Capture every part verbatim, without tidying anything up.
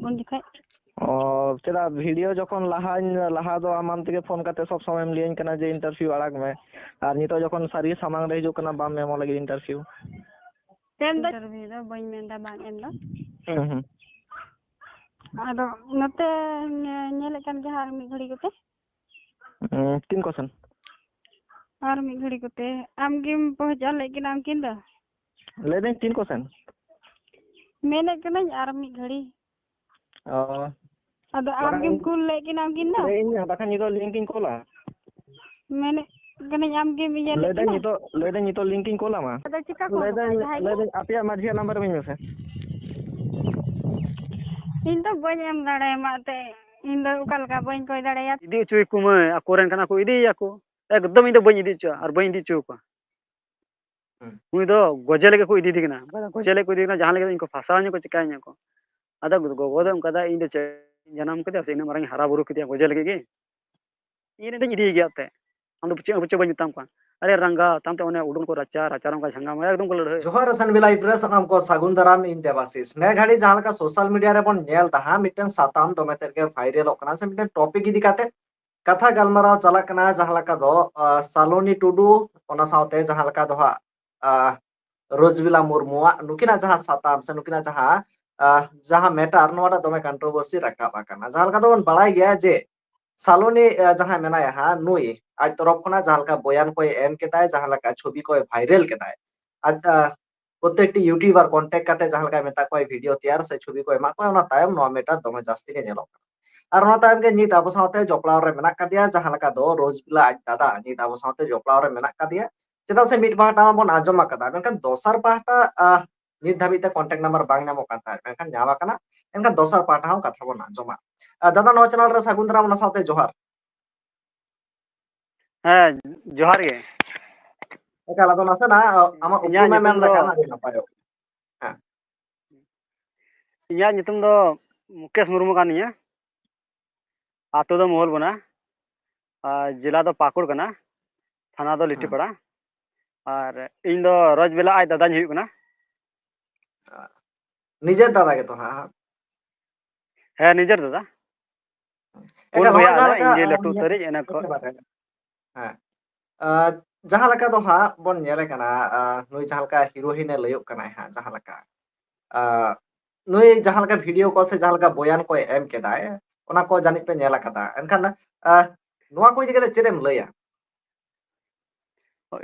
ᱩᱱ ᱡᱚᱠᱷᱚᱱ᱾ ᱚ, ᱪᱮᱫᱟᱜ ᱵᱷᱤᱰᱤᱭᱳ ᱡᱚᱠᱷᱚᱱ ᱞᱟᱦᱟᱧ, ᱞᱟᱦᱟ ᱫᱚ ᱟᱢ ᱟᱢ ᱛᱮᱜᱮ ᱯᱷᱳᱱ ᱠᱟᱛᱮ ᱥᱚᱵ ᱥᱚᱢᱚᱭᱮᱢ ᱞᱟᱹᱭᱟᱹᱧ ᱠᱟᱱᱟ ᱡᱮ ᱤᱱᱴᱟᱨᱵᱷᱤᱭᱩ ᱟᱲᱟᱜᱽ ᱢᱮ, ᱟᱨ ᱱᱤᱛᱚᱜ ᱡᱚᱠᱷᱚᱱ ᱥᱟᱹᱨᱤ ᱥᱟᱢᱟᱝ ᱨᱮ ᱦᱤᱡᱩᱜ ᱠᱟᱱᱟ ᱵᱟᱢ ᱮᱢᱚᱜ ᱞᱟᱹᱜᱤᱫ ᱤᱱᱴᱟᱨᱵᱷᱤᱭᱩ? ᱮᱢ ᱫᱚ ᱤᱱᱴᱟᱨᱵᱷᱤᱭᱩ ᱫᱚ ᱵᱟᱹᱧ ᱢᱮᱱᱫᱟ ᱵᱟᱝ ᱮᱢ ᱫᱚ᱾ ᱦᱩᱸ, ᱦᱩᱸ᱾ ᱟᱫᱚ ᱱᱚᱛᱮ ᱧᱮ-, ᱧᱮᱞᱮᱫ ᱠᱟᱱ ᱜᱮ ᱦᱟᱸᱜ ᱟᱨ ᱢᱤᱫ ᱜᱷᱟᱹᱲᱤ ᱠᱚᱛᱮ᱾ ᱦᱩᱸ, ᱛᱤᱱ ᱠᱚ ᱥᱮᱱ? ᱟᱨ ᱢᱤᱫ ᱜᱷᱟᱹᱲᱤ ᱠᱚᱛᱮ᱾ ᱟᱢ ᱜᱮᱢ ᱯᱚᱦᱪᱟᱣ ᱞᱮᱫ ᱠᱤᱱᱟ ᱟᱢ ᱠᱤᱱ ᱫᱚ? ᱞᱟᱹᱭᱫᱟᱹᱧ ᱛᱤᱱ ᱠᱚ ᱥᱮᱱ? ᱢᱮᱱᱮᱫ ᱠᱟᱹᱱᱟᱹᱧ ᱟᱨ ᱢᱤᱫ ᱜᱷᱟᱹᱲᱤ᱾ ᱚ᱾ ᱟᱫᱚ ᱟᱢ ᱵᱟᱠᱷᱟᱱ ᱜᱮᱢ ᱤᱧ ᱠᱩᱞ ᱞᱮᱫ ᱠᱤᱱᱟ ᱩᱱᱠᱤᱱ ᱫᱚ? ᱞᱟᱹᱭᱟᱹᱧ ᱢᱮ, ᱵᱟᱠᱷᱟᱱ ᱱᱤᱛᱚᱜ ᱞᱤᱝᱠ ᱤᱧ ᱠᱩᱞᱟ᱾ ᱢᱮᱱᱮᱫ ᱠᱟᱹᱱᱟᱹᱧ ᱟᱢ ᱜᱮᱢ ᱤᱭᱟᱹ ᱞᱮᱫ ᱞᱟᱹᱭᱫᱟᱹᱧ ᱠᱤᱱᱟ? ᱱᱤᱛᱚᱜ, ᱞᱟᱹᱭᱫᱟᱹᱧ ᱱᱤᱛᱚᱜ ᱞᱤᱝᱠ ᱤᱧ ᱠᱩᱞ ᱟᱢᱟ᱾ ᱟᱫᱚ ᱪᱤᱠᱟ ᱠᱚ ᱞᱟᱹᱭᱫᱟᱹᱧ, ᱦᱟᱛᱟᱣᱟ ᱡᱟᱦᱟᱸᱭ ᱜᱮ? ᱞᱟᱹᱭᱫᱟᱹᱧ ᱟᱯᱮᱭᱟᱜ ᱢᱟᱹᱡᱷᱤᱭᱟᱜ ᱱᱟᱢᱵᱟᱨ ᱤᱢᱟᱹᱧ ᱢᱮᱥᱮ᱾ ᱤᱧ ᱫᱚ ᱵᱟᱹᱧ ᱮᱢ ᱫᱟᱲᱮᱭᱟᱢᱟ ᱮᱱᱛᱮᱫ᱾ ᱤᱧ ᱫᱚ ᱚᱠᱟ ᱞᱮᱠᱟ ᱵᱟᱹᱧ ᱠᱚᱭ ᱫᱟᱲᱮᱭᱟᱭᱟ? ᱤᱫᱤ ᱦᱚᱪᱚᱭ ᱠᱚ ᱢᱟᱹᱭ, ᱟᱠᱚᱨᱮᱱ ᱠᱟᱱᱟ ᱠᱚ, ᱤᱫᱤᱭᱮᱭᱟ ᱠᱚ᱾ ᱮᱠᱫᱚᱢ ᱤᱧ ᱫᱚ ᱵᱟᱹᱧ ᱤᱫᱤ ᱦᱚᱪᱚᱣᱟ ᱟᱨ ᱵᱟᱹᱧ ᱤᱫᱤ ᱦᱚᱪᱚ ᱟᱠᱚᱣᱟ᱾ ᱦᱩᱸ᱾ ᱩᱱᱤ ᱫᱚ ᱜᱚᱡᱮ ᱞᱟᱹᱜᱤᱫ ᱠᱚ ᱤᱫᱤᱭᱮ ᱠᱟᱱᱟ᱾ ᱜᱚᱡᱮ ᱞᱟᱹᱜᱤᱫ ᱠᱚ ᱤᱫᱤᱭᱮ ᱠᱟᱱᱟ, ᱡᱟᱦᱟᱸ ᱞᱟᱹᱜᱤᱫ ᱤᱧ ᱠᱚ ᱯᱷᱟᱸᱥᱟᱣᱤᱧᱟ ᱠᱚ, ᱪᱤᱠᱟᱹᱧᱟ ᱠᱚ᱾ ᱟᱫᱚ ᱜᱚᱜᱚ ᱫᱚ ᱚᱱᱠᱟ ᱫᱚ, ᱤᱧ ᱫᱚ ᱪᱮᱫ ᱤᱧ ᱡᱟᱱᱟᱢ ᱠᱮᱫᱮᱭᱟ ᱥᱮ ᱤᱱᱟᱹᱜ ᱢᱟᱨᱟᱝ ᱤᱧ ᱦᱟᱨᱟ ᱵᱩᱨᱩ ᱠᱮᱫᱮᱭᱟ ᱜᱚᱡᱮ ᱞᱟᱹᱜᱤᱫ ᱜᱮ? ᱤᱧ ᱨᱮᱱ ᱫᱚᱧ ᱤᱫᱤᱭᱮ ᱜᱮᱭᱟ ᱮᱱᱛᱮᱫ᱾ ᱟᱢ ᱫᱚ ᱪᱮᱫ ᱦᱚᱸ ᱪᱮᱫ ᱵᱟᱹᱧ ᱢᱮᱛᱟᱢ ᱠᱟᱱ᱾ ᱟᱨᱮ ᱨᱟᱸᱜᱟ, ᱛᱟᱭᱚᱢ ᱛᱮ ᱚᱱᱮ ᱩᱰᱩᱝ ᱠᱚ ᱨᱟᱪᱟ, ᱨᱟᱪᱟ ᱨᱮ ᱚᱱᱠᱟ ᱡᱷᱟᱝᱜᱟ ᱢᱟᱭᱟ, ᱮᱠᱫᱚᱢ ᱠᱚ ᱞᱟᱹᱲᱦᱟᱹᱭ᱾ ᱡᱚᱦᱟᱨ ᱥᱟᱱᱵᱤ ᱞᱟᱭᱤᱵᱷ ᱨᱮ ᱥᱟᱱᱟᱢ ᱠᱚ ᱥᱟᱹᱜᱩᱱ ᱫᱟᱨᱟᱢ, ᱤᱧ ᱫᱮᱵᱟᱥᱤᱥ᱾ ᱱᱮ ᱜᱷᱟᱹᱲᱤ ᱡᱟᱦᱟᱸ ᱞᱮᱠᱟ ᱥᱳᱥᱟᱞ ᱢᱤᱰᱤᱭᱟ ᱨᱮᱵᱚᱱ ᱧᱮᱞ ᱫᱟ ᱦᱟᱸᱜ, ᱢᱤᱫᱴᱮᱱ ᱥᱟᱛᱟᱢ ᱫᱚᱢᱮ ᱛᱮᱫ ᱜᱮ ᱵᱷᱟᱭᱨᱟᱞᱚᱜ ᱠᱟᱱᱟ, ᱥᱮ ᱢᱤᱫᱴᱮᱱ ᱴᱚᱯᱤᱠ ᱤᱫᱤ ᱠᱟᱛᱮ ᱠᱟᱛᱷᱟ ᱜᱟᱞᱢᱟᱨᱟᱣ ᱪᱟᱞᱟᱜ ᱠᱟᱱᱟ, ᱡᱟᱦᱟᱸ ᱞᱮᱠᱟ ᱫᱚ, ᱟ, ᱥᱟᱞᱚᱱᱤ ᱴᱩᱰᱩ, ᱚᱱᱟ ᱥᱟᱶᱛᱮ ᱡᱟᱦᱟᱸ ᱞᱮᱠᱟ ᱫᱚ ᱦᱟᱸᱜ, ᱟ, ᱨᱳᱡᱽᱵᱤᱞᱟ ᱢᱩᱨᱢᱩᱣᱟᱜ ᱱᱩᱠᱤᱱᱟᱜ ᱡᱟᱦᱟᱸ ᱥᱟᱛᱟᱢ ᱥᱮ ᱱᱩᱠᱤᱱᱟᱜ ᱡᱟᱦᱟᱸ, ᱟ, ᱡᱟᱦᱟᱸ ᱢᱮᱴᱟᱨ, ᱱᱚᱣᱟᱴᱟᱜ ᱫᱚᱢᱮ ᱠᱚᱱᱴᱨᱳᱵᱷᱟᱨᱥᱤ ᱨᱟᱠᱟᱵ ᱟᱠᱟᱱᱟ᱾ ᱡᱟᱦᱟᱸ ᱞᱮᱠᱟ ᱫᱚᱵᱚᱱ ᱵᱟᱲᱟᱭ ᱜᱮᱭᱟ ᱡᱮ ᱥᱟᱞᱚᱱᱤ, ᱟ, ᱡᱟᱦᱟᱸᱭ ᱢᱮᱱᱟᱭᱟ ᱦᱟᱸᱜ, ᱱᱩᱭ ᱟᱡ ᱛᱚᱨᱚᱯ ᱠᱷᱚᱱᱟᱜ ᱡᱟᱦᱟᱸ ᱞᱮᱠᱟ ᱵᱚᱭᱟᱱ ᱠᱚᱭ ᱮᱢ ᱠᱮᱫᱟᱭ, ᱡᱟᱦᱟᱸ ᱞᱮᱠᱟ ᱪᱷᱚᱵᱤ ᱠᱚᱭ ᱵᱷᱟᱭᱨᱟᱞ ᱠᱮᱫᱟᱭ, ᱟᱡ, ᱟ, ᱯᱨᱚᱛᱮᱠᱴᱤ ᱭᱩᱴᱩᱵᱟᱨ ᱠᱚᱱᱴᱮᱠᱴ ᱠᱟᱛᱮ ᱡᱟᱦᱟᱸ ᱞᱮᱠᱟᱭ ᱢᱮᱛᱟ ᱠᱚᱣᱟ ᱵᱷᱤᱰᱤᱭᱳ ᱛᱮᱭᱟᱨ ᱥᱮ ᱪᱷᱚᱵᱤ ᱠᱚ ᱮᱢᱟ ᱠᱚᱣᱟ, ᱚᱱᱟ ᱛᱟᱭᱚᱢ ᱱᱚᱣᱟ ᱢᱮᱴᱟᱨ ᱫᱚᱢᱮ ᱡᱟᱹᱥᱛᱤ ᱜᱮ ᱧᱮᱞᱚᱜ ᱠᱟᱱᱟ᱾ ᱟᱨ ᱚᱱᱟ ᱛᱟᱭᱚᱢ ᱜᱮ ᱱᱤᱛ ᱟᱵᱚ ᱥᱟᱶᱛᱮ ᱡᱚᱯᱲᱟᱣ ᱨᱮ ᱢᱮᱱᱟᱜ ᱠᱟᱫᱮᱭᱟ, ᱡᱟᱦᱟᱸ ᱞᱮᱠᱟ ᱫᱚ ᱨᱳᱡᱽᱵᱤᱞᱟ ᱟᱡ ᱫᱟᱫᱟ ᱱᱤᱛ ᱟᱵᱚ ᱥᱟᱶᱛᱮ ᱡᱚᱯᱲᱟᱣ ᱨᱮ ᱢᱮᱱᱟᱜ ᱠᱟᱫᱮᱭᱟ᱾ ᱪᱮᱫᱟᱜ ᱥᱮ ᱢᱤᱫ ᱯᱟᱦᱴᱟ ᱢᱟᱵᱚᱱ ᱟᱸᱡᱚᱢ ᱟᱠᱟᱫᱟ, ᱢᱮᱱᱠᱷᱟᱱ ᱫᱚᱥᱟᱨ ᱯᱟᱦᱴᱟ, ᱟᱦ, ᱱᱤᱛ ᱫᱷᱟᱹᱵᱤᱡ ᱛᱮ ᱠᱚᱱᱴᱮᱠᱴ ᱱᱟᱢᱵᱟᱨ ᱵᱟᱝ ᱧᱟᱢᱚᱜ ᱠᱟᱱ ᱛᱟᱦᱮᱸᱫ, ᱢᱮᱱᱠᱷᱟᱱ ᱧᱟᱢ ᱟᱠᱟᱱᱟ᱾ ᱮᱱᱠᱷᱟᱱ ᱫᱚᱥᱟᱨ ᱯᱟᱦᱴᱟ ᱦᱚᱸ ᱠᱟᱛᱷᱟ ᱵᱚᱱ ᱟᱸᱡᱚᱢᱟ᱾ ᱟᱨ ᱫᱟᱫᱟ, ᱱᱚᱣᱟ ᱪᱮᱱᱮᱞ ᱨᱮ ᱥᱟᱹᱜᱩᱱ ᱫᱟᱨᱟᱢ, ᱚᱱᱟ ᱥᱟᱶᱛᱮ ᱡᱚᱦᱟᱨ᱾ ᱦᱮᱸ, ᱡᱚᱦᱟᱨ ᱜᱮ᱾ ᱮᱠᱟᱞ, ᱟᱫᱚ ᱱᱟᱥᱮᱱᱟᱜ ᱟᱢᱟᱜ ᱤᱧᱟᱹᱜ ᱩᱯᱨᱩᱢ ᱮᱢ ᱧᱩᱛᱩᱢ ᱢᱮᱱ ᱫᱚ ᱞᱮᱠᱷᱟᱱ ᱟᱹᱰᱤ ᱱᱟᱯᱟᱭᱚᱜᱼᱟ᱾ ᱦᱮᱸ᱾ ᱤᱧᱟᱹᱜ ᱧᱩᱛᱩᱢ ᱫᱚ ᱢᱩᱠᱮᱥ ᱢᱩᱨᱢᱩ ᱠᱟᱱ ᱛᱤᱧᱟᱹ᱾ ᱟᱛᱳ ᱫᱚ ᱢᱚᱦᱚᱞᱵᱚᱱᱟ, ᱟᱨ ᱡᱮᱞᱟ ᱫᱚ ᱯᱟᱹᱠᱩᱲ ᱠᱟᱱᱟ, ᱛᱷᱟᱱᱟ ᱫᱚ ᱦᱮᱸ᱾ ᱞᱤᱴᱟᱹᱯᱟᱲᱟ᱾ ᱟᱨ ᱤᱧ ᱫᱚ ᱨᱚᱡᱽᱵᱮᱞᱟ ᱟᱡ ᱫᱟᱫᱟᱧ ᱦᱩᱭᱩᱜ ᱠᱟᱱᱟ᱾ ᱱᱤᱡᱮᱨ ᱫᱟᱫᱟ ᱜᱮᱛᱚ ᱦᱟᱸᱜ? ᱦᱮᱸ, ᱱᱤᱡᱮᱨ ᱫᱟᱫᱟ᱾ ᱯᱩᱱ ᱮᱠᱟᱞ, ᱵᱚᱭᱦᱟ ᱱᱚᱜᱼᱚᱭ ᱡᱟᱦᱟᱸ ᱟᱞᱮ, ᱞᱮᱠᱟ, ᱤᱧ ᱜᱮ ᱟᱸ, ᱞᱟᱹᱴᱩ ᱧᱮᱞ ᱩᱛᱟᱹᱨᱤᱡ, ᱤᱱᱟᱹ ᱠᱷᱚᱱ᱾ ᱦᱮᱸ᱾ ᱟᱸ, ᱡᱟᱦᱟᱸ ᱞᱮᱠᱟ ᱫᱚ ᱦᱟᱸᱜ ᱵᱚᱱ ᱧᱮᱞᱮ ᱠᱟᱱᱟ, ᱟᱸ, ᱱᱩᱭ ᱡᱟᱦᱟᱸ ᱞᱮᱠᱟ ᱦᱤᱨᱳᱭᱤᱱ ᱮ ᱞᱟᱹᱭᱚᱜ ᱠᱟᱱᱟᱭ ᱦᱟᱸᱜ, ᱡᱟᱦᱟᱸ ᱞᱮᱠᱟ, ᱟᱸ, ᱱᱩᱭ ᱡᱟᱦᱟᱸ ᱞᱮᱠᱟ ᱵᱷᱤᱰᱤᱭᱳ ᱠᱚ ᱥᱮ ᱡᱟᱦᱟᱸ ᱞᱮᱠᱟ ᱵᱚᱭᱟᱱ ᱠᱚᱭ ᱮᱢ ᱠᱮᱫᱟᱭ, ᱚᱱᱟ ᱠᱚ ᱡᱟᱹᱱᱤᱡ ᱯᱮ ᱧᱮᱞ ᱟᱠᱟᱫᱟ᱾ ᱮᱱᱠᱷᱟᱱ, ᱟᱸ, ᱱᱚᱣᱟ ᱠᱚ ᱤᱫᱤ ᱠᱟᱛᱮ ᱪᱮᱫ ᱮᱢ ᱞᱟᱹᱭᱟ?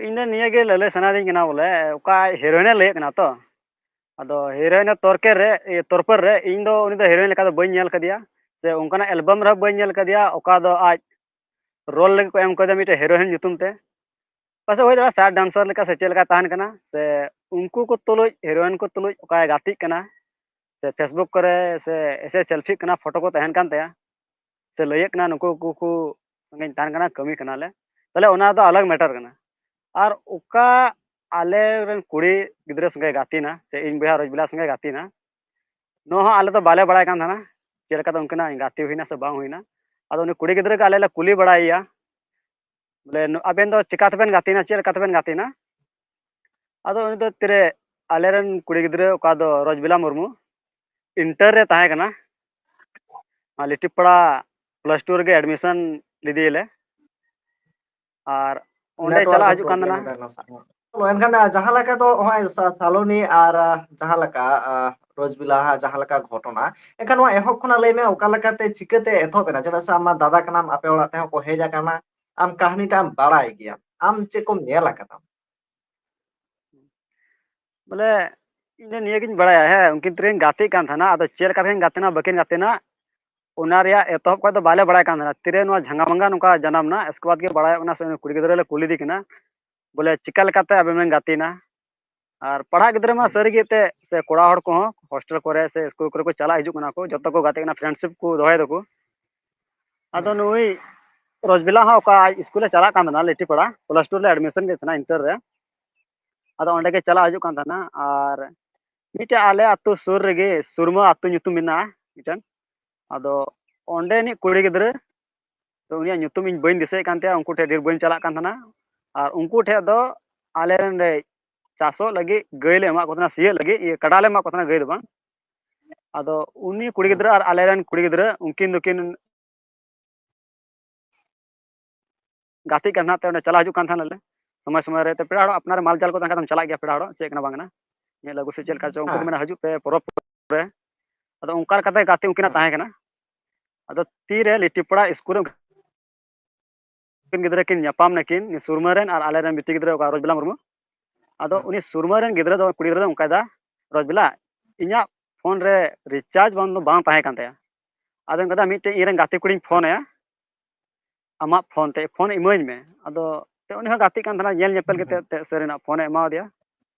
ᱤᱧ ᱫᱚ ᱱᱤᱭᱟᱹ ᱜᱮ ᱞᱟᱹᱞᱟᱹᱭ ᱥᱟᱱᱟᱭᱤᱫᱤᱧ ᱠᱟᱱᱟ ᱵᱚᱞᱮ, ᱚᱠᱟ ᱦᱤᱨᱳᱭᱤᱱ ᱮ ᱞᱟᱹᱭᱮᱫ ᱠᱟᱱᱟ ᱛᱚ, ᱟᱫᱚ ᱦᱤᱨᱳᱭᱤᱱ ᱮ ᱛᱚᱨᱠᱮ ᱨᱮ, ᱤᱭᱟᱹ, ᱛᱚᱨᱯᱚᱨ ᱨᱮ ᱤᱧ ᱫᱚ ᱩᱱᱤ ᱫᱚ ᱦᱤᱨᱳᱭᱤᱱ ᱞᱮᱠᱟ ᱫᱚ ᱵᱟᱹᱧ ᱧᱮᱞ ᱠᱟᱫᱮᱭᱟ, ᱥᱮ ᱚᱱᱠᱟᱱᱟᱜ ᱮᱞᱵᱟᱢ ᱨᱮᱦᱚᱸ ᱵᱟᱹᱧ ᱧᱮᱞ ᱠᱟᱫᱮᱭᱟ ᱚᱠᱟ ᱫᱚ ᱟᱡ ᱨᱳᱞ ᱞᱟᱹᱜᱤᱫ ᱠᱚ ᱮᱢ ᱠᱟᱫᱮᱭᱟ ᱢᱤᱫᱴᱮᱡ ᱦᱤᱨᱳᱭᱤᱱ ᱧᱩᱛᱩᱢ ᱛᱮ᱾ ᱯᱟᱥᱮᱡ ᱦᱩᱭ ᱫᱟᱲᱮᱭᱟᱜᱼᱟ ᱥᱟᱭᱰ ᱰᱟᱱᱥᱟᱨ ᱞᱮᱠᱟ ᱥᱮ ᱪᱮᱫ ᱞᱮᱠᱟ ᱛᱟᱦᱮᱱ ᱠᱟᱱᱟ, ᱥᱮ ᱩᱱᱠᱩ ᱠᱚ ᱛᱩᱞᱩᱡ, ᱦᱤᱨᱳᱭᱤᱱ ᱠᱚ ᱛᱩᱞᱩᱡ ᱚᱠᱟᱭ ᱜᱟᱛᱮᱜ ᱠᱟᱱᱟ, ᱥᱮ Facebook ᱠᱚᱨᱮ ᱥᱮ ᱮᱥᱮ ᱥᱮᱞᱯᱷᱤᱜ ᱠᱟᱱᱟ, ᱯᱷᱳᱴᱳ ᱠᱚ ᱛᱟᱦᱮᱱ ᱠᱟᱱ ᱛᱟᱭᱟ, ᱥᱮ ᱞᱟᱹᱭᱮᱫ ᱠᱟᱱᱟ ᱱᱩᱠᱩ ᱠᱚ ᱠᱚ ᱥᱚᱸᱜᱮᱧ ᱛᱟᱦᱮᱱ ᱠᱟᱱᱟ, ᱠᱟᱹᱢᱤ ᱠᱟᱱᱟᱞᱮ, ᱛᱟᱦᱞᱮ ᱚᱱᱟ ᱫᱚ ᱟᱞᱟᱜᱽ ᱢᱮᱴᱟᱨ ᱠᱟᱱᱟ᱾ ᱟᱨ ᱚᱠᱟ ᱟᱞᱮ ᱨᱮᱱ ᱠᱩᱲᱤ ᱜᱤᱫᱽᱨᱟᱹ ᱥᱚᱸᱜᱮ ᱜᱟᱛᱮᱱᱟ, ᱥᱮ ᱤᱧ ᱵᱚᱭᱦᱟ ᱨᱚᱡᱽᱵᱤᱞᱟ ᱥᱚᱸᱜᱮ ᱜᱟᱛᱮᱱᱟ, ᱱᱚᱣᱟ ᱦᱚᱸ ᱟᱞᱮ ᱫᱚ ᱵᱟᱞᱮ ᱵᱟᱲᱟᱭ ᱠᱟᱱ ᱛᱟᱦᱮᱱᱟ ᱪᱮᱫ ᱞᱮᱠᱟᱛᱮ ᱩᱱᱠᱤᱱᱟᱜ ᱜᱟᱛᱮ ᱦᱩᱭᱱᱟ ᱥᱮ ᱵᱟᱝ ᱦᱩᱭᱱᱟ᱾ ᱟᱫᱚ ᱩᱱᱤ ᱠᱩᱲᱤ ᱜᱤᱫᱽᱨᱟᱹ ᱜᱮ ᱟᱞᱮ ᱞᱮ ᱠᱩᱞᱤ ᱵᱟᱲᱟᱭᱮᱭᱟ, ᱵᱚᱞᱮ, ᱱᱩ-, ᱟᱵᱮᱱ ᱫᱚ ᱪᱮᱠᱟ ᱛᱮᱵᱮᱱ ᱜᱟᱛᱮᱱᱟ, ᱪᱮᱫ ᱞᱮᱠᱟ ᱛᱮᱵᱮᱱ ᱜᱟᱛᱮᱱᱟ? ᱟᱫᱚ ᱩᱱᱤ ᱫᱚ ᱛᱤᱨᱮ ᱟᱞᱮᱨᱮᱱ ᱠᱩᱲᱤ ᱜᱤᱫᱽᱨᱟᱹ, ᱚᱠᱟ ᱫᱚ ᱨᱚᱡᱽᱵᱤᱞᱟ ᱢᱩᱨᱢᱩ, ᱤᱱᱴᱟᱨ ᱨᱮ ᱛᱟᱦᱮᱸ ᱠᱟᱱᱟ, ᱟᱨ ᱞᱤᱴᱤᱯᱟᱲᱟ ᱯᱞᱟᱥ ᱴᱩ ᱨᱮᱜᱮ ᱮᱰᱢᱤᱥᱚᱱ ᱞᱮᱫᱮᱭᱟᱞᱮ᱾ ᱟᱨ ᱚᱸᱰᱮ Network ᱪᱟᱞᱟᱜ ᱮ ᱦᱤᱡᱩᱜ ᱠᱟᱱ problem ᱛᱟᱦᱮᱱᱟ᱾ ᱮᱫᱟ ᱱᱟᱥᱮ᱾ ᱮᱱᱠᱷᱟᱱ, ᱟᱸ, ᱡᱟᱦᱟᱸ ᱞᱮᱠᱟ ᱫᱚ ᱱᱚᱜᱼᱚᱭ ᱥᱟ-, ᱥᱟᱞᱚᱱᱤ ᱟᱨ, ᱟᱸ, ᱡᱟᱦᱟᱸ ᱞᱮᱠᱟ, ᱟᱸ, ᱨᱚᱡᱽᱵᱤᱞᱟ ᱦᱟᱸᱜ ᱡᱟᱦᱟᱸ ᱞᱮᱠᱟ ᱜᱷᱚᱴᱚᱱᱟ, ᱮᱱᱠᱷᱟᱱ ᱱᱚᱣᱟ ᱮᱦᱚᱵ ᱠᱷᱚᱱᱟᱜ ᱞᱟᱹᱭ ᱢᱮ, ᱚᱠᱟ ᱞᱮᱠᱟᱛᱮ ᱪᱤᱠᱟᱹᱛᱮ ᱮᱛᱚᱦᱚᱵ ᱮᱱᱟ? ᱪᱮᱫᱟᱜ ᱥᱮ ᱟᱢ ᱢᱟ ᱫᱟᱫᱟ ᱠᱟᱱᱟᱢ, ᱟᱯᱮ ᱚᱲᱟᱜ ᱛᱮᱦᱚᱸ ᱠᱚ ᱦᱮᱡ ᱟᱠᱟᱱᱟ, ᱟᱢ ᱠᱟᱹᱦᱱᱤᱴᱟᱜ ᱮᱢ ᱵᱟᱲᱟᱭ ᱜᱮᱭᱟ, ᱟᱢ ᱪᱮᱫ ᱠᱚᱢ ᱧᱮᱞ ᱟᱠᱟᱫᱟ? ᱵᱚᱞᱮ, ᱤᱧ ᱫᱚ ᱱᱤᱭᱟᱹ ᱜᱤᱧ ᱵᱟᱲᱟᱭᱟ, ᱦᱮᱸ, ᱩᱱᱠᱤᱱ ᱛᱤᱨᱤᱱ ᱜᱟᱛᱮᱜ ᱠᱟᱱ ᱛᱟᱦᱮᱱᱟ, ᱟᱫᱚ ᱪᱮᱫ ᱞᱮᱠᱟ ᱛᱮᱠᱤᱱ ᱜᱟᱛᱮᱱᱟ, ᱵᱟᱹᱠᱤᱱ ᱜᱟᱛᱮᱱᱟ, ᱚᱱᱟ ᱨᱮᱭᱟᱜ ᱮᱛᱚᱦᱚᱵ ᱠᱷᱚᱡ ᱫᱚ ᱵᱟᱞᱮ ᱵᱟᱲᱟᱭ ᱠᱟᱱ ᱛᱟᱦᱮᱱᱟ᱾ ᱛᱤᱨᱮ ᱱᱚᱣᱟ ᱡᱷᱟᱸᱜᱟ ᱢᱟᱸᱜᱟ ᱱᱚᱝᱠᱟ ᱡᱟᱱᱟᱢ ᱮᱱᱟ, ᱮᱥᱠᱮ ᱵᱟᱫᱽ ᱜᱮ ᱵᱟᱲᱟᱭᱚᱜ ᱠᱟᱱᱟ, ᱥᱮ ᱩᱱᱤ ᱠᱩᱲᱤ ᱜᱤᱫᱽᱨᱟᱹ ᱞᱮ ᱠᱩᱞᱤᱫᱮ ᱠᱟᱱᱟ, ᱵᱚᱞᱮ, ᱪᱤᱠᱟ ᱞᱮᱠᱟᱛᱮ ᱟᱵᱮᱱ ᱵᱮᱱ ᱜᱟᱛᱮᱭᱮᱱᱟ? ᱟᱨ ᱯᱟᱲᱦᱟᱜ ᱜᱤᱫᱽᱨᱟᱹ ᱢᱟ ᱦᱩᱸ᱾ ᱥᱟᱹᱨᱤ ᱜᱮ ᱮᱱᱛᱮᱫ, ᱥᱮ ᱠᱚᱲᱟ ᱦᱚᱲ ᱠᱚᱦᱚᱸ ᱦᱳᱥᱴᱮᱞ ᱠᱚᱨᱮ ᱥᱮ ᱥᱠᱩᱞ ᱠᱚᱨᱮ ᱠᱚ ᱪᱟᱞᱟᱜ ᱦᱤᱡᱩᱜ ᱠᱟᱱᱟ ᱠᱚ, ᱡᱚᱛᱚ ᱠᱚ ᱜᱟᱛᱮᱜ ᱠᱟᱱᱟ, friendship ᱠᱚ ᱫᱚᱦᱚᱭ ᱫᱟᱠᱚ᱾ ᱟᱫᱚ ᱦᱩᱸ᱾ ᱱᱩᱭ ᱨᱚᱡᱽᱵᱤᱞᱟ ᱦᱚᱸ ᱚᱠᱟ ᱟᱡ ᱥᱠᱩᱞ ᱮ ᱪᱟᱞᱟᱜ ᱠᱟᱱ ᱛᱟᱦᱮᱱᱟ, ᱞᱤᱴᱤᱯᱟᱲᱟ, ᱯᱞᱟᱥ ᱴᱩ ᱨᱮ ᱮᱰᱢᱤᱥᱚᱱ ᱠᱮᱫ ᱛᱟᱦᱮᱱᱟ ᱤᱱᱴᱟᱨ ᱨᱮ᱾ ᱟᱫᱚ ᱚᱸᱰᱮ ᱜᱮ ᱪᱟᱞᱟᱜ ᱦᱤᱡᱩᱜ ᱠᱟᱱ ᱛᱟᱦᱮᱱᱟ᱾ ᱟᱨ ᱢᱤᱫᱴᱮᱡ ᱟᱞᱮ ᱟᱹᱛᱩ ᱥᱩᱨ ᱨᱮᱜᱮ ᱥᱩᱨᱢᱟ ᱟᱹᱛᱩ ᱧᱩᱛᱩᱢ ᱢᱮᱱᱟᱜᱼᱟ ᱢᱤᱫᱴᱮᱱ, ᱟᱫᱚ ᱚᱸᱰᱮᱱᱤᱡ ᱠᱩᱲᱤ ᱜᱤᱫᱽᱨᱟᱹ, ᱛᱚ ᱩᱱᱤᱭᱟᱜ ᱧᱩᱛᱩᱢ ᱤᱧ ᱵᱟᱹᱧ ᱫᱤᱥᱟᱹᱭᱮᱫ ᱠᱟᱱ ᱛᱟᱦᱮᱸᱫ, ᱩᱱᱠᱩ ᱴᱷᱮᱱ ᱰᱷᱮᱨ ᱵᱟᱹᱧ ᱪᱟᱞᱟᱜ ᱠᱟᱱ ᱛᱟᱦᱮᱱᱟ᱾ ᱟᱨ ᱩᱱᱠᱩ ᱴᱷᱮᱱ ᱫᱚ ᱟᱞᱮ ᱨᱮᱱ ᱞᱮ ᱪᱟᱥᱚᱜ ᱞᱟᱹᱜᱤᱫ ᱜᱟᱹᱭ ᱞᱮ ᱮᱢᱟᱜ ᱠᱚ ᱛᱟᱦᱮᱱᱟ, ᱥᱤᱭᱳᱜ ᱞᱟᱹᱜᱤᱫ, ᱤᱭᱟᱹ, ᱠᱟᱰᱟ ᱞᱮ ᱮᱢᱟᱜ ᱠᱚ ᱛᱟᱦᱮᱱᱟ, ᱜᱟᱹᱭ ᱫᱚ ᱵᱟᱝ᱾ ᱟᱫᱚ ᱩᱱᱤ ᱠᱩᱲᱤ ᱜᱤᱫᱽᱨᱟᱹ ᱟᱨ ᱟᱞᱮ ᱨᱮᱱ ᱠᱩᱲᱤ ᱜᱤᱫᱽᱨᱟᱹ ᱩᱱᱠᱤᱱ ᱫᱚᱠᱤᱱ ᱜᱟᱛᱮᱜ ᱠᱟᱱ ᱛᱟᱦᱮᱸᱫ ᱛᱮ, ᱚᱸᱰᱮ ᱪᱟᱞᱟᱜ ᱦᱤᱡᱩᱜ ᱠᱟᱱ ᱛᱟᱦᱮᱸ ᱱᱟᱞᱮ ᱥᱚᱢᱚᱭ ᱥᱚᱢᱚᱭ ᱨᱮ᱾ ᱛᱚ ᱯᱮᱲᱟ ᱦᱚᱲ ᱟᱯᱱᱟᱨ ᱢᱟᱞ ᱡᱟᱞ ᱠᱚ ᱛᱟᱦᱮᱸ ᱠᱷᱟᱱ ᱫᱚᱢ ᱪᱟᱞᱟᱜ ᱜᱮᱭᱟ, ᱯᱮᱲᱟ ᱦᱚᱲ ᱪᱮᱫ ᱠᱟᱱᱟ ᱵᱟᱝ ᱠᱟᱱᱟ, ᱧᱮᱞ ᱟᱹᱜᱩ ᱥᱮ ᱪᱮᱫ ᱞᱮᱠᱟ ᱪᱚ, ᱩᱱᱠᱩ ᱠᱚ ᱢᱮᱱᱟ ᱦᱤᱡᱩᱜ ᱯᱮ ᱯᱚᱨᱚᱵᱽ ᱨᱮ᱾ ᱟᱫᱚ ᱚᱱᱠᱟ ᱞᱮᱠᱟᱛᱮ ᱜᱟᱛᱮ ᱩᱱᱠᱤᱱᱟᱜ ᱛᱟᱦᱮᱸ ᱠᱟᱱᱟ᱾ ᱟᱫᱚ ᱛᱤᱨᱮ ᱞᱤᱴᱤᱯᱟᱲᱟ ᱥᱠᱩᱞ ᱨᱮ ᱩᱱᱠᱤᱱ ᱜᱤᱫᱽᱨᱟᱹ ᱠᱤᱱ ᱧᱟᱯᱟᱢ ᱱᱟᱹᱠᱤᱱ, ᱩᱱᱤ ᱥᱩᱨᱢᱟᱹ ᱨᱮᱱ ᱟᱨ ᱟᱞᱮ ᱨᱮᱱ ᱵᱤᱴᱤ ᱜᱤᱫᱽᱨᱟᱹ, ᱚᱠᱟ ᱨᱚᱡᱽᱵᱟᱞᱟ ᱢᱩᱨᱢᱩ᱾ ᱟᱫᱚ ᱩᱱᱤ ᱥᱩᱨᱢᱟᱹ ᱨᱮᱱ ᱜᱤᱫᱽᱨᱟᱹ ᱫᱚ, ᱠᱩᱲᱤ ᱜᱤᱫᱽᱨᱟᱹ ᱫᱚ ᱚᱱᱠᱟᱭ ᱫᱟ, "ᱨᱚᱡᱽᱵᱟᱞᱟ, ᱤᱧᱟᱹᱜ ᱯᱷᱳᱱ ᱨᱮ ᱨᱤᱪᱟᱨᱡᱽ ᱵᱟᱝ ᱫᱚ ᱵᱟᱝ ᱛᱟᱦᱮᱸ ᱠᱟᱱ ᱛᱟᱭᱟ᱾ ᱟᱫᱚ ᱚᱱᱠᱟ ᱫᱟ ᱢᱤᱫᱴᱮᱡ ᱤᱧ ᱨᱮᱱ ᱜᱟᱛᱮ ᱠᱩᱲᱤᱧ ᱯᱷᱳᱱ ᱟᱭᱟ, ᱟᱢᱟᱜ ᱯᱷᱳᱱ ᱛᱮ ᱯᱷᱳᱱ ᱤᱢᱟᱹᱧ ᱢᱮ᱾" ᱟᱫᱚ ᱛᱮ ᱩᱱᱤ ᱦᱚᱸ ᱜᱟᱛᱮᱜ ᱠᱟᱱ ᱛᱟᱦᱮᱱᱟ, ᱧᱮᱞ ᱧᱮᱯᱮᱞ ᱠᱟᱛᱮ ᱛᱮ ᱥᱟᱹᱨᱤᱱᱟᱜ ᱯᱷᱳᱱᱮ ᱮᱢᱟᱣᱟᱫᱮᱭᱟ᱾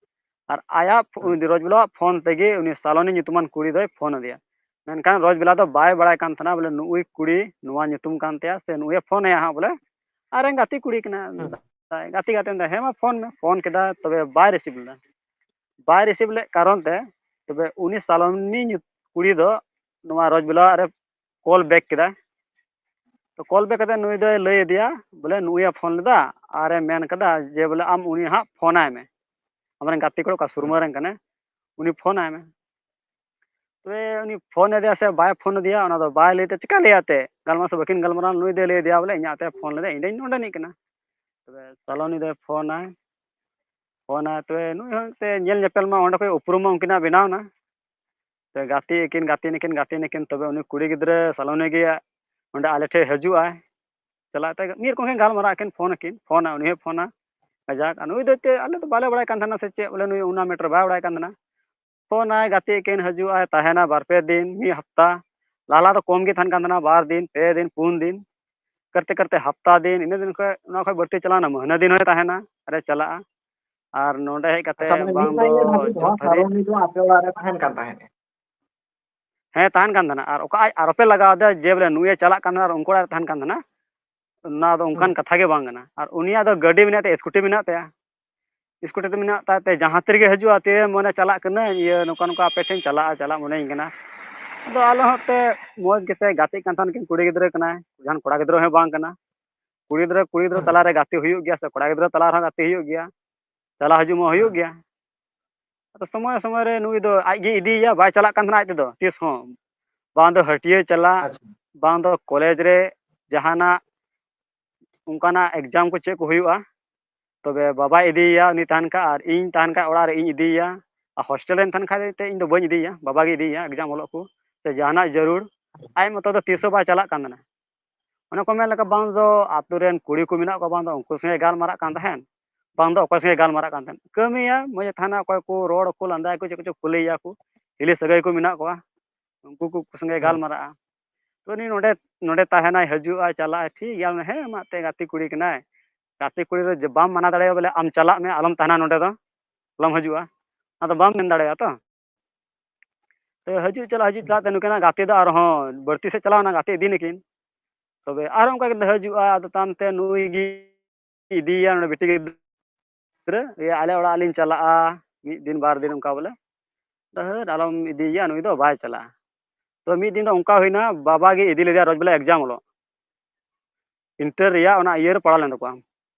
ᱟᱨ ᱟᱭᱟᱜ ᱯᱷᱳ-, ᱩᱱᱤ ᱨᱚᱡᱽᱵᱟᱞᱟᱣᱟᱜ ᱯᱷᱳᱱ ᱛᱮᱜᱮ ᱩᱱᱤ ᱥᱟᱞᱚᱱᱤ ᱧᱩᱛᱩᱢᱟᱱ ᱠᱩᱲᱤ ᱫᱚᱭ ᱯᱷᱳᱱ ᱟᱫᱮᱭᱟ᱾ ᱢᱮᱱᱠᱷᱟᱱ ᱨᱚᱡᱽᱵᱟᱞᱟ ᱫᱚ ᱵᱟᱭ ᱵᱟᱲᱟᱭ ᱠᱟᱱ ᱛᱟᱦᱮᱱᱟ ᱵᱚᱞᱮ ᱱᱩᱜᱼᱩᱭ ᱠᱩᱲᱤ ᱱᱚᱣᱟ ᱧᱩᱛᱩᱢ ᱠᱟᱱ ᱛᱟᱭᱟ ᱥᱮ ᱱᱩᱜᱼᱩᱭᱮ ᱯᱷᱳᱱ ᱟᱭᱟ ᱦᱟᱸᱜ ᱵᱚᱞᱮ, ᱟᱨ ᱨᱮᱱ ᱜᱟᱛᱮ ᱠᱩᱲᱤ ᱠᱟᱱᱟ᱾ ᱜᱟᱛᱮ ᱜᱟᱛᱮ ᱢᱮᱱᱫᱟ, "ᱦᱮᱸ ᱢᱟ ᱯᱷᱳᱱ ᱢᱮ᱾" ᱯᱷᱳᱱ ᱠᱮᱫᱟ, ᱛᱚᱵᱮ ᱵᱟᱭ ᱨᱤᱥᱤᱵᱷ ᱞᱮᱫᱟ᱾ ᱵᱟᱭ ᱨᱤᱥᱤᱵᱷ ᱞᱮᱫ ᱠᱟᱨᱚᱱ ᱛᱮ ᱛᱚᱵᱮ ᱩᱱᱤ ᱥᱟᱞᱚᱱᱤ ᱧᱩ-, ᱠᱩᱲᱤ ᱫᱚ ᱱᱚᱣᱟ ᱨᱚᱡᱽᱵᱟᱞᱟ ᱨᱮ ᱠᱚᱞ ᱵᱮᱠ ᱠᱮᱫᱟ᱾ ᱛᱚ ᱠᱚᱞ ᱵᱮᱠ ᱠᱟᱛᱮ ᱱᱩᱭ ᱫᱚᱭ ᱞᱟᱹᱭ ᱟᱫᱮᱭᱟ ᱵᱚᱞᱮ ᱱᱩᱭᱮ ᱯᱷᱳᱱ ᱞᱮᱫᱟ ᱟᱨᱮ ᱢᱮᱱ ᱠᱟᱫᱟ ᱡᱮ ᱵᱚᱞᱮ ᱟᱢ ᱩᱱᱤ ᱦᱟᱸᱜ ᱯᱷᱳᱱ ᱟᱭ ᱢᱮ, ᱟᱢᱨᱮᱱ ᱜᱟᱛᱮ ᱠᱚᱲᱟ ᱚᱠᱟ ᱥᱩᱨᱢᱟᱹ ᱨᱮᱱ ᱠᱟᱱᱟᱭ, ᱩᱱᱤ ᱯᱷᱳᱱ ᱟᱭ ᱢᱮ᱾ ᱛᱚᱵᱮ ᱩᱱᱤ ᱯᱷᱳᱱ ᱟᱫᱮᱭᱟ ᱥᱮ ᱵᱟᱭ ᱯᱷᱳᱱ ᱟᱫᱮᱭᱟ, ᱚᱱᱟ ᱫᱚ ᱵᱟᱭ ᱞᱟᱹᱭ ᱛᱮ ᱪᱤᱠᱟ ᱞᱟᱹᱭᱟ ᱛᱮ, ᱜᱟᱞᱢᱟᱨᱟᱣ ᱥᱮ ᱵᱟᱹᱠᱤᱱ ᱜᱟᱞᱢᱟᱨᱟᱣ, ᱱᱩᱭ ᱫᱚᱭ ᱞᱟᱹᱭ ᱟᱫᱮᱭᱟ ᱵᱚᱞᱮ ᱤᱧᱟᱹᱜ ᱛᱮ ᱯᱷᱳᱱ ᱞᱮᱫᱟ, ᱤᱧ ᱫᱚᱧ ᱱᱚᱰᱮᱱᱤᱡ ᱠᱟᱱᱟ᱾ ᱛᱚᱵᱮ ᱥᱟᱞᱚᱱᱤ ᱫᱚᱭ ᱯᱷᱳᱱᱟᱭ, ᱯᱷᱳᱱᱟᱭ, ᱛᱚᱵᱮ ᱱᱩᱭ ᱦᱚᱸ ᱛᱮ ᱧᱮᱞ ᱧᱮᱯᱮᱞ ᱢᱟ ᱚᱸᱰᱮ ᱠᱷᱚᱡ ᱩᱯᱨᱩᱢ ᱢᱟ ᱩᱱᱠᱤᱱᱟᱜ ᱵᱮᱱᱟᱣ ᱮᱱᱟ᱾ ᱛᱚ ᱜᱟᱛᱮ ᱟᱹᱠᱤᱱ, ᱜᱟᱛᱮ ᱱᱟᱹᱠᱤᱱ, ᱜᱟᱛᱮ ᱱᱟᱹᱠᱤᱱ, ᱛᱚᱵᱮ ᱩᱱᱤ ᱠᱩᱲᱤ ᱜᱤᱫᱽᱨᱟᱹ ᱥᱟᱞᱚᱱᱤ ᱜᱮ ᱚᱸᱰᱮ ᱟᱞᱮ ᱴᱷᱮᱡ ᱦᱤᱡᱩᱜ ᱟᱭ᱾ ᱪᱟᱞᱟᱜ ᱛᱮ ᱢᱤᱫ ᱨᱚᱠᱚᱢ ᱠᱤᱱ ᱜᱟᱞᱢᱟᱨᱟᱜ ᱟᱹᱠᱤᱱ, ᱯᱷᱳᱱ ᱟᱹᱠᱤᱱ, ᱯᱷᱳᱱᱟ, ᱩᱱᱤ ᱦᱚᱸᱭ ᱯᱷᱳᱱᱟ᱾ ᱠᱟᱡᱟᱠ, ᱟᱨ ᱱᱩᱭ ᱫᱚ ᱮᱱᱛᱮᱫ ᱟᱞᱮ ᱫᱚ ᱵᱟᱞᱮ ᱵᱟᱲᱟᱭ ᱠᱟᱱ ᱛᱟᱦᱮᱱᱟ ᱥᱮ ᱪᱮᱫ, ᱵᱚᱞᱮ ᱱᱩᱭ ᱚᱱᱟ ᱢᱮᱴᱟᱨ ᱵᱟᱭ ᱵᱟᱲᱟᱭ ᱠᱟᱱ ᱛᱟᱦᱮᱱᱟ᱾ ᱯᱷᱳᱱᱟᱭ, ᱜᱟᱛᱮ ᱟᱹᱠᱤᱱ, ᱦᱤᱡᱩᱜ ᱟᱭ, ᱛᱟᱦᱮᱱᱟ ᱵᱟᱨ ᱯᱮ ᱫᱤᱱ, ᱢᱤᱫ ᱦᱟᱯᱛᱟ᱾ ᱞᱟᱦᱟ ᱞᱟᱦᱟ ᱫᱚ ᱠᱚᱢ ᱜᱮ ᱛᱟᱦᱮᱱ ᱠᱟᱱ ᱛᱟᱦᱮᱱᱟ, ᱵᱟᱨ ᱫᱤᱱ, ᱯᱮ ᱫᱤᱱ, ᱯᱩᱱ ᱫᱤᱱ᱾ ᱠᱟᱨᱛᱮ ᱠᱟᱨᱛᱮ ᱦᱟᱯᱛᱟ ᱫᱤᱱ, ᱤᱱᱟᱹ ᱫᱤᱱ ᱠᱷᱚᱡ, ᱚᱱᱟ ᱠᱷᱚᱡ ᱵᱟᱹᱲᱛᱤ ᱪᱟᱞᱟᱣᱱᱟ, ᱢᱟᱹᱦᱱᱟᱹ ᱫᱤᱱ ᱦᱚᱸᱭ ᱛᱟᱦᱮᱱᱟ ᱟᱨᱮ ᱪᱟᱞᱟᱜᱼᱟ᱾ ᱟᱨ ᱱᱚᱰᱮ ᱦᱮᱡ ᱠᱟᱛᱮ ᱟᱪᱪᱷᱟ, ᱢᱟᱱᱮ ᱵᱟᱝ ᱢᱤᱫ ᱫᱚ ᱢᱟᱹᱦᱱᱟᱹ ᱫᱷᱟᱹᱵᱤᱡ ᱫᱚ ᱡᱚᱛᱷᱟᱨᱤ ᱥᱟᱨᱚᱱᱤ ᱫᱚ ᱟᱯᱮ ᱚᱲᱟᱜ ᱨᱮ ᱛᱟᱦᱮᱱ ᱠᱟᱱ ᱛᱟᱦᱮᱸᱫ? ᱦᱮᱸ, ᱛᱟᱦᱮᱱ ᱠᱟᱱ ᱛᱟᱦᱮᱱᱟ᱾ ᱟᱨ ᱚᱠᱟ ᱟᱡ ᱟᱨᱚᱯᱮ ᱞᱟᱜᱟᱣ ᱟᱫᱮᱭᱟ ᱡᱮ ᱵᱚᱞᱮ ᱱᱩᱭᱮ ᱪᱟᱞᱟᱜ ᱠᱟᱱ ᱛᱟᱦᱮᱱᱟ ᱟᱨ ᱩᱱᱠᱩ ᱚᱲᱟᱜ ᱨᱮ ᱛᱟᱦᱮᱱ ᱠᱟᱱ ᱛᱟᱦᱮᱱᱟ, ᱚᱱᱟ ᱫᱚ ᱚᱱᱠᱟᱱ ᱦᱩᱸ᱾ ᱠᱟᱛᱷᱟ ᱜᱮ ᱵᱟᱝ ᱠᱟᱱᱟ᱾ ᱟᱨ ᱩᱱᱤᱭᱟᱜ ᱫᱚ ᱜᱟᱹᱰᱤ ᱢᱮᱱᱟᱜ ᱛᱟᱭᱟ, ᱥᱠᱩᱴᱤ ᱢᱮᱱᱟᱜ ᱛᱟᱭᱟ, ᱥᱠᱩᱴᱤ ᱫᱚ ᱢᱮᱱᱟᱜ ᱛᱟᱭ ᱛᱮ, ᱡᱟᱦᱟᱸ ᱛᱤ ᱨᱮᱜᱮ ᱦᱤᱡᱩᱜᱼᱟ, ᱛᱤᱨᱮ ᱢᱚᱱᱮ ᱪᱟᱞᱟᱜ ᱠᱟᱹᱱᱟᱹᱧ, ᱤᱭᱟᱹ, ᱱᱚᱝᱠᱟ ᱱᱚᱝᱠᱟ ᱟᱯᱮ ᱴᱷᱮᱱ ᱪᱟᱞᱟᱜᱼᱟ, ᱪᱟᱞᱟᱜ ᱢᱚᱱᱮᱧ ᱠᱟᱱᱟ᱾ ᱟᱫᱚ ᱟᱞᱮ ᱦᱚᱸ ᱛᱮ ᱢᱚᱡᱽ ᱜᱮᱛᱮ ᱜᱟᱛᱮᱜ ᱠᱟᱱ ᱛᱟᱦᱮᱱ ᱠᱤᱱ, ᱠᱩᱲᱤ ᱜᱤᱫᱽᱨᱟᱹ ᱠᱟᱱᱟᱭ, ᱡᱟᱦᱟᱱ ᱠᱚᱲᱟ ᱜᱤᱫᱽᱨᱟᱹ ᱦᱚᱸ ᱵᱟᱝ ᱠᱟᱱᱟ᱾ ᱠᱩᱲᱤ ᱜᱤᱫᱽᱨᱟᱹ, ᱠᱩᱲᱤ ᱜᱤᱫᱽᱨᱟᱹ ᱦᱩᱸ᱾ ᱛᱟᱞᱟᱨᱮ ᱜᱟᱛᱮ ᱦᱩᱭᱩᱜ ᱜᱮᱭᱟ ᱥᱮ ᱠᱚᱲᱟ ᱜᱤᱫᱽᱨᱟᱹ ᱛᱟᱞᱟ ᱨᱮᱦᱚᱸ ᱜᱟᱛᱮ ᱦᱩᱭᱩᱜ ᱜᱮᱭᱟ, ᱪᱟᱞᱟᱣ ᱦᱤᱡᱩᱜ ᱢᱟ ᱦᱩᱭᱩᱜ ᱦᱩᱸ᱾ ᱜᱮᱭᱟ᱾ ᱟᱫᱚ ᱥᱚᱢᱚᱭ ᱥᱚᱢᱚᱭ ᱨᱮ ᱱᱩᱭ ᱫᱚ ᱟᱡ ᱜᱮ ᱤᱫᱤᱭᱮᱭᱟ, ᱵᱟᱭ ᱪᱟᱞᱟᱜ ᱠᱟᱱ ᱛᱟᱦᱮᱱᱟ ᱟᱡ ᱛᱮᱫᱚ ᱛᱤᱥ ᱦᱚᱸ᱾ ᱵᱟᱝ ᱫᱚ ᱦᱟᱹᱴᱭᱟᱹ ᱪᱟᱞᱟᱜ, ᱟᱪᱪᱷᱟ᱾ ᱵᱟᱝ ᱫᱚ ᱠᱚᱞᱮᱡᱽ ᱨᱮ ᱡᱟᱦᱟᱱᱟᱜ ᱚᱱᱠᱟᱱᱟᱜ ᱮᱠᱡᱟᱢ ᱠᱚ ᱪᱮᱫ ᱠᱚ ᱦᱩᱭᱩᱜᱼᱟ, ᱛᱚᱵᱮ ᱵᱟᱵᱟᱭ ᱤᱫᱤᱭᱮᱭᱟ, ᱩᱱᱤ ᱛᱟᱦᱮᱱ ᱠᱷᱟᱡ, ᱟᱨ ᱤᱧ ᱛᱟᱦᱮᱱ ᱠᱷᱟᱡ ᱚᱲᱟᱜ ᱨᱮ ᱤᱧ ᱤᱫᱤᱭᱮᱭᱟ᱾ ᱟᱨ ᱦᱳᱥᱴᱮᱞ ᱨᱮᱧ ᱛᱟᱦᱮᱱ ᱠᱷᱟᱡ ᱛᱮ ᱤᱧ ᱫᱚ ᱵᱟᱹᱧ ᱤᱫᱤᱭᱮᱭᱟ, ᱵᱟᱵᱟ ᱜᱮ ᱤᱫᱤᱭᱮᱭᱟ ᱮᱠᱡᱟᱢ ᱚᱞᱚᱜ ᱠᱚ, ᱥᱮ ᱡᱟᱦᱟᱱᱟᱜ ᱡᱟᱹᱨᱩᱲ ᱟᱡ ᱢᱚᱛᱚ ᱫᱚ ᱛᱤᱥ ᱦᱚᱸ ᱵᱟᱭ ᱪᱟᱞᱟᱜ ᱠᱟᱱ ᱛᱟᱦᱮᱱᱟ᱾ ᱚᱱᱮ ᱠᱚ ᱢᱮᱱ ᱞᱮᱠᱟ, ᱵᱟᱝ ᱫᱚ ᱟᱛᱳ ᱨᱮᱱ ᱠᱩᱲᱤ ᱠᱚ ᱢᱮᱱᱟᱜ ᱠᱚᱣᱟ, ᱵᱟᱝ ᱫᱚ ᱩᱱᱠᱩ ᱥᱚᱸᱜᱮ ᱜᱟᱞᱢᱟᱨᱟᱜ ᱠᱟᱱ ᱛᱟᱦᱮᱱ, ᱵᱟᱝ ᱫᱚ ᱚᱠᱚᱭ ᱥᱚᱸᱜᱮ ᱜᱟᱞᱢᱟᱨᱟᱜ ᱠᱟᱱ ᱛᱟᱦᱮᱱ᱾ ᱠᱟᱹᱢᱤᱭᱟ, ᱢᱚᱡᱽ ᱛᱟᱦᱮᱱᱟ, ᱚᱠᱚᱭ ᱠᱚ ᱨᱚᱲ ᱟᱠᱚ, ᱞᱟᱸᱫᱟᱭᱟᱠᱚ, ᱪᱮᱫ ᱠᱚᱪᱚ ᱠᱩᱞᱤᱭᱮᱭᱟ ᱠᱚ, ᱦᱤᱞᱤ ᱥᱟᱹᱜᱟᱹᱭ ᱠᱚ ᱢᱮᱱᱟᱜ ᱠᱚᱣᱟ, ᱩᱱᱠᱩ ᱠᱚ ᱥᱚᱸᱜᱮ ᱦᱩᱸ᱾ ᱜᱟᱞᱢᱟᱨᱟᱜᱼᱟ᱾ ᱛᱚ ᱩᱱᱤ ᱱᱚᱰᱮ, ᱱᱚᱰᱮ ᱛᱟᱦᱮᱱᱟᱭ, ᱦᱤᱡᱩᱜᱼᱟᱭ, ᱪᱟᱞᱟᱜᱼᱟᱭ, ᱴᱷᱤᱠ ᱜᱮᱭᱟ, ᱦᱮᱸ ᱢᱟ ᱮᱱᱛᱮᱫ ᱜᱟᱛᱮ ᱠᱩᱲᱤ ᱠᱟᱱᱟᱭ, ᱜᱟᱛᱮ ᱠᱩᱲᱤ ᱨᱮ ᱡᱮ ᱵᱟᱢ ᱢᱟᱱᱟ ᱫᱟᱲᱮᱭᱟᱭᱟ ᱵᱚᱞᱮ ᱟᱢ ᱪᱟᱞᱟᱜ ᱢᱮ, ᱟᱞᱚᱢ ᱛᱟᱦᱮᱱᱟ ᱱᱚᱰᱮ ᱫᱚ, ᱟᱞᱚᱢ ᱦᱤᱡᱩᱜᱼᱟ, ᱚᱱᱟ ᱫᱚ ᱵᱟᱢ ᱢᱮᱱ ᱫᱟᱲᱮᱭᱟᱜᱼᱟ ᱛᱚ᱾ ᱛᱚ ᱦᱤᱡᱩᱜ ᱪᱟᱞᱟᱜ, ᱦᱤᱡᱩᱜ ᱪᱟᱞᱟᱜ ᱛᱮ ᱱᱩᱠᱤᱱᱟᱜ ᱜᱟᱛᱮ ᱫᱚ ᱟᱨᱦᱚᱸ ᱵᱟᱹᱲᱛᱤ ᱥᱮᱫ ᱪᱟᱞᱟᱣ ᱮᱱᱟ, ᱜᱟᱛᱮ ᱤᱫᱤ ᱱᱟᱹᱠᱤᱱ᱾ ᱛᱚᱵᱮ ᱟᱨᱦᱚᱸ ᱚᱱᱠᱟ ᱜᱮ ᱦᱤᱡᱩᱜᱼᱟ, ᱟᱫᱚ ᱛᱟᱭᱚᱢ ᱛᱮ ᱱᱩᱭ ᱜᱮ ᱤᱫᱤᱭᱮᱭᱟ ᱱᱚᱰᱮ ᱵᱤᱴᱤ ᱜᱤᱫᱽᱨᱟᱹ, ᱤᱭᱟᱹ, ᱟᱞᱮ ᱚᱲᱟᱜ ᱞᱤᱧ ᱪᱟᱞᱟᱜᱼᱟ ᱢᱤᱫ ᱫᱤᱱ ᱵᱟᱨ ᱫᱤᱱ ᱚᱱᱠᱟ ᱵᱚᱞᱮ᱾ ᱟᱫᱚ ᱦᱟᱹᱴ, ᱟᱞᱚᱢ ᱤᱫᱤᱭᱮᱭᱟ, ᱱᱩᱭ ᱫᱚ ᱵᱟᱭ ᱪᱟᱞᱟᱜᱼᱟ᱾ ᱛᱚ ᱢᱤᱫ ᱫᱤᱱ ᱫᱚ ᱚᱱᱠᱟ ᱦᱩᱭᱱᱟ, ᱵᱟᱵᱟ ᱜᱮ ᱤᱫᱤ ᱞᱮᱫᱮᱭᱟ ᱨᱳᱡᱽ ᱵᱚᱞᱮ ᱮᱠᱡᱟᱢ ᱚᱞᱚᱜ, ᱤᱱᱴᱟᱨ ᱨᱮᱭᱟᱜ ᱚᱱᱟ ᱤᱭᱟᱹ ᱨᱮ ᱯᱟᱲᱟᱣ ᱞᱮᱱ ᱛᱟᱠᱚᱣᱟ,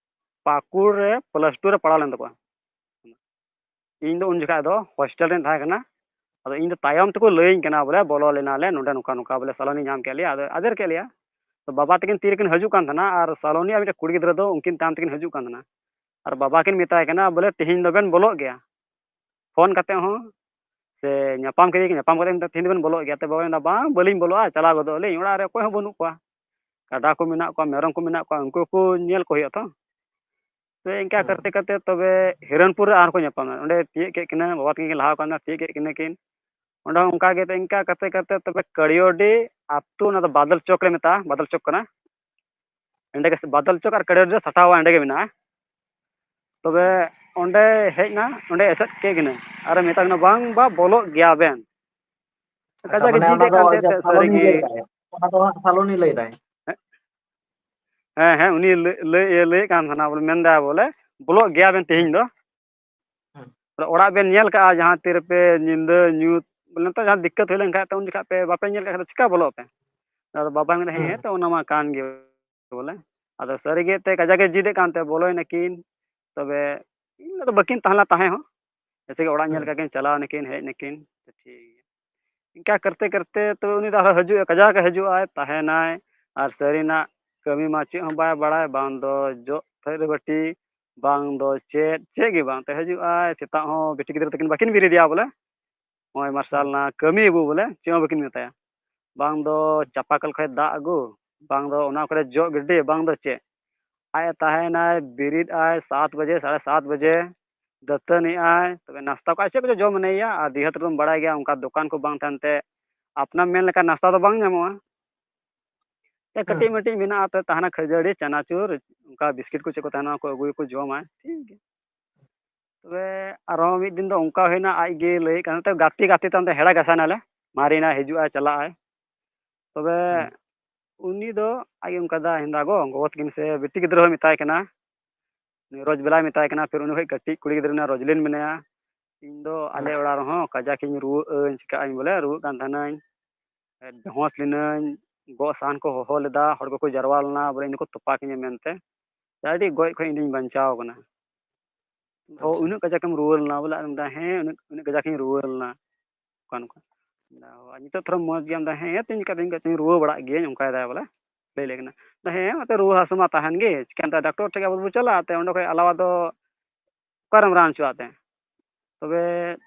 ᱯᱟᱹᱠᱩᱲ ᱨᱮ ᱯᱞᱟᱥ ᱴᱩ ᱨᱮ ᱯᱟᱲᱟᱣ ᱞᱮᱱ ᱛᱟᱠᱚᱣᱟ᱾ ᱤᱧ ᱫᱚ ᱩᱱ ᱡᱚᱠᱷᱟᱡ ᱫᱚ ᱦᱳᱥᱴᱮᱞ ᱨᱮᱧ ᱛᱟᱦᱮᱸ ᱠᱟᱱᱟ᱾ ᱟᱫᱚ ᱤᱧ ᱫᱚ ᱛᱟᱭᱚᱢ ᱛᱮᱠᱚ ᱞᱟᱹᱭᱟᱹᱧ ᱠᱟᱱᱟ ᱵᱚᱞᱮ, ᱵᱚᱞᱚ ᱞᱮᱱᱟᱞᱮ ᱱᱚᱰᱮ, ᱱᱚᱝᱠᱟ ᱱᱚᱝᱠᱟ ᱵᱚᱞᱮ ᱥᱟᱞᱚᱱᱤ ᱧᱟᱢ ᱠᱮᱫ ᱞᱮᱭᱟ, ᱟᱫᱚ ᱟᱫᱮᱨ ᱠᱮᱫ ᱞᱮᱭᱟ᱾ ᱛᱚ ᱵᱟᱵᱟ ᱛᱟᱹᱠᱤᱱ ᱛᱤ ᱨᱮᱠᱤᱱ ᱦᱤᱡᱩᱜ ᱠᱟᱱ ᱛᱟᱦᱮᱱᱟ ᱟᱨ ᱥᱟᱞᱚᱱᱤ ᱟᱨ ᱢᱤᱫᱴᱮᱱ ᱠᱩᱲᱤ ᱜᱤᱫᱽᱨᱟᱹ ᱫᱚ ᱩᱱᱠᱤᱱ ᱛᱟᱭᱚᱢ ᱛᱮᱠᱤᱱ ᱦᱤᱡᱩᱜ ᱠᱟᱱ ᱛᱟᱦᱮᱱᱟ᱾ ᱟᱨ ᱵᱟᱵᱟ ᱠᱤᱱ ᱢᱮᱛᱟᱭ ᱠᱟᱱᱟ ᱵᱚᱞᱮ, "ᱛᱮᱦᱮᱧ ᱫᱚᱵᱮᱱ ᱵᱚᱞᱚᱜ ᱜᱮᱭᱟ, ᱯᱷᱳᱱ ᱠᱟᱛᱮ ᱦᱚᱸ ᱥᱮ ᱧᱟᱯᱟᱢ ᱠᱮᱫᱮᱭᱟ ᱠᱤᱱ, ᱧᱟᱯᱟᱢ ᱠᱟᱛᱮ ᱢᱮᱛᱟᱭ, ᱛᱮᱦᱮᱧ ᱫᱚᱵᱮᱱ ᱵᱚᱞᱚᱜ ᱜᱮᱭᱟ?" ᱛᱚ ᱵᱟᱵᱟᱭ ᱢᱮᱱᱫᱟ, "ᱵᱟᱝ, ᱵᱟᱹᱞᱤᱧ ᱵᱚᱞᱚᱜᱼᱟ, ᱪᱟᱞᱟᱣ ᱜᱚᱫᱚᱜ ᱟᱹᱞᱤᱧ, ᱚᱲᱟᱜ ᱨᱮ ᱚᱠᱚᱭ ᱦᱚᱸ ᱵᱟᱹᱱᱩᱜ ᱠᱚᱣᱟ, ᱠᱟᱰᱟ ᱠᱚ ᱢᱮᱱᱟᱜ ᱠᱚᱣᱟ, ᱢᱮᱨᱚᱢ ᱠᱚ ᱢᱮᱱᱟᱜ ᱠᱚᱣᱟ, ᱩᱱᱠᱩ ᱠᱚ ᱧᱮᱞ ᱠᱚ ᱦᱩᱭᱩᱜᱼᱟ ᱛᱚ᱾" ᱛᱚ ᱤᱱᱠᱟ ᱦᱩᱸ᱾ ᱠᱟᱛᱮ ᱠᱟᱛᱮ ᱛᱚᱵᱮ ᱦᱤᱨᱚᱱᱯᱩᱨ ᱨᱮ ᱟᱨᱦᱚᱸ ᱠᱚ ᱧᱟᱯᱟᱢᱟ᱾ ᱚᱸᱰᱮ ᱛᱤᱭᱳᱜ ᱠᱮᱫ ᱠᱤᱱᱟᱹ, ᱵᱟᱵᱟ ᱛᱟᱹᱠᱤᱱ ᱠᱤᱱ ᱞᱟᱦᱟ ᱠᱟᱱᱟ, ᱛᱤᱭᱳᱜ ᱠᱮᱫ ᱠᱤᱱᱟᱹ ᱠᱤᱱ᱾ ᱚᱸᱰᱮ ᱦᱚᱸ ᱚᱱᱠᱟ ᱜᱮ ᱤᱱᱠᱟ ᱠᱟᱛᱮ ᱠᱟᱛᱮ ᱛᱚᱵᱮ ᱠᱟᱲᱤᱭᱚᱰᱤ ᱟᱹᱛᱩ, ᱚᱱᱟ ᱫᱚ ᱵᱟᱫᱚᱞ ᱪᱚᱠ ᱞᱮ ᱢᱮᱛᱟᱜᱼᱟ, ᱵᱟᱫᱚᱞ ᱪᱚᱠ ᱠᱟᱱᱟ᱾ ᱚᱸᱰᱮ ᱜᱮ ᱵᱟᱫᱚᱞ ᱪᱚᱠ ᱟᱨ ᱠᱟᱲᱤᱭᱚᱰᱤ ᱫᱚ ᱥᱟᱴᱟᱣᱟ, ᱚᱸᱰᱮ ᱜᱮ ᱢᱮᱱᱟᱜᱼᱟ᱾ ᱛᱚᱵᱮ ᱚᱸᱰᱮ ᱦᱮᱡ ᱮᱱᱟ, ᱚᱸᱰᱮ ᱮᱥᱮᱫ ᱠᱮᱫ ᱠᱤᱱᱟᱹ ᱟᱨᱮ ᱢᱮᱛᱟ ᱠᱤᱱᱟ, "ᱵᱟᱝ ᱵᱟ, ᱵᱚᱞᱚᱜ ᱜᱮᱭᱟ ᱵᱮᱱ᱾" ᱟᱪᱪᱷᱟ, ᱠᱟᱡᱟᱠ ᱮ ᱢᱟᱱᱮ ᱚᱱᱟ ᱡᱤᱫ ᱮᱫ ᱫᱚ ᱠᱟᱱ ᱡᱮ ᱛᱟᱦᱮᱸᱫ ᱥᱟᱹᱨᱤ ᱥᱟᱞᱚᱱᱤ ᱜᱮ᱾ ᱞᱟᱹᱭ ᱫᱟᱭ, ᱚᱱᱟ ᱫᱚ ᱦᱟᱸᱜ ᱥᱟᱞᱚᱱᱤ ᱞᱟᱹᱭ ᱫᱟᱭ᱾ ᱦᱮᱸ, ᱦᱮᱸ, ᱩᱱᱤ ᱞᱟᱹᱭ, ᱞᱟᱹᱭ, ᱞᱟᱹᱭᱮᱫ ᱠᱟᱱ ᱛᱟᱦᱮᱱᱟ, ᱵᱚᱞᱮ ᱢᱮᱱᱫᱟ ᱵᱚᱞᱮ, "ᱵᱚᱞᱚᱜ ᱜᱮᱭᱟ ᱵᱮᱱ ᱛᱮᱦᱮᱧ ᱫᱚ᱾" ᱦᱩᱸ᱾ ᱵᱚᱞᱮ ᱚᱲᱟᱜ ᱵᱮᱱ ᱧᱮᱞ ᱠᱟᱜᱼᱟ, ᱡᱟᱦᱟᱸ ᱛᱤ ᱨᱮᱯᱮ ᱧᱤᱫᱟᱹ ᱧᱩᱛ, ᱵᱚᱞᱮ ᱱᱮᱛᱟᱨ ᱡᱟᱦᱟᱸ ᱫᱤᱠᱠᱟᱹᱛ ᱦᱩᱭ ᱞᱮᱱᱠᱷᱟᱱ, ᱛᱚ ᱩᱱ ᱡᱚᱠᱷᱟᱡ ᱯᱮ ᱵᱟᱯᱮ ᱧᱮᱞ ᱠᱟᱜ ᱠᱷᱟᱡ ᱫᱚ ᱪᱤᱠᱟ ᱵᱚᱞᱚᱜ ᱟᱯᱮ? ᱟᱫᱚ ᱵᱟᱵᱟᱭ ᱢᱮᱱᱫᱟ, "ᱦᱮᱸ, ᱦᱩᱸ᱾ ᱦᱮᱸ, ᱛᱚ ᱚᱱᱟ ᱢᱟ ᱠᱟᱱ ᱜᱮ ᱵᱚᱞᱮ᱾" ᱟᱫᱚ ᱥᱟᱹᱨᱤ ᱜᱮ ᱮᱱᱛᱮ ᱠᱟᱡᱟᱠ ᱮ ᱡᱤᱫ ᱮᱫ ᱠᱟᱱ ᱛᱮ ᱵᱚᱞᱚᱭ ᱱᱟᱹᱠᱤᱱ᱾ ᱛᱚᱵᱮ ᱤᱧ ᱫᱚ ᱵᱟᱹᱠᱤᱱ ᱛᱟᱦᱮᱸ ᱞᱮᱱᱟ ᱛᱟᱦᱮᱸ ᱦᱚᱸ᱾ ᱡᱮᱭᱥᱮ ᱠᱤ ᱚᱲᱟᱜ ᱧᱮᱞ ᱦᱮᱸ᱾ ᱠᱟᱜ ᱠᱤᱱ, ᱪᱟᱞᱟᱣ ᱱᱟᱹᱠᱤᱱ, ᱦᱮᱡ ᱱᱟᱹᱠᱤᱱ, ᱛᱚ ᱴᱷᱤᱠ ᱜᱮᱭᱟ᱾ ᱤᱱᱠᱟ ᱠᱟᱨᱛᱮ ᱠᱟᱨᱛᱮ ᱛᱚ ᱩᱱᱤ ᱫᱚ ᱟᱨᱦᱚᱸ ᱦᱤᱡᱩᱜᱼᱟ, ᱠᱟᱡᱟᱠ ᱮ ᱦᱤᱡᱩᱜᱼᱟᱭ, ᱛᱟᱦᱮᱱᱟᱭ, ᱟᱨ ᱥᱟᱹᱨᱤᱱᱟᱜ ᱠᱟᱹᱢᱤ ᱢᱟ ᱪᱮᱫ ᱦᱚᱸ ᱵᱟᱭ ᱵᱟᱲᱟᱭ, ᱵᱟᱝ ᱫᱚ ᱡᱚᱜ ᱛᱷᱟᱹᱨᱤ ᱵᱟᱹᱴᱤ, ᱵᱟᱝ ᱫᱚ ᱪᱮᱫ, ᱪᱮᱫ ᱜᱮ ᱵᱟᱝ᱾ ᱛᱚ ᱦᱤᱡᱩᱜᱼᱟᱭ, ᱥᱮᱛᱟᱜ ᱦᱚᱸ ᱵᱤᱴᱤ ᱜᱤᱫᱽᱨᱟᱹ ᱛᱟᱹᱠᱤᱱ ᱵᱟᱹᱠᱤᱱ ᱵᱮᱨᱮᱫᱮᱭᱟ ᱵᱚᱞᱮ, ᱱᱚᱜᱼᱚᱭ ᱢᱟᱨᱥᱟᱞ ᱦᱮᱸ᱾ ᱱᱟ, ᱠᱟᱹᱢᱤ ᱟᱹᱵᱩ ᱵᱚᱞᱮ, ᱪᱮᱫ ᱦᱚᱸ ᱵᱟᱹᱠᱤᱱ ᱢᱮᱛᱟᱭᱟ᱾ ᱵᱟᱝ ᱫᱚ ᱪᱟᱯᱟ ᱠᱚᱞ ᱠᱷᱚᱡ ᱫᱟᱜ ᱟᱹᱜᱩ, ᱵᱟᱝ ᱫᱚ ᱚᱱᱟ ᱠᱚᱨᱮ ᱡᱚᱜ ᱜᱤᱰᱤ, ᱵᱟᱝ ᱫᱚ ᱪᱮᱫ᱾ ᱟᱡ ᱮ ᱛᱟᱦᱮᱱᱟᱭ, ᱵᱮᱨᱮᱫ ᱟᱭ ᱥᱟᱛ ᱵᱟᱡᱮ, ᱥᱟᱲᱮ ᱥᱟᱛ ᱵᱟᱡᱮ, ᱫᱟᱹᱛᱟᱹᱱᱤᱜ ᱟᱭ, ᱛᱚᱵᱮ ᱱᱟᱥᱛᱟ ᱠᱚ ᱟᱡ ᱪᱮᱫ ᱠᱚᱪᱚ ᱡᱚᱢ ᱮᱱᱮᱭᱟ, ᱟᱨ ᱫᱤᱦᱟᱹᱛ ᱨᱮᱫᱚᱢ ᱵᱟᱲᱟᱭ ᱜᱮᱭᱟ, ᱚᱱᱠᱟ ᱫᱚᱠᱟᱱ ᱠᱚ ᱵᱟᱝ ᱛᱟᱦᱮᱱ ᱛᱮ ᱟᱯᱱᱟᱨ ᱢᱮᱱ ᱞᱮᱠᱟ ᱱᱟᱥᱛᱟ ᱫᱚ ᱵᱟᱝ ᱧᱟᱢᱚᱜᱼᱟ᱾ ᱥᱮ ᱦᱮᱸ, ᱠᱟᱹᱴᱤᱡ ᱦᱮᱸ᱾ ᱢᱟᱹᱴᱤᱡ ᱢᱮᱱᱟᱜᱼᱟ, ᱛᱚ ᱛᱟᱦᱮᱱᱟ ᱠᱷᱟᱹᱡᱟᱹᱲᱤ, ᱪᱟᱱᱟᱪᱩᱨ, ᱚᱱᱠᱟ ᱵᱤᱥᱠᱤᱴ ᱠᱚ ᱪᱮᱫ ᱠᱚ ᱛᱟᱦᱮᱱᱟ, ᱚᱱᱟ ᱠᱚ ᱟᱹᱜᱩᱭᱟᱠᱚ, ᱡᱚᱢᱟᱭ, ᱴᱷᱤᱠ ᱜᱮᱭᱟ᱾ ᱛᱚᱵᱮ ᱟᱨᱦᱚᱸ ᱢᱤᱫ ᱫᱤᱱ ᱫᱚ ᱚᱱᱠᱟ ᱦᱩᱭᱱᱟ, ᱟᱡ ᱜᱮ ᱞᱟᱹᱭᱮᱫ ᱠᱟᱱ ᱛᱟᱦᱮᱸ, ᱜᱟᱛᱮ ᱜᱟᱛᱮ ᱛᱟᱭᱚᱢ ᱛᱮ ᱦᱮᱲᱟ ᱜᱷᱟᱥᱟᱣ ᱱᱟᱞᱮ, ᱢᱟᱨᱮᱱᱟᱭ, ᱦᱤᱡᱩᱜᱼᱟᱭ, ᱪᱟᱞᱟᱜᱼᱟᱭ᱾ ᱛᱚᱵᱮ ᱦᱮᱸ᱾ ᱩᱱᱤ ᱫᱚ ᱟᱡ ᱜᱮ ᱚᱱᱠᱟ ᱫᱟ ᱦᱮᱸᱫᱟ ᱜᱚ, ᱜᱚᱜᱚ ᱛᱟᱹᱠᱤᱱ ᱥᱮ ᱵᱤᱴᱤ ᱜᱤᱫᱽᱨᱟᱹ ᱦᱚᱸ ᱢᱮᱛᱟᱭ ᱠᱟᱱᱟ, ᱩᱱᱤ ᱨᱳᱡᱽ ᱵᱮᱞᱟᱭ ᱢᱮᱛᱟᱭ ᱠᱟᱱᱟ, ᱯᱷᱤᱨ ᱩᱱᱤ ᱠᱷᱚᱡ ᱠᱟᱹᱴᱤᱡ ᱠᱩᱲᱤ ᱜᱤᱫᱽᱨᱟᱹ ᱢᱮᱱᱟᱭᱟ, ᱨᱳᱡᱽᱞᱤᱱ ᱢᱮᱱᱟᱭᱟ, ᱤᱧ ᱫᱚ ᱟᱞᱮ ᱦᱮᱸ᱾ ᱚᱲᱟᱜ ᱨᱮᱦᱚᱸ ᱠᱟᱡᱟᱠ ᱤᱧ ᱨᱩᱣᱟᱹᱜ ᱟᱹᱧ, ᱪᱤᱠᱟᱹᱜ ᱟᱹᱧ ᱵᱚᱞᱮ, ᱨᱩᱣᱟᱹᱜ ᱠᱟᱱ ᱛᱟᱦᱮᱱᱟᱹᱧ, ᱵᱮᱦᱚᱸᱥ ᱞᱤᱱᱟᱹᱧ, ᱜᱚᱜ ᱥᱟᱦᱟᱱ ᱠᱚ ᱦᱚᱦᱚ ᱞᱮᱫᱟ, ᱦᱚᱲ ᱠᱚᱠᱚ ᱡᱟᱨᱣᱟ ᱞᱮᱱᱟ, ᱵᱚᱞᱮ ᱤᱧ ᱫᱚᱠᱚ ᱛᱚᱯᱟ ᱠᱤᱧᱟ ᱢᱮᱱᱛᱮ, ᱟᱹᱰᱤ ᱜᱚᱡ ᱠᱷᱚᱡ ᱤᱧ ᱫᱩᱧ ᱵᱟᱧᱪᱟᱣ ᱠᱟᱱᱟ᱾ ᱚ, ᱟᱪᱪᱷᱟ᱾ ᱩᱱᱟᱹᱜ ᱠᱟᱡᱟᱠ ᱮᱢ ᱨᱩᱣᱟᱹ ᱞᱮᱱᱟ ᱵᱚᱞᱮ? ᱟᱨ ᱢᱮᱱᱫᱟ, ᱦᱮᱸ, ᱩᱱᱟᱹᱜ, ᱩᱱᱟᱹᱜ ᱠᱟᱡᱟᱠ ᱤᱧ ᱨᱩᱣᱟᱹ ᱞᱮᱱᱟ᱾ ᱚᱱᱠᱟ ᱱᱚᱝᱠᱟ᱾ ᱟᱨ ᱱᱤᱛᱚᱜ ᱛᱷᱚᱲᱟ ᱢᱚᱡᱽ ᱜᱮᱭᱟᱢ? ᱫᱟ, ᱦᱮᱸ, ᱛᱤᱧ ᱠᱟᱹᱴᱤᱡ ᱨᱩᱣᱟᱹ ᱵᱟᱲᱟᱜ ᱜᱤᱭᱟᱹᱧ, ᱚᱱᱠᱟᱭ ᱫᱟᱭ ᱵᱚᱞᱮ, ᱞᱟᱹᱭ ᱞᱮ ᱠᱟᱱᱟ᱾ ᱫᱟ, ᱦᱮᱸ, ᱱᱚᱛᱮ ᱨᱩᱣᱟᱹ ᱦᱟᱹᱥᱩ ᱢᱟ ᱛᱟᱦᱮᱱ ᱜᱮ, ᱪᱤᱠᱟᱹᱭᱟᱢ? ᱰᱟᱠᱴᱚᱨ ᱴᱷᱮᱡ ᱟᱵᱚ ᱫᱚᱵᱚ ᱪᱟᱞᱟᱜᱼᱟ, ᱛᱮ ᱚᱸᱰᱮ ᱠᱷᱚᱡ ᱟᱞᱟᱣᱟ ᱫᱚ ᱚᱠᱟᱨᱮᱢ ᱨᱟᱱ ᱦᱚᱪᱚᱣᱟᱜ ᱛᱮ? ᱛᱚᱵᱮ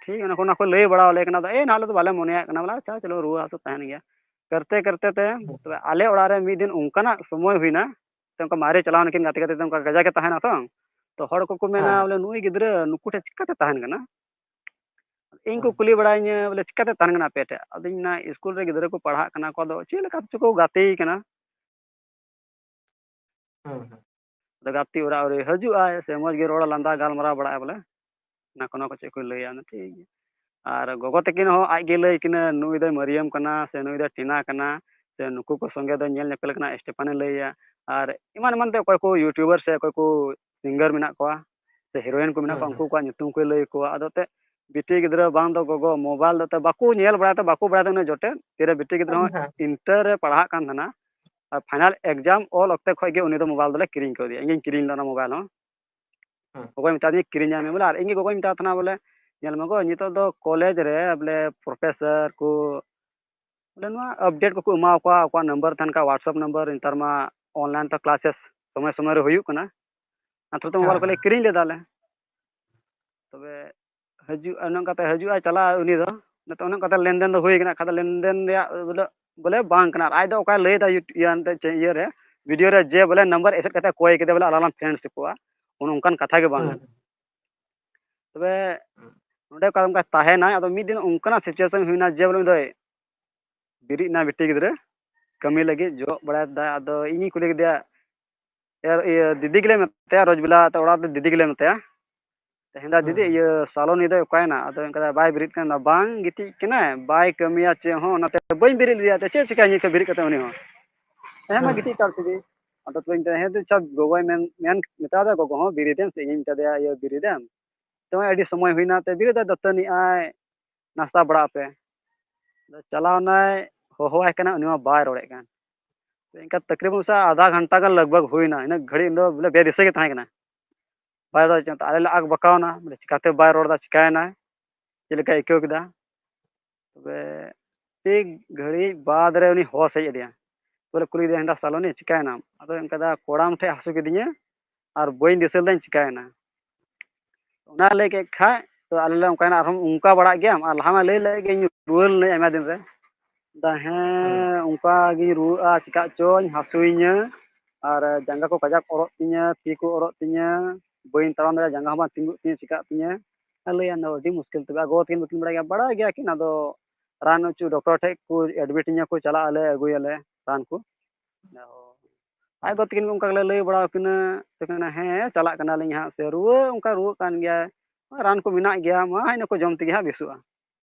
ᱴᱷᱤᱠ, ᱚᱱᱟ ᱠᱚ, ᱚᱱᱟ ᱠᱚ ᱞᱟᱹᱭ ᱵᱟᱲᱟ ᱟᱞᱮ ᱠᱟᱱᱟ, ᱫᱟ, ᱮᱭ, ᱱᱟᱦᱟᱜ ᱟᱞᱮ ᱫᱚ ᱵᱟᱞᱮ ᱢᱚᱱᱮᱭᱟᱜ ᱠᱟᱱᱟ, ᱵᱚᱞᱮ, ᱟᱪᱪᱷᱟ, ᱪᱚᱞᱚ, ᱨᱩᱣᱟᱹ ᱦᱟᱹᱥᱩ ᱛᱟᱦᱮᱱ ᱜᱮᱭᱟ᱾ ᱠᱟᱨᱛᱮ ᱠᱟᱨᱛᱮ ᱛᱮ, ᱦᱩᱸ᱾ ᱛᱚᱵᱮ ᱟᱞᱮ ᱚᱲᱟᱜ ᱨᱮ ᱢᱤᱫ ᱫᱤᱱ ᱚᱱᱠᱟᱱᱟᱜ ᱥᱚᱢᱚᱭ ᱦᱩᱭᱱᱟ, ᱥᱮ ᱚᱱᱠᱟ ᱢᱟᱨᱮ ᱪᱟᱞᱟᱣ ᱱᱟᱹᱠᱤᱱ ᱜᱟᱛᱮ ᱜᱟᱛᱮ ᱛᱮ, ᱚᱱᱠᱟ ᱠᱟᱡᱟᱠ ᱮ ᱛᱟᱦᱮᱱᱟ ᱛᱚ, ᱛᱚ ᱦᱚᱲ ᱠᱚᱠᱚ ᱢᱮᱱᱟ, ᱦᱮᱸ᱾ ᱵᱚᱞᱮ, ᱱᱩᱭ ᱜᱤᱫᱽᱨᱟᱹ ᱱᱩᱠᱩ ᱴᱷᱮᱱ ᱪᱤᱠᱟᱹᱛᱮ ᱛᱟᱦᱮᱱ ᱠᱟᱱᱟ? ᱤᱧ ᱠᱚ ᱦᱮᱸ᱾ ᱠᱩᱞᱤ ᱵᱟᱲᱟᱭᱤᱧᱟᱹ, ᱵᱚᱞᱮ, ᱪᱤᱠᱟᱹᱛᱮ ᱛᱟᱦᱮᱱ ᱠᱟᱱᱟ ᱟᱯᱮ ᱴᱷᱮᱱ? ᱟᱫᱚᱧ ᱢᱮᱱᱟ, ᱥᱠᱩᱞ ᱨᱮ ᱜᱤᱫᱽᱨᱟᱹ ᱠᱚ ᱯᱟᱲᱦᱟᱜ ᱠᱟᱱᱟ, ᱚᱠᱟ ᱫᱚ ᱪᱮᱫ ᱞᱮᱠᱟ ᱪᱚ ᱠᱚ ᱜᱟᱛᱮ ᱠᱟᱱᱟ᱾ ᱦᱮᱸ, ᱦᱮᱸ᱾ ᱟᱫᱚ ᱜᱟᱛᱮ ᱚᱲᱟᱜ ᱨᱮ ᱦᱤᱡᱩᱜ ᱟᱭ, ᱥᱮ ᱢᱚᱡᱽ ᱜᱮ ᱨᱚᱲ ᱞᱟᱸᱫᱟ ᱜᱟᱞᱢᱟᱨᱟᱣ ᱵᱟᱲᱟᱜᱼᱟᱭ ᱵᱚᱞᱮ, ᱚᱱᱟ ᱠᱚ, ᱱᱚᱣᱟ ᱠᱚ ᱪᱮᱫ ᱠᱚ ᱞᱟᱹᱭᱟ, ᱚᱱᱟ ᱴᱷᱤᱠ ᱜᱮᱭᱟ᱾ ᱟᱨ ᱜᱚᱜᱚ ᱛᱟᱹᱠᱤᱱ ᱦᱚᱸ ᱟᱡ ᱜᱮ ᱞᱟᱹᱭ ᱠᱤᱱᱟᱹ, ᱱᱩᱭ ᱫᱚᱭ ᱢᱟᱹᱨᱤᱭᱟᱹᱢ ᱠᱟᱱᱟ, ᱥᱮ ᱱᱩᱭ ᱫᱚᱭ ᱴᱤᱱᱟ ᱠᱟᱱᱟ, ᱥᱮ ᱱᱩᱠᱩ ᱠᱚ ᱥᱚᱸᱜᱮ ᱫᱚ ᱧᱮᱞ ᱧᱮᱯᱮᱞ ᱠᱟᱱᱟ, ᱥᱴᱮᱯᱷᱟᱱᱮ ᱞᱟᱹᱭᱟ, ᱟᱨ ᱮᱢᱟᱱ ᱮᱢᱟᱱ ᱛᱮ ᱚᱠᱚᱭ ᱠᱚ YouTuber ᱥᱮ ᱚᱠᱚᱭ ᱠᱚ singer ᱢᱮᱱᱟᱜ ᱠᱚᱣᱟ, ᱥᱮ heroine ᱠᱚ ᱢᱮᱱᱟᱜ ᱦᱮᱸ, ᱠᱚᱣᱟ, ᱦᱮᱸ᱾ ᱩᱱᱠᱩ ᱠᱚᱣᱟᱜ ᱧᱩᱛᱩᱢ ᱠᱚᱭ ᱞᱟᱹᱭ ᱟᱠᱚᱣᱟ᱾ ᱟᱫᱚ ᱛᱮ ᱵᱤᱴᱤ ᱜᱤᱫᱽᱨᱟᱹ ᱵᱟᱝ ᱫᱚ ᱜᱚᱜᱚ mobile ᱫᱚ ᱛᱮ ᱵᱟᱠᱚ ᱧᱮᱞ ᱵᱟᱲᱟᱭᱟ, ᱛᱮ ᱵᱟᱠᱚ ᱵᱟᱲᱟᱭᱟ ᱩᱱᱟᱹᱜ ᱡᱚᱴᱮᱫ᱾ ᱛᱤᱨᱮ ᱵᱤᱴᱤ ᱜᱤᱫᱽᱨᱟᱹ ᱦᱚᱸ ᱦᱮᱸ᱾ Inter ᱨᱮ ᱯᱟᱲᱦᱟᱜ ᱠᱟᱱ ᱛᱟᱦᱮᱱᱟ, ᱟᱨ final exam ᱚᱞ ᱚᱠᱛᱮ ᱠᱷᱚᱡ ᱜᱮ ᱩᱱᱤ ᱫᱚ mobile ᱫᱚᱞᱮ ᱠᱤᱨᱤᱧ ᱠᱟᱣᱫᱮᱭᱟ, ᱤᱧ ᱜᱤᱧ ᱠᱤᱨᱤᱧ ᱞᱮᱫᱟ ᱚᱱᱟ mobile ᱦᱚᱸ᱾ ᱦᱮᱸ᱾ ᱜᱚᱜᱚᱭ ᱢᱮᱛᱟ ᱫᱤᱧᱟ, "ᱠᱤᱨᱤᱧᱟᱭ ᱢᱮ" ᱵᱚᱞᱮ, ᱟᱨ ᱤᱧ ᱜᱮ ᱜᱚᱜᱚᱧ ᱢᱮᱛᱟᱫ ᱛᱟᱦᱮᱱᱟ ᱵᱚᱞᱮ, ᱧᱮᱞ ᱢᱮ ᱜᱚ, ᱱᱤᱛᱚᱜ ᱫᱚ ᱠᱚᱞᱮᱡᱽ ᱨᱮ ᱵᱚᱞᱮ ᱯᱨᱚᱯᱷᱮᱥᱚᱨ ᱠᱚ ᱵᱚᱞᱮ ᱱᱚᱣᱟ ᱟᱯᱰᱮᱴ ᱠᱚᱠᱚ ᱮᱢᱟ ᱠᱚᱣᱟ, ᱚᱠᱚᱭᱟᱜ ᱱᱟᱢᱵᱟᱨ ᱛᱟᱦᱮᱱ ᱠᱷᱟᱱ WhatsApp ᱱᱟᱢᱵᱟᱨ, ᱱᱮᱛᱟᱨ ᱢᱟ ᱚᱱᱞᱟᱭᱤᱱ ᱛᱮ ᱠᱞᱟᱥᱮᱥ ᱥᱚᱢᱚᱭ ᱥᱚᱢᱚᱭ ᱨᱮ ᱦᱩᱭᱩᱜ ᱠᱟᱱᱟ᱾ ᱟᱨ ᱛᱷᱚᱲᱟ ᱛᱚ ᱢᱳᱵᱟᱭᱤᱞ ᱦᱮᱸ, ᱠᱚᱞᱮ ᱦᱮᱸ᱾ ᱠᱤᱨᱤᱧ ᱞᱮᱫᱟ ᱞᱮ᱾ ᱛᱚᱵᱮ ᱦᱤᱡᱩᱜ, ᱚᱱᱮ ᱚᱱᱠᱟᱛᱮ ᱦᱤᱡᱩᱜᱼᱟᱭ, ᱪᱟᱞᱟᱜᱼᱟ ᱩᱱᱤ ᱫᱚ᱾ ᱱᱤᱛᱚᱜ ᱚᱱᱮ ᱚᱱᱠᱟᱛᱮ ᱞᱮᱱᱫᱮᱱ ᱫᱚ ᱦᱩᱭ ᱠᱟᱱᱟ᱾ ᱠᱷᱟᱡ ᱫᱚ ᱞᱮᱱᱫᱮᱱ ᱨᱮᱭᱟᱜ ᱵᱚᱞᱮ, ᱵᱚᱞᱮ ᱵᱟᱝ ᱠᱟᱱᱟ᱾ ᱟᱨ ᱟᱡ ᱫᱚ ᱚᱠᱟᱭ ᱞᱟᱹᱭᱫᱟ ᱭᱩᱴ-, ᱤᱭᱟᱹ ᱮᱱᱛᱮᱫ ᱪᱮᱫ ᱤᱭᱟᱹ ᱨᱮ, ᱵᱷᱤᱰᱤᱭᱳ ᱨᱮ ᱡᱮ ᱵᱚᱞᱮ ᱱᱟᱢᱵᱟᱨ ᱮᱥᱮᱫ ᱠᱟᱛᱮ ᱠᱚᱭ ᱠᱮᱫᱟ ᱵᱚᱞᱮ ᱟᱞᱟᱝ ᱞᱟᱝ ᱯᱷᱨᱮᱱᱰᱥᱤᱯᱚᱜᱼᱟ, ᱚᱱᱮ ᱚᱱᱠᱟᱱ ᱠᱟᱛᱷᱟ ᱜᱮ ᱵᱟᱝ ᱦᱩᱸ᱾ ᱠᱟᱱᱟ᱾ ᱛᱚᱵᱮ ᱦᱩᱸ᱾ ᱱᱚᱸᱰᱮ ᱚᱠᱟ ᱚᱱᱠᱟ ᱛᱟᱦᱮᱱᱟᱭ, ᱟᱫᱚ ᱢᱤᱫ ᱫᱤᱱ ᱚᱱᱠᱟᱱᱟᱜ situation ᱦᱩᱭᱱᱟ ᱡᱮ ᱵᱚᱞᱮ ᱩᱱᱤ ᱫᱚᱭ ᱵᱮᱨᱮᱫ ᱮᱱᱟ ᱵᱤᱴᱤ ᱜᱤᱫᱽᱨᱟᱹ, ᱠᱟᱹᱢᱤ ᱞᱟᱹᱜᱤᱫ ᱡᱚᱜ ᱵᱟᱲᱟᱭᱮᱫᱟ᱾ ᱟᱫᱚ ᱤᱧᱤᱧ ᱠᱩᱞᱤ ᱠᱮᱫᱮᱭᱟ, ᱮᱨ, ᱤᱭᱟᱹ, ᱫᱤᱫᱤ ᱜᱮᱞᱮ ᱢᱮᱛᱟᱭᱟ, ᱨᱳᱡᱽ ᱵᱮᱞᱟ ᱛᱚ ᱚᱲᱟᱜ ᱨᱮ ᱫᱤᱫᱤ ᱜᱮᱞᱮ ᱢᱮᱛᱟᱭᱟ᱾ ᱛᱮᱦᱮᱧ ᱫᱚ ᱦᱩᱸ, ᱫᱤᱫᱤ, ᱦᱩᱸ᱾ ᱤᱭᱟᱹ, ᱥᱟᱞᱚᱱᱤ ᱫᱚᱭ ᱚᱠᱟᱭᱮᱱᱟ? ᱟᱫᱚ ᱚᱱᱠᱟ ᱫᱚ ᱵᱟᱭ ᱵᱮᱨᱮᱫ ᱠᱟᱱᱟ, ᱵᱟᱝ ᱜᱤᱛᱤᱡ ᱠᱟᱱᱟᱭ, ᱵᱟᱭ ᱠᱟᱹᱢᱤᱭᱟ ᱪᱮᱫ ᱦᱚᱸ, ᱚᱱᱟᱛᱮ ᱵᱟᱹᱧ ᱵᱮᱨᱮᱫ ᱞᱮᱫᱮᱭᱟ᱾ ᱛᱚ ᱪᱮᱫ ᱪᱤᱠᱟᱹᱭᱟ ᱱᱤᱛ ᱠᱷᱚᱱ ᱵᱮᱨᱮᱫ ᱠᱟᱛᱮ ᱩᱱᱤ ᱦᱚᱸ? ᱦᱮᱸ, ᱢᱟ ᱦᱩᱸ᱾ ᱜᱤᱛᱤᱡ ᱦᱟᱛᱟᱲ ᱠᱚᱜᱮ᱾ ᱟᱫᱚ ᱛᱚᱵᱮ ᱦᱮᱸ ᱫᱚ ᱪᱟ ᱜᱚᱜᱚᱭ ᱢᱮᱱ, ᱢᱮᱱ ᱢᱮᱛᱟ ᱫᱮᱭᱟ, ᱜᱚᱜᱚ ᱦᱚᱸ ᱵᱮᱨᱮᱫ ᱮᱢ, ᱥᱮ ᱤᱧᱤᱧ ᱢᱮᱛᱟ ᱫᱮᱭᱟ, ᱤᱭᱟᱹ, ᱵᱮᱨᱮᱫ ᱮᱢ᱾ ᱛᱚ ᱟᱹᱰᱤ ᱥᱚᱢᱚᱭ ᱦᱩᱭᱱᱟ, ᱛᱮ ᱵᱮᱨᱮᱫ ᱫᱟᱹᱛᱟᱹᱱᱤᱜ ᱟᱭ, ᱱᱟᱥᱛᱟ ᱵᱟᱲᱟᱜ ᱟᱯᱮ᱾ ᱟᱫᱚ ᱪᱟᱞᱟᱣ ᱮᱱᱟᱭ, ᱦᱚᱦᱚᱣᱟᱭ ᱠᱟᱱᱟ, ᱩᱱᱤ ᱢᱟ ᱵᱟᱭ ᱨᱚᱲᱮᱫ ᱠᱟᱱ᱾ ᱛᱚ ᱤᱱᱠᱟ ᱛᱟᱠᱨᱤᱵᱟᱱ ᱥᱮ ᱟᱫᱷᱟ ᱜᱷᱚᱱᱴᱟ ᱜᱟᱱ ᱞᱟᱜᱽ ᱵᱷᱟᱜᱽ ᱦᱩᱭᱱᱟ, ᱤᱱᱟᱹ ᱜᱷᱟᱹᱲᱤᱡ ᱤᱧ ᱫᱚ ᱵᱚᱞᱮ ᱵᱮᱫᱤᱥᱟᱹ ᱜᱮ ᱛᱟᱦᱮᱸ ᱠᱟᱱᱟ᱾ ᱵᱟᱭ ᱨᱚᱲ ᱦᱚᱪᱚ, ᱟᱞᱮ ᱞᱮ ᱟᱠ ᱵᱟᱠᱟᱣᱱᱟ, ᱵᱚᱞᱮ ᱪᱤᱠᱟᱹᱛᱮ ᱵᱟᱭ ᱨᱚᱲ ᱮᱫᱟ, ᱪᱤᱠᱟᱹᱭᱮᱱᱟᱭ, ᱪᱮᱫ ᱞᱮᱠᱟᱭ ᱟᱹᱭᱠᱟᱹᱣ ᱠᱮᱫᱟ᱾ ᱛᱚᱵᱮ ᱴᱷᱤᱠ ᱜᱷᱟᱹᱲᱤᱡ ᱵᱟᱫᱽ ᱨᱮ ᱩᱱᱤ ᱦᱚᱥ ᱦᱮᱡ ᱟᱫᱮᱭᱟ᱾ ᱵᱚᱞᱮ ᱠᱩᱞᱤ ᱠᱮᱫᱮᱭᱟ, "ᱦᱮᱸᱫᱟ ᱥᱟᱞᱚᱱᱤ, ᱪᱤᱠᱟᱹᱭᱮᱱᱟᱢ?" ᱟᱫᱚ ᱚᱱᱠᱟ ᱫᱚ ᱠᱚᱲᱟᱢ ᱴᱷᱮᱡ ᱦᱟᱹᱥᱩ ᱠᱤᱫᱤᱧᱟ ᱟᱨ ᱵᱟᱹᱧ ᱫᱤᱥᱟᱹ ᱞᱮᱫᱟᱧ ᱪᱤᱠᱟᱹᱭᱮᱱᱟ᱾ ᱚᱱᱟ ᱞᱟᱹᱭ ᱠᱮᱫ ᱠᱷᱟᱡ ᱛᱚ ᱟᱞᱮ ᱞᱮ ᱚᱱᱠᱟᱭᱮᱱᱟ, ᱟᱨᱦᱚᱸ ᱚᱱᱠᱟ ᱵᱟᱲᱟᱜ ᱜᱮᱭᱟᱢ? ᱟᱨ ᱞᱟᱦᱟ ᱢᱟ ᱞᱟᱹᱭ ᱞᱮᱫ ᱜᱮ ᱤᱧ ᱨᱩᱣᱟᱹ ᱞᱮᱱᱟᱹᱧ ᱟᱭᱢᱟ ᱫᱤᱱ ᱨᱮ᱾ ᱫᱟ ᱦᱮᱸ, ᱦᱩᱸ᱾ ᱚᱱᱠᱟ ᱜᱤᱧ ᱨᱩᱣᱟᱹᱜᱼᱟ, ᱪᱤᱠᱟᱹᱜ ᱪᱚᱧ, ᱦᱟᱹᱥᱩᱭᱤᱧᱟᱹ, ᱟᱨ ᱡᱟᱸᱜᱟ ᱠᱚ ᱠᱟᱡᱟᱠ ᱚᱨᱚᱜ ᱛᱤᱧᱟᱹ, ᱛᱤ ᱠᱚ ᱚᱨᱚᱜ ᱛᱤᱧᱟᱹ, ᱵᱟᱹᱧ ᱛᱟᱲᱟᱢ ᱫᱟᱲᱮᱭᱟᱜᱼᱟ, ᱡᱟᱸᱜᱟ ᱦᱚᱸ ᱵᱟᱝ ᱛᱤᱸᱜᱩᱜ ᱛᱤᱧᱟᱹ, ᱪᱤᱠᱟᱹᱜ ᱛᱤᱧᱟᱹ᱾ ᱟᱨ ᱞᱟᱹᱭᱟ, ᱟᱫᱚ ᱟᱹᱰᱤ ᱢᱩᱥᱠᱤᱞ ᱛᱚᱵᱮ᱾ ᱟᱨ ᱜᱚᱜᱚ ᱛᱟᱹᱠᱤᱱ ᱵᱟᱹᱠᱤᱱ ᱵᱟᱲᱟᱭ ᱜᱮᱭᱟ, ᱵᱟᱲᱟᱭ ᱜᱮᱭᱟ ᱠᱤᱱ, ᱟᱫᱚ ᱨᱟᱱ ᱦᱚᱪᱚ ᱰᱚᱠᱴᱚᱨ ᱴᱷᱮᱡ ᱠᱚ ᱮᱰᱢᱤᱴ ᱤᱧᱟᱹ ᱠᱚ, ᱪᱟᱞᱟᱜ ᱟᱞᱮ ᱟᱹᱜᱩᱭᱟᱞᱮ ᱨᱟᱱ ᱠᱚ᱾ ᱟᱡ ᱜᱚ ᱛᱟᱹᱠᱤᱱ ᱚᱱᱠᱟ ᱜᱮᱞᱮ ᱞᱟᱹᱭ ᱵᱟᱲᱟ ᱟᱹᱠᱤᱱᱟ, ᱛᱚ ᱢᱮᱱᱟ, "ᱦᱮᱸ, ᱪᱟᱞᱟᱜ ᱠᱟᱱᱟᱞᱤᱧ ᱦᱟᱸᱜ, ᱥᱮ ᱨᱩᱣᱟᱹ ᱚᱱᱠᱟ ᱨᱩᱣᱟᱹᱜ ᱠᱟᱱ ᱜᱮᱭᱟ, ᱨᱟᱱ ᱠᱚ ᱢᱮᱱᱟᱜ ᱜᱮᱭᱟ, ᱢᱟ ᱤᱱᱟᱹ ᱠᱚ ᱡᱚᱢ ᱛᱮᱜᱮ ᱦᱟᱸᱜ ᱵᱮᱥᱚᱜᱼᱟ᱾"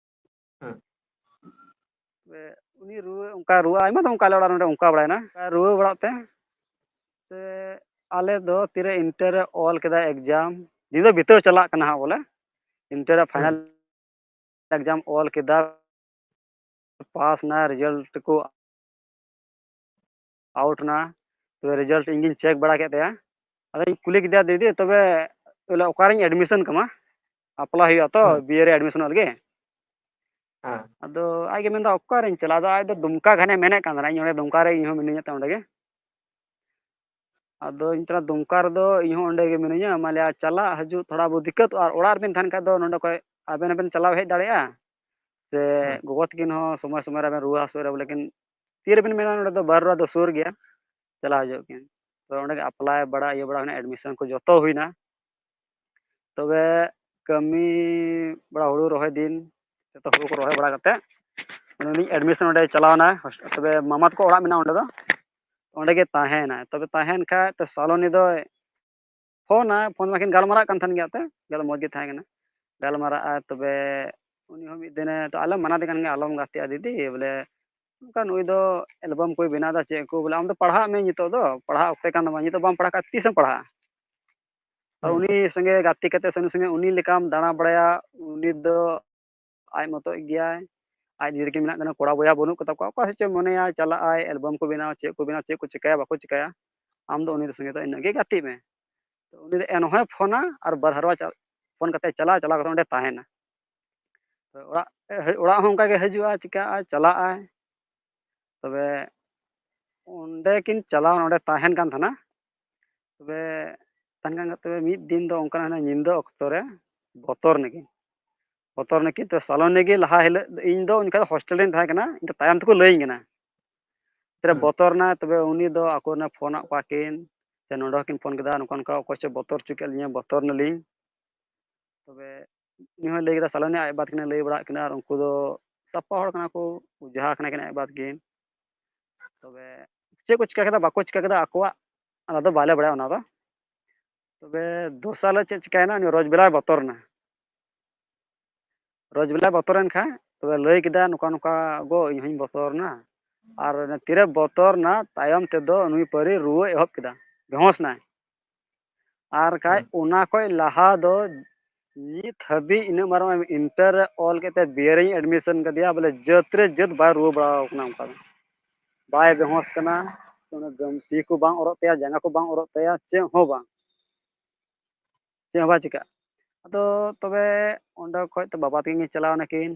ᱦᱮᱸ᱾ ᱛᱚᱵᱮ ᱩᱱᱤ ᱨᱩᱣᱟᱹ, ᱚᱱᱠᱟ ᱨᱩᱣᱟᱹ, ᱟᱭᱢᱟ ᱫᱚ ᱚᱱᱠᱟ ᱟᱞᱮ ᱚᱲᱟᱜ ᱨᱮ ᱱᱚᱰᱮ ᱚᱱᱠᱟ ᱵᱟᱲᱟᱭᱮᱱᱟ, ᱨᱩᱣᱟᱹ ᱵᱟᱲᱟᱜ ᱛᱮ, ᱥᱮ ᱟᱞᱮ ᱫᱚ ᱛᱤᱨᱮ ᱤᱱᱴᱟᱨ ᱨᱮ ᱚᱞ ᱠᱮᱫᱟ ᱮᱠᱡᱟᱢ, ᱱᱤᱭᱟᱹ ᱫᱚ ᱵᱤᱛᱟᱹᱣ ᱪᱟᱞᱟᱜ ᱠᱟᱱᱟ ᱦᱟᱸᱜ ᱵᱚᱞᱮ, ᱤᱱᱴᱟᱨ ᱨᱮ ᱦᱩᱸ᱾ ᱯᱷᱟᱭᱱᱟᱞ ᱮᱠᱡᱟᱢ ᱚᱞ ᱠᱮᱫᱟ, ᱯᱟᱥ ᱱᱟ, ᱨᱮᱡᱟᱞᱴ ᱠᱚ ᱟᱣᱩᱴ ᱱᱟ᱾ ᱛᱚᱵᱮ ᱨᱮᱡᱟᱞᱴ ᱤᱧ ᱜᱤᱧ ᱪᱮᱠ ᱵᱟᱲᱟ ᱠᱮᱫ ᱛᱟᱭᱟ᱾ ᱟᱫᱚᱧ ᱠᱩᱞᱤ ᱠᱮᱫᱮᱭᱟ, "ᱫᱤᱫᱤ, ᱛᱚᱵᱮ ᱵᱚᱞᱮ ᱚᱠᱟᱨᱤᱧ ᱮᱰᱢᱤᱥᱚᱱ ᱠᱟᱢᱟ?" ᱟᱯᱞᱟᱭ ᱦᱩᱭᱩᱜᱼᱟ ᱛᱚ ᱦᱩᱸ᱾ ᱵᱤ ᱮ ᱨᱮ ᱮᱰᱢᱤᱥᱚᱱᱚᱜ ᱞᱟᱹᱜᱤᱫ᱾ ᱦᱮᱸ᱾ ᱟᱫᱚ ᱟᱡ ᱜᱮ ᱢᱮᱱᱫᱟ, ᱚᱠᱟᱨᱤᱧ ᱪᱟᱞᱟᱜᱼᱟ? ᱟᱫᱚ ᱟᱡ ᱫᱚ ᱫᱩᱢᱠᱟ ᱜᱷᱟᱱᱮ ᱢᱮᱱᱮᱫ ᱠᱟᱱ ᱛᱟᱦᱮᱱᱟ, ᱤᱧ ᱚᱸᱰᱮ ᱫᱩᱢᱠᱟ ᱨᱮ ᱤᱧ ᱦᱚᱸ ᱢᱤᱱᱟᱹᱧᱟ ᱛᱚ ᱚᱸᱰᱮ ᱜᱮ᱾ ᱟᱫᱚ ᱤᱧ ᱛᱟᱦᱮᱱᱟ ᱫᱩᱢᱠᱟ ᱨᱮᱫᱚ ᱤᱧ ᱦᱚᱸ ᱚᱸᱰᱮ ᱜᱮ ᱢᱤᱱᱟᱹᱧᱟ, ᱢᱟᱱᱮ ᱪᱟᱞᱟᱜ ᱦᱤᱡᱩᱜ ᱛᱷᱚᱲᱟ ᱵᱚᱦᱩ ᱫᱤᱠᱠᱟᱛᱚᱜᱼᱟ, ᱟᱨ ᱚᱲᱟᱜ ᱨᱮᱵᱮᱱ ᱛᱟᱦᱮᱱ ᱠᱷᱟᱡ ᱫᱚ ᱱᱚᱸᱰᱮ ᱠᱷᱚᱡ ᱟᱵᱮᱱ ᱦᱚᱸᱵᱮᱱ ᱪᱟᱞᱟᱣ ᱦᱮᱡ ᱫᱟᱲᱮᱭᱟᱜᱼᱟ, ᱥᱮ ᱦᱩᱸ᱾ ᱜᱚᱜᱚ ᱛᱟᱹᱠᱤᱱ ᱦᱚᱸ ᱥᱚᱢᱚᱭ ᱥᱚᱢᱚᱭ ᱨᱮ ᱟᱵᱮᱱ ᱨᱩᱣᱟᱹ ᱦᱟᱹᱥᱩ ᱨᱮ, ᱞᱮᱠᱤᱱ ᱛᱤᱨᱮᱵᱮᱱ ᱢᱮᱱᱟ, ᱱᱚᱸᱰᱮ ᱫᱚ ᱵᱟᱨᱚ ᱫᱚ ᱥᱩᱨ ᱜᱮᱭᱟ, ᱪᱟᱞᱟᱣ ᱦᱤᱡᱩᱜ ᱠᱤᱱ᱾ ᱛᱚ ᱚᱸᱰᱮ ᱜᱮ ᱟᱯᱞᱟᱭ ᱵᱟᱲᱟ ᱤᱭᱟᱹ ᱵᱟᱲᱟ ᱦᱩᱭᱱᱟ, ᱮᱰᱢᱤᱥᱚᱱ ᱠᱚ ᱡᱚᱛᱚ ᱦᱩᱭᱱᱟ᱾ ᱛᱚᱵᱮ ᱠᱟᱹᱢᱤ ᱵᱟᱲᱟ, ᱦᱩᱲᱩ ᱨᱚᱦᱚᱭ ᱫᱤᱱ, ᱡᱚᱛᱚ ᱦᱩᱲᱩ ᱠᱚ ᱨᱚᱦᱚᱭ ᱵᱟᱲᱟ ᱠᱟᱛᱮ ᱩᱱᱤ ᱮᱰᱢᱤᱥᱚᱱ ᱚᱸᱰᱮ ᱪᱟᱞᱟᱣ ᱮᱱᱟᱭ᱾ ᱦᱚᱥ-, ᱛᱚᱵᱮ ᱢᱟᱢᱟ ᱛᱟᱠᱚ ᱚᱲᱟᱜ ᱢᱮᱱᱟᱜᱼᱟ ᱚᱸᱰᱮ ᱫᱚ, ᱚᱸᱰᱮ ᱜᱮ ᱛᱟᱦᱮᱸᱭᱮᱱᱟᱭ᱾ ᱛᱚᱵᱮ ᱛᱟᱦᱮᱸᱭᱮᱱ ᱠᱷᱟᱡ ᱛᱚ ᱥᱟᱞᱚᱱᱤ ᱫᱚᱭ ᱯᱷᱳᱱᱟ, ᱯᱷᱳᱱ ᱢᱟᱠᱤᱱ ᱜᱟᱞᱢᱟᱨᱟᱜ ᱠᱟᱱ ᱛᱟᱦᱮᱱ ᱜᱮᱭᱟ ᱛᱮ, ᱜᱟᱞ-, ᱢᱚᱡᱽ ᱜᱮ ᱛᱟᱦᱮᱸ ᱠᱟᱱᱟ, ᱜᱟᱞᱢᱟᱨᱟᱜᱼᱟ᱾ ᱛᱚᱵᱮ ᱩᱱᱤ ᱦᱚᱸ ᱢᱤᱫ ᱫᱤᱱᱮ, ᱛᱚ ᱟᱞᱚᱢ ᱢᱟᱱᱟ ᱫᱮ ᱠᱟᱱ ᱜᱮᱭᱟ, ᱟᱞᱚᱢ ᱜᱟᱛᱮᱜᱼᱟ ᱫᱤᱫᱤ, ᱵᱚᱞᱮ ᱚᱱᱠᱟ ᱱᱩᱭ ᱫᱚ ᱮᱞᱵᱟᱢ ᱠᱚᱭ ᱵᱮᱱᱟᱣ ᱮᱫᱟ ᱪᱮᱫ ᱠᱚ, ᱵᱚᱞᱮ ᱟᱢ ᱫᱚ ᱯᱟᱲᱦᱟᱜ ᱢᱮ, ᱱᱤᱛᱚᱜ ᱫᱚ ᱯᱟᱲᱦᱟᱜ ᱚᱠᱛᱮ ᱠᱟᱱ ᱛᱟᱢᱟ, ᱱᱤᱛᱚᱜ ᱵᱟᱢ ᱯᱟᱲᱦᱟᱜ ᱠᱷᱟᱡ ᱛᱤᱥᱮᱢ ᱯᱟᱲᱦᱟᱜᱼᱟ? ᱛᱚ ᱦᱩᱸ᱾ ᱩᱱᱤ ᱥᱚᱸᱜᱮ ᱜᱟᱛᱮ ᱠᱟᱛᱮ ᱥᱮ ᱩᱱᱤ ᱥᱚᱸᱜᱮ ᱩᱱᱤ ᱞᱮᱠᱟᱢ ᱫᱟᱬᱟ ᱵᱟᱲᱟᱭᱟ, ᱩᱱᱤ ᱫᱚ ᱟᱡ ᱢᱚᱛᱚᱡ ᱜᱮᱭᱟᱭ, ᱟᱡ ᱱᱤᱡᱮ ᱜᱮ ᱢᱮᱱᱟᱜ ᱠᱤᱱᱟ, ᱠᱚᱲᱟ ᱵᱚᱭᱦᱟ ᱵᱟᱹᱱᱩᱜ ᱠᱚᱛᱟ ᱠᱚᱣᱟ, ᱚᱠᱟ ᱥᱮᱫ ᱪᱚᱭ ᱢᱚᱱᱮᱭᱟ ᱪᱟᱞᱟᱜ ᱟᱭ, ᱮᱞᱵᱟᱢ ᱠᱚ ᱵᱮᱱᱟᱣᱟ, ᱪᱮᱫ ᱠᱚ ᱵᱮᱱᱟᱣᱟ, ᱪᱮᱫ ᱠᱚ ᱪᱤᱠᱟᱹᱭᱟ ᱵᱟᱠᱚ ᱪᱤᱠᱟᱹᱭᱟ, ᱟᱢ ᱫᱚ ᱩᱱᱤ ᱥᱚᱸᱜᱮ ᱫᱚ ᱤᱱᱟᱹᱜ ᱜᱮ ᱜᱟᱛᱮᱜ ᱢᱮ᱾ ᱛᱚ ᱩᱱᱤ ᱫᱚ ᱮᱱᱦᱚᱸᱭ ᱯᱷᱳᱱᱟ ᱟᱨ ᱵᱟᱨ ᱦᱟᱨᱣᱟ ᱪᱟ-, ᱯᱷᱳᱱ ᱠᱟᱛᱮ ᱪᱟᱞᱟᱜᱼᱟ, ᱪᱟᱞᱟᱣ ᱠᱟᱛᱮ ᱚᱸᱰᱮ ᱛᱟᱦᱮᱱᱟ᱾ ᱛᱚ ᱚᱲᱟᱜ, ᱚᱲᱟᱜ ᱦᱚᱸ ᱚᱱᱠᱟ ᱜᱮ ᱦᱤᱡᱩᱜᱼᱟ, ᱪᱤᱠᱟᱹᱜᱼᱟ, ᱪᱟᱞᱟᱜᱼᱟᱭ᱾ ᱛᱚᱵᱮ ᱚᱸᱰᱮ ᱠᱤᱱ ᱪᱟᱞᱟᱣ, ᱚᱸᱰᱮ ᱛᱟᱦᱮᱱ ᱠᱟᱱ ᱛᱟᱦᱮᱱᱟ᱾ ᱛᱚᱵᱮ ᱛᱟᱦᱮᱱ ᱠᱟᱱ, ᱛᱚᱵᱮ ᱢᱤᱫ ᱫᱤᱱ ᱫᱚ ᱚᱱᱠᱟ ᱦᱟᱱᱟ ᱧᱤᱫᱟᱹ ᱚᱠᱛᱚ ᱨᱮ ᱵᱚᱛᱚᱨ ᱱᱟᱹᱠᱤᱱ, ᱵᱚᱛᱚᱨ ᱱᱟᱹᱠᱤᱱ᱾ ᱛᱚ ᱥᱟᱞᱚᱱᱤ ᱜᱮ ᱞᱟᱦᱟ ᱦᱤᱞᱳᱜ, ᱤᱧ ᱫᱚ ᱩᱱ ᱡᱚᱠᱷᱟᱡ ᱫᱚ ᱦᱳᱥᱴᱮᱞ ᱨᱤᱧ ᱛᱟᱦᱮᱸ ᱠᱟᱱᱟ, ᱤᱧ ᱫᱚ ᱛᱟᱭᱚᱢ ᱛᱮᱠᱚ ᱞᱟᱹᱭᱟᱹᱧ ᱠᱟᱱᱟ᱾ ᱛᱚᱵᱮ ᱦᱩᱸ᱾ ᱵᱚᱛᱚᱨ ᱱᱟᱭ, ᱛᱚᱵᱮ ᱩᱱᱤ ᱫᱚ ᱟᱠᱚ ᱨᱮᱱ ᱯᱷᱳᱱ ᱟᱫ ᱠᱚᱣᱟ ᱠᱤᱱ, ᱥᱮ ᱱᱚᱰᱮ ᱦᱚᱸᱠᱤᱱ ᱯᱷᱳᱱ ᱠᱮᱫᱟ, ᱱᱚᱝᱠᱟ ᱱᱚᱝᱠᱟ ᱚᱠᱚᱭ ᱪᱚ ᱵᱚᱛᱚᱨ ᱦᱚᱪᱚ ᱠᱮᱫ ᱞᱤᱧᱟ, ᱵᱚᱛᱚᱨ ᱱᱟᱞᱤᱧ᱾ ᱛᱚᱵᱮ ᱩᱱᱤ ᱦᱚᱸᱭ ᱞᱟᱹᱭ ᱠᱮᱫᱟ, ᱥᱟᱞᱚᱱᱤ ᱟᱡ ᱵᱟᱵᱟ ᱛᱟᱹᱠᱤᱱᱮ ᱞᱟᱹᱭ ᱵᱟᱲᱟᱜ ᱠᱤᱱᱟ, ᱟᱨ ᱩᱱᱠᱩ ᱫᱚ ᱥᱟᱯᱟ ᱦᱚᱲ ᱠᱟᱱᱟ ᱠᱚ, ᱚᱡᱷᱟ ᱠᱟᱱᱟ ᱠᱤᱱ ᱟᱡ ᱵᱟᱵᱟ ᱛᱟᱹᱠᱤᱱ᱾ ᱛᱚᱵᱮ ᱪᱮᱫ ᱠᱚ ᱪᱤᱠᱟ ᱠᱮᱫᱟ ᱵᱟᱠᱚ ᱪᱤᱠᱟ ᱠᱮᱫᱟ ᱟᱠᱚᱣᱟᱜ, ᱟᱞᱮ ᱫᱚ ᱵᱟᱞᱮ ᱵᱟᱲᱟᱭᱟ ᱚᱱᱟ ᱫᱚ᱾ ᱛᱚᱵᱮ ᱫᱚᱥᱟᱨ ᱦᱤᱞᱳᱜ ᱪᱮᱫ ᱪᱤᱠᱟᱭᱮᱱᱟ, ᱩᱱᱤ ᱨᱚᱡᱽ ᱵᱮᱞᱟᱭ ᱵᱚᱛᱚᱨ ᱮᱱᱟ᱾ ᱨᱚᱡᱽ ᱵᱮᱞᱟᱭ ᱵᱚᱛᱚᱨᱮᱱ ᱠᱷᱟᱡ ᱛᱚᱵᱮ ᱞᱟᱹᱭ ᱠᱮᱫᱟ, ᱱᱚᱝᱠᱟ ᱱᱚᱝᱠᱟ ᱜᱚ, ᱤᱧ ᱦᱚᱸᱧ ᱵᱚᱛᱚᱨ ᱮᱱᱟ᱾ ᱟᱨ ᱛᱤᱨᱮ ᱵᱚᱛᱚᱨ ᱮᱱᱟ, ᱛᱟᱭᱚᱢ ᱛᱮᱫᱚ ᱱᱩᱭ ᱯᱟᱹᱨᱤ ᱨᱩᱣᱟᱹ ᱮᱦᱚᱵ ᱠᱮᱫᱟ, ᱵᱮᱦᱚᱸᱥ ᱮᱱᱟᱭ᱾ ᱟᱨ ᱠᱷᱟᱡ ᱦᱩᱸ᱾ ᱚᱱᱟ ᱠᱷᱚᱡ ᱞᱟᱦᱟ ᱫᱚ ᱱᱤᱛ ᱦᱟᱹᱵᱤᱡ ᱤᱱᱟᱹᱜ ᱢᱟᱨᱟᱝ ᱤᱱᱴᱟᱨ ᱨᱮ ᱚᱞ ᱠᱟᱛᱮ ᱵᱤ ᱮ ᱨᱮᱧ ᱮᱰᱢᱤᱥᱚᱱ ᱠᱟᱫᱮᱭᱟ, ᱵᱚᱞᱮ ᱡᱟᱹᱛ ᱨᱮ ᱡᱟᱹᱛ ᱵᱟᱭ ᱨᱩᱣᱟᱹ ᱵᱟᱲᱟ ᱟᱠᱟᱱᱟ ᱚᱱᱠᱟ ᱫᱚ᱾ ᱵᱟᱭ ᱵᱮᱦᱚᱸᱥ ᱠᱟᱱᱟ, ᱚᱱᱟ ᱜᱟᱹᱢᱛᱤ ᱠᱚ ᱵᱟᱝ ᱚᱨᱚᱜ ᱛᱟᱭᱟ, ᱡᱟᱸᱜᱟ ᱠᱚ ᱵᱟᱝ ᱚᱨᱚᱜ ᱛᱟᱭᱟ, ᱪᱮᱫ ᱦᱚᱸ ᱵᱟᱝ, ᱪᱮᱫ ᱦᱚᱸ ᱵᱟᱭ ᱪᱤᱠᱟᱹᱜᱼᱟ᱾ ᱟᱫᱚ ᱛᱚᱵᱮ ᱚᱸᱰᱮ ᱠᱷᱚᱡ ᱛᱚ ᱵᱟᱵᱟ ᱛᱟᱹᱠᱤᱱ ᱠᱤᱱ ᱪᱟᱞᱟᱣ ᱱᱟᱠᱤᱱ,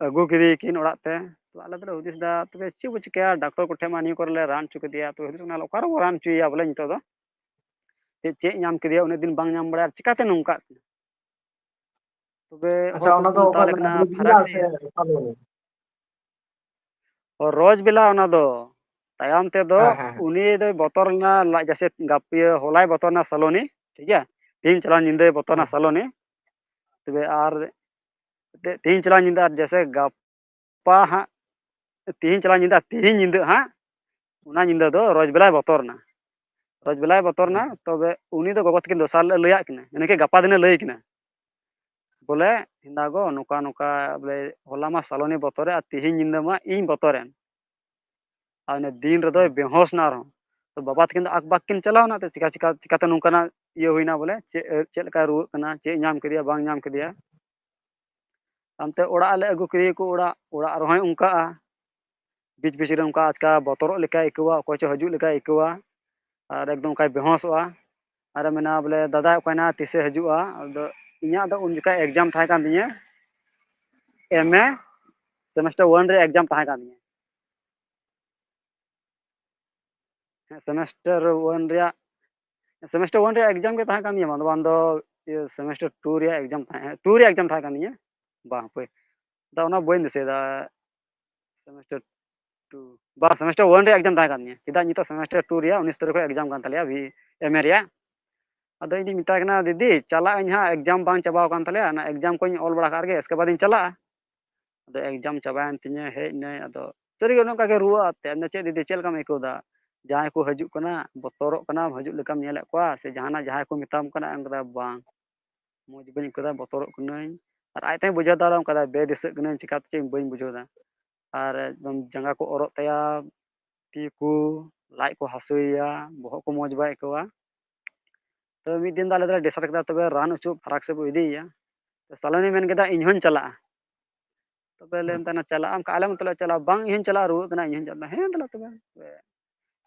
ᱟᱹᱜᱩ ᱠᱮᱫᱮᱭᱟᱠᱤᱱ ᱚᱲᱟᱜ ᱛᱮ᱾ ᱛᱚ ᱟᱞᱮ ᱫᱚᱞᱮ ᱦᱩᱫᱤᱥ ᱮᱫᱟ, ᱛᱚᱵᱮ ᱪᱮᱫ ᱵᱚ ᱪᱤᱠᱟᱹᱭᱟ, ᱰᱟᱠᱛᱚᱨ ᱠᱚᱴᱷᱮᱱ ᱢᱟ ᱱᱤᱭᱟᱹ ᱠᱚᱨᱮ ᱞᱮ ᱨᱟᱱ ᱦᱚᱪᱚ ᱠᱮᱫᱮᱭᱟ, ᱛᱚᱵᱮ ᱦᱩᱫᱤᱥ ᱠᱟᱱᱟ ᱚᱠᱟ ᱨᱮᱵᱚ ᱨᱟᱱ ᱦᱚᱪᱚᱭᱮᱭᱟ ᱵᱚᱞᱮ ᱱᱤᱛᱚᱜ ᱫᱚ, ᱪᱮᱫ, ᱪᱮᱫ ᱧᱟᱢ ᱠᱮᱫᱮᱭᱟ, ᱩᱱᱟᱹᱜ ᱫᱤᱱ ᱵᱟᱝ ᱧᱟᱢ ᱵᱟᱲᱟᱭᱟ, ᱟᱨ ᱪᱤᱠᱟᱛᱮ ᱱᱚᱝᱠᱟᱜ ᱠᱟᱱᱟ? ᱛᱚᱵᱮ ᱟᱪᱪᱷᱟ, ᱦᱚᱲ ᱚᱱᱟ ᱠᱚᱠᱚ ᱫᱚ ᱚᱠᱟ ᱢᱮᱛᱟᱣ ᱞᱮ ᱞᱮᱠᱟ ᱠᱟᱱᱟ, ᱨᱳᱡᱽ ᱯᱷᱟᱨᱟᱠ ᱵᱮᱞᱟ ᱥᱮ ᱨᱮᱭᱟᱜ᱾ ᱚᱠᱟ ᱞᱮᱠᱟ? ᱨᱳᱡᱽ ᱵᱮᱞᱟ ᱚᱱᱟ ᱫᱚ᱾ ᱛᱟᱭᱚᱢ ᱛᱮᱫᱚ ᱦᱮᱸ, ᱦᱮᱸ, ᱦᱮᱸ᱾ ᱩᱱᱤ ᱫᱚᱭ ᱵᱚᱛᱚᱨ ᱞᱮᱱᱟ, ᱞᱟᱡ ᱡᱟᱹᱥᱮᱫ ᱜᱟᱯᱤᱭᱟᱹ, ᱦᱚᱞᱟᱭ ᱵᱚᱛᱚᱨ ᱮᱱᱟ ᱥᱟᱞᱚᱱᱤ, ᱴᱷᱤᱠ ᱜᱮᱭᱟ? ᱛᱮᱦᱤᱧ ᱪᱟᱞᱟᱣ ᱧᱤᱫᱟᱹᱭ ᱵᱚᱛᱚᱨ ᱮᱱᱟ ᱦᱮᱸ᱾ ᱥᱟᱞᱚᱱᱤ᱾ ᱛᱚᱵᱮ ᱟᱨ ᱛᱮ-, ᱛᱮᱦᱤᱧ ᱪᱟᱞᱟᱣ ᱧᱤᱫᱟᱹ, ᱟᱨ ᱡᱮᱥᱮ ᱜᱟᱯᱟ ᱦᱟᱸᱜ, ᱛᱮᱦᱤᱧ ᱪᱟᱞᱟᱣ ᱧᱤᱫᱟᱹ, ᱛᱮᱦᱤᱧ ᱧᱤᱫᱟᱹ ᱦᱟᱸᱜ, ᱚᱱᱟ ᱧᱤᱫᱟᱹ ᱫᱚ ᱨᱳᱡᱽ ᱵᱮᱞᱟᱭ ᱵᱚᱛᱚᱨ ᱮᱱᱟ᱾ ᱨᱳᱡᱽ ᱵᱮᱞᱟᱭ ᱵᱚᱛᱚᱨ ᱮᱱᱟ, ᱦᱮᱸ᱾ ᱛᱚᱵᱮ ᱩᱱᱤ ᱫᱚ ᱜᱚᱜᱚ ᱛᱟᱹᱠᱤᱱ ᱫᱚᱥᱟᱨ ᱦᱤᱞᱳᱜ ᱞᱟᱹᱭᱟᱫ ᱠᱤᱱᱟ, ᱤᱱᱟᱹ ᱠᱤ ᱜᱟᱯᱟ ᱫᱤᱱᱮ ᱞᱟᱹᱭ ᱠᱤᱱᱟ᱾ ᱵᱚᱞᱮ, ᱦᱮᱸᱫᱟ ᱜᱚ, ᱱᱚᱝᱠᱟ, ᱱᱚᱝᱠᱟ, ᱵᱚᱞᱮ, ᱦᱚᱞᱟ ᱢᱟ ᱥᱟᱞᱚᱱᱤ ᱵᱚᱛᱚᱨᱮ, ᱟᱨ ᱛᱤᱦᱤᱧ ᱧᱤᱫᱟᱹ ᱢᱟ ᱤᱧ ᱵᱚᱛᱚᱨᱮᱱ᱾ ᱟᱨ ᱚᱱᱟ ᱫᱤᱱ ᱨᱮᱫᱚᱭ ᱦᱮᱸ᱾ ᱵᱮᱦᱚᱸᱥ ᱮᱱᱟ ᱟᱨᱦᱚᱸ᱾ ᱛᱚ ᱵᱟᱵᱟ ᱛᱟᱹᱠᱤᱱ ᱫᱚ ᱟᱠ ᱵᱟᱠ ᱠᱤᱱ ᱪᱟᱞᱟᱣ ᱮᱱᱟ, ᱛᱚ ᱪᱤᱠᱟ, ᱪᱤᱠᱟ, ᱪᱤᱠᱟᱛᱮ ᱱᱚᱝᱠᱟᱱᱟᱜ ᱤᱭᱟᱹ ᱦᱩᱭᱱᱟ ᱵᱚᱞᱮ, ᱪᱮᱫ, ᱪᱮᱫ ᱞᱮᱠᱟᱭ ᱨᱩᱣᱟᱹᱜ ᱠᱟᱱᱟ, ᱪᱮᱫ ᱧᱟᱢ ᱠᱮᱫᱮᱭᱟ, ᱵᱟᱝ ᱧᱟᱢ ᱠᱮᱫᱮᱭᱟ᱾ ᱛᱟᱭᱚᱢᱛᱮ ᱚᱲᱟᱜ ᱞᱮ ᱟᱹᱜᱩ ᱠᱮᱫᱮᱭᱟᱠᱚ ᱚᱲᱟᱜ, ᱚᱲᱟᱜ ᱨᱮᱦᱚᱸᱭ ᱚᱱᱠᱟᱜᱼᱟ᱾ ᱵᱤᱪ ᱵᱤᱪ ᱨᱮ ᱚᱱᱠᱟ ᱟᱪᱠᱟ ᱵᱚᱛᱚᱨᱚᱜ ᱞᱮᱠᱟᱭ ᱟᱹᱭᱠᱟᱹᱣᱟ, ᱚᱠᱚᱭ ᱪᱚ ᱦᱤᱡᱩᱜ ᱞᱮᱠᱟᱭ ᱟᱹᱭᱠᱟᱹᱣᱟ, ᱟᱨ ᱮᱠᱫᱚᱢ ᱚᱱᱠᱟᱭ ᱵᱮᱦᱚᱸᱥᱚᱜᱼᱟ᱾ ᱟᱨᱮ ᱢᱮᱱᱟ ᱵᱚᱞᱮ, "ᱫᱟᱫᱟ ᱚᱠᱟᱭᱱᱟ, ᱛᱤᱥᱮ ᱦᱤᱡᱩᱜᱼᱟ?" ᱟᱫᱚ ᱤᱧᱟᱹᱜ ᱫᱚ ᱩᱱ ᱡᱚᱠᱷᱟᱡ exam ᱛᱟᱦᱮᱸ ᱠᱟᱱ ᱛᱤᱧᱟᱹ, M A semester one ᱨᱮ exam ᱛᱟᱦᱮᱸ ᱠᱟᱱ ᱛᱤᱧᱟᱹ᱾ ᱦᱮᱸ, semester one ᱨᱮᱭᱟᱜ, semester one ᱨᱮᱭᱟᱜ exam ᱜᱮ ᱛᱟᱦᱮᱸ ᱠᱟᱱ ᱛᱤᱧᱟᱹ, ᱵᱟᱝ ᱫᱚ, ᱵᱟᱝ ᱫᱚ, ᱤᱭᱟᱹ, semester two ᱨᱮᱭᱟᱜ exam ᱛᱟᱦᱮᱸ, two ᱨᱮᱭᱟᱜ exam ᱛᱟᱦᱮᱸ ᱠᱟᱱ ᱛᱤᱧᱟᱹ᱾ ᱵᱟᱝ, ᱦᱟᱯᱳᱭ, ᱫᱟ ᱚᱱᱟ ᱵᱟᱹᱧ ᱫᱤᱥᱟᱹᱭᱮᱫᱟ᱾ Semester two, ᱵᱟᱝ, semester one ᱨᱮᱭᱟᱜ exam ᱛᱟᱦᱮᱸ ᱠᱟᱱ ᱛᱤᱧᱟᱹ᱾ ᱪᱮᱫᱟᱜ ᱱᱤᱛᱚᱜ semester two ᱨᱮᱭᱟᱜ ᱩᱱᱤᱥ ᱛᱟᱹᱨᱤᱠᱷ ᱠᱷᱚᱱ exam ᱠᱟᱱ ᱛᱟᱞᱮᱭᱟ, ᱵᱷᱤ-, M A ᱨᱮᱭᱟᱜ᱾ ᱟᱫᱚ ᱤᱧ ᱫᱩᱧ ᱢᱮᱛᱟᱭ ᱠᱟᱱᱟ, "ᱫᱤᱫᱤ, ᱪᱟᱞᱟᱜ ᱟᱹᱧ ᱦᱟᱸᱜ, exam ᱵᱟᱝ ᱪᱟᱵᱟᱣ ᱟᱠᱟᱱ ᱛᱟᱞᱮᱭᱟ, ᱚᱱᱟ exam ᱠᱚᱧ ᱚᱞ ᱵᱟᱲᱟ ᱠᱟᱜ ᱨᱮᱜᱮ, ᱮᱥᱠᱮ ᱵᱟᱫᱽ ᱤᱧ ᱪᱟᱞᱟᱜᱼᱟ᱾" ᱟᱫᱚ exam ᱪᱟᱵᱟᱭᱮᱱ ᱛᱤᱧᱟᱹ, ᱦᱮᱡ ᱮᱱᱟᱹᱧ, ᱟᱫᱚ ᱥᱟᱹᱨᱤᱜᱮ ᱚᱱᱮ ᱚᱱᱠᱟ ᱜᱮ ᱨᱩᱣᱟᱹ ᱟᱛᱮ᱾ ᱟᱫᱚ ᱪᱮᱫ ᱫᱤᱫᱤ, ᱪᱮᱫ ᱞᱮᱠᱟᱢ ᱟᱹᱭᱠᱟᱹᱣ ᱮᱫᱟ? ᱡᱟᱦᱟᱸᱭ ᱠᱚ ᱦᱤᱡᱩᱜ ᱠᱟᱱᱟ, ᱵᱚᱛᱚᱨᱚᱜ ᱠᱟᱱᱟᱢ, ᱦᱤᱡᱩᱜ ᱞᱮᱠᱟᱢ ᱧᱮᱞᱮᱫ ᱠᱚᱣᱟ ᱥᱮ ᱡᱟᱦᱟᱱᱟᱜ, ᱡᱟᱦᱟᱸᱭ ᱠᱚ ᱢᱮᱛᱟᱢ ᱠᱟᱱᱟ, ᱮᱢ ᱠᱟᱫᱟ, "ᱵᱟᱝ, ᱢᱚᱡᱽ ᱵᱟᱹᱧ ᱟᱹᱭᱠᱟᱹᱣ ᱮᱫᱟ, ᱵᱚᱛᱚᱨᱚᱜ ᱠᱟᱹᱱᱟᱹᱧ᱾" ᱟᱨ ᱟᱡ ᱛᱮᱦᱚᱸᱭ ᱵᱩᱡᱷᱟᱹᱣ ᱮᱫᱟ, ᱚᱱᱠᱟ ᱫᱚ ᱵᱮ ᱫᱤᱥᱟᱹᱜ ᱠᱟᱹᱱᱟᱹᱧ, ᱪᱤᱠᱟᱹ ᱛᱮᱪᱚ ᱤᱧ ᱵᱟᱹᱧ ᱵᱩᱡᱷᱟᱹᱣ ᱮᱫᱟ᱾ ᱟᱨ ᱮᱠᱫᱚᱢ ᱡᱟᱸᱜᱟ ᱠᱚ ᱚᱨᱚᱜ ᱛᱟᱭᱟ, ᱛᱤ ᱠᱚ, ᱞᱟᱡ ᱠᱚ ᱦᱟᱹᱥᱩᱭᱮᱭᱟ, ᱵᱚᱦᱚᱜ ᱠᱚ ᱢᱚᱡᱽ ᱵᱟᱭ ᱟᱹᱭᱠᱟᱹᱣᱟ᱾ ᱛᱚ ᱢᱤᱫ ᱫᱤᱱ ᱫᱚ ᱟᱞᱮ ᱫᱚᱞᱮ decide ᱠᱮᱫᱟ, ᱛᱚᱵᱮ ᱨᱟᱱ ᱦᱚᱪᱚ ᱯᱷᱟᱨᱟᱠ ᱥᱮᱫ ᱵᱚ ᱤᱫᱤᱭᱮᱭᱟ᱾ ᱛᱚ ᱥᱟᱞᱚᱱᱤ ᱢᱮᱱ ᱠᱮᱫᱟ, "ᱤᱧ ᱦᱚᱧ ᱪᱟᱞᱟᱜᱼᱟ᱾" ᱛᱚᱵᱮ ᱞᱮ ᱦᱮᱸ᱾ ᱢᱮᱛᱟᱭ ᱠᱟᱱᱟ, "ᱪᱟᱞᱟᱜ ᱟᱢ?" ᱟᱞᱮ ᱢᱚᱛᱚ ᱞᱮ ᱪᱟᱞᱟᱜᱼᱟ, "ᱵᱟᱝ, ᱤᱧ ᱦᱚᱧ ᱪᱟᱞᱟᱜᱼᱟ, ᱨᱩᱣᱟᱹᱜ ᱠᱟᱱᱟ, ᱤᱧ ᱦᱚᱧ ᱪᱟᱞᱟᱜᱼᱟ᱾" "ᱦᱮᱸ, ᱫᱮᱞᱟ ᱛᱚᱵᱮ᱾"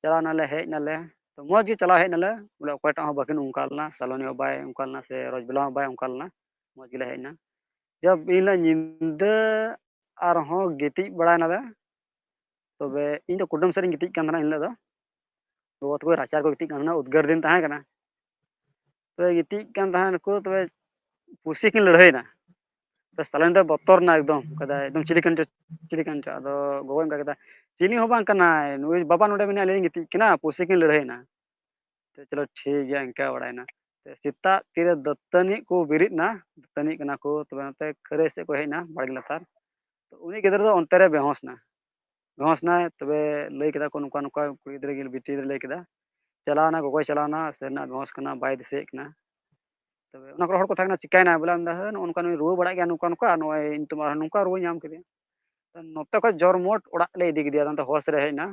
ᱪᱟᱞᱟᱣ ᱱᱟᱞᱮ, ᱦᱮᱡ ᱱᱟᱞᱮ, ᱛᱚ ᱢᱚᱡᱽ ᱜᱮ ᱪᱟᱞᱟᱣ ᱦᱮᱡ ᱱᱟᱞᱮ, ᱵᱚᱞᱮ ᱚᱠᱚᱭᱴᱟᱜ ᱦᱚᱸ ᱵᱟᱹᱠᱤᱱ ᱚᱱᱠᱟ ᱞᱮᱱᱟ, ᱥᱟᱞᱚᱱᱤ ᱦᱚᱸ ᱵᱟᱭ ᱚᱱᱠᱟ ᱞᱮᱱᱟ, ᱥᱮ ᱨᱚᱡᱽᱵᱟᱞᱟ ᱦᱚᱸ ᱵᱟᱭ ᱚᱱᱠᱟ ᱞᱮᱱᱟ, ᱢᱚᱡᱽ ᱜᱮᱞᱮ ᱦᱮᱡ ᱮᱱᱟ᱾ ᱡᱟᱵ ᱤᱧ ᱦᱤᱞᱳᱜ ᱧᱤᱫᱟᱹ ᱟᱨᱦᱚᱸ ᱜᱤᱛᱤᱡ ᱵᱟᱲᱟᱭ ᱱᱟᱞᱮ, ᱛᱚᱵᱮ ᱤᱧ ᱫᱚ ᱠᱩᱰᱟᱹᱢ ᱥᱮᱫ ᱨᱤᱧ ᱜᱤᱛᱤᱡ ᱠᱟᱱ ᱛᱟᱦᱮᱱᱟ ᱮᱱ ᱦᱤᱞᱳᱜ ᱫᱚ᱾ ᱜᱚᱜᱚ ᱛᱟᱠᱚ ᱨᱟᱪᱟ ᱨᱮᱠᱚ ᱜᱤᱛᱤᱡ ᱠᱟᱱ ᱛᱟᱦᱮᱱᱟ, ᱩᱫᱽᱜᱟᱹᱨ ᱫᱤᱱ ᱛᱟᱦᱮᱸ ᱠᱟᱱᱟ᱾ ᱛᱚᱵᱮ ᱜᱤᱛᱤᱡ ᱠᱟᱱ ᱛᱟᱦᱮᱱᱟᱠᱚ, ᱛᱚᱵᱮ ᱯᱩᱥᱤ ᱠᱤᱱ ᱞᱟᱹᱲᱦᱟᱹᱭᱮᱱᱟ᱾ ᱛᱚ ᱥᱟᱞᱚᱱᱤ ᱫᱚ ᱵᱚᱛᱚᱨ ᱮᱱᱟ ᱮᱠᱫᱚᱢ, ᱚᱱᱠᱟᱭ ᱫᱟᱭ, "ᱮᱠᱫᱚᱢ ᱪᱤᱞᱤ ᱠᱟᱱ ᱪᱚ, ᱪᱤᱞᱤ ᱠᱟᱱ ᱪᱚ?" ᱟᱫᱚ ᱜᱚᱜᱚᱭ ᱚᱱᱠᱟ ᱠᱮᱫᱟ, "ᱪᱤᱞᱤ ᱦᱚᱸ ᱵᱟᱝ ᱠᱟᱱᱟᱭ, ᱱᱩᱭ ᱵᱟᱵᱟ ᱱᱚᱰᱮ ᱢᱮᱱᱟᱭᱟ, ᱟᱹᱞᱤᱧ ᱞᱤᱧ ᱜᱤᱛᱤᱡ ᱠᱟᱱᱟ, ᱯᱩᱥᱤ ᱠᱤᱱ ᱞᱟᱹᱲᱦᱟᱹᱭᱮᱱᱟ᱾ ᱛᱚ ᱪᱚᱞᱚ ᱴᱷᱤᱠ ᱜᱮᱭᱟ", ᱤᱱᱠᱟ ᱵᱟᱲᱟᱭᱮᱱᱟ᱾ ᱛᱚ ᱥᱮᱛᱟᱜ ᱛᱤᱨᱮ ᱫᱟᱹᱛᱟᱹᱱᱤ ᱠᱚ ᱵᱮᱨᱮᱫ ᱮᱱᱟ, ᱫᱟᱹᱛᱟᱹᱱᱤᱜ ᱠᱟᱱᱟ ᱠᱚ, ᱛᱚᱵᱮ ᱱᱚᱛᱮ ᱠᱷᱟᱹᱨᱟᱹᱭ ᱥᱮᱫ ᱠᱚ ᱦᱮᱡ ᱮᱱᱟ ᱵᱟᱲᱜᱮ ᱞᱟᱛᱟᱨ᱾ ᱛᱚ ᱩᱱᱤ ᱜᱤᱫᱽᱨᱟᱹ ᱫᱚ ᱚᱱᱛᱮ ᱨᱮ ᱵᱮᱦᱚᱸᱥ ᱮᱱᱟ, ᱵᱮᱦᱚᱸᱥ ᱮᱱᱟᱭ᱾ ᱛᱚᱵᱮ ᱞᱟᱹᱭ ᱠᱮᱫᱟ ᱠᱚ ᱱᱚᱝᱠᱟ ᱱᱚᱝᱠᱟ, ᱠᱩᱲᱤ ᱜᱤᱫᱽᱨᱟᱹ ᱜᱮ, ᱵᱤᱴᱤ ᱜᱤᱫᱽᱨᱟᱹ ᱞᱟᱹᱭ ᱠᱮᱫᱟ, ᱪᱟᱞᱟᱣ ᱮᱱᱟ, ᱜᱚᱜᱚᱭ ᱪᱟᱞᱟᱣ ᱮᱱᱟ, ᱥᱟᱹᱨᱤᱱᱟᱜ ᱵᱮᱦᱚᱸᱥ ᱠᱟᱱᱟ, ᱵᱟᱭ ᱫᱤᱥᱟᱹᱭᱮᱫ ᱠᱟᱱᱟ᱾ ᱛᱚᱵᱮ ᱚᱱᱟ ᱠᱚᱨᱮ ᱦᱚᱲ ᱠᱚ ᱛᱟᱦᱮᱸ ᱠᱟᱱᱟ, ᱪᱤᱠᱟᱭᱮᱱᱟᱭ? ᱵᱚᱞᱮ ᱢᱮᱱᱫᱟ, "ᱦᱮᱸ, ᱱᱚᱜᱼᱚ ᱱᱚᱝᱠᱟ ᱱᱩᱭ ᱨᱩᱣᱟᱹ ᱵᱟᱲᱟᱜ ᱜᱮᱭᱟ, ᱱᱚᱝᱠᱟ ᱱᱚᱝᱠᱟ, ᱱᱚᱜᱼᱚᱭ ᱱᱤᱛᱚᱜ ᱟᱨᱦᱚᱸ ᱱᱚᱝᱠᱟ ᱨᱩᱣᱟᱹ ᱧᱟᱢ ᱠᱮᱫᱮᱭᱟ᱾" ᱛᱚ ᱱᱚᱛᱮ ᱠᱷᱚᱡ ᱡᱚᱨᱢᱚᱴ ᱚᱲᱟᱜ ᱞᱮ ᱤᱫᱤ ᱠᱮᱫᱮᱭᱟ, ᱛᱟᱭᱚᱢ ᱛᱮ ᱦᱳᱥ ᱨᱮ ᱦᱮᱡ ᱮᱱᱟ᱾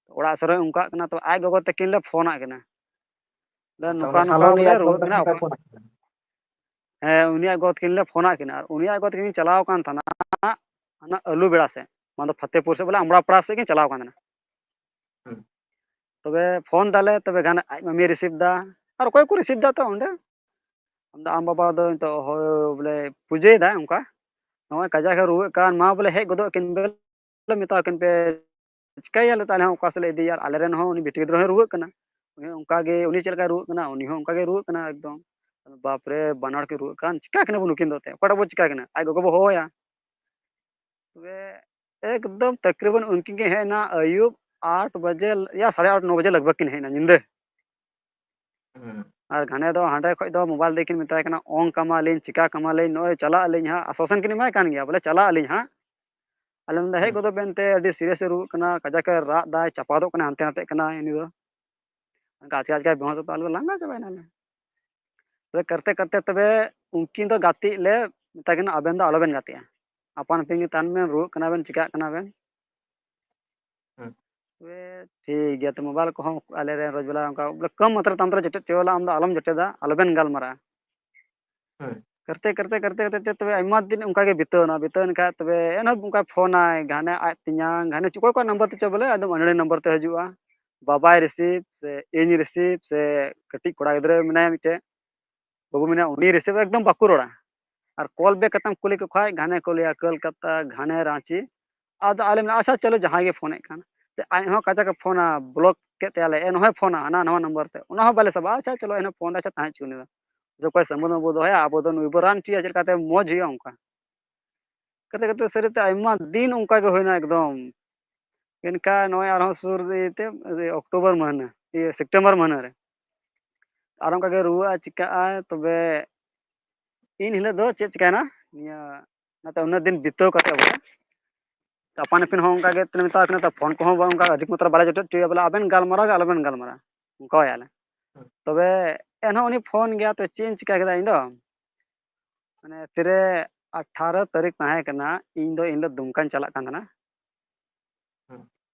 ᱛᱚ ᱚᱲᱟᱜ ᱥᱮᱫ ᱨᱮ ᱚᱱᱠᱟᱜ ᱠᱟᱱᱟ, ᱛᱚ ᱟᱡ ᱜᱚᱜᱚ ᱛᱟᱹᱠᱤᱱ ᱞᱮ ᱯᱷᱳᱱᱟᱫ ᱠᱤᱱᱟ᱾ ᱵᱚᱞᱮ ᱟᱪᱪᱷᱟ, ᱱᱚᱝᱠᱟ ᱢᱟᱱᱮ ᱱᱚᱝᱠᱟ ᱥᱟᱞᱚᱱᱤ ᱵᱚᱞᱮ ᱟᱡ ᱨᱩᱣᱟᱹᱜ ᱜᱚᱜᱚ ᱠᱟᱱᱟ, ᱛᱟᱹᱠᱤᱱ ᱯᱮ ᱚᱠᱚᱭ? ᱯᱷᱳᱱ ᱟᱹᱠᱤᱱᱟ? ᱦᱮᱸ, ᱩᱱᱤᱭᱟᱜ ᱜᱚᱜᱚ ᱛᱟᱹᱠᱤᱱ ᱞᱮ ᱯᱷᱳᱱᱟᱫ ᱠᱤᱱᱟ, ᱟᱨ ᱩᱱᱤᱭᱟᱜ ᱜᱚᱜᱚ ᱛᱟᱹᱠᱤᱱ ᱪᱟᱞᱟᱣ ᱠᱟᱱ ᱛᱟᱦᱮᱱᱟ ᱦᱟᱱᱟ ᱟᱹᱞᱩ ᱵᱮᱲᱟ ᱥᱮᱫ, ᱢᱟᱱᱮ ᱯᱷᱟᱛᱮᱯᱩᱨ ᱥᱮᱫ, ᱵᱚᱞᱮ ᱟᱢᱲᱟ ᱯᱟᱲᱟ ᱥᱮᱫ ᱠᱤᱱ ᱪᱟᱞᱟᱣ ᱠᱟᱱ ᱛᱟᱦᱮᱱᱟ᱾ ᱦᱩᱸ᱾ ᱛᱚᱵᱮ ᱯᱷᱳᱱ ᱫᱟᱞᱮ, ᱛᱚᱵᱮ ᱜᱷᱟᱱᱮ ᱟᱡ ᱢᱟᱢᱤᱭ ᱨᱤᱥᱤᱵᱷ ᱫᱟ, ᱟᱨ ᱚᱠᱚᱭ ᱠᱚ ᱨᱤᱥᱤᱵᱷ ᱫᱟ ᱛᱚ ᱚᱸᱰᱮ? ᱟᱢ ᱫᱚ, ᱟᱢ ᱵᱟᱵᱟ ᱫᱚ ᱱᱤᱛᱚᱜ ᱦᱚᱭ ᱵᱚᱞᱮ ᱯᱩᱡᱟᱹᱭᱮᱫᱟ ᱚᱱᱠᱟ, ᱱᱚᱜᱼᱚᱭ ᱠᱟᱡᱟᱠ ᱮ ᱨᱩᱣᱟᱹᱜ ᱠᱟᱱ, ᱢᱟ ᱵᱚᱞᱮ ᱦᱮᱡ ᱜᱚᱫᱚᱜ ᱠᱤᱱ ᱵᱮᱱ, ᱵᱚᱞᱮ ᱢᱮᱛᱟ ᱠᱤᱱ ᱯᱮ, ᱪᱤᱠᱟᱹᱭᱟᱞᱮ ᱛᱟᱦᱞᱮ ᱦᱚᱸ ᱚᱠᱟ ᱥᱮᱫ ᱞᱮ ᱤᱫᱤᱭᱟ? ᱟᱨ ᱟᱞᱮᱨᱮᱱ ᱦᱚᱸ ᱩᱱᱤ ᱵᱤᱴᱤ ᱜᱤᱫᱽᱨᱟᱹ ᱦᱚᱸᱭ ᱨᱩᱣᱟᱹᱜ ᱠᱟᱱᱟ, ᱩᱱᱤ ᱦᱚᱸ ᱚᱱᱠᱟ ᱜᱮ, ᱩᱱᱤ ᱪᱮᱫ ᱞᱮᱠᱟᱭ ᱨᱩᱣᱟᱹᱜ ᱠᱟᱱᱟ, ᱩᱱᱤ ᱦᱚᱸ ᱚᱱᱠᱟ ᱜᱮᱭ ᱨᱩᱣᱟᱹᱜ ᱠᱟᱱᱟ ᱮᱠᱫᱚᱢ᱾ ᱵᱟᱯ ᱨᱮ, ᱵᱟᱱᱟᱨ ᱠᱤᱱ ᱨᱩᱣᱟᱹᱜ ᱠᱟᱱ, ᱪᱤᱠᱟ ᱠᱤᱱᱟ ᱵᱚᱱ ᱱᱩᱠᱤᱱ ᱫᱚ ᱮᱱᱛᱮᱫ? ᱚᱠᱟᱴᱟᱜ ᱵᱚ ᱪᱤᱠᱟ ᱠᱤᱱᱟ? ᱟᱡ ᱜᱚᱜᱚ ᱵᱚ ᱦᱚᱦᱚᱣᱟᱭᱟ᱾ ᱛᱚᱵᱮ ᱮᱠᱫᱚᱢ ᱛᱟᱠᱨᱤᱵᱟᱱ ᱩᱱᱠᱤᱱ ᱠᱤᱱ ᱦᱮᱡ ᱮᱱᱟ ᱟᱹᱭᱩᱵ ᱟᱴ ᱵᱟᱡᱮ ᱭᱟ ᱥᱟᱲᱮ ᱟᱴ, ᱱᱚ ᱵᱟᱡᱮ ᱞᱟᱜᱽᱵᱷᱟᱜᱽ ᱠᱤᱱ ᱦᱮᱡ ᱮᱱᱟ ᱧᱤᱫᱟᱹ᱾ ᱦᱩᱸ᱾ ᱟᱨ ᱜᱷᱟᱱᱮ ᱫᱚ ᱦᱟᱸᱰᱮ ᱠᱷᱚᱡ ᱫᱚ ᱢᱳᱵᱟᱭᱤᱞ ᱛᱮᱠᱤᱱ ᱢᱮᱛᱟᱭ ᱠᱟᱱᱟ, "ᱚᱝ ᱠᱟᱢᱟᱞᱤᱧ, ᱪᱤᱠᱟ ᱠᱟᱢᱟᱞᱤᱧ, ᱱᱚᱜᱼᱚᱭ ᱪᱟᱞᱟᱜ ᱟᱹᱞᱤᱧ ᱦᱟᱸᱜ", ᱟᱥᱣᱟᱥᱚᱱ ᱠᱤᱱ ᱮᱢᱟᱭ ᱠᱟᱱ ᱜᱮᱭᱟ, ᱵᱚᱞᱮ, "ᱪᱟᱞᱟᱜ ᱟᱹᱞᱤᱧ ᱦᱟᱸᱜ", ᱟᱞᱮ ᱢᱮᱱᱫᱟ, "ᱦᱮᱡ ᱦᱩᱸ᱾ ᱜᱚᱫᱚᱜ ᱵᱮᱱ ᱛᱮ, ᱟᱹᱰᱤ ᱥᱤᱨᱤᱭᱟᱥ ᱮ ᱨᱩᱣᱟᱹᱜ ᱠᱟᱱᱟ, ᱠᱟᱡᱟᱠ ᱮ ᱨᱟᱜ ᱫᱟᱭ, ᱪᱟᱯᱟᱫᱚᱜ ᱠᱟᱱᱟᱭ ᱦᱟᱱᱛᱮ ᱱᱟᱛᱮᱜ ᱠᱟᱱᱟᱭ ᱩᱱᱤ ᱫᱚ, ᱚᱱᱠᱟ ᱟᱪᱠᱟ ᱟᱪᱠᱟ ᱵᱮᱦᱚᱸᱥᱚᱜ ᱠᱟᱱᱟ", ᱟᱞᱮ ᱫᱚ ᱞᱟᱸᱜᱟ ᱪᱟᱵᱟᱭᱮᱱᱟᱞᱮ᱾ ᱛᱚᱵᱮ ᱠᱟᱨᱛᱮ ᱠᱟᱨᱛᱮ ᱛᱚᱵᱮ ᱩᱱᱠᱤᱱ ᱫᱚ ᱜᱟᱛᱮᱜ ᱞᱮ ᱢᱮᱛᱟ ᱠᱤᱱᱟ, "ᱟᱵᱮᱱ ᱫᱚ ᱟᱞᱚᱵᱮᱱ ᱜᱟᱛᱮᱜᱼᱟ, ᱟᱯᱟᱱ ᱟᱹᱯᱤᱱ ᱜᱮ ᱛᱟᱦᱮᱱ ᱵᱮᱱ, ᱨᱩᱣᱟᱹᱜ ᱠᱟᱱᱟ ᱵᱮᱱ, ᱪᱤᱠᱟᱜ ᱠᱟᱱᱟ ᱵᱮᱱ?" ᱦᱩᱸ᱾ ᱛᱚᱵᱮ ᱴᱷᱤᱠ ᱜᱮᱭᱟ, ᱛᱚ ᱢᱳᱵᱟᱭᱤᱞ ᱠᱚᱦᱚᱸ ᱟᱞᱮ ᱨᱮᱱ ᱨᱚᱡᱽᱵᱟᱞᱟ ᱚᱱᱠᱟ ᱵᱚᱞᱮ ᱠᱚᱢ ᱢᱟᱛᱨᱟ ᱛᱟᱢ ᱛᱮ ᱡᱚᱴᱮᱫ ᱦᱚᱪᱚ ᱟᱞᱮ, ᱟᱢ ᱫᱚ ᱟᱞᱚᱢ ᱡᱚᱴᱮᱫᱟ, ᱟᱞᱚᱵᱮᱱ ᱜᱟᱞᱢᱟᱨᱟᱜᱼᱟ᱾ ᱦᱩᱸ᱾ ᱠᱟᱨᱛᱮ ᱠᱟᱨᱛᱮ ᱠᱟᱨᱛᱮ ᱠᱟᱨᱛᱮ ᱛᱚᱵᱮ ᱟᱭᱢᱟ ᱫᱤᱱ ᱚᱱᱠᱟ ᱜᱮ ᱵᱤᱛᱟᱹᱣ ᱮᱱᱟ, ᱵᱤᱛᱟᱹᱣ ᱮᱱ ᱠᱷᱟᱡ ᱛᱚᱵᱮ ᱮᱱᱦᱚᱸ ᱚᱱᱠᱟ ᱯᱷᱳᱱᱟᱭ, ᱜᱷᱟᱱᱮ ᱟᱡ ᱛᱮᱧᱟᱝ, ᱜᱷᱟᱱᱮ ᱚᱠᱚᱭ ᱠᱚᱣᱟᱜ ᱱᱟᱢᱵᱟᱨ ᱛᱮᱪᱚ ᱵᱚᱞᱮ, ᱟᱫᱚ ᱟᱹᱱᱟᱹᱲᱤ ᱱᱟᱢᱵᱟᱨ ᱛᱮ ᱦᱤᱡᱩᱜᱼᱟ᱾ ᱵᱟᱵᱟᱭ receive ᱥᱮ ᱤᱧ receive ᱥᱮ ᱠᱟᱹᱴᱤᱡ ᱠᱚᱲᱟ ᱜᱤᱫᱽᱨᱟᱹ ᱢᱮᱱᱟᱭᱟ ᱢᱤᱫᱴᱮᱡ, ᱵᱟᱹᱵᱩ ᱢᱮᱱᱟᱭᱟ, ᱩᱱᱤ receive ᱮᱠᱫᱚᱢ ᱵᱟᱠᱚ ᱨᱚᱲᱟ᱾ ᱟᱨ call back ᱠᱟᱛᱮᱢ ᱠᱩᱞᱤ ᱠᱚ ᱠᱷᱟᱡ ᱜᱷᱟᱱᱮ ᱠᱚ ᱞᱟᱹᱭᱟ ᱠᱳᱞᱠᱟᱛᱟ, ᱜᱷᱟᱱᱮ ᱨᱟᱸᱪᱤ᱾ ᱟᱫᱚ ᱟᱞᱮ ᱢᱮᱱᱟ, ᱟᱪᱪᱷᱟ ᱪᱚᱞᱚ ᱡᱟᱦᱟᱸᱭ ᱜᱮ ᱯᱷᱳᱱᱮᱫ ᱠᱟᱱ, ᱥᱮ ᱟᱡ ᱦᱚᱸ ᱠᱟᱡᱟᱠ ᱮ ᱯᱷᱳᱱᱟ, block ᱠᱮᱫ ᱛᱟᱭᱟᱞᱮ, ᱮᱱᱦᱚᱸᱭ ᱯᱷᱳᱱᱟ ᱦᱟᱱᱟ ᱱᱟᱣᱟ ᱱᱟᱢᱵᱟᱨ ᱛᱮ, ᱚᱱᱟ ᱦᱚᱸ ᱵᱟᱞᱮ ᱥᱟᱵᱟ᱾ ᱟᱪᱪᱷᱟ ᱪᱚᱞᱚ ᱮᱱᱦᱚᱸ ᱯᱷᱳᱱ ᱫᱟ, ᱟᱪᱪᱷᱟ ᱛᱟᱦᱮᱸ ᱦᱚᱪᱚ ᱩᱱᱤ ᱫᱚ, ᱚᱠᱚᱭ ᱥᱟᱹᱢᱵᱩᱫ ᱢᱟᱵᱚ ᱫᱚᱦᱚᱭᱟ, ᱟᱵᱚ ᱫᱚ ᱱᱩᱭ ᱵᱚ ᱨᱟᱱ ᱦᱚᱪᱚᱭᱟ, ᱪᱮᱫ ᱞᱮᱠᱟᱛᱮ ᱢᱚᱡᱽ ᱦᱩᱭᱩᱜᱼᱟ ᱚᱱᱠᱟ᱾ ᱠᱟᱛᱮ ᱠᱟᱛᱮ ᱥᱟᱹᱨᱤᱛᱮ ᱟᱭᱢᱟ ᱫᱤᱱ ᱚᱱᱠᱟ ᱜᱮ ᱦᱩᱭᱱᱟ ᱮᱠᱫᱚᱢ᱾ ᱢᱮᱱᱠᱷᱟᱱ ᱱᱚᱜᱼᱚᱭ ᱟᱨᱦᱚᱸ ᱥᱩᱨ ᱤᱭᱟᱹᱛᱮ ᱚᱠᱴᱳᱵᱚᱨ ᱢᱟᱹᱦᱱᱟᱹ, ᱤᱭᱟᱹ ᱥᱮᱯᱴᱮᱢᱵᱚᱨ ᱢᱟᱹᱦᱱᱟᱹ ᱨᱮ ᱟᱨ ᱚᱱᱠᱟ ᱜᱮ ᱨᱩᱣᱟᱹᱜᱼᱟ, ᱪᱤᱠᱟᱹᱜᱼᱟ᱾ ᱛᱚᱵᱮ ᱤᱱ ᱦᱤᱞᱳᱜ ᱫᱚ ᱪᱮᱫ ᱪᱤᱠᱟᱹᱭᱮᱱᱟ, ᱱᱤᱭᱟᱹ ᱚᱱᱟᱛᱮ ᱩᱱᱟᱹᱜ ᱫᱤᱱ ᱵᱤᱛᱟᱹᱣ ᱠᱟᱛᱮ ᱵᱚᱞᱮ ᱟᱯᱟᱱ ᱟᱹᱯᱤᱱ ᱦᱚᱸ ᱚᱱᱠᱟ ᱜᱮ ᱢᱮᱛᱟ ᱠᱤᱱᱟ, ᱛᱚ ᱯᱷᱳᱱ ᱠᱚᱦᱚᱸ ᱚᱱᱠᱟ ᱟᱹᱰᱤ ᱢᱟᱛᱨᱟ ᱵᱟᱞᱮ ᱡᱚᱴᱮᱫ ᱦᱚᱪᱚᱭᱟ, ᱵᱚᱞᱮ ᱟᱵᱮᱱ ᱜᱟᱞᱢᱟᱨᱟᱣ ᱜᱮ ᱟᱞᱚᱵᱮᱱ ᱜᱟᱞᱢᱟᱨᱟᱣᱟ, ᱚᱱᱠᱟᱭᱟᱞᱮ᱾ ᱛᱚᱵᱮ ᱮᱱᱦᱚᱸ ᱩᱱᱤ ᱯᱷᱳᱱ ᱜᱮᱭᱟ, ᱛᱚ ᱪᱮᱫ ᱤᱧ ᱪᱤᱠᱟ ᱠᱮᱫᱟ ᱤᱧ ᱫᱚ, ᱢᱟᱱᱮ ᱛᱤᱨᱮ ᱟᱴᱷᱟᱨᱚ ᱛᱟᱹᱨᱤᱠᱷ ᱛᱟᱦᱮᱸ ᱠᱟᱱᱟ, ᱤᱧ ᱫᱚ ᱤᱧ ᱫᱚ ᱫᱩᱢᱠᱟᱧ ᱪᱟᱞᱟᱜ ᱠᱟᱱ ᱛᱟᱦᱮᱱᱟ᱾ ᱦᱩᱸ᱾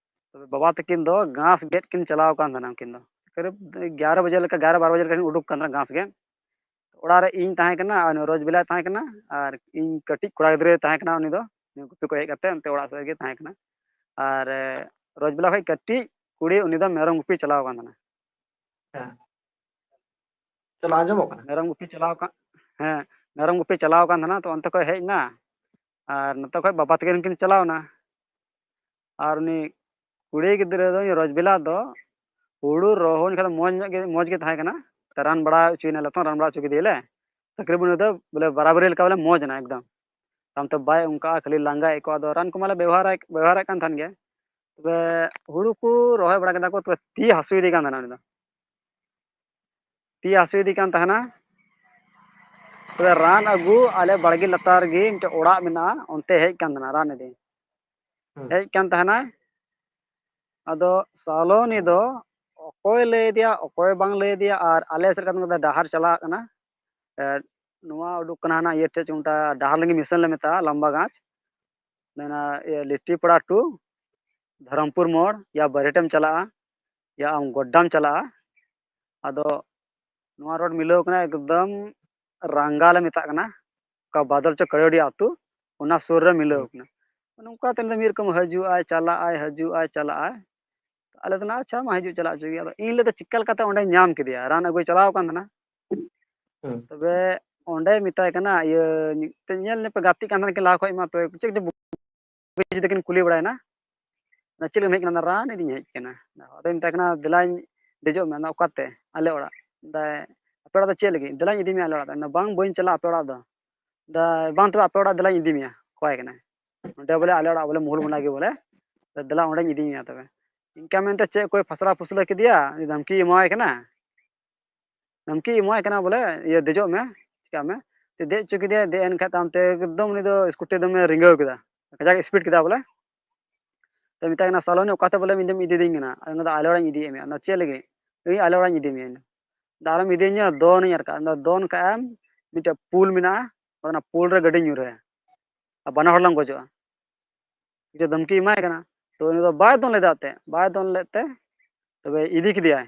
ᱛᱚᱵᱮ ᱵᱟᱵᱟ ᱛᱟᱹᱠᱤᱱ ᱫᱚ ᱜᱷᱟᱥ ᱜᱮᱫ ᱠᱤᱱ ᱪᱟᱞᱟᱣ ᱟᱠᱟᱱ ᱛᱟᱦᱮᱱᱟ᱾ ᱩᱱᱠᱤᱱ ᱫᱚ ᱠᱟᱨᱤᱵ ᱮᱜᱟᱨᱚ ᱵᱟᱡᱮ ᱞᱮᱠᱟ, ᱮᱜᱟᱨᱚ ᱵᱟᱨᱚ ᱵᱟᱡᱮ ᱞᱮᱠᱟ ᱠᱤᱱ ᱩᱰᱩᱠ ᱠᱟᱱ ᱛᱟᱦᱮᱱᱟ ᱜᱷᱟᱥ ᱜᱮᱫ᱾ ᱚᱲᱟᱜ ᱨᱮ ᱤᱧ ᱛᱟᱦᱮᱸ ᱠᱟᱱᱟ ᱟᱨ ᱩᱱᱤ ᱨᱳᱡᱽ ᱵᱮᱞᱟᱭ ᱛᱟᱦᱮᱸ ᱠᱟᱱᱟ, ᱟᱨ ᱤᱧ ᱠᱟᱹᱴᱤᱡ ᱠᱚᱲᱟ ᱜᱤᱫᱽᱨᱟᱹᱭ ᱛᱟᱦᱮᱸ ᱠᱟᱱᱟ, ᱩᱱᱤ ᱫᱚ ᱩᱱᱤ ᱜᱩᱯᱤ ᱠᱚ ᱦᱮᱡ ᱠᱟᱛᱮ ᱚᱱᱛᱮ ᱚᱲᱟᱜ ᱥᱮᱫ ᱨᱮᱜᱮ ᱛᱟᱦᱮᱸ ᱠᱟᱱᱟ᱾ ᱟᱨ ᱮ, ᱨᱳᱡᱽ ᱵᱮᱞᱟ ᱠᱷᱚᱡ ᱠᱟᱹᱴᱤᱡ ᱠᱩᱲᱤ ᱩᱱᱤ ᱫᱚ ᱢᱮᱨᱚᱢ ᱜᱩᱯᱤ ᱪᱟᱞᱟᱣ ᱟᱠᱟᱱ ᱛᱟᱦᱮᱱᱟ᱾ ᱦᱮᱸ᱾ ᱪᱚᱞᱚ, ᱟᱸᱡᱚᱢᱚᱜ ᱠᱟᱱᱟ᱾ ᱢᱮᱨᱚᱢ ᱜᱩᱯᱤ ᱪᱟᱞᱟᱣ ᱟᱠᱟᱱ, ᱦᱮᱸ, ᱢᱮᱨᱚᱢ ᱜᱩᱯᱤ ᱪᱟᱞᱟᱣ ᱟᱠᱟᱱ ᱛᱟᱦᱮᱱᱟ, ᱛᱚ ᱚᱱᱛᱮ ᱠᱷᱚᱡ ᱦᱮᱡ ᱮᱱᱟ ᱟᱨ ᱱᱚᱛᱮ ᱠᱷᱚᱡ ᱵᱟᱵᱟ ᱛᱟᱹᱠᱤᱱ ᱠᱤᱱ ᱪᱟᱞᱟᱣ ᱮᱱᱟ᱾ ᱟᱨ ᱩᱱᱤ ᱠᱩᱲᱤ ᱜᱤᱫᱽᱨᱟᱹ ᱫᱚ, ᱩᱱᱤ ᱨᱳᱡᱽ ᱵᱮᱞᱟ ᱫᱚ ᱦᱩᱲᱩ ᱨᱚᱦᱚᱭ ᱡᱚᱠᱷᱟᱡ ᱫᱚ ᱢᱚᱡᱽ ᱧᱚᱜ ᱜᱮ, ᱢᱚᱡᱽ ᱜᱮ ᱛᱟᱦᱮᱸ ᱠᱟᱱᱟ᱾ ᱨᱟᱱ ᱵᱟᱲᱟ ᱦᱚᱪᱚᱭᱮᱱᱟᱞᱮ ᱛᱚ, ᱨᱟᱱ ᱵᱟᱲᱟ ᱦᱚᱪᱚ ᱠᱮᱫᱮᱭᱟᱞᱮ᱾ ᱛᱟᱠᱨᱤᱵᱟᱱ ᱩᱱᱤ ᱫᱚ ᱵᱚᱞᱮ ᱵᱟᱨᱟᱵᱟᱨᱤ ᱞᱮᱠᱟ ᱵᱚᱞᱮ ᱢᱚᱡᱽ ᱮᱱᱟ ᱮᱠᱫᱚᱢ᱾ ᱛᱟᱭᱚᱢ ᱛᱮ ᱵᱟᱭ ᱚᱱᱠᱟᱜᱼᱟ, ᱠᱷᱟᱹᱞᱤ ᱞᱟᱸᱜᱟ ᱟᱹᱭᱠᱟᱹᱣᱟ᱾ ᱟᱫᱚ ᱨᱟᱱ ᱠᱚᱢᱟ ᱞᱮ ᱵᱮᱵᱚᱦᱟᱨ, ᱵᱮᱵᱚᱦᱟᱨᱮᱫ ᱠᱟᱱ ᱛᱟᱦᱮᱱ ᱜᱮ᱾ ᱛᱚᱵᱮ ᱦᱩᱲᱩ ᱠᱚ ᱨᱚᱦᱚᱭ ᱵᱟᱲᱟ ᱠᱮᱫᱟ ᱠᱚ, ᱛᱚᱵᱮ ᱛᱤ ᱦᱟᱹᱥᱩᱭᱮᱫᱮ ᱠᱟᱱ ᱛᱟᱦᱮᱱᱟ ᱩᱱᱤ ᱫᱚ᱾ ᱛᱤ ᱦᱟᱹᱥᱩᱭᱮᱫᱮ ᱠᱟᱱ ᱛᱟᱦᱮᱱᱟ᱾ ᱛᱚᱵᱮ ᱨᱟᱱ ᱟᱹᱜᱩ ᱟᱞᱮ ᱵᱟᱲᱜᱮ ᱞᱟᱛᱟᱨ ᱨᱮᱜᱮ ᱢᱤᱫᱴᱮᱡ ᱚᱲᱟᱜ ᱢᱮᱱᱟᱜᱼᱟ, ᱚᱱᱛᱮ ᱦᱮᱡ ᱠᱟᱱ ᱛᱟᱦᱮᱱᱟ ᱨᱟᱱ ᱤᱫᱤ᱾ ᱦᱩᱸ᱾ ᱦᱮᱡ ᱠᱟᱱ ᱛᱟᱦᱮᱱᱟᱭ᱾ ᱟᱫᱚ ᱥᱟᱞᱚᱱᱤ ᱫᱚ ᱚᱠᱚᱭ ᱞᱟᱹᱭ ᱟᱫᱮᱭᱟ, ᱚᱠᱚᱭ ᱵᱟᱝ ᱞᱟᱹᱭ ᱟᱫᱮᱭᱟ, ᱟᱨ ᱟᱞᱮ ᱥᱮᱫ ᱞᱮᱠᱟ ᱛᱮ ᱰᱟᱦᱟᱨ ᱪᱟᱞᱟᱜ ᱠᱟᱱᱟ᱾ ᱮ, ᱱᱚᱣᱟ ᱩᱰᱩᱠ ᱠᱟᱱᱟ ᱦᱟᱱᱟ ᱤᱭᱟᱹ ᱴᱷᱮᱡ, ᱪᱮᱫ ᱠᱚ ᱢᱮᱛᱟᱜᱼᱟ, ᱰᱟᱦᱟᱨ ᱞᱟᱹᱜᱤᱫ ᱢᱤᱥᱚᱱ ᱞᱮ ᱢᱮᱛᱟᱜᱼᱟ, ᱞᱟᱢᱵᱟ ᱜᱟᱸᱡᱽ᱾ ᱢᱮᱱᱟ, ᱤᱭᱟᱹ, ᱞᱤᱴᱤᱯᱟᱲᱟ ᱴᱩ ᱫᱷᱚᱨᱚᱢᱯᱩᱨ ᱢᱳᱲ, ᱭᱟ ᱵᱟᱨᱦᱮᱴᱮᱢ ᱪᱟᱞᱟᱜᱼᱟ, ᱭᱟ ᱟᱢ ᱜᱚᱰᱰᱟᱢ ᱪᱟᱞᱟᱜᱼᱟ᱾ ᱟᱫᱚ ᱱᱚᱣᱟ ᱨᱳᱰ ᱢᱤᱞᱟᱹᱣ ᱠᱟᱱᱟ ᱮᱠᱫᱚᱢ ᱨᱟᱝᱜᱟ ᱞᱮ ᱢᱮᱛᱟᱜ ᱠᱟᱱᱟ, ᱚᱠᱟ ᱵᱟᱫᱚᱞ ᱪᱚᱠ ᱠᱟᱲᱤᱭᱟᱹᱰᱤ ᱟᱹᱛᱩ, ᱚᱱᱟ ᱥᱩᱨ ᱨᱮ ᱢᱤᱞᱟᱹᱣ ᱠᱟᱱᱟ᱾ ᱱᱚᱝᱠᱟ ᱛᱮ ᱩᱱᱤ ᱫᱚ ᱢᱤᱫ ᱨᱚᱠᱚᱢ ᱦᱤᱡᱩᱜ ᱟᱭ, ᱪᱟᱞᱟᱜ ᱟᱭ, ᱦᱤᱡᱩᱜ ᱟᱭ, ᱪᱟᱞᱟᱜ ᱟᱭ᱾ ᱟᱞᱮ ᱫᱚ ᱱᱟ ᱟᱪᱪᱷᱟ ᱢᱟ ᱦᱤᱡᱩᱜ ᱪᱟᱞᱟᱜ ᱦᱚᱪᱚ ᱜᱮᱭᱟ᱾ ᱟᱫᱚ ᱤᱧ ᱞᱟᱹᱭ ᱫᱚ ᱪᱤᱠᱟ ᱞᱮᱠᱟᱛᱮ ᱚᱸᱰᱮ ᱧᱟᱢ ᱠᱮᱫᱮᱭᱟ, ᱨᱟᱱ ᱟᱹᱜᱩᱭ ᱪᱟᱞᱟᱣ ᱟᱠᱟᱱ ᱛᱟᱦᱮᱱᱟ᱾ ᱦᱩᱸ᱾ ᱛᱚᱵᱮ ᱚᱸᱰᱮ ᱢᱮᱛᱟᱭ ᱠᱟᱱᱟ, ᱤᱭᱟᱹ, ᱧᱮᱞ ᱧᱮᱯᱮᱞ ᱜᱟᱛᱮᱜ ᱠᱟᱱ ᱛᱟᱦᱮᱱᱟ ᱠᱤᱱ ᱞᱟᱦᱟ ᱠᱷᱚᱡ ᱢᱟ, ᱛᱚᱵᱮ ᱪᱮᱫ ᱠᱚᱪᱚ ᱵᱩ-, ᱡᱩᱫᱤ ᱠᱤᱱ ᱠᱩᱞᱤ ᱵᱟᱲᱟᱭᱮᱱᱟ, ᱚᱱᱟ ᱪᱮᱫ ᱞᱟᱹᱜᱤᱫ ᱮᱢ ᱦᱮᱡ ᱠᱟᱱᱟ? ᱨᱟᱱ ᱤᱫᱤᱧ ᱦᱮᱡ ᱠᱟᱱᱟ᱾ ᱟᱫᱚᱧ ᱢᱮᱛᱟᱭ ᱠᱟᱱᱟ, ᱫᱮᱞᱟᱧ ᱫᱮᱡᱚᱜ ᱢᱮ᱾ ᱚᱱᱟ ᱚᱠᱟᱛᱮ? ᱟᱞᱮ ᱚᱲᱟᱜ᱾ ᱢᱮᱱᱫᱟᱭ, ᱟᱯᱮ ᱚᱲᱟᱜ ᱫᱚ ᱪᱮᱫ ᱞᱟᱹᱜᱤᱫ? ᱫᱮᱞᱟᱧ ᱤᱫᱤ ᱢᱮᱭᱟ ᱟᱞᱮ ᱚᱲᱟᱜ ᱫᱚ᱾ ᱢᱮᱱᱫᱟ, ᱵᱟᱝ, ᱵᱟᱹᱧ ᱪᱟᱞᱟᱜᱼᱟ ᱟᱯᱮ ᱚᱲᱟᱜ ᱫᱚ᱾ ᱢᱮᱱᱫᱟ, ᱵᱟᱝ, ᱛᱚᱵᱮ ᱟᱯᱮ ᱚᱲᱟᱜ ᱫᱮᱞᱟᱧ ᱤᱫᱤ ᱢᱮᱭᱟ᱾ ᱠᱚᱭ ᱠᱟᱱᱟᱭ᱾ ᱚᱸᱰᱮ ᱵᱚᱞᱮ ᱟᱞᱮ ᱚᱲᱟᱜ ᱵᱚᱞᱮ ᱢᱩᱦᱩᱞ ᱢᱩᱱᱟ ᱜᱮ ᱵᱚᱞᱮ, ᱫᱮᱞᱟ ᱚᱸᱰᱮᱧ ᱤᱫᱤ ᱢᱮᱭᱟ ᱛᱚᱵᱮ᱾ ᱤᱱᱠᱟ ᱢᱮᱱᱛᱮ ᱪᱮᱫ ᱠᱚᱭ ᱯᱷᱟᱥᱞᱟ ᱯᱷᱩᱥᱞᱟᱹ ᱠᱮᱫᱮᱭᱟ, ᱩᱱᱤ ᱫᱷᱟᱢᱠᱤ ᱮᱢᱟᱣᱟᱭ ᱠᱟᱱᱟ᱾ ᱫᱷᱟᱢᱠᱤ ᱮᱢᱟᱭ ᱠᱟᱱᱟ ᱵᱚᱞᱮ, ᱤᱭᱟᱹ, ᱫᱮᱡᱚᱜ ᱢᱮ, ᱪᱤᱠᱟᱜ ᱢᱮ᱾ ᱛᱮ ᱫᱮᱡ ᱦᱚᱪᱚ ᱠᱮᱫᱮᱭᱟᱭ, ᱫᱮᱡ ᱮᱱ ᱠᱷᱟᱡ ᱛᱟᱭᱚᱢ ᱛᱮ ᱮᱠᱫᱚᱢ ᱩᱱᱤ ᱫᱚ ᱥᱠᱩᱴᱤ ᱫᱚᱢᱮ ᱨᱤᱸᱜᱟᱹᱣ ᱠᱮᱫᱟ, ᱠᱟᱡᱟᱠ ᱥᱯᱤᱰ ᱠᱮᱫᱟ ᱵᱚᱞᱮ᱾ ᱛᱚ ᱢᱮᱛᱟᱭ ᱠᱟᱱᱟ, ᱥᱟᱞᱚᱱᱤ, ᱚᱠᱟᱛᱮ ᱵᱚᱞᱮᱢ ᱤᱫᱤ, ᱤᱫᱤᱧ ᱠᱟᱱᱟ? ᱟᱫᱚ ᱢᱮᱱᱫᱟ, ᱟᱞᱮ ᱚᱲᱟᱜ ᱤᱧ ᱤᱫᱤᱭᱮᱫ ᱢᱮᱭᱟ᱾ ᱟᱫᱚ ᱪᱮᱫ ᱞᱟᱹᱜᱤᱫ? ᱤᱧ ᱟᱞᱮ ᱚᱲᱟᱜ ᱤᱧ ᱤᱫᱤ ᱢᱮᱭᱟ᱾ ᱟᱫᱚ ᱟᱞᱚᱢ ᱤᱫᱤᱭᱤᱧᱟ, ᱫᱚᱱᱤᱧ ᱟᱨ ᱠᱟᱜ᱾ ᱟᱫᱚ ᱫᱚᱱ ᱠᱟᱜ ᱟᱢ, ᱢᱤᱫᱴᱮᱡ ᱯᱩᱞ ᱢᱮᱱᱟᱜᱼᱟ, ᱚᱱᱟ ᱯᱩᱞ ᱨᱮ ᱜᱟᱹᱰᱤᱧ ᱧᱩᱨᱦᱟᱹᱭᱟ, ᱟᱨ ᱵᱟᱱᱟ ᱦᱚᱲ ᱞᱟᱝ ᱜᱚᱡᱚᱜᱼᱟ᱾ ᱢᱤᱫᱴᱮᱡ ᱫᱷᱟᱢᱠᱤ ᱮᱢᱟᱭ ᱠᱟᱱᱟ᱾ ᱛᱚ ᱩᱱᱤ ᱫᱚ ᱵᱟᱭ ᱫᱚᱱ ᱞᱮᱫᱟ ᱮᱱᱛᱮᱫ, ᱵᱟᱭ ᱫᱚᱱ ᱞᱮᱫ ᱛᱮ, ᱛᱚᱵᱮ ᱤᱫᱤ ᱠᱮᱫᱮᱭᱟᱭ᱾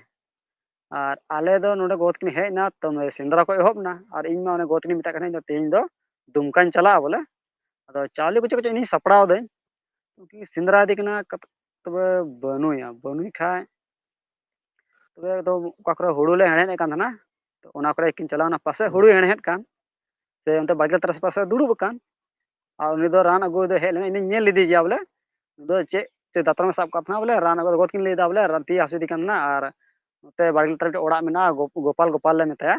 ᱟᱨ ᱟᱞᱮ ᱫᱚ ᱱᱚᱰᱮ ᱜᱚᱜᱚ ᱛᱟᱹᱠᱤᱱ ᱦᱮᱡ ᱮᱱᱟ, ᱛᱚ ᱥᱮᱸᱫᱽᱨᱟ ᱠᱚ ᱮᱦᱚᱵ ᱮᱱᱟ᱾ ᱟᱨ ᱤᱧ ᱢᱟ ᱚᱱᱮ ᱜᱚᱜᱚ ᱛᱟᱹᱠᱤᱱ ᱢᱮᱛᱟᱜ ᱠᱟᱱᱟ, ᱤᱧ ᱫᱚ ᱛᱮᱦᱮᱧ ᱫᱚ ᱫᱩᱢᱠᱟᱧ ᱪᱟᱞᱟᱜᱼᱟ ᱵᱚᱞᱮ᱾ ᱟᱫᱚ ᱪᱟᱣᱞᱮ ᱠᱚ ᱪᱮᱫ ᱠᱚᱪᱚ ᱤᱧ ᱥᱟᱯᱲᱟᱣ ᱫᱟᱹᱧ᱾ ᱩᱱᱠᱤᱱ ᱥᱮᱸᱫᱽᱨᱟ ᱤᱫᱤ ᱠᱟᱱᱟ, ᱠᱟᱛ-, ᱛᱚᱵᱮ ᱵᱟᱹᱱᱩᱭᱟ, ᱵᱟᱹᱱᱩᱭ ᱠᱷᱟᱡ ᱛᱚᱵᱮ ᱮᱠᱫᱚᱢ ᱚᱠᱟ ᱠᱚᱨᱮ ᱦᱩᱲᱩ ᱞᱮ ᱦᱮᱲᱦᱮᱫ ᱮᱫ ᱠᱟᱱ ᱛᱟᱦᱮᱱᱟ, ᱛᱚ ᱚᱱᱟ ᱠᱚᱨᱮ ᱠᱤᱱ ᱪᱟᱞᱟᱣ ᱮᱱᱟ, ᱯᱟᱥᱮᱡ ᱦᱩᱲᱩ ᱦᱮᱲᱦᱮᱫ ᱠᱟᱱ, ᱥᱮ ᱚᱱᱛᱮ ᱵᱟᱲᱜᱮ ᱛᱟᱨᱟᱥ ᱯᱟᱥᱮ ᱫᱩᱲᱩᱵ ᱟᱠᱟᱱ᱾ ᱟᱨ ᱩᱱᱤ ᱫᱚ ᱨᱟᱱ ᱟᱹᱜᱩ ᱫᱚ ᱦᱮᱡ ᱞᱮᱱᱟ, ᱤᱧ ᱫᱚᱧ ᱧᱮᱞ ᱞᱮᱫᱮ ᱜᱮᱭᱟ ᱵᱚᱞᱮ, ᱩᱱᱤ ᱫᱚ ᱪᱮᱫ ᱪᱚ ᱫᱟᱛᱨᱚᱢ ᱮ ᱥᱟᱵ ᱠᱟᱜ ᱛᱟᱦᱮᱱᱟ ᱵᱚᱞᱮ, ᱨᱟᱱ ᱟᱹᱜᱩ ᱜᱚᱫ ᱠᱤᱱ ᱞᱟᱹᱭ ᱮᱫᱟ ᱵᱚᱞᱮ, ᱨᱟᱱ ᱛᱤ ᱦᱟᱹᱥᱩᱭᱮᱫᱮ ᱠᱟᱱ ᱛᱟᱦᱮᱱᱟ᱾ ᱟᱨ ᱱᱚᱛᱮ ᱵᱟᱲᱜᱮ ᱞᱟᱛᱟᱨ ᱨᱮ ᱢᱤᱫᱴᱮᱡ ᱚᱲᱟᱜ ᱢᱮᱱᱟᱜᱼᱟ, ᱜᱳ-, ᱜᱳᱯᱟᱞ, ᱜᱳᱯᱟᱞ ᱞᱮ ᱢᱮᱛᱟᱭᱟ,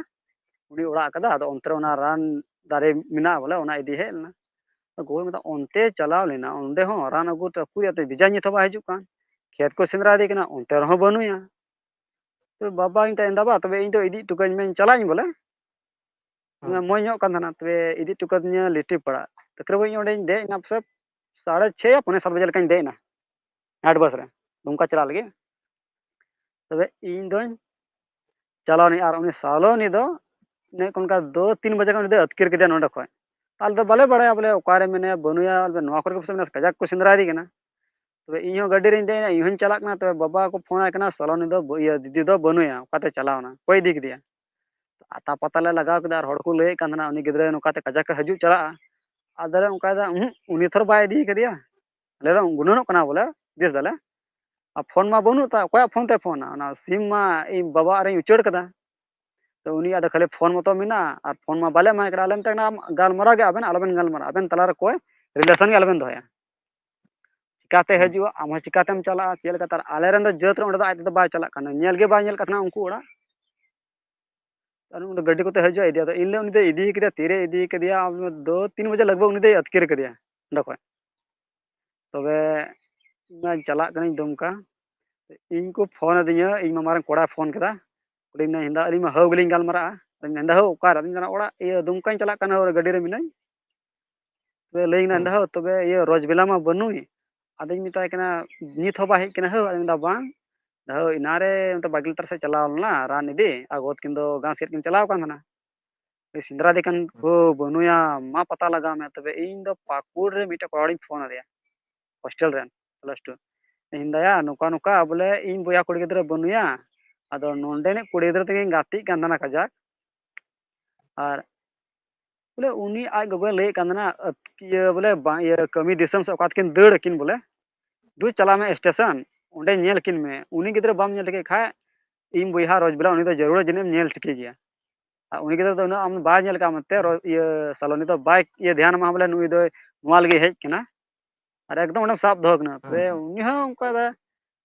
ᱩᱱᱤ ᱚᱲᱟᱜ ᱟᱠᱟᱫᱟ᱾ ᱟᱫᱚ ᱚᱱᱛᱮ ᱨᱮ ᱚᱱᱟ ᱨᱟᱱ ᱫᱟᱨᱮ ᱢᱮᱱᱟᱜᱼᱟ ᱵᱚᱞᱮ, ᱚᱱᱟ ᱤᱫᱤ ᱦᱮᱡ ᱞᱮᱱᱟ᱾ ᱜᱚᱜᱚᱭ ᱢᱮᱛᱟᱜ, ᱚᱱᱛᱮ ᱪᱟᱞᱟᱣ ᱞᱮᱱᱟ, ᱚᱸᱰᱮ ᱦᱚᱸ ᱨᱟᱱ ᱟᱹᱜᱩ ᱛᱮ ᱩᱠᱩᱨ ᱟᱛᱮ ᱵᱷᱮᱡᱟ ᱧᱮ ᱛᱚ ᱵᱟᱭ ᱦᱤᱡᱩᱜ ᱠᱟᱱ᱾ ᱠᱷᱮᱛ ᱠᱚ ᱥᱮᱸᱫᱽᱨᱟ ᱤᱫᱤ ᱠᱟᱱᱟ, ᱚᱱᱛᱮ ᱨᱮᱦᱚᱸ ᱵᱟᱹᱱᱩᱭᱟ᱾ ᱛᱚ ᱵᱟᱵᱟ ᱤᱧ ᱴᱷᱮᱱ, ᱫᱟ ᱵᱟ, ᱛᱚᱵᱮ ᱤᱧ ᱫᱚ ᱤᱫᱤ ᱦᱚᱴᱚ ᱠᱟᱹᱧ ᱢᱮ, ᱪᱟᱞᱟᱜ ᱟᱹᱧ ᱵᱚᱞᱮ᱾ ᱦᱮᱸ᱾ ᱢᱚᱡᱽ ᱧᱚᱜ ᱠᱟᱱ ᱛᱟᱦᱮᱱᱟ, ᱛᱚᱵᱮ ᱤᱫᱤ ᱦᱚᱴᱚ ᱠᱟᱹᱫᱤᱧᱟ ᱞᱤᱴᱤ ᱯᱟᱲᱟ᱾ ᱛᱟᱠᱨᱤᱵᱟᱱ ᱤᱧ ᱚᱸᱰᱮᱧ ᱫᱮᱡ ᱮᱱᱟ, ᱯᱟᱥᱮᱡ ᱥᱟᱲᱮ ᱪᱷᱚᱭ ᱭᱟ ᱯᱚᱱᱮ ᱥᱟᱛ ᱵᱟᱡᱮ ᱞᱮᱠᱟᱧ ᱫᱮᱡ ᱮᱱᱟ ᱱᱟᱭᱤᱴ ᱵᱟᱥ ᱨᱮ, ᱫᱩᱢᱠᱟ ᱪᱟᱞᱟᱜ ᱞᱟᱹᱜᱤᱫ᱾ ᱛᱚᱵᱮ ᱤᱧ ᱫᱚᱧ ᱪᱟᱞᱟᱣ ᱮᱱᱟᱹᱧ, ᱟᱨ ᱩᱱᱤ ᱥᱟᱞᱚᱱᱤ ᱫᱚ ᱚᱱᱮ ᱚᱱᱠᱟ ᱫᱩ ᱛᱤᱱ ᱵᱟᱡᱮ ᱠᱷᱚᱱ ᱩᱱᱤ ᱫᱚᱭ ᱟᱹᱛᱠᱤᱨ ᱠᱮᱫᱮᱭᱟ ᱱᱚᱰᱮ ᱠᱷᱚᱡ᱾ ᱟᱞᱮ ᱫᱚ ᱵᱟᱞᱮ ᱵᱟᱲᱟᱭᱟ ᱵᱚᱞᱮ ᱚᱠᱟᱨᱮ ᱢᱮᱱᱟᱭᱟ, ᱵᱟᱹᱱᱩᱭᱟ, ᱟᱞᱮ ᱫᱚ ᱱᱚᱣᱟ ᱠᱚᱨᱮ ᱜᱮ ᱯᱟᱥᱮᱡ ᱢᱮᱱᱟᱭᱟ, ᱠᱟᱡᱟᱠ ᱠᱚ ᱥᱮᱸᱫᱽᱨᱟᱭᱮᱫᱮ ᱠᱟᱱᱟ᱾ ᱛᱚᱵᱮ ᱤᱧ ᱦᱚᱸ ᱜᱟᱹᱰᱤ ᱨᱤᱧ ᱫᱮᱡ ᱮᱱᱟ, ᱤᱧ ᱦᱚᱸᱧ ᱪᱟᱞᱟᱜ ᱠᱟᱱᱟ᱾ ᱛᱚᱵᱮ ᱵᱟᱵᱟ ᱠᱚ ᱯᱷᱳᱱ ᱟᱭ ᱠᱟᱱᱟ, ᱥᱟᱞᱚᱱᱤ ᱫᱚ ᱵᱟᱹ-, ᱤᱭᱟᱹ, ᱫᱤᱫᱤ ᱫᱚ ᱵᱟᱹᱱᱩᱭᱟ, ᱚᱠᱟᱛᱮ ᱪᱟᱞᱟᱣ ᱮᱱᱟ, ᱚᱠᱚᱭ ᱤᱫᱤ ᱠᱮᱫᱮᱭᱟ? ᱟᱛᱟ ᱯᱟᱛᱟ ᱞᱮ ᱞᱟᱜᱟᱣ ᱠᱮᱫᱟ, ᱟᱨ ᱦᱚᱲ ᱠᱚ ᱞᱟᱹᱭᱮᱫ ᱠᱟᱱ ᱛᱟᱦᱮᱱᱟ, ᱩᱱᱤ ᱜᱤᱫᱽᱨᱟᱹ ᱱᱚᱝᱠᱟ ᱛᱮ ᱠᱟᱡᱟᱠ ᱮ ᱦᱤᱡᱩᱜ ᱪᱟᱞᱟᱜᱼᱟ᱾ ᱟᱫᱚᱞᱮ ᱚᱱᱠᱟᱭᱮᱫᱟ, ᱩᱸᱦᱩᱜ, ᱩᱱᱤ ᱛᱷᱚᱨ ᱵᱟᱭ ᱤᱫᱤ ᱠᱟᱫᱮᱭᱟ᱾ ᱟᱞᱮ ᱫᱚ ᱜᱩᱱᱟᱹᱱᱚᱜ ᱠᱟᱱᱟ ᱵᱚᱞᱮ, ᱦᱩᱫᱤᱥ ᱫᱟᱞᱮ᱾ ᱟᱨ ᱯᱷᱳᱱ ᱢᱟ ᱵᱟᱹᱱᱩᱜ ᱛᱟᱭ, ᱚᱠᱚᱭᱟᱜ ᱯᱷᱳᱱ ᱛᱮ ᱯᱷᱳᱱᱟ? ᱚᱱᱟ ᱥᱤᱢ ᱢᱟ ᱤᱧ ᱵᱟᱵᱟ ᱟᱨ ᱤᱧ ᱩᱪᱟᱹᱲ ᱠᱟᱫᱟ᱾ ᱛᱚ ᱩᱱᱤᱭᱟᱜ ᱫᱚ ᱠᱷᱟᱹᱞᱤ ᱯᱷᱳᱱ ᱢᱚᱛᱚ ᱢᱮᱱᱟᱜᱼᱟ, ᱟᱨ ᱯᱷᱳᱱ ᱢᱟ ᱵᱟᱞᱮ ᱮᱢᱟᱭ ᱠᱟᱱᱟ᱾ ᱟᱞᱮ ᱢᱮᱛᱟᱭ ᱠᱟᱱᱟ, "ᱟᱢ ᱜᱟᱞᱢᱟᱨᱟᱣ ᱜᱮ ᱟᱵᱮᱱ, ᱟᱞᱚᱵᱮᱱ ᱜᱟᱞᱢᱟᱨᱟᱣᱟ, ᱟᱵᱮᱱ ᱛᱟᱞᱟᱨᱮ ᱚᱠᱚᱭ ᱨᱤᱞᱮᱥᱚᱱ ᱜᱮ ᱟᱞᱚᱵᱮᱱ ᱫᱚᱦᱚᱭᱟ᱾ ᱪᱤᱠᱟᱛᱮ ᱦᱤᱡᱩᱜᱼᱟ, ᱟᱢ ᱦᱚᱸ ᱪᱤᱠᱟᱛᱮᱢ ᱪᱟᱞᱟᱜᱼᱟ, ᱪᱮᱫ ᱞᱮᱠᱟᱛᱮ?" ᱟᱨ ᱟᱞᱮᱨᱮᱱ ᱫᱚ ᱡᱟᱹᱛ ᱨᱮ ᱚᱸᱰᱮ ᱫᱚ ᱟᱡ ᱛᱮᱫᱚ ᱵᱟᱭ ᱪᱟᱞᱟᱜ ᱠᱟᱱᱟ, ᱧᱮᱞ ᱜᱮ ᱵᱟᱭ ᱧᱮᱞ ᱠᱟᱜ ᱛᱟᱦᱮᱱᱟ ᱩᱱᱠᱩ ᱚᱲᱟᱜ᱾ ᱟᱨ ᱩᱱᱤ ᱫᱚ ᱜᱟᱹᱰᱤ ᱠᱚᱛᱮ ᱦᱤᱡᱩᱜᱼᱟ, ᱤᱫᱤᱭᱟ᱾ ᱟᱫᱚ ᱤᱧ ᱞᱟᱹᱭ, ᱩᱱᱤ ᱫᱚᱭ ᱤᱫᱤ ᱠᱮᱫᱮᱭᱟ, ᱛᱤᱨᱮ ᱤᱫᱤ ᱠᱮᱫᱮᱭᱟ, ᱟᱢ ᱫᱚ ᱛᱤᱱ ᱵᱟᱡᱮ ᱞᱟᱜᱽ ᱵᱷᱟᱜᱽ ᱩᱱᱤ ᱫᱚᱭ ᱟᱹᱛᱠᱤᱨ ᱠᱮᱫᱮᱭᱟ ᱚᱸᱰᱮ ᱠᱷᱚᱡ᱾ ᱛᱚᱵᱮ ᱤᱧ ᱢᱟ ᱪᱟᱞᱟᱜ ᱠᱟᱹᱱᱟᱹᱧ ᱫᱩᱢᱠᱟ, ᱤᱧ ᱠᱚ ᱯᱷᱳᱱ ᱟᱹᱫᱤᱧᱟ, ᱤᱧ ᱢᱟᱢᱟ ᱨᱮᱱ ᱠᱚᱲᱟᱭ ᱯᱷᱳᱱ ᱠᱮᱫᱟ, ᱠᱩᱞᱤᱧ ᱠᱟᱱᱟ, "ᱦᱮᱸᱫᱟ?" ᱟᱹᱞᱤᱧ ᱢᱟ ᱦᱟᱹᱣ ᱜᱮᱞᱤᱧ ᱜᱟᱞᱢᱟᱨᱟᱜᱼᱟ᱾ ᱟᱫᱚᱧ ᱢᱮᱱᱫᱟ, "ᱦᱟᱹᱣ ᱚᱠᱟᱨᱮ?" ᱟᱫᱚᱧ ᱢᱮᱱᱫᱟ, "ᱚᱲᱟᱜ ᱤᱭᱟᱹ ᱫᱩᱢᱠᱟᱧ ᱪᱟᱞᱟᱜ ᱠᱟᱱᱟ, ᱦᱟᱹᱣ ᱜᱟᱹᱰᱤ ᱨᱮ ᱢᱮᱱᱟᱹᱧ, ᱛᱚᱵᱮ ᱞᱟᱹᱭ ᱠᱟᱱᱟ, ᱦᱮᱸ᱾ ᱦᱮᱸᱫᱟ ᱦᱟᱹᱣ, ᱛᱚᱵᱮ ᱤᱭᱟᱹ ᱨᱚᱡᱽᱵᱮᱞᱟ ᱢᱟ ᱵᱟᱹᱱᱩᱭ?" ᱟᱫᱚᱧ ᱢᱮᱛᱟᱭ ᱠᱟᱱᱟ, "ᱱᱤᱛ ᱦᱚᱸ ᱵᱟᱭ ᱦᱮᱡ ᱠᱟᱱᱟ ᱦᱟᱹᱣ?" ᱟᱫᱚᱧ ᱢᱮᱱᱫᱟ, "ᱵᱟᱝ, ᱦᱟᱹᱣ ᱮᱱᱟᱱ ᱨᱮ ᱚᱱᱛᱮ ᱵᱟᱜᱽᱞᱤ ᱛᱟᱨ ᱥᱮᱫ ᱪᱟᱞᱟᱣ ᱞᱮᱱᱟ ᱨᱟᱱ ᱤᱫᱤ, ᱟᱨ ᱜᱚᱫ ᱠᱤᱱ ᱫᱚ ᱜᱟᱸ ᱥᱮᱫ ᱠᱤᱱ ᱪᱟᱞᱟᱣ ᱟᱠᱟᱱ ᱛᱟᱦᱮᱱᱟ, ᱥᱮᱸᱫᱽᱨᱟ ᱤᱫᱤ ᱠᱟᱱ ᱠᱚ ᱵᱟᱹᱱᱩᱭᱟ, ᱢᱟ ᱯᱟᱛᱟ ᱞᱟᱜᱟᱣ ᱢᱮ᱾" ᱛᱚᱵᱮ ᱤᱧ ᱫᱚ ᱯᱟᱹᱠᱩᱲ ᱨᱮ ᱢᱤᱫᱴᱮᱡ ᱠᱚᱲᱟ ᱦᱚᱲᱤᱧ ᱯᱷᱳᱱ ᱟᱫᱮᱭᱟ, ᱦᱳᱥᱴᱮᱞ ᱨᱮᱱ ᱠᱞᱟᱥ ᱴᱩ᱾ ᱤᱧ ᱫᱟᱭᱟ, ᱱᱚᱝᱠᱟ ᱱᱚᱝᱠᱟ ᱵᱚᱞᱮ ᱤᱧ ᱵᱚᱭᱦᱟ ᱠᱩᱲᱤ ᱜᱤᱫᱽᱨᱟᱹ ᱵᱟᱹᱱᱩᱭᱟ, ᱟᱫᱚ ᱱᱚᱰᱮᱱᱤᱡ ᱠᱩᱲᱤ ᱜᱤᱫᱽᱨᱟᱹ ᱛᱮᱜᱮᱧ ᱜᱟᱛᱮᱜ ᱠᱟᱱ ᱛᱟᱦᱮᱱᱟ ᱠᱟᱡᱟᱠ, ᱟᱨ ᱵᱚᱞᱮ ᱩᱱᱤ ᱟᱡ ᱜᱚᱜᱚᱭ ᱞᱟᱹᱭᱮᱫ ᱠᱟᱱ ᱛᱟᱦᱮᱱᱟ, ᱟᱹᱛ-, ᱤᱭᱟᱹ ᱵᱚᱞᱮ ᱵᱟᱝ, ᱤᱭᱟᱹ ᱠᱟᱹᱢᱤ ᱫᱤᱥᱚᱢ ᱥᱮ ᱚᱠᱟ ᱛᱮᱠᱤᱱ ᱫᱟᱹᱲ ᱟᱹᱠᱤᱱ ᱵᱚᱞᱮ, ᱫᱩ ᱪᱟᱞᱟᱜ ᱢᱮ ᱥᱴᱮᱥᱚᱱ, ᱚᱸᱰᱮ ᱧᱮᱞ ᱠᱤᱱ ᱢᱮ, ᱩᱱᱤ ᱜᱤᱫᱽᱨᱟᱹ ᱵᱟᱢ ᱧᱮᱞ ᱴᱷᱤᱠᱮ ᱠᱷᱟᱡ ᱤᱧ ᱵᱚᱭᱦᱟ ᱨᱚᱡᱽᱵᱮᱞᱟ ᱩᱱᱤ ᱫᱚ ᱡᱟᱹᱨᱩᱲ ᱡᱟᱹᱱᱤᱡ ᱮᱢ ᱧᱮᱞ ᱴᱷᱤᱠᱮ ᱜᱮᱭᱟ᱾ ᱟᱨ ᱩᱱᱤ ᱜᱤᱫᱽᱨᱟᱹ ᱫᱚ ᱩᱱᱟᱹᱜ ᱟᱢ ᱵᱟᱭ ᱧᱮᱞ ᱠᱟᱜ ᱢᱮᱱᱛᱮ ᱨᱚ-, ᱤᱭᱟᱹ ᱥᱟᱞᱚᱱᱤ ᱫᱚ ᱵᱟᱭ ᱤᱭᱟᱹ ᱫᱷᱮᱭᱟᱱ ᱟᱢᱟ ᱵᱚᱞᱮ ᱱᱩᱭ ᱫᱚᱭ ᱱᱚᱣᱟ ᱞᱟᱹᱜᱤᱫ ᱦᱮᱡ ᱠᱟᱱᱟ᱾ ᱟᱨ ᱮᱠᱫᱚᱢ ᱚᱸᱰᱮᱢ ᱥᱟᱵ ᱫᱚᱦᱚ ᱠᱟᱱᱟ᱾ ᱦᱮᱸ, ᱛᱚᱵᱮ ᱦᱮᱸ᱾ ᱩᱱᱤ ᱦᱚᱸ ᱚᱱᱠᱟ ᱫᱚ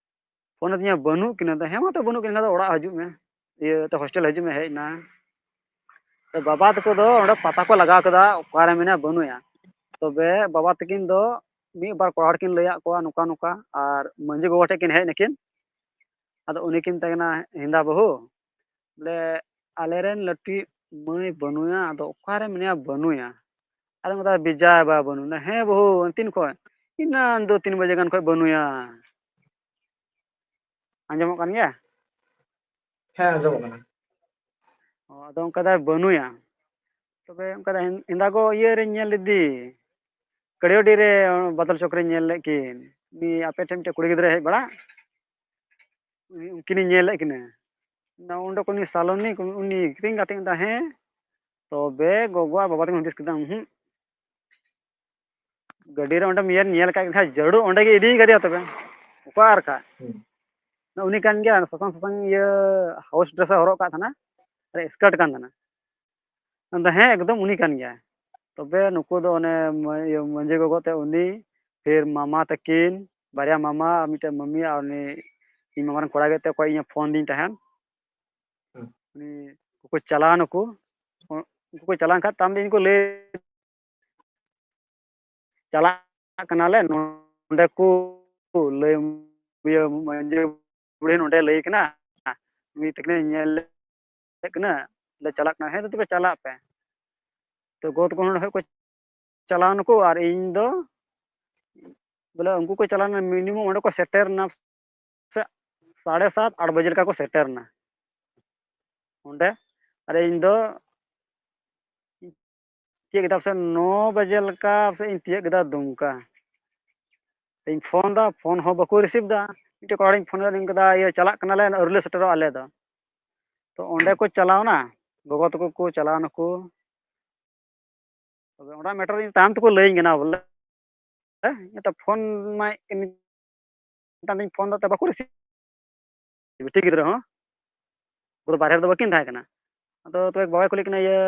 ᱯᱷᱳᱱ ᱟᱹᱫᱤᱧᱟ, "ᱵᱟᱹᱱᱩᱜ ᱠᱤᱱᱟ?" ᱫᱚ, "ᱦᱮᱸ ᱢᱟ ᱛᱚ ᱵᱟᱹᱱᱩᱜ ᱠᱤᱱᱟ, ᱫᱚ ᱚᱲᱟᱜ ᱦᱤᱡᱩᱜ ᱢᱮ, ᱤᱭᱟᱹ ᱛᱚ ᱦᱳᱥᱴᱮᱞ ᱦᱤᱡᱩᱜ ᱢᱮ, ᱦᱮᱡ ᱮᱱᱟ᱾" ᱛᱚ ᱵᱟᱵᱟ ᱛᱟᱠᱚ ᱫᱚ ᱚᱸᱰᱮ ᱯᱟᱛᱟ ᱠᱚ ᱞᱟᱜᱟᱣ ᱠᱮᱫᱟ, ᱚᱠᱟᱨᱮ ᱢᱮᱱᱟᱭᱟ ᱵᱟᱹᱱᱩᱭᱟ᱾ ᱛᱚᱵᱮ ᱵᱟᱵᱟ ᱛᱟᱹᱠᱤᱱ ᱫᱚ ᱢᱤᱫ ᱵᱟᱨ ᱠᱚᱲᱟ ᱦᱚᱲ ᱠᱤᱱ ᱞᱟᱹᱭᱟᱫ ᱠᱚᱣᱟ ᱱᱚᱝᱠᱟ ᱱᱚᱝᱠᱟ, ᱟᱨ ᱢᱟᱹᱡᱷᱤ ᱵᱟᱵᱟ ᱴᱷᱮᱡ ᱠᱤᱱ ᱦᱮᱡ ᱱᱟᱠᱤᱱ᱾ ᱟᱫᱚ ᱩᱱᱤ ᱠᱤᱱ ᱢᱮᱛᱟᱭ ᱠᱟᱱᱟ, ᱦᱮᱸᱫᱟ ᱵᱟᱹᱦᱩ, ᱵᱚᱞᱮ ᱟᱞᱮᱨᱮᱱ ᱞᱟᱹᱴᱩ ᱢᱟᱹᱭ ᱵᱟᱹᱱᱩᱭᱟ, ᱟᱫᱚ ᱚᱠᱟᱨᱮ ᱢᱮᱱᱟᱭᱟ ᱵᱟᱹᱱᱩᱭᱟ᱾ ᱟᱫᱚ ᱢᱮᱛᱟᱭ, ᱵᱮᱡᱟᱭ ᱵᱟ ᱵᱟᱹᱱᱩᱭᱟ᱾ ᱦᱮᱸ ᱵᱟᱹᱦᱩ, ᱛᱤᱱ ᱠᱷᱚᱡ? ᱮᱱᱟᱱ ᱫᱚ ᱛᱤᱱ ᱵᱟᱡᱮ ᱜᱟᱱ ᱠᱷᱚᱡ ᱵᱟᱹᱱᱩᱭᱟ᱾ ᱟᱸᱡᱚᱢᱚᱜ ᱠᱟᱱ ᱜᱮᱭᱟ? ᱦᱮᱸ, ᱟᱸᱡᱚᱢᱚᱜ ᱠᱟᱱᱟ᱾ ᱚ, ᱟᱫᱚ ᱚᱱᱠᱟ ᱫᱚ ᱵᱟᱹᱱᱩᱭᱟ᱾ ᱛᱚᱵᱮ ᱚᱱᱠᱟ ᱫᱚ ᱦᱮᱸ-, ᱦᱮᱸᱫᱟ ᱜᱚ ᱤᱭᱟᱹ ᱨᱮᱧ ᱧᱮᱞ ᱞᱮᱫᱮ, ᱠᱟᱹᱲᱤᱭᱟᱹᱰᱤ ᱨᱮ, ᱵᱟᱫᱚᱞ ᱪᱚᱠ ᱨᱮᱧ ᱧᱮᱞ ᱞᱮᱫ ᱠᱤᱱ᱾ ᱩᱱᱤ ᱟᱯᱮ ᱴᱷᱮᱱ ᱢᱤᱫᱴᱮᱡ ᱠᱩᱲᱤ ᱜᱤᱫᱽᱨᱟᱹ ᱦᱮᱡ ᱵᱟᱲᱟᱜ, ᱩᱱᱤ, ᱩᱱᱠᱤᱱᱤᱧ ᱧᱮᱞ ᱞᱮᱫ ᱠᱤᱱᱟᱹ᱾ ᱚᱸᱰᱮ ᱠᱷᱚᱱ ᱩᱱᱤ ᱥᱟᱞᱚᱱᱤ, ᱩᱱᱤ ᱠᱤᱨᱤᱧ ᱜᱟᱛᱮ ᱢᱮᱛᱟᱭ, ᱦᱮᱸ᱾ ᱛᱚᱵᱮ ᱜᱚᱜᱚ ᱟᱨ ᱵᱟᱵᱟ ᱛᱟᱹᱠᱤᱱ ᱦᱩᱫᱤᱥ ᱠᱮᱫᱟ, ᱦᱩᱸ, ᱜᱟᱹᱰᱤ ᱨᱮ ᱚᱸᱰᱮᱢ ᱧᱮᱞ, ᱧᱮᱞ ᱠᱟᱜ ᱠᱷᱟᱡ ᱡᱟᱹᱨᱩᱲ ᱚᱸᱰᱮ ᱜᱮ ᱤᱫᱤ ᱠᱟᱫᱮᱭᱟ ᱛᱚᱵᱮ᱾ ᱚᱠᱟ ᱟᱨ ᱠᱷᱟᱡ ᱩᱱᱤ ᱠᱟᱱ ᱜᱮᱭᱟ, ᱥᱟᱥᱟᱝ ᱥᱟᱥᱟᱝ ᱤᱭᱟᱹ ᱦᱟᱣᱩᱥ ᱰᱨᱮᱥ ᱮ ᱦᱚᱨᱚᱜ ᱠᱟᱜ ᱛᱟᱦᱮᱱᱟ, ᱟᱨ ᱥᱠᱟᱨᱴ ᱠᱟᱱ ᱛᱟᱦᱮᱱᱟ᱾ ᱟᱫᱚ ᱦᱮᱸ, ᱮᱠᱫᱚᱢ ᱩᱱᱤ ᱠᱟᱱ ᱜᱮᱭᱟ᱾ ᱛᱚᱵᱮ ᱱᱩᱠᱩ ᱫᱚ ᱚᱱᱮ ᱢᱟ-, ᱤᱭᱟᱹ ᱢᱟᱹᱡᱷᱤ ᱜᱚᱜᱚ ᱛᱮ ᱩᱱᱤ, ᱯᱷᱤᱨ ᱢᱟᱢᱟ ᱛᱟᱹᱠᱤᱱ, ᱵᱟᱨᱭᱟ ᱢᱟᱢᱟ ᱟᱨ ᱢᱤᱫᱴᱮᱱ ᱢᱟᱹᱢᱤ, ᱟᱨ ᱩᱱᱤ ᱤᱧ ᱢᱟᱢᱟ ᱨᱮᱱ ᱠᱚᱲᱟ ᱜᱮ ᱛᱮ ᱚᱠᱚᱭ ᱤᱧᱮ ᱯᱷᱳᱱ ᱫᱤᱧ ᱛᱟᱦᱮᱸᱱ᱾ ᱩᱱᱤ ᱩᱱᱠᱩ ᱪᱟᱞᱟᱣ ᱱᱟᱠᱚ, ᱩᱱᱠᱩ ᱠᱚ ᱪᱟᱞᱟᱣ ᱮᱱ ᱠᱷᱟᱡ ᱛᱟᱭᱚᱢ ᱫᱚ ᱤᱧ ᱠᱚ ᱞᱟᱹᱭ ᱪᱟᱞᱟᱜ ᱠᱟᱱᱟᱞᱮ, ᱱᱚᱸᱰᱮ ᱠᱚ ᱞᱟᱹᱭ, ᱤᱭᱟᱹ, ᱢᱟᱹᱡᱷᱤ ᱵᱩᱲᱦᱤ ᱱᱚᱸᱰᱮ ᱞᱟᱹᱭ ᱠᱟᱱᱟ, ᱩᱱᱤ ᱛᱟᱹᱠᱤᱱᱮ ᱧᱮᱞ ᱞᱮᱫ ᱠᱤᱱᱟ, ᱞᱮ ᱪᱟᱞᱟᱜ ᱠᱟᱱᱟ᱾ ᱦᱮᱸ, ᱛᱚᱵᱮ ᱪᱟᱞᱟᱜ ᱯᱮ᱾ ᱛᱚ ᱜᱚ ᱛᱟᱠᱚ ᱱᱚᱸᱰᱮ ᱠᱷᱚᱡ ᱠᱚ ᱪᱟᱞᱟᱣ ᱱᱟᱠᱚ, ᱟᱨ ᱤᱧ ᱫᱚ ᱵᱚᱞᱮ ᱩᱱᱠᱩ ᱠᱚ ᱪᱟᱞᱟᱣ ᱮᱱᱟ, ᱢᱤᱱᱤᱢᱟᱢ ᱚᱸᱰᱮ ᱠᱚ ᱥᱮᱴᱮᱨ ᱮᱱᱟ ᱥᱮ ᱥᱟᱲᱮ ᱥᱟᱛ, ᱟᱴ ᱵᱟᱡᱮ ᱞᱮᱠᱟ ᱠᱚ ᱥᱮᱴᱮᱨ ᱮᱱᱟ ᱚᱸᱰᱮ᱾ ᱟᱨ ᱤᱧ ᱫᱚ ᱛᱤᱭᱟᱹᱜ ᱠᱮᱫᱟ ᱯᱟᱥᱮᱡ ᱱᱚ ᱵᱟᱡᱮ ᱞᱮᱠᱟ ᱯᱟᱥᱮᱡ ᱤᱧ ᱛᱤᱭᱟᱹᱜ ᱠᱮᱫᱟ ᱫᱩᱢᱠᱟ᱾ ᱤᱧ ᱯᱷᱳᱱ ᱫᱟ, ᱯᱷᱳᱱ ᱦᱚᱸ ᱵᱟᱠᱚ ᱨᱤᱥᱤᱵᱷ ᱫᱟ᱾ ᱢᱤᱫᱴᱮᱡ ᱠᱚᱲᱟ ᱦᱚᱲᱤᱧ ᱯᱷᱳᱱ ᱟᱫᱮᱭᱟ, ᱢᱮᱛᱟᱭ ᱠᱟᱱᱟ, "ᱤᱭᱟᱹ, ᱪᱟᱞᱟᱜ ᱠᱟᱱᱟᱞᱮ, ᱟᱹᱣᱨᱤ ᱞᱮ ᱥᱮᱴᱮᱨᱚᱜᱼᱟ ᱟᱞᱮ ᱫᱚ᱾" ᱛᱚ ᱚᱸᱰᱮ ᱠᱚ ᱪᱟᱞᱟᱣᱱᱟ, ᱜᱚᱜᱚ ᱛᱟᱠᱚ ᱠᱚ ᱪᱟᱞᱟᱣ ᱱᱟᱠᱚ᱾ ᱛᱚᱵᱮ ᱚᱱᱟ ᱢᱮᱴᱟᱨ ᱤᱧ ᱛᱟᱭᱚᱢ ᱛᱮᱠᱚ ᱞᱟᱹᱭᱟᱹᱧ ᱠᱟᱱᱟ ᱵᱚᱞᱮ᱾ ᱦᱮᱸ, ᱤᱧᱟᱹᱜ ᱛᱚ ᱯᱷᱳᱱ ᱢᱟ ᱢᱮᱛᱟᱫᱤᱧ, ᱯᱷᱳᱱ ᱫᱚ ᱛᱚ ᱵᱟᱠᱚ ᱨᱤᱥᱤᱵᱷ᱾ ᱵᱤᱴᱤ ᱜᱤᱫᱽᱨᱟᱹ ᱦᱚᱸ ᱩᱱᱠᱩ ᱫᱚ ᱵᱟᱨᱦᱮ ᱨᱮᱫᱚ ᱵᱟᱹᱠᱤᱱ ᱛᱟᱦᱮᱸ ᱠᱟᱱᱟ᱾ ᱟᱫᱚ ᱛᱚᱵᱮ ᱵᱟᱵᱟᱭ ᱠᱩᱞᱤ ᱠᱟᱱᱟ, "ᱤᱭᱟᱹ,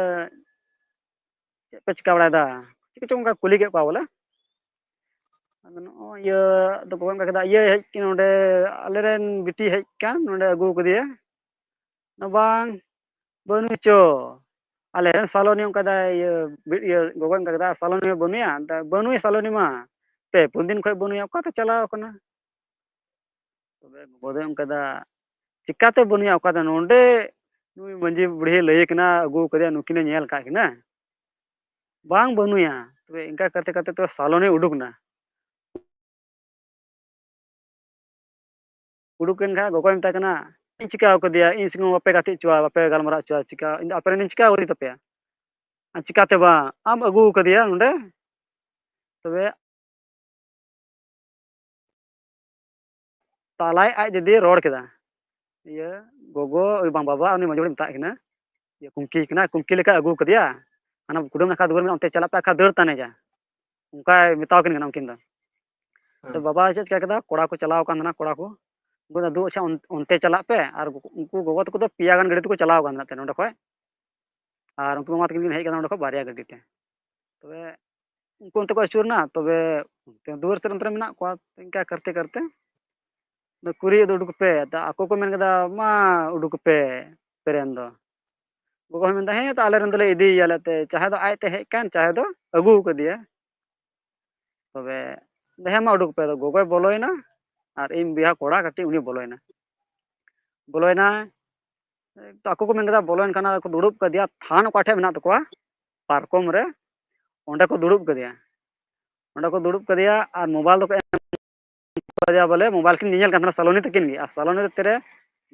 ᱪᱮᱫ ᱯᱮ ᱪᱤᱠᱟ ᱵᱟᱲᱟᱭᱮᱫᱟ?" ᱪᱮᱫ ᱠᱚᱪᱚ ᱚᱱᱠᱟ ᱠᱩᱞᱤ ᱠᱮᱫ ᱠᱚᱣᱟ ᱵᱚᱞᱮ᱾ ᱟᱫᱚ ᱱᱚᱜᱼᱚᱭ ᱤᱭᱟᱹ ᱫᱚ ᱜᱚᱜᱚᱭ ᱚᱱᱠᱟ ᱠᱮᱫᱟ, "ᱤᱭᱟᱹ ᱦᱮᱡ ᱠᱟᱱᱟ ᱱᱚᱰᱮ, ᱟᱞᱮᱨᱮᱱ ᱵᱤᱴᱤ ᱦᱮᱡ ᱠᱟᱱ, ᱱᱚᱰᱮ ᱟᱹᱜᱩ ᱠᱟᱫᱮᱭᱟ᱾" "ᱵᱟᱝ, ᱵᱟᱹᱱᱩᱭ ᱪᱚ, ᱟᱞᱮᱨᱮᱱ ᱥᱟᱞᱚᱱᱤ ᱚᱱᱠᱟᱭ ᱫᱟᱭ, ᱤᱭᱟᱹ, ᱵᱤ-, ᱤᱭᱟᱹ, ᱜᱚᱜᱚᱭ ᱚᱱᱠᱟ ᱠᱮᱫᱟ, ᱥᱟᱞᱚᱱᱤ ᱢᱟ ᱵᱟᱹᱱᱩᱭᱟ, ᱢᱮᱛᱟᱭ, ᱵᱟᱹᱱᱩᱭ ᱥᱟᱞᱚᱱᱤ ᱢᱟ, ᱯᱮ ᱯᱩᱱ ᱫᱤᱱ ᱠᱷᱚᱡ ᱵᱟᱹᱱᱩᱭᱟ, ᱚᱠᱟᱛᱮ ᱪᱟᱞᱟᱣ ᱠᱟᱱᱟ?" ᱛᱚᱵᱮ ᱜᱚᱜᱚ ᱫᱚᱭ ᱚᱱᱠᱟᱭ ᱫᱟ, "ᱪᱤᱠᱟᱛᱮ ᱵᱟᱹᱱᱩᱭᱟ, ᱚᱠᱟᱛᱮ ᱱᱚᱰᱮ ᱱᱩᱭ ᱢᱟᱹᱡᱷᱤ ᱵᱩᱲᱦᱤ ᱞᱟᱹᱭᱮ ᱠᱟᱱᱟ, ᱟᱹᱜᱩ ᱠᱟᱫᱮᱭᱟ, ᱱᱩᱠᱤᱱᱮ ᱧᱮᱞ ᱠᱟᱜ ᱠᱤᱱᱟ, ᱵᱟᱝ ᱵᱟᱹᱱᱩᱭᱟ?" ᱛᱚᱵᱮ ᱤᱱᱠᱟ ᱠᱟᱛᱮ ᱠᱟᱛᱮ ᱛᱚ ᱥᱟᱞᱚᱱᱤ ᱩᱰᱩᱠ ᱱᱟ᱾ ᱩᱰᱩᱠ ᱮᱱ ᱠᱷᱟᱱ ᱜᱚᱜᱚᱭ ᱢᱮᱛᱟᱭ ᱠᱟᱱᱟ, "ᱤᱧ ᱪᱤᱠᱟ ᱠᱟᱫᱮᱭᱟ? ᱤᱧ ᱥᱚᱸᱜᱮ ᱵᱟᱯᱮ ᱜᱟᱛᱮ ᱦᱚᱪᱚᱣᱟ, ᱵᱟᱯᱮ ᱜᱟᱞᱢᱟᱨᱟᱣ ᱦᱚᱪᱚᱣᱟ, ᱪᱤᱠᱟ, ᱤᱧ ᱫᱚ ᱟᱯᱮ ᱨᱮᱱ ᱤᱧ ᱪᱤᱠᱟ ᱠᱟᱫᱮ ᱛᱟᱯᱮᱭᱟ? ᱟᱨ ᱪᱤᱠᱟᱛᱮ ᱵᱟᱝ ᱟᱢ ᱟᱹᱜᱩ ᱠᱟᱫᱮᱭᱟ ᱱᱚᱰᱮ?" ᱛᱚᱵᱮ ᱛᱟᱞᱟᱭ ᱟᱡ ᱫᱤᱫᱤ ᱨᱚᱲ ᱠᱮᱫᱟ, ᱤᱭᱟᱹ, ᱜᱚᱜᱚ, ᱳᱭ ᱵᱟᱝ, ᱵᱟᱵᱟ, ᱩᱱᱤ ᱢᱟᱹᱡᱷᱤ ᱵᱩᱲᱦᱤ ᱢᱮᱛᱟᱜ ᱠᱤᱱᱟ, ᱤᱭᱟᱹ, ᱠᱩᱝᱠᱤ ᱠᱟᱱᱟ, ᱠᱩᱝᱠᱤ ᱞᱮᱠᱟ ᱟᱹᱜᱩ ᱠᱟᱫᱮᱭᱟ, ᱦᱟᱱᱟ ᱠᱩᱰᱟᱹᱢ ᱱᱟᱠᱷᱟ ᱫᱩᱣᱟᱹᱨ ᱢᱮᱱᱟᱜᱼᱟ, ᱚᱱᱛᱮ ᱪᱟᱞᱟᱜ ᱯᱮ, ᱟᱠᱷᱟ ᱫᱟᱹᱲ ᱛᱟᱱᱮᱡᱟ᱾ ᱚᱱᱠᱟᱭ ᱢᱮᱛᱟᱣ ᱠᱤᱱ ᱠᱟᱱᱟ ᱩᱱᱠᱤᱱ ᱫᱚ᱾ ᱛᱚ ᱦᱮᱸ᱾ ᱵᱟᱵᱟ ᱪᱮᱫ ᱪᱤᱠᱟ ᱠᱮᱫᱟ, ᱠᱚᱲᱟ ᱠᱚ ᱪᱟᱞᱟᱣ ᱟᱠᱟᱱ ᱛᱟᱦᱮᱱᱟ, ᱠᱚᱲᱟ ᱠᱚ, ᱩᱱᱠᱩ ᱫᱚ, "ᱫᱩ, ᱟᱪᱪᱷᱟ, ᱚᱱ-, ᱚᱱᱛᱮ ᱪᱟᱞᱟᱜ ᱯᱮ", ᱟᱨ ᱩᱱᱠᱩ ᱜᱚᱜᱚ ᱛᱟᱠᱚ ᱫᱚ ᱯᱮᱭᱟ ᱜᱟᱱ ᱜᱟᱹᱰᱤ ᱛᱮᱠᱚ ᱪᱟᱞᱟᱣ ᱟᱠᱟᱱ ᱛᱟᱦᱮᱱᱟ ᱱᱚᱸᱰᱮ ᱠᱷᱚᱡ, ᱟᱨ ᱩᱱᱠᱩ ᱢᱟᱢᱟ ᱛᱟᱹᱠᱤᱱ ᱠᱤᱱ ᱦᱮᱡ ᱠᱟᱱᱟ ᱱᱚᱸᱰᱮ ᱠᱷᱚᱡ ᱵᱟᱨᱭᱟ ᱜᱟᱹᱰᱤ ᱛᱮ᱾ ᱛᱚᱵᱮ ᱩᱱᱠᱩ ᱚᱱᱛᱮ ᱠᱚ ᱟᱹᱪᱩᱨ ᱮᱱᱟ, ᱛᱚᱵᱮ ᱚᱱᱛᱮ ᱫᱩᱣᱟᱹᱨ ᱥᱮᱫ ᱚᱱᱛᱮ ᱨᱮ ᱢᱮᱱᱟᱜ ᱠᱚᱣᱟ, ᱤᱱᱠᱟ ᱠᱟᱨᱛᱮ ᱠᱟᱨᱛᱮ ᱠᱩᱲᱤ ᱫᱚ ᱩᱰᱩᱠ ᱯᱮ, ᱛᱟ ᱟᱠᱚ ᱠᱚ ᱢᱮᱱ ᱠᱮᱫᱟ, "ᱢᱟ ᱩᱰᱩᱠ ᱯᱮ ᱯᱮᱨᱮᱱ ᱫᱚ᱾" ᱜᱚᱜᱚ ᱦᱚᱸᱭ ᱢᱮᱱᱫᱟ, "ᱦᱮᱸ, ᱛᱚ ᱟᱞᱮ ᱨᱮᱱ ᱫᱚᱞᱮ ᱤᱫᱤᱭᱮᱭᱟ ᱞᱮ ᱛᱮ, ᱪᱟᱦᱮ ᱫᱚ ᱟᱡ ᱛᱮ ᱦᱮᱡ ᱠᱟᱱ, ᱪᱟᱦᱮ ᱫᱚ ᱟᱹᱜᱩ ᱠᱟᱫᱮᱭᱟ, ᱛᱚᱵᱮ ᱦᱮᱸ, ᱢᱟ ᱩᱰᱩᱠ ᱯᱮ᱾" ᱟᱫᱚ ᱜᱚᱜᱚᱭ ᱵᱚᱞᱚᱭᱮᱱᱟ ᱟᱨ ᱤᱧ ᱵᱚᱭᱦᱟ ᱠᱚᱲᱟ ᱠᱟᱹᱴᱤᱡ ᱩᱱᱤ ᱵᱚᱞᱚᱭᱮᱱᱟ, ᱵᱚᱞᱚᱭᱮᱱᱟᱭ᱾ ᱛᱚ ᱟᱠᱚ ᱠᱚ ᱢᱮᱱ ᱠᱮᱫᱟ, ᱵᱚᱞᱚᱭᱮᱱ ᱠᱷᱟᱱ ᱟᱫᱚ ᱠᱚ ᱫᱩᱲᱩᱵ ᱠᱟᱫᱮᱭᱟ, ᱛᱷᱟᱱ ᱚᱠᱟ ᱴᱷᱮᱡ ᱢᱮᱱᱟᱜ ᱛᱟᱠᱚᱣᱟ ᱯᱟᱨᱠᱚᱢ ᱨᱮ, ᱚᱸᱰᱮ ᱠᱚ ᱫᱩᱲᱩᱵ ᱠᱟᱫᱮᱭᱟ᱾ ᱚᱸᱰᱮ ᱠᱚ ᱫᱩᱲᱩᱵ ᱠᱟᱫᱮᱭᱟ ᱟᱨ ᱢᱳᱵᱟᱭᱤᱞ ᱫᱚᱠᱚ ᱮᱢ ᱠᱟᱫᱮᱭᱟ, ᱵᱚᱞᱮ ᱢᱳᱵᱟᱭᱤᱞ ᱠᱤᱱ ᱧᱮᱧᱮᱞ ᱠᱟᱱ ᱛᱟᱦᱮᱱᱟ ᱥᱟᱞᱚᱱᱤ ᱛᱟᱹᱠᱤᱱ ᱜᱮ᱾ ᱟᱨ ᱥᱟᱞᱚᱱᱤ ᱛᱤᱨᱮ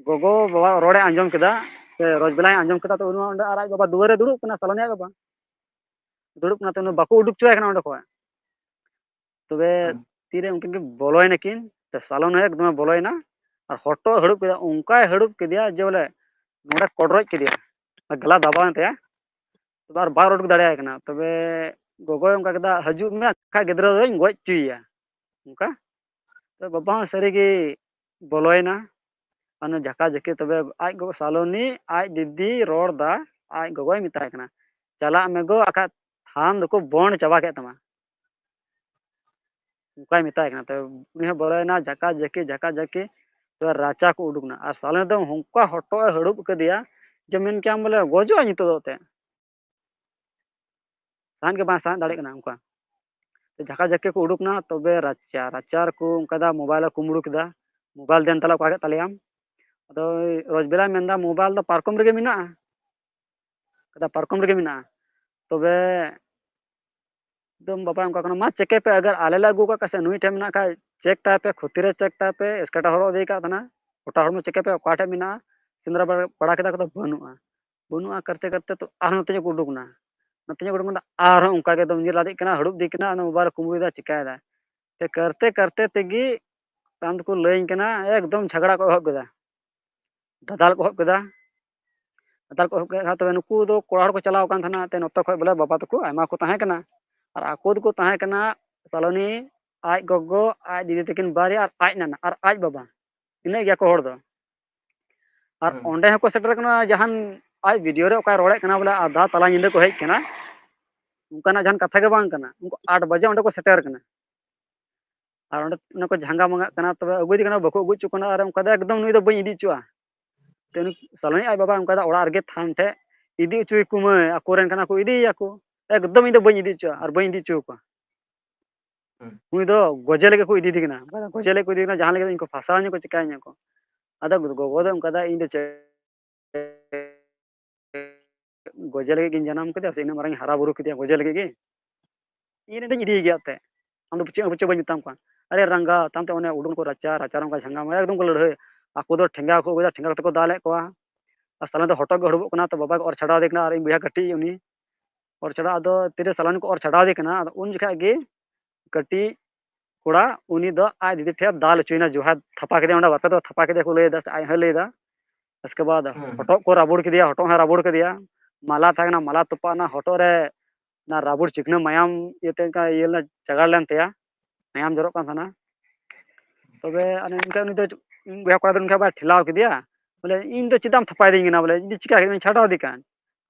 ᱜᱚᱜᱚ ᱵᱟᱵᱟ ᱨᱚᱲᱮ ᱟᱸᱡᱚᱢ ᱠᱮᱫᱟ, ᱥᱮ ᱨᱚᱡᱽᱵᱮᱞᱟᱭ ᱟᱸᱡᱚᱢ ᱠᱮᱫᱟ, ᱛᱚ ᱩᱱᱤ ᱢᱟ ᱚᱸᱰᱮ ᱟᱨ ᱟᱡ ᱵᱟᱵᱟ ᱫᱩᱣᱟᱹᱨ ᱨᱮ ᱫᱩᱲᱩᱵ ᱠᱟᱱᱟ, ᱥᱟᱞᱚᱱᱤ ᱟᱡ ᱵᱟᱵᱟ ᱫᱩᱲᱩᱵ ᱠᱟᱱᱟ, ᱛᱚ ᱩᱱᱤ ᱵᱟᱠᱚ ᱩᱰᱩᱠ ᱦᱚᱪᱚᱣᱟᱭ ᱠᱟᱱᱟ ᱚᱸᱰᱮ ᱠᱷᱚᱱ᱾ ᱛᱚᱵᱮ ᱦᱮᱸ᱾ ᱛᱤᱨᱮ ᱩᱱᱠᱤᱱ ᱠᱤᱱ ᱵᱚᱞᱚᱭᱮᱱᱟᱠᱤᱱ, ᱛᱚ ᱥᱟᱞᱚᱱᱤ ᱮᱠᱫᱚᱢᱮ ᱵᱚᱞᱚᱭᱮᱱᱟ ᱟᱨ ᱦᱚᱴᱚᱜ ᱦᱟᱹᱲᱩᱵ ᱠᱮᱫᱟ, ᱚᱱᱠᱟᱭ ᱦᱟᱹᱲᱩᱵ ᱠᱮᱫᱮᱭᱟ ᱡᱮ ᱵᱚᱞᱮ ᱱᱚᱰᱮ ᱠᱚᱰᱨᱚᱡ ᱠᱮᱫᱮᱭᱟ, ᱜᱟᱞᱟ ᱫᱟᱵᱟᱣᱮᱱ ᱛᱟᱭᱟ᱾ ᱛᱚᱵᱮ ᱟᱨ ᱵᱟᱭ ᱨᱚᱲ ᱩᱰᱩᱠ ᱫᱟᱲᱮᱭᱟᱭ ᱠᱟᱱᱟ᱾ ᱛᱚᱵᱮ ᱜᱚᱜᱚᱭ ᱚᱱᱠᱟ ᱠᱮᱫᱟ, "ᱦᱤᱡᱩᱜ ᱢᱮ, ᱵᱟᱠᱷᱟᱡ ᱜᱤᱫᱽᱨᱟᱹ ᱫᱚᱧ ᱜᱚᱡ ᱦᱚᱪᱚᱭᱮᱭᱟ", ᱚᱱᱠᱟ᱾ ᱛᱚ ᱵᱟᱵᱟ ᱦᱚᱸ ᱥᱟᱹᱨᱤᱜᱮ ᱵᱚᱞᱚᱭᱮᱱᱟ᱾ ᱟᱨ ᱚᱱᱟ ᱡᱷᱟᱠᱟ ᱡᱷᱟᱹᱠᱤ, ᱛᱚᱵᱮ ᱟᱡ ᱜᱚᱜᱚ ᱥᱟᱞᱚᱱᱤ, ᱟᱡ ᱫᱤᱫᱤ ᱨᱚᱲ ᱫᱟ, ᱟᱡ ᱜᱚᱜᱚᱭ ᱢᱮᱛᱟᱭ ᱠᱟᱱᱟ, "ᱪᱟᱞᱟᱜ ᱢᱮ ᱜᱚ, ᱟᱠᱷᱟᱡ ᱛᱷᱟᱱ ᱫᱚᱠᱚ ᱵᱚᱱᱰ ᱪᱟᱵᱟ ᱠᱮᱫ ᱛᱟᱢᱟ", ᱚᱱᱠᱟᱭ ᱢᱮᱛᱟᱭ ᱠᱟᱱᱟ᱾ ᱛᱚ ᱩᱱᱤ ᱦᱚᱸ ᱵᱚᱞᱚᱭᱮᱱᱟ, ᱡᱷᱟᱠᱟ ᱡᱷᱟᱹᱠᱤ, ᱡᱷᱟᱠᱟ ᱡᱷᱟᱹᱠᱤ, ᱛᱚᱵᱮ ᱨᱟᱪᱟ ᱠᱚ ᱩᱰᱩᱠ ᱮᱱᱟ᱾ ᱟᱨ ᱥᱟᱞᱚᱱᱤ ᱫᱚ ᱚᱱᱠᱟ ᱦᱚᱴᱚᱜ ᱮ ᱦᱟᱹᱲᱩᱵ ᱠᱟᱫᱮᱭᱟ ᱡᱮ ᱢᱮᱱ ᱠᱮᱭᱟᱢ ᱵᱚᱞᱮ ᱜᱚᱡᱚᱜᱼᱟ ᱱᱤᱛᱚᱜ ᱫᱚ ᱮᱱᱛᱮᱫ᱾ ᱥᱟᱦᱮᱫ ᱜᱮ ᱵᱟᱝ ᱥᱟᱦᱮᱫ ᱫᱟᱲᱮᱭᱟᱜ ᱠᱟᱱᱟ ᱚᱱᱠᱟ᱾ ᱛᱚ ᱡᱷᱟᱠᱟ ᱡᱷᱟᱹᱠᱤ ᱠᱚ ᱩᱰᱩᱠ ᱮᱱᱟ, ᱛᱚᱵᱮ ᱨᱟᱪᱟ, ᱨᱟᱪᱟ ᱨᱮᱠᱚ ᱚᱱᱠᱟᱭᱮᱫᱟ, ᱢᱳᱵᱟᱭᱤᱞ ᱮ ᱠᱩᱢᱵᱽᱲᱩ ᱠᱮᱫᱟ, ᱢᱳᱵᱟᱭᱤᱞ ᱫᱮᱱ ᱛᱟᱞᱮ ᱚᱠᱟ ᱠᱮᱫ ᱛᱟᱞᱮᱭᱟᱢ᱾ ᱟᱫᱚ ᱨᱚᱡᱽᱵᱮᱞᱟᱭ ᱢᱮᱱᱫᱟ, "ᱢᱳᱵᱟᱭᱤᱞ ᱫᱚ ᱯᱟᱨᱠᱚᱢ ᱨᱮᱜᱮ ᱢᱮᱱᱟᱜᱼᱟ", ᱠᱟᱫᱟ, "ᱯᱟᱨᱠᱚᱢ ᱨᱮᱜᱮ ᱢᱮᱱᱟᱜᱼᱟ᱾ ᱛᱚᱵᱮ ᱮᱠᱫᱚᱢ ᱵᱟᱵᱟᱭ ᱚᱱᱠᱟ ᱠᱟᱱᱟ, ᱢᱟ ᱪᱮᱠᱮ ᱯᱮ, ᱟᱜᱟᱨ ᱟᱞᱮ ᱞᱮ ᱟᱹᱜᱩ ᱠᱟᱜ ᱠᱷᱟᱡ ᱥᱮ ᱱᱩᱭ ᱴᱷᱮᱱ ᱢᱮᱱᱟᱜ ᱠᱷᱟᱡ, ᱪᱮᱠ ᱛᱟᱭ ᱯᱮ, ᱠᱷᱩᱛᱤ ᱨᱮ ᱪᱮᱠ ᱛᱟᱭ ᱯᱮ, ᱮᱥᱠᱟᱴᱟ ᱦᱚᱨᱚᱜ ᱤᱫᱤ ᱠᱟᱜ ᱛᱟᱦᱮᱱᱟ, ᱜᱚᱴᱟ ᱦᱚᱲᱢᱚ ᱪᱮᱠᱮ ᱯᱮ, ᱚᱠᱟ ᱴᱷᱮᱡ ᱢᱮᱱᱟᱜᱼᱟ, ᱥᱮᱸᱫᱽᱨᱟ ᱵᱟᱲᱟ ᱠᱮᱫᱟ ᱠᱚ, ᱫᱚ ᱵᱟᱹᱱᱩᱜᱼᱟ, ᱵᱟᱹᱱᱩᱜᱼᱟ ᱠᱟᱨᱛᱮ ᱠᱟᱨᱛᱮ ᱛᱚ ᱟᱨᱦᱚᱸ ᱱᱚᱛᱮ ᱧᱚᱜ ᱠᱚ ᱩᱰᱩᱠ ᱮᱱᱟ, ᱱᱚᱛᱮ ᱧᱚᱜ ᱠᱚ ᱩᱰᱩᱠ ᱮᱱᱟ, ᱟᱨᱦᱚᱸ ᱚᱱᱠᱟ ᱜᱮ ᱮᱠᱫᱚᱢ ᱧᱤᱨ ᱞᱟᱫᱮᱜ ᱠᱟᱱᱟ, ᱦᱟᱹᱲᱩᱵ ᱤᱫᱤ ᱠᱟᱱᱟ, ᱚᱱᱟ ᱢᱳᱵᱟᱭᱤᱞ ᱠᱩᱢᱵᱽᱲᱩᱭᱮᱫᱟ, ᱪᱤᱠᱟᱭᱮᱫᱟ, ᱛᱮ ᱠᱟᱨᱛᱮ ᱠᱟᱨᱛᱮ ᱛᱮᱜᱮ ᱛᱟᱭᱚᱢ ᱫᱚᱠᱚ ᱞᱟᱹᱭᱟᱹᱧ ᱠᱟᱱᱟ, ᱮᱠᱫᱚᱢ ᱡᱷᱟᱜᱽᱲᱟ ᱠᱚ ᱮᱦᱚᱵ ᱠᱮᱫᱟ, ᱫᱟᱫᱟᱞ ᱠᱚ ᱮᱦᱚᱵ ᱠᱮᱫᱟ, ᱫᱟᱫᱟᱞ ᱠᱚ ᱮᱦᱚᱵ ᱠᱮᱫᱟ᱾ ᱛᱚᱵᱮ ᱱᱩᱠᱩ ᱫᱚ ᱠᱚᱲᱟ ᱦᱚᱲ ᱠᱚ ᱪᱟᱞᱟᱣ ᱟᱠᱟᱱ ᱛᱟᱦᱮᱱᱟ, ᱛᱮ ᱱᱚᱛᱮ ᱠᱷᱚᱡ ᱵᱚᱞᱮ ᱵᱟᱵᱟ ᱛᱟᱠᱚ ᱟᱭᱢᱟ ᱠᱚ ᱛᱟᱦᱮᱸ ᱠᱟᱱᱟ, ᱟᱨ ᱟᱠᱚ ᱫᱚᱠᱚ ᱛᱟᱦᱮᱸ ᱠᱟᱱᱟ ᱥᱟᱞᱚᱱᱤ ᱟᱡ ᱜᱚᱜᱚ, ᱟᱡ ᱫᱤᱫᱤ ᱛᱟᱹᱠᱤᱱ ᱵᱟᱨᱭᱟ, ᱟᱨ ᱟᱡ ᱱᱟᱱᱟ, ᱟᱨ ᱟᱡ ᱵᱟᱵᱟ᱾ ᱤᱱᱟᱹᱜ ᱜᱮᱭᱟ ᱠᱚ ᱦᱚᱲ ᱫᱚ᱾ ᱟᱨ ᱦᱩᱸ᱾ ᱚᱸᱰᱮ ᱦᱚᱸᱠᱚ ᱥᱮᱴᱮᱨ ᱠᱟᱱᱟ, ᱡᱟᱦᱟᱱ ᱟᱡ ᱵᱷᱤᱰᱤᱭᱳ ᱨᱮ ᱚᱠᱟᱭ ᱨᱚᱲᱮᱫ ᱠᱟᱱᱟ ᱵᱚᱞᱮ ᱟᱫᱷᱟ ᱛᱟᱞᱟ ᱧᱤᱫᱟᱹ ᱠᱚ ᱦᱮᱡ ᱠᱟᱱᱟ, ᱚᱱᱠᱟᱱᱟᱜ ᱡᱟᱦᱟᱱ ᱠᱟᱛᱷᱟ ᱜᱮ ᱵᱟᱝ ᱠᱟᱱᱟ᱾ ᱩᱱᱠᱩ ᱟᱴ ᱵᱟᱡᱮ ᱚᱸᱰᱮ ᱠᱚ ᱥᱮᱴᱮᱨ ᱠᱟᱱᱟ᱾ ᱟᱨ ᱚᱸᱰᱮ ᱚᱱᱟ ᱠᱚ ᱡᱷᱟᱸᱜᱟ ᱢᱟᱸᱜᱟᱜ ᱠᱟᱱᱟ, ᱛᱚᱵᱮ ᱟᱹᱜᱩᱭᱮᱫᱮ ᱠᱟᱱᱟ, ᱵᱟᱠᱚ ᱟᱹᱜᱩ ᱦᱚᱪᱚ ᱠᱟᱱᱟ᱾ ᱟᱨ ᱚᱱᱠᱟ ᱫᱚ ᱮᱠᱫᱚᱢ ᱱᱩᱭ ᱫᱚ ᱵᱟᱹᱧ ᱤᱫᱤ ᱦᱚᱪᱚᱜᱼᱟ᱾ ᱛᱮ ᱩᱱᱤ ᱥᱟᱞᱚᱱᱤ ᱟᱡ ᱵᱟᱵᱟ ᱚᱱᱠᱟ ᱫᱚ ᱚᱲᱟᱜ ᱨᱮᱜᱮ ᱛᱷᱟᱱ ᱴᱷᱮᱡ ᱤᱫᱤ ᱦᱚᱪᱚᱭᱮᱠᱚ ᱢᱟᱹᱭ, ᱟᱠᱚᱨᱮᱱ ᱠᱟᱱᱟ ᱠᱚ, ᱤᱫᱤᱭᱮᱭᱟ ᱠᱚ᱾ ᱮᱠᱫᱚᱢ ᱤᱧ ᱫᱚ ᱵᱟᱹᱧ ᱤᱫᱤ ᱦᱚᱪᱚᱜᱼᱟ ᱟᱨ ᱵᱟᱹᱧ ᱤᱫᱤ ᱦᱚᱪᱚ ᱟᱠᱚᱣᱟ᱾ ᱦᱩᱸ᱾ ᱩᱱᱤ ᱫᱚ ᱜᱚᱡᱮ ᱞᱟᱹᱜᱤᱫ ᱠᱚ ᱤᱫᱤᱭᱮᱫᱮ ᱠᱟᱱᱟ, ᱚᱱᱠᱟ ᱫᱚ ᱜᱚᱡᱮ ᱞᱟᱹᱜᱤᱫ ᱠᱚ ᱤᱫᱤᱭᱮ ᱠᱟᱱᱟ, ᱡᱟᱦᱟᱸ ᱞᱟᱹᱜᱤᱫ ᱤᱧ ᱠᱚ ᱯᱷᱟᱸᱥᱟᱣᱤᱧᱟ ᱠᱚ, ᱪᱤᱠᱟᱹᱧᱟ ᱠᱚ᱾ ᱟᱫᱚ ᱜᱚᱜᱚ ᱫᱚ ᱚᱱᱠᱟ ᱫᱚ ᱤᱧ ᱫᱚ ᱪᱮᱫ ᱜᱚᱡᱮ ᱞᱟᱹᱜᱤᱫ ᱜᱤᱧ ᱡᱟᱱᱟᱢ ᱠᱮᱫᱮᱭᱟ ᱥᱮ ᱤᱱᱟᱹᱜ ᱢᱟᱨᱟᱝ ᱤᱧ ᱦᱟᱨᱟ ᱵᱩᱨᱩ ᱠᱮᱫᱮᱭᱟ ᱜᱚᱡᱮ ᱞᱟᱹᱜᱤᱫ ᱜᱮ? ᱤᱧ ᱨᱮᱱ ᱫᱚᱧ ᱤᱫᱤᱭᱮ ᱜᱮᱭᱟ ᱮᱱᱛᱮᱫ᱾ ᱟᱢ ᱫᱚ ᱪᱮᱫ ᱦᱚᱸ ᱪᱮᱫ ᱵᱟᱹᱧ ᱢᱮᱛᱟᱢ ᱠᱟᱱ᱾ ᱟᱨᱮ ᱨᱟᱸᱜᱟ ᱛᱟᱢ ᱛᱮ ᱚᱱᱮ ᱩᱰᱩᱝ ᱠᱚ ᱨᱟᱪᱟ, ᱨᱟᱪᱟ ᱨᱮ ᱚᱱᱠᱟ ᱡᱷᱟᱸᱜᱟ ᱢᱟᱭᱟ ᱮᱠᱫᱚᱢ ᱠᱚ ᱞᱟᱹᱲᱦᱟᱹᱭ᱾ ᱟᱠᱚ ᱫᱚ ᱴᱷᱮᱸᱜᱟ ᱠᱚ ᱟᱹᱜᱩᱭᱮᱫᱟ, ᱴᱷᱮᱸᱜᱟ ᱠᱚᱛᱮ ᱠᱚ ᱫᱟᱞᱮᱫ ᱠᱚᱣᱟ᱾ ᱟᱨ ᱥᱟᱞᱟ ᱫᱚ ᱦᱚᱴᱚᱜ ᱜᱮ ᱦᱟᱹᱲᱩᱵᱚᱜ ᱠᱟᱱᱟ, ᱛᱚ ᱵᱟᱵᱟ ᱜᱮ ᱚᱨ ᱪᱷᱟᱰᱟᱣ ᱟᱫᱮ ᱠᱟᱱᱟ ᱟᱨ ᱤᱧ ᱵᱚᱭᱦᱟ ᱠᱟᱹᱴᱤᱡ ᱩᱱᱤ ᱚᱨ ᱪᱷᱟᱰᱟᱣ, ᱟᱫᱚ ᱛᱤᱨᱮ ᱥᱟᱞᱟᱱ ᱠᱚ ᱚᱨ ᱪᱷᱟᱰᱟᱣ ᱟᱫᱮ ᱠᱟᱱᱟ, ᱟᱫᱚ ᱩᱱ ᱡᱚᱠᱷᱟᱡ ᱜᱮ ᱠᱟᱹᱴᱤᱡ ᱠᱚᱲᱟ ᱩᱱᱤ ᱫᱚ ᱟᱡ ᱫᱤᱫᱤ ᱴᱷᱮᱡ ᱫᱟᱞ ᱦᱚᱪᱚᱭᱮᱱᱟ, ᱡᱚᱦᱟᱭ ᱛᱷᱟᱯᱟ ᱠᱮᱫᱮᱭᱟ, ᱚᱸᱰᱮ ᱵᱟᱯᱮ ᱫᱚ ᱛᱷᱟᱯᱟ ᱠᱮᱫᱮᱭᱟ ᱠᱚ ᱞᱟᱹᱭᱫᱟ, ᱥᱮ ᱟᱡ ᱦᱚᱸᱭ ᱞᱟᱹᱭᱫᱟ᱾ ᱩᱥᱠᱮ ᱵᱟᱫ ᱦᱩᱸ, ᱦᱩᱸ᱾ ᱦᱚᱴᱚᱜ ᱠᱚ ᱨᱟᱵᱩᱲ ᱠᱮᱫᱮᱭᱟ, ᱦᱚᱴᱚᱜ ᱦᱚᱸᱭ ᱨᱟᱵᱩᱲ ᱠᱮᱫᱮᱭᱟ, ᱢᱟᱞᱟ ᱛᱟᱦᱮᱸ ᱠᱟᱱᱟ, ᱢᱟᱞᱟ ᱛᱚᱯᱟᱜ ᱮᱱᱟ, ᱦᱚᱴᱚᱜ ᱨᱮ ᱚᱱᱟ ᱨᱟᱵᱩᱲ ᱪᱤᱠᱷᱱᱟᱹ ᱢᱟᱭᱟᱢ ᱤᱭᱟᱹᱛᱮ ᱚᱱᱠᱟ ᱤᱭᱟᱹ ᱞᱮᱱᱟ, ᱪᱟᱜᱟᱲ ᱞᱮᱱ ᱛᱟᱭᱟ, ᱢᱟᱭᱟᱢ ᱡᱚᱨᱚᱜ ᱠᱟᱱ ᱛᱟᱦᱮᱱᱟ᱾ ᱛᱚᱵᱮ ᱟᱨ ᱮᱱᱠᱷᱟᱱ ᱩᱱᱤ ᱫᱚ ᱩᱱᱤ ᱵᱚᱭᱦᱟ ᱠᱚᱲᱟ ᱫᱚ ᱮᱱᱠᱷᱟᱱ ᱵᱟᱭ ᱴᱷᱮᱞᱟᱣ ᱠᱮᱫᱮᱭᱟ, ᱵᱚᱞᱮ, "ᱤᱧ ᱫᱚ ᱪᱮᱫᱟᱜ ᱮᱢ ᱛᱷᱟᱯᱟᱭᱮᱫᱤᱧ ᱠᱟᱱᱟ? ᱵᱚᱞᱮ, ᱤᱧ ᱫᱚ ᱪᱤᱠᱟ ᱠᱮᱫᱟᱹᱧ? ᱪᱷᱟᱰᱟᱣ ᱫᱮ ᱠᱟᱱ᱾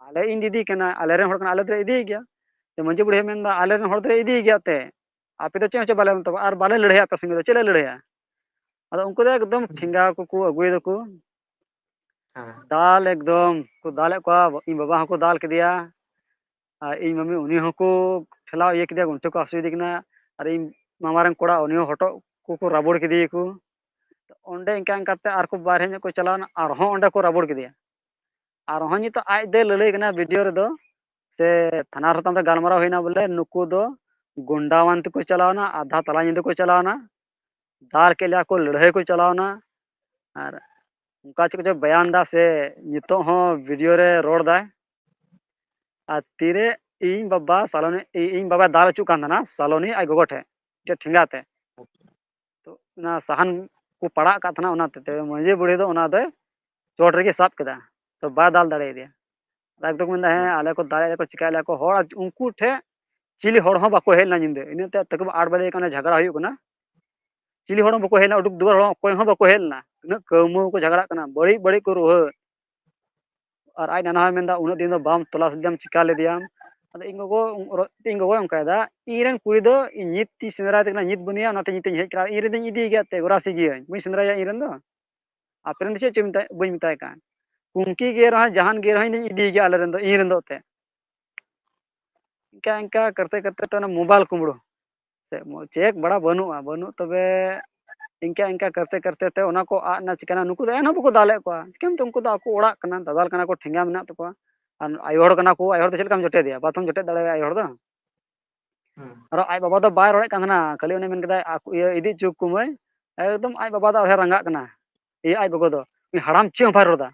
ᱟᱞᱮ, ᱤᱧ ᱫᱤᱫᱤ ᱠᱟᱱᱟ, ᱟᱞᱮ ᱨᱮᱱ ᱦᱚᱲ ᱠᱟᱱᱟ, ᱟᱞᱮ ᱫᱚᱞᱮ ᱤᱫᱤᱭᱮ ᱜᱮᱭᱟ᱾" ᱛᱚ ᱢᱟᱹᱡᱷᱤ ᱵᱩᱲᱦᱤ ᱢᱮᱱᱫᱟ, "ᱟᱞᱮ ᱨᱮᱱ ᱦᱚᱲ ᱫᱚᱞᱮ ᱤᱫᱤᱭᱮ ᱜᱮᱭᱟ ᱛᱮ, ᱟᱯᱮ ᱫᱚ ᱪᱮᱫ ᱦᱚᱸ ᱪᱮᱫ ᱵᱟᱞᱮ ᱢᱮᱛᱟᱢᱟ, ᱟᱨ ᱵᱟᱞᱮ ᱞᱟᱹᱲᱦᱟᱹᱭᱟ ᱟᱯᱮ ᱥᱚᱸᱜᱮ ᱫᱚ, ᱪᱮᱫ ᱞᱮ ᱞᱟᱹᱲᱦᱟᱹᱭᱟ?" ᱟᱫᱚ ᱩᱱᱠᱩ ᱫᱚ ᱮᱠᱫᱚᱢ ᱦᱩᱸ᱾ ᱴᱷᱮᱸᱜᱟ ᱠᱚᱠᱚ ᱟᱹᱜᱩᱭ ᱫᱟᱠᱚ, ᱦᱮᱸ᱾ ᱫᱟᱞ ᱮᱠᱫᱚᱢ ᱠᱚ ᱫᱟᱞᱮᱫ ᱠᱚᱣᱟ, ᱤᱧ ᱵᱟᱵᱟ ᱦᱚᱸᱠᱚ ᱫᱟᱞ ᱠᱮᱫᱮᱭᱟ᱾ ᱟᱨ ᱤᱧ ᱢᱟᱹᱢᱤ ᱩᱱᱤ ᱦᱚᱸᱠᱚ ᱴᱷᱮᱞᱟᱣ ᱤᱭᱟᱹ ᱠᱮᱫᱮᱭᱟ, ᱜᱚᱱᱴᱷᱮ ᱠᱚ ᱦᱟᱹᱥᱩᱭᱮᱫᱮ ᱠᱟᱱᱟ᱾ ᱟᱨ ᱤᱧ ᱢᱟᱢᱟ ᱨᱮᱱ ᱠᱚᱲᱟ ᱩᱱᱤ ᱦᱚᱸ ᱦᱚᱴᱚᱜ ᱠᱚᱠᱚ ᱨᱟᱵᱚᱲ ᱠᱮᱫᱮᱭᱟᱠᱚ᱾ ᱚᱸᱰᱮ ᱤᱱᱠᱟ ᱤᱱᱠᱟᱛᱮ ᱟᱨᱠᱚ ᱵᱟᱨᱦᱮ ᱧᱚᱜ ᱠᱚ ᱪᱟᱞᱟᱣᱱᱟ, ᱟᱨᱦᱚᱸ ᱚᱸᱰᱮ ᱠᱚ ᱨᱟᱵᱚᱲ ᱠᱮᱫᱮᱭᱟ᱾ ᱟᱨᱦᱚᱸ ᱱᱤᱛᱚᱜ ᱟᱡ ᱫᱚᱭ ᱞᱟᱹᱞᱟᱹᱭ ᱠᱟᱱᱟ ᱵᱷᱤᱰᱤᱭᱳ ᱨᱮᱫᱚ, ᱥᱮ ᱛᱷᱟᱱᱟ ᱨᱮ ᱛᱟᱢ ᱛᱮ ᱜᱟᱞᱢᱟᱨᱟᱣ ᱦᱩᱭᱱᱟ ᱵᱚᱞᱮ, ᱱᱩᱠᱩ ᱫᱚ ᱜᱩᱱᱰᱟᱣᱟᱱ ᱛᱮᱠᱚ ᱪᱟᱞᱟᱣᱱᱟ, ᱟᱫᱷᱟ ᱛᱟᱞᱟ ᱧᱤᱫᱟᱹ ᱠᱚ ᱪᱟᱞᱟᱣᱱᱟ, ᱫᱟᱞ ᱠᱮᱫ ᱞᱮᱭᱟ ᱠᱚ, ᱞᱟᱹᱲᱦᱟᱹᱭ ᱠᱚ ᱪᱟᱞᱟᱣᱱᱟ᱾ ᱟᱨ ᱚᱱᱠᱟ ᱪᱮᱫ ᱠᱚᱪᱚ ᱵᱟᱭᱟᱱ ᱫᱟ, ᱥᱮ ᱱᱤᱛᱚᱜ ᱦᱚᱸ ᱵᱷᱤᱰᱤᱭᱳ ᱨᱮ ᱨᱚᱲ ᱫᱟᱭ᱾ ᱟᱨ ᱛᱤᱨᱮ ᱤᱧ ᱵᱟᱵᱟ ᱥᱟᱞᱚᱱᱤ, ᱤᱧ ᱵᱟᱵᱟᱭ ᱫᱟᱞ ᱦᱚᱪᱚᱜ ᱠᱟᱱ ᱛᱟᱦᱮᱱᱟ ᱥᱟᱞᱚᱱᱤ ᱟᱡ ᱜᱚᱜᱚ ᱴᱷᱮᱡ, ᱢᱤᱫᱴᱮᱡ ᱴᱷᱮᱸᱜᱟ ᱛᱮ᱾ ᱛᱚ ᱚᱱᱟ ᱥᱟᱦᱟᱱ ᱠᱚ ᱯᱟᱲᱟᱜ ᱠᱟᱜ ᱛᱟᱦᱮᱱᱟ, ᱚᱱᱟ ᱛᱮ ᱢᱟᱹᱡᱷᱤ ᱵᱩᱲᱦᱤ ᱫᱚ ᱚᱱᱟ ᱫᱚᱭ ᱪᱚᱴ ᱨᱮᱜᱮ ᱥᱟᱵ ᱠᱮᱫᱟ, ᱛᱚ ᱵᱟᱭ ᱫᱟᱞ ᱫᱟᱲᱮᱭᱟᱫᱮᱭᱟ᱾ ᱟᱡ ᱫᱚᱠᱚ ᱢᱮᱱᱫᱟ, "ᱦᱮᱸ, ᱦᱩᱸ᱾ ᱟᱞᱮ ᱠᱚ ᱫᱟᱞᱮᱫ ᱞᱮᱭᱟ ᱠᱚ, ᱪᱤᱠᱟᱹᱭᱮᱫ ᱞᱮᱭᱟ ᱠᱚ ᱦᱚᱲ", ᱟᱨ ᱩᱱᱠᱩ ᱴᱷᱮᱡ ᱪᱤᱞᱤ ᱦᱚᱲ ᱦᱚᱸ ᱵᱟᱠᱚ ᱦᱮᱡ ᱞᱮᱱᱟ ᱧᱤᱫᱟᱹ᱾ ᱤᱱᱟᱹ ᱛᱮ ᱛᱟᱹᱠᱤᱵ ᱟᱴ ᱵᱟᱡᱮ ᱠᱟᱱᱟ, ᱡᱷᱟᱜᱽᱲᱟ ᱦᱩᱭᱩᱜ ᱠᱟᱱᱟ᱾ ᱪᱤᱞᱤ ᱦᱚᱲ ᱦᱚᱸ ᱵᱟᱠᱚ ᱦᱮᱡ ᱞᱮᱱᱟ, ᱩᱰᱩᱠ ᱫᱩᱣᱟᱹᱨ ᱦᱚᱲ ᱦᱚᱸ ᱚᱠᱚᱭ ᱦᱚᱸ ᱵᱟᱠᱚ ᱦᱮᱡ ᱞᱮᱱᱟ᱾ ᱩᱱᱟᱹᱜ ᱠᱟᱹᱣᱢᱟᱹᱣ ᱠᱚ ᱡᱷᱟᱜᱽᱲᱟᱜ ᱠᱟᱱᱟ, ᱵᱟᱹᱲᱤᱡ ᱵᱟᱹᱲᱤᱡ ᱠᱚ ᱨᱩᱣᱟᱹᱲ᱾ ᱟᱨ ᱟᱡ ᱱᱟᱱᱟ ᱦᱚᱸᱭ ᱢᱮᱱᱫᱟ, "ᱩᱱᱟᱹᱜ ᱫᱤᱱ ᱫᱚ ᱵᱟᱢ ᱛᱚᱞᱟᱥ ᱞᱮᱫᱮᱭᱟᱢ, ᱪᱤᱠᱟ ᱞᱮᱫᱮᱭᱟᱢ?" ᱟᱫᱚ ᱤᱧ ᱜᱚᱜᱚ, ᱤᱧ ᱜᱚᱜᱚᱭ ᱚᱱᱠᱟᱭᱮᱫᱟ, "ᱤᱧ ᱨᱮᱱ ᱠᱩᱲᱤ ᱫᱚ ᱤᱧ ᱱᱤᱛ ᱛᱤᱧ ᱥᱮᱸᱫᱽᱨᱟᱭ ᱛᱮ ᱠᱟᱱᱟ, ᱱᱤᱛ ᱵᱟᱹᱱᱩᱭᱟ, ᱚᱱᱟᱛᱮ ᱱᱤᱛ ᱤᱧ ᱦᱮᱡ ᱠᱟᱱᱟ, ᱤᱧ ᱨᱮᱱ ᱫᱚᱧ ᱤᱫᱤᱭ ᱜᱮᱭᱟ ᱛᱮ, ᱜᱚᱨᱟᱥᱤ ᱜᱤᱭᱟᱹᱧ, ᱵᱟᱹᱧ ᱥᱮᱸᱫᱽᱨᱟᱭᱟ ᱤᱧ ᱨᱮᱱ ᱫᱚ᱾ ᱟᱯᱮ ᱨᱮᱱ ᱫᱚ ᱪᱮᱫ ᱪᱚ ᱢᱮᱛᱟᱭ, ᱵᱟᱹᱧ ᱢᱮᱛᱟᱭ ᱠᱟᱱ, ᱠᱩᱝᱠᱤ ᱜᱮ ᱨᱮᱦᱚᱸ, ᱡᱟᱦᱟᱱ ᱜᱮ ᱨᱮᱦᱚᱸ, ᱤᱧ ᱫᱚᱧ ᱤᱫᱤᱭ ᱜᱮᱭᱟ ᱟᱞᱮ ᱨᱮᱱ ᱫᱚ, ᱤᱧ ᱨᱮᱱ ᱫᱚ ᱛᱮ᱾" ᱤᱱᱠᱟ ᱤᱱᱠᱟ ᱠᱟᱨᱛᱮ ᱠᱟᱨᱛᱮ ᱛᱮ ᱚᱱᱟ ᱢᱳᱵᱟᱭᱤᱞ ᱠᱩᱢᱵᱽᱲᱩ ᱥᱮ ᱢᱚ-, ᱪᱮᱠ ᱵᱟᱲᱟ ᱵᱟᱹᱱᱩᱜᱼᱟ, ᱵᱟᱹᱱᱩᱜ, ᱛᱚᱵᱮ ᱤᱱᱠᱟ ᱤᱱᱠᱟ ᱠᱟᱨᱛᱮ ᱠᱟᱨᱛᱮ ᱛᱮ ᱚᱱᱟ ᱠᱚ ᱟᱫ ᱮᱱᱟ᱾ ᱪᱤᱠᱟᱹᱱᱟ, ᱱᱩᱠᱩ ᱫᱚ ᱮᱱᱦᱚᱸ ᱵᱟᱠᱚ ᱫᱟᱞᱮᱫ ᱠᱚᱣᱟ᱾ ᱪᱤᱠᱟᱹᱢ ᱛᱮ, ᱩᱱᱠᱩ ᱫᱚ ᱟᱠᱚ ᱚᱲᱟᱜ ᱠᱟᱱᱟ, ᱫᱟᱫᱟᱞ ᱠᱟᱱᱟ ᱠᱚ, ᱴᱷᱮᱸᱜᱟ ᱢᱮᱱᱟᱜ ᱛᱟᱠᱚᱣᱟ᱾ ᱟᱨ ᱟᱭᱳ ᱦᱚᱲ ᱠᱟᱱᱟ ᱠᱚ, ᱟᱭᱳ ᱦᱚᱲ ᱫᱚ ᱪᱮᱫ ᱞᱮᱠᱟᱢ ᱡᱚᱴᱮᱫᱮᱭᱟ? ᱵᱟᱢ ᱡᱚᱴᱮᱫ ᱫᱟᱲᱮᱭᱟᱭᱟ ᱟᱭᱳ ᱦᱚᱲ ᱫᱚ᱾ ᱦᱩᱸ᱾ ᱟᱨᱚ ᱟᱡ ᱵᱟᱵᱟ ᱫᱚ ᱵᱟᱭ ᱨᱚᱲᱮᱫ ᱠᱟᱱ ᱛᱟᱦᱮᱱᱟ, ᱠᱷᱟᱹᱞᱤ ᱩᱱᱤ ᱢᱮᱱ ᱠᱮᱫᱟᱭ, "ᱟᱠᱚ ᱤᱭᱟᱹ ᱤᱫᱤ ᱦᱚᱪᱚ ᱠᱚ ᱢᱟᱹᱭ, ᱮᱠᱫᱚᱢ ᱟᱡ ᱵᱟᱵᱟ ᱫᱚ ᱟᱨᱦᱚᱸ ᱨᱟᱸᱜᱟᱜ ᱠᱟᱱᱟ, ᱤᱭᱟᱹ ᱟᱡ ᱜᱚᱜᱚ ᱫᱚ, ᱩᱱᱤ ᱦᱟᱲᱟᱢ ᱪᱮᱫ ᱦᱚᱸ ᱵᱟᱭ ᱨᱚᱲ ᱮᱫᱟ,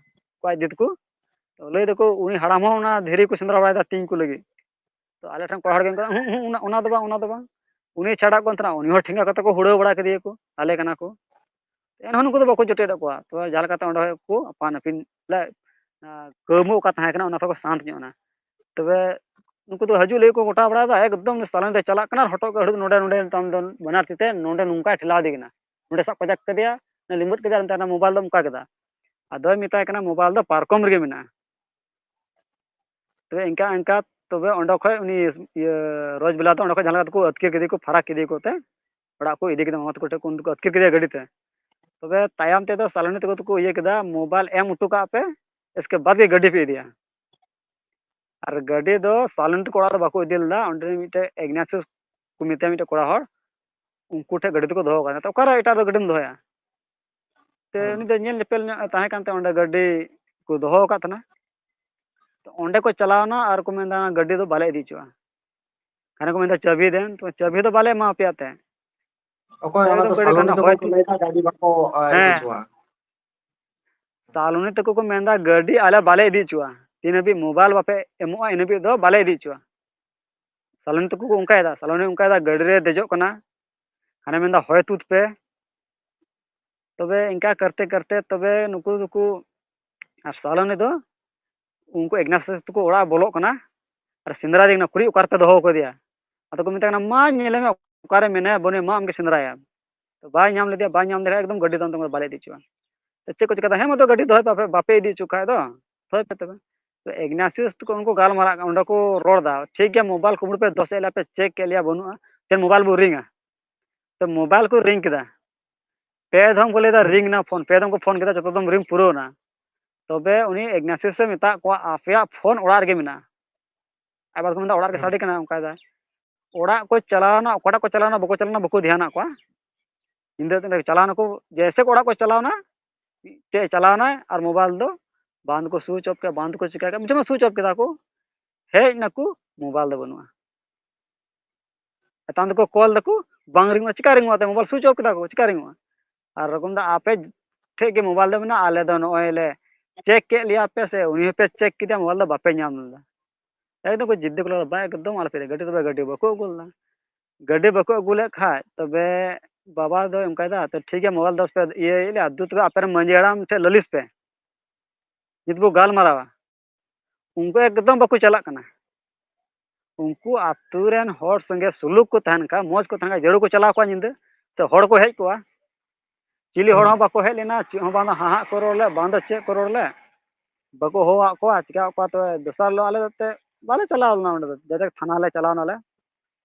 ᱟᱡ ᱫᱤᱫᱤ ᱛᱟᱠᱚ᱾ ᱛᱚ ᱞᱟᱹᱭ ᱫᱟᱠᱚ ᱩᱱᱤ ᱦᱟᱲᱟᱢ ᱦᱚᱸ ᱚᱱᱟ ᱫᱷᱤᱨᱤ ᱠᱚ ᱥᱮᱸᱫᱽᱨᱟ ᱵᱟᱲᱟᱭᱮᱫᱟ ᱛᱮᱧ ᱠᱚ ᱞᱟᱹᱜᱤᱫ᱾ ᱛᱚ ᱟᱞᱮ ᱴᱷᱮᱱ ᱠᱚᱲᱟ ᱦᱚᱲ ᱜᱮ ᱚᱱᱠᱟ, ᱦᱩᱸ, ᱦᱩᱸ, ᱚᱱᱟ, ᱚᱱᱟ ᱫᱚ ᱵᱟᱝ, ᱚᱱᱟ ᱫᱚ ᱵᱟᱝ, ᱩᱱᱤ ᱪᱷᱟᱲᱟᱣ ᱠᱟᱱ ᱛᱟᱦᱮᱱᱟ, ᱩᱱᱤ ᱦᱚᱸ ᱴᱷᱮᱸᱜᱟ ᱠᱟᱛᱮ ᱠᱚ ᱦᱩᱲᱟᱹᱣ ᱵᱟᱲᱟ ᱠᱮᱫᱮᱭᱟ ᱠᱚ, ᱟᱞᱮ ᱠᱟᱱᱟ ᱠᱚ᱾ ᱮᱱᱦᱚᱸ ᱱᱩᱠᱩ ᱫᱚ ᱵᱟᱠᱚ ᱡᱚᱴᱮᱫ ᱠᱚᱣᱟ᱾ ᱛᱚ ᱡᱟᱦᱟᱸ ᱞᱮᱠᱟᱛᱮ ᱚᱸᱰᱮ ᱠᱚ ᱟᱯᱟᱱ ᱟᱹᱯᱤᱱ ᱞᱮ, ᱟᱸ, ᱠᱟᱹᱣᱢᱟᱹ ᱚᱠᱟ ᱛᱟᱦᱮᱸ ᱠᱟᱱᱟ, ᱚᱱᱟ ᱛᱮᱠᱚ ᱥᱟᱱᱛ ᱧᱚᱜ ᱮᱱᱟ᱾ ᱛᱚᱵᱮ ᱱᱩᱠᱩ ᱫᱚ ᱦᱤᱡᱩᱜ ᱞᱟᱹᱜᱤᱫ ᱠᱚ ᱜᱚᱴᱟ ᱵᱟᱲᱟᱭᱮᱫᱟ, ᱮᱠᱫᱚᱢ ᱥᱟᱞᱚᱱ ᱨᱮ ᱪᱟᱞᱟᱜ ᱠᱟᱱᱟ ᱟᱨ ᱦᱚᱴᱚᱜ ᱜᱮ ᱦᱟᱹᱲᱩᱵ ᱱᱚᱰᱮ, ᱱᱚᱰᱮ ᱛᱟᱢ ᱫᱚ ᱵᱟᱱᱟᱨ ᱛᱤ ᱛᱮ ᱱᱚᱰᱮ ᱱᱚᱝᱠᱟᱭ ᱴᱷᱮᱞᱟᱣ ᱤᱫᱤ ᱠᱟᱱᱟ, ᱱᱚᱰᱮ ᱥᱟᱵ ᱠᱟᱡᱟᱠ ᱠᱮᱫᱮᱭᱟ, ᱞᱤᱢᱵᱟᱹᱫ ᱠᱮᱫᱮᱭᱟ, ᱟᱨ ᱚᱱᱛᱮ ᱚᱱᱟ ᱢᱳᱵᱟᱭᱤᱞ ᱫᱚ ᱚᱱᱠᱟ ᱠᱮᱫᱟ᱾ ᱟᱫᱚᱭ ᱢᱮᱛᱟᱭ ᱠᱟᱱᱟ, "ᱢᱳᱵᱟᱭᱤᱞ ᱫᱚ ᱯᱟᱨᱠᱚᱢ ᱨᱮᱜᱮ ᱢᱮᱱᱟᱜᱼᱟ᱾" ᱛᱚᱵᱮ ᱤᱱᱠᱟ ᱤᱱᱠᱟ ᱛᱚᱵᱮ ᱚᱸᱰᱮ ᱠᱷᱚᱡ ᱩᱱᱤ, ᱤᱭᱟᱹ, ᱨᱳᱡᱽ ᱵᱮᱞᱟ ᱫᱚ ᱚᱸᱰᱮ ᱠᱷᱚᱡ ᱡᱟᱦᱟᱸ ᱞᱮᱠᱟ ᱛᱮᱠᱚ ᱟᱹᱛᱠᱤᱨ ᱠᱮᱫᱮ ᱠᱚ, ᱯᱷᱟᱨᱟᱠ ᱠᱮᱫᱮ ᱠᱚ ᱛᱮ, ᱚᱲᱟᱜ ᱠᱚ ᱤᱫᱤ ᱠᱮᱫᱟ, ᱢᱟᱢᱟ ᱛᱟᱠᱚ ᱴᱷᱮᱡ ᱠᱚ ᱩᱱ ᱫᱚᱠᱚ ᱟᱹᱛᱠᱤᱨ ᱠᱮᱫᱮᱭᱟ ᱜᱟᱹᱰᱤ ᱛᱮ᱾ ᱛᱚᱵᱮ ᱛᱟᱭᱚᱢ ᱛᱮᱫᱚ ᱥᱟᱞᱚᱱᱤ ᱛᱟᱠᱚ ᱫᱚᱠᱚ ᱤᱭᱟᱹ ᱠᱮᱫᱟ, "ᱢᱳᱵᱟᱭᱤᱞ ᱮᱢ ᱦᱚᱴᱚ ᱠᱟᱜ ᱯᱮ, ᱤᱥᱠᱮ ᱵᱟᱫ ᱜᱮ ᱜᱟᱹᱰᱤ ᱯᱮ ᱤᱫᱤᱭᱟ᱾" ᱟᱨ ᱜᱟᱹᱰᱤ ᱫᱚ ᱥᱟᱞᱚᱱᱤ ᱛᱟᱠᱚ ᱚᱲᱟᱜ ᱫᱚ ᱵᱟᱠᱚ ᱤᱫᱤ ᱞᱮᱫᱟ, ᱚᱸᱰᱮ ᱢᱤᱫᱴᱮᱡ ᱤᱜᱱᱟᱥᱤᱭᱟᱥ ᱠᱚ ᱢᱮᱛᱟᱭᱟ, ᱢᱤᱫᱴᱮᱡ ᱠᱚᱲᱟ ᱦᱚᱲ, ᱩᱱᱠᱩ ᱴᱷᱮᱡ ᱜᱟᱹᱰᱤ ᱫᱚᱠᱚ ᱫᱚᱦᱚ ᱠᱟᱫᱟ᱾ ᱛᱚ ᱚᱠᱟᱨᱮ ᱮᱴᱟᱜ ᱨᱮ ᱜᱟᱹᱰᱤᱢ ᱫᱚᱦᱚᱭᱟ? ᱛᱮ ᱦᱮᱸ᱾ ᱩᱱᱤ ᱫᱚ ᱧᱮᱞ ᱧᱮᱯᱮᱞ ᱧᱚᱜ ᱮ ᱛᱟᱦᱮᱸ ᱠᱟᱱᱛᱮ ᱚᱸᱰᱮ ᱜᱟᱹᱰᱤ ᱠᱚ ᱫᱚᱦᱚ ᱟᱠᱟᱫ ᱛᱟᱦᱮᱱᱟ᱾ ᱛᱚ ᱚᱸᱰᱮ ᱠᱚ ᱪᱟᱞᱟᱣᱱᱟ ᱟᱨ ᱠᱚ ᱢᱮᱱᱫᱟ, "ᱜᱟᱹᱰᱤ ᱫᱚ ᱵᱟᱞᱮ ᱤᱫᱤ ᱦᱚᱪᱚᱜᱼᱟ, ᱦᱟᱱᱮ ᱠᱚ ᱢᱮᱱᱫᱟ ᱪᱟᱹᱵᱤ ᱫᱮᱱ, ᱛᱚ ᱪᱟᱹᱵᱤ ᱫᱚ ᱵᱟᱞᱮ ᱮᱢᱟ ᱯᱮᱭᱟ ᱛᱮ᱾ ᱚᱠᱚᱭ ᱚᱱᱟ ᱮᱠᱫᱚᱢ ᱫᱚ ᱜᱟᱹᱰᱤ ᱥᱟᱞᱚᱱᱤ ᱠᱟᱱᱟ, ᱛᱟᱠᱚ ᱦᱚᱭ ᱠᱚ ᱛᱩ-, ᱞᱟᱹᱭᱫᱟ ᱜᱟᱹᱰᱤ ᱵᱟᱠᱚ, ᱟ, ᱤᱫᱤ ᱦᱮᱸ, ᱦᱚᱪᱚᱣᱟ? ᱥᱟᱞᱚᱱᱤ ᱛᱟᱠᱚ ᱠᱚ ᱢᱮᱱᱫᱟ ᱜᱟᱹᱰᱤ ᱟᱞᱮ ᱵᱟᱞᱮ ᱤᱫᱤ ᱦᱚᱪᱚᱜᱼᱟ, ᱛᱤᱱ ᱦᱟᱹᱵᱤᱡ ᱢᱳᱵᱟᱭᱤᱞ ᱵᱟᱯᱮ ᱮᱢᱚᱜᱼᱟ ᱤᱱ ᱦᱟᱹᱵᱤᱡ ᱫᱚ ᱵᱟᱞᱮ ᱤᱫᱤ ᱦᱚᱪᱚᱜᱼᱟ᱾" ᱥᱟᱞᱚᱱᱤ ᱛᱟᱠᱚ ᱠᱚ ᱚᱱᱠᱟᱭᱮᱫᱟ, ᱥᱟᱞᱚᱱᱤ ᱚᱱᱠᱟᱭᱮᱫᱟ, ᱜᱟᱹᱰᱤ ᱨᱮ ᱫᱮᱡᱚᱜ ᱠᱟᱱᱟ, ᱦᱟᱱᱮ ᱢᱮᱱᱫᱟ, "ᱦᱚᱭ ᱛᱩᱫ ᱯᱮ᱾" ᱛᱚᱵᱮ ᱤᱱᱠᱟ ᱠᱟᱨᱛᱮ ᱠᱟᱨᱛᱮ ᱛᱚᱵᱮ ᱱᱩᱠᱩ ᱫᱚᱠᱚ, ᱟᱨ ᱥᱟᱞᱚᱱᱤ ᱫᱚ ᱩᱱᱠᱩ ᱤᱜᱱᱟᱥᱤᱭᱟᱥ ᱛᱟᱠᱚ ᱚᱲᱟᱜ ᱵᱚᱞᱚᱜ ᱠᱟᱱᱟ ᱟᱨ ᱥᱮᱸᱫᱽᱨᱟ ᱫᱤ ᱠᱟᱱᱟ, ᱠᱩᱲᱤ ᱚᱠᱟ ᱨᱮᱯᱮ ᱫᱚᱦᱚ ᱠᱟᱫᱮᱭᱟ? ᱟᱫᱚ ᱠᱚ ᱢᱮᱛᱟᱭ ᱠᱟᱱᱟ, "ᱢᱟ ᱧᱮᱞᱮ ᱢᱮ, ᱚᱠᱟᱨᱮ ᱢᱮᱱᱟᱭᱟ, ᱵᱟᱹᱱᱩᱭᱟ, ᱢᱟ ᱟᱢᱜᱮ ᱥᱮᱸᱫᱽᱨᱟᱭᱟ᱾" ᱛᱚ ᱵᱟᱭ ᱧᱟᱢ ᱞᱮᱫᱮᱭᱟ, ᱵᱟᱭ ᱧᱟᱢ ᱞᱮᱠᱷᱟᱱ ᱮᱠᱫᱚᱢ ᱜᱟᱹᱰᱤ ᱫᱚ ᱚᱱᱛᱮ ᱠᱷᱚᱱ ᱵᱟᱞᱮ ᱤᱫᱤ ᱦᱚᱪᱚᱜᱼᱟ᱾ ᱛᱚ ᱪᱮᱫ ᱠᱚ ᱪᱤᱠᱟᱹᱭᱟ? "ᱦᱮᱸ, ᱢᱟ ᱛᱚ ᱜᱟᱹᱰᱤ ᱫᱚᱦᱚᱭ ᱯᱮ, ᱟᱯᱮ ᱵᱟᱯᱮ ᱤᱫᱤ ᱦᱚᱪᱚ ᱠᱷᱟᱡ ᱫᱚ ᱫᱚᱦᱚᱭ ᱯᱮ ᱛᱚᱵᱮ᱾" ᱛᱚ ᱤᱜᱱᱟᱥᱤᱭᱟᱥ ᱛᱟᱠᱚ ᱩᱱᱠᱩ ᱜᱟᱞᱢᱟᱨᱟᱜ ᱠᱟᱱᱟ, ᱚᱸᱰᱮ ᱠᱚ ᱨᱚᱲ ᱮᱫᱟ, "ᱴᱷᱤᱠ ᱜᱮᱭᱟ, ᱢᱳᱵᱟᱭᱤᱞ ᱠᱩᱢᱵᱽᱲᱩ ᱯᱮ ᱫᱚᱥ ᱮᱫ ᱞᱮᱭᱟ ᱯᱮ, ᱪᱮᱠ ᱠᱮᱫ ᱞᱮᱭᱟ, ᱵᱟᱹᱱᱩᱜᱼᱟ, ᱪᱮᱫ ᱢᱳᱵᱟᱭᱤᱞ ᱵᱚ ᱨᱤᱝᱟ?" ᱛᱚ ᱢᱳᱵᱟᱭᱤᱞ ᱠᱚ ᱨᱤᱝ ᱠᱮᱫᱟ, ᱯᱮ ᱫᱷᱚᱢ ᱠᱚ ᱞᱟᱹᱭ ᱮᱫᱟ, "ᱨᱤᱝ ᱮᱱᱟ ᱯᱷᱳᱱ", ᱯᱮ ᱫᱷᱚᱢ ᱠᱚ ᱯᱷᱳᱱ ᱠᱮᱫᱟ, ᱡᱚᱛᱚ ᱫᱚᱢ ᱨᱤᱝ ᱯᱩᱨᱟᱹᱣ ᱮᱱᱟ᱾ ᱛᱚᱵᱮ ᱩᱱᱤ ᱤᱜᱱᱟᱥᱤᱭᱟᱥ ᱮ ᱢᱮᱛᱟᱜ ᱠᱚᱣᱟ, "ᱟᱯᱮᱭᱟᱜ ᱯᱷᱳᱱ ᱚᱲᱟᱜ ᱨᱮᱜᱮ ᱢᱮᱱᱟᱜᱼᱟ᱾" ᱟᱵᱟᱨ ᱠᱚ ᱢᱮᱱᱫᱟ, "ᱚᱲᱟᱜ ᱨᱮᱜᱮ ᱦᱩᱸ᱾ ᱥᱟᱰᱮ ᱠᱟᱱᱟ", ᱚᱱᱠᱟᱭ ᱫᱟᱭ᱾ ᱚᱲᱟᱜ ᱠᱚ ᱪᱟᱞᱟᱣᱱᱟ, ᱚᱠᱟᱴᱟᱜ ᱠᱚ ᱪᱟᱞᱟᱣᱱᱟ, ᱵᱟᱠᱚ ᱪᱟᱞᱟᱣᱱᱟ, ᱵᱟᱠᱚ ᱫᱷᱮᱭᱟᱱᱟᱜ ᱠᱚᱣᱟ᱾ ᱧᱤᱫᱟᱹ ᱛᱮ ᱪᱟᱞᱟᱣ ᱱᱟᱠᱚ, ᱡᱮᱭᱥᱮ ᱠᱚ ᱚᱲᱟᱜ ᱠᱚ ᱪᱟᱞᱟᱣᱱᱟ, ᱪᱮᱫ ᱪᱟᱞᱟᱣᱱᱟᱭ, ᱟᱨ ᱢᱳᱵᱟᱭᱤᱞ ᱫᱚ ᱵᱟᱸᱫᱷ ᱠᱚ ᱥᱩᱭᱤᱪ ᱚᱯᱷ ᱠᱮᱫᱟ, ᱵᱟᱸᱫᱷ ᱠᱚ ᱪᱤᱠᱟ ᱠᱮᱫᱟ, ᱢᱤᱫᱴᱮᱱ ᱥᱩᱭᱤᱪ ᱚᱯᱷ ᱠᱮᱫᱟ ᱠᱚ, ᱦᱮᱡ ᱱᱟᱠᱚ, ᱢᱳᱵᱟᱭᱤᱞ ᱫᱚ ᱵᱟᱹᱱᱩᱜᱼᱟ᱾ ᱛᱟᱭᱚᱢ ᱫᱚᱠᱚ ᱠᱚᱞ ᱫᱟᱠᱚ, ᱵᱟᱝ ᱨᱤᱝᱚᱜᱼᱟ, ᱪᱤᱠᱟ ᱨᱤᱝᱚᱜᱼᱟ? ᱢᱳᱵᱟᱭᱤᱞ ᱥᱩᱭᱤᱪ ᱚᱯᱷ ᱠᱮᱫᱟ ᱠᱚ, ᱪᱤᱠᱟ ᱨᱤᱝᱚᱜᱼᱟ? ᱟᱨ ᱨᱚᱠᱚᱢ ᱫᱚ ᱟᱯᱮ ᱴᱷᱮᱡ ᱜᱮ ᱢᱳᱵᱟᱭᱤᱞ ᱫᱚ ᱢᱮᱱᱟᱜᱼᱟ, ᱟᱞᱮ ᱫᱚ ᱱᱚᱜᱼᱚᱭ ᱞᱮ ᱪᱮᱠ ᱠᱮᱫ ᱞᱮᱭᱟ ᱯᱮ ᱥᱮ, ᱩᱱᱤ ᱦᱚᱸᱯᱮ ᱪᱮᱠ ᱠᱮᱫᱮᱭᱟ, ᱢᱳᱵᱟᱭᱤᱞ ᱫᱚ ᱵᱟᱯᱮ ᱧᱟᱢ ᱞᱮᱫᱟ᱾ ᱮᱠᱫᱚᱢ ᱠᱚ ᱡᱤᱫᱽᱫᱤ ᱠᱚ ᱞᱟᱜᱟᱣ, "ᱵᱟ, ᱮᱠᱫᱚᱢ ᱟᱞᱚᱯᱮ ᱤᱫᱤᱭᱟ, ᱜᱟᱹᱰᱤ ᱛᱚᱵᱮ ᱜᱟᱹᱰᱤ ᱵᱟᱠᱚ ᱟᱹᱜᱩ ᱞᱮᱫᱟ᱾" ᱜᱟᱹᱰᱤ ᱵᱟᱠᱚ ᱟᱹᱜᱩ ᱞᱮᱫ ᱠᱷᱟᱡ, ᱛᱚᱵᱮ ᱵᱟᱵᱟ ᱫᱚᱭ ᱚᱱᱠᱟᱭᱮᱫᱟ, "ᱛᱚ ᱴᱷᱤᱠ ᱜᱮᱭᱟ, ᱢᱳᱵᱟᱭᱤᱞ ᱫᱚ ᱯᱮ ᱤᱭᱟᱹᱭᱮᱫ ᱞᱮᱭᱟ, ᱫᱩ ᱛᱚᱵᱮ ᱟᱯᱮ ᱨᱮᱱ ᱢᱟᱺᱡᱷᱤ ᱦᱟᱲᱟᱢ ᱴᱷᱮᱡ ᱞᱟᱹᱞᱤᱥ ᱯᱮ, ᱱᱤᱛ ᱵᱚ ᱜᱟᱞᱢᱟᱨᱟᱣᱟ᱾" ᱩᱱᱠᱩ ᱮᱠᱫᱚᱢ ᱵᱟᱠᱚ ᱪᱟᱞᱟᱜ ᱠᱟᱱᱟ᱾ ᱩᱱᱠᱩ ᱟᱛᱳ ᱨᱮᱱ ᱦᱚᱲ ᱥᱚᱸᱜᱮ ᱥᱩᱞᱩᱠ ᱠᱚ ᱛᱟᱦᱮᱱ ᱠᱷᱟᱱ, ᱢᱚᱡᱽ ᱠᱚ ᱛᱟᱦᱮᱱ ᱠᱷᱟᱱ, ᱡᱟᱹᱨᱩᱲ ᱠᱚ ᱪᱟᱞᱟᱣ ᱠᱚᱜᱼᱟ ᱧᱤᱫᱟᱹ, ᱥᱮ ᱦᱚᱲ ᱠᱚ ᱦᱮᱡ ᱠᱚᱜᱼᱟ, ᱪᱤᱞᱤ ᱦᱚᱲ ᱦᱚᱸ ᱵᱟᱠᱚ ᱦᱮᱡ ᱞᱮᱱᱟ, ᱪᱮᱫ ᱦᱚᱸ ᱵᱟᱝ ᱫᱚ ᱦᱟᱦᱟᱜ ᱠᱚ ᱨᱚᱲ ᱞᱮᱫ, ᱵᱟᱝ ᱫᱚ ᱪᱮᱫ ᱠᱚ ᱨᱚᱲ ᱞᱮᱫ, ᱵᱟᱠᱚ ᱦᱚᱦᱚᱣᱟᱫ ᱠᱚᱣᱟ, ᱪᱤᱠᱟᱹᱣᱟᱫ ᱠᱚᱣᱟ᱾ ᱛᱚᱵᱮ ᱫᱚᱥᱟᱨ ᱦᱤᱞᱳᱜ ᱟᱞᱮ ᱫᱚ ᱮᱱᱛᱮᱫ ᱵᱟᱞᱮ ᱪᱟᱞᱟᱣ ᱞᱮᱱᱟ ᱚᱸᱰᱮ ᱫᱚ, ᱡᱟᱭᱡᱩᱜᱽ ᱛᱷᱟᱱᱟ ᱞᱮ ᱪᱟᱞᱟᱣ ᱱᱟᱞᱮ᱾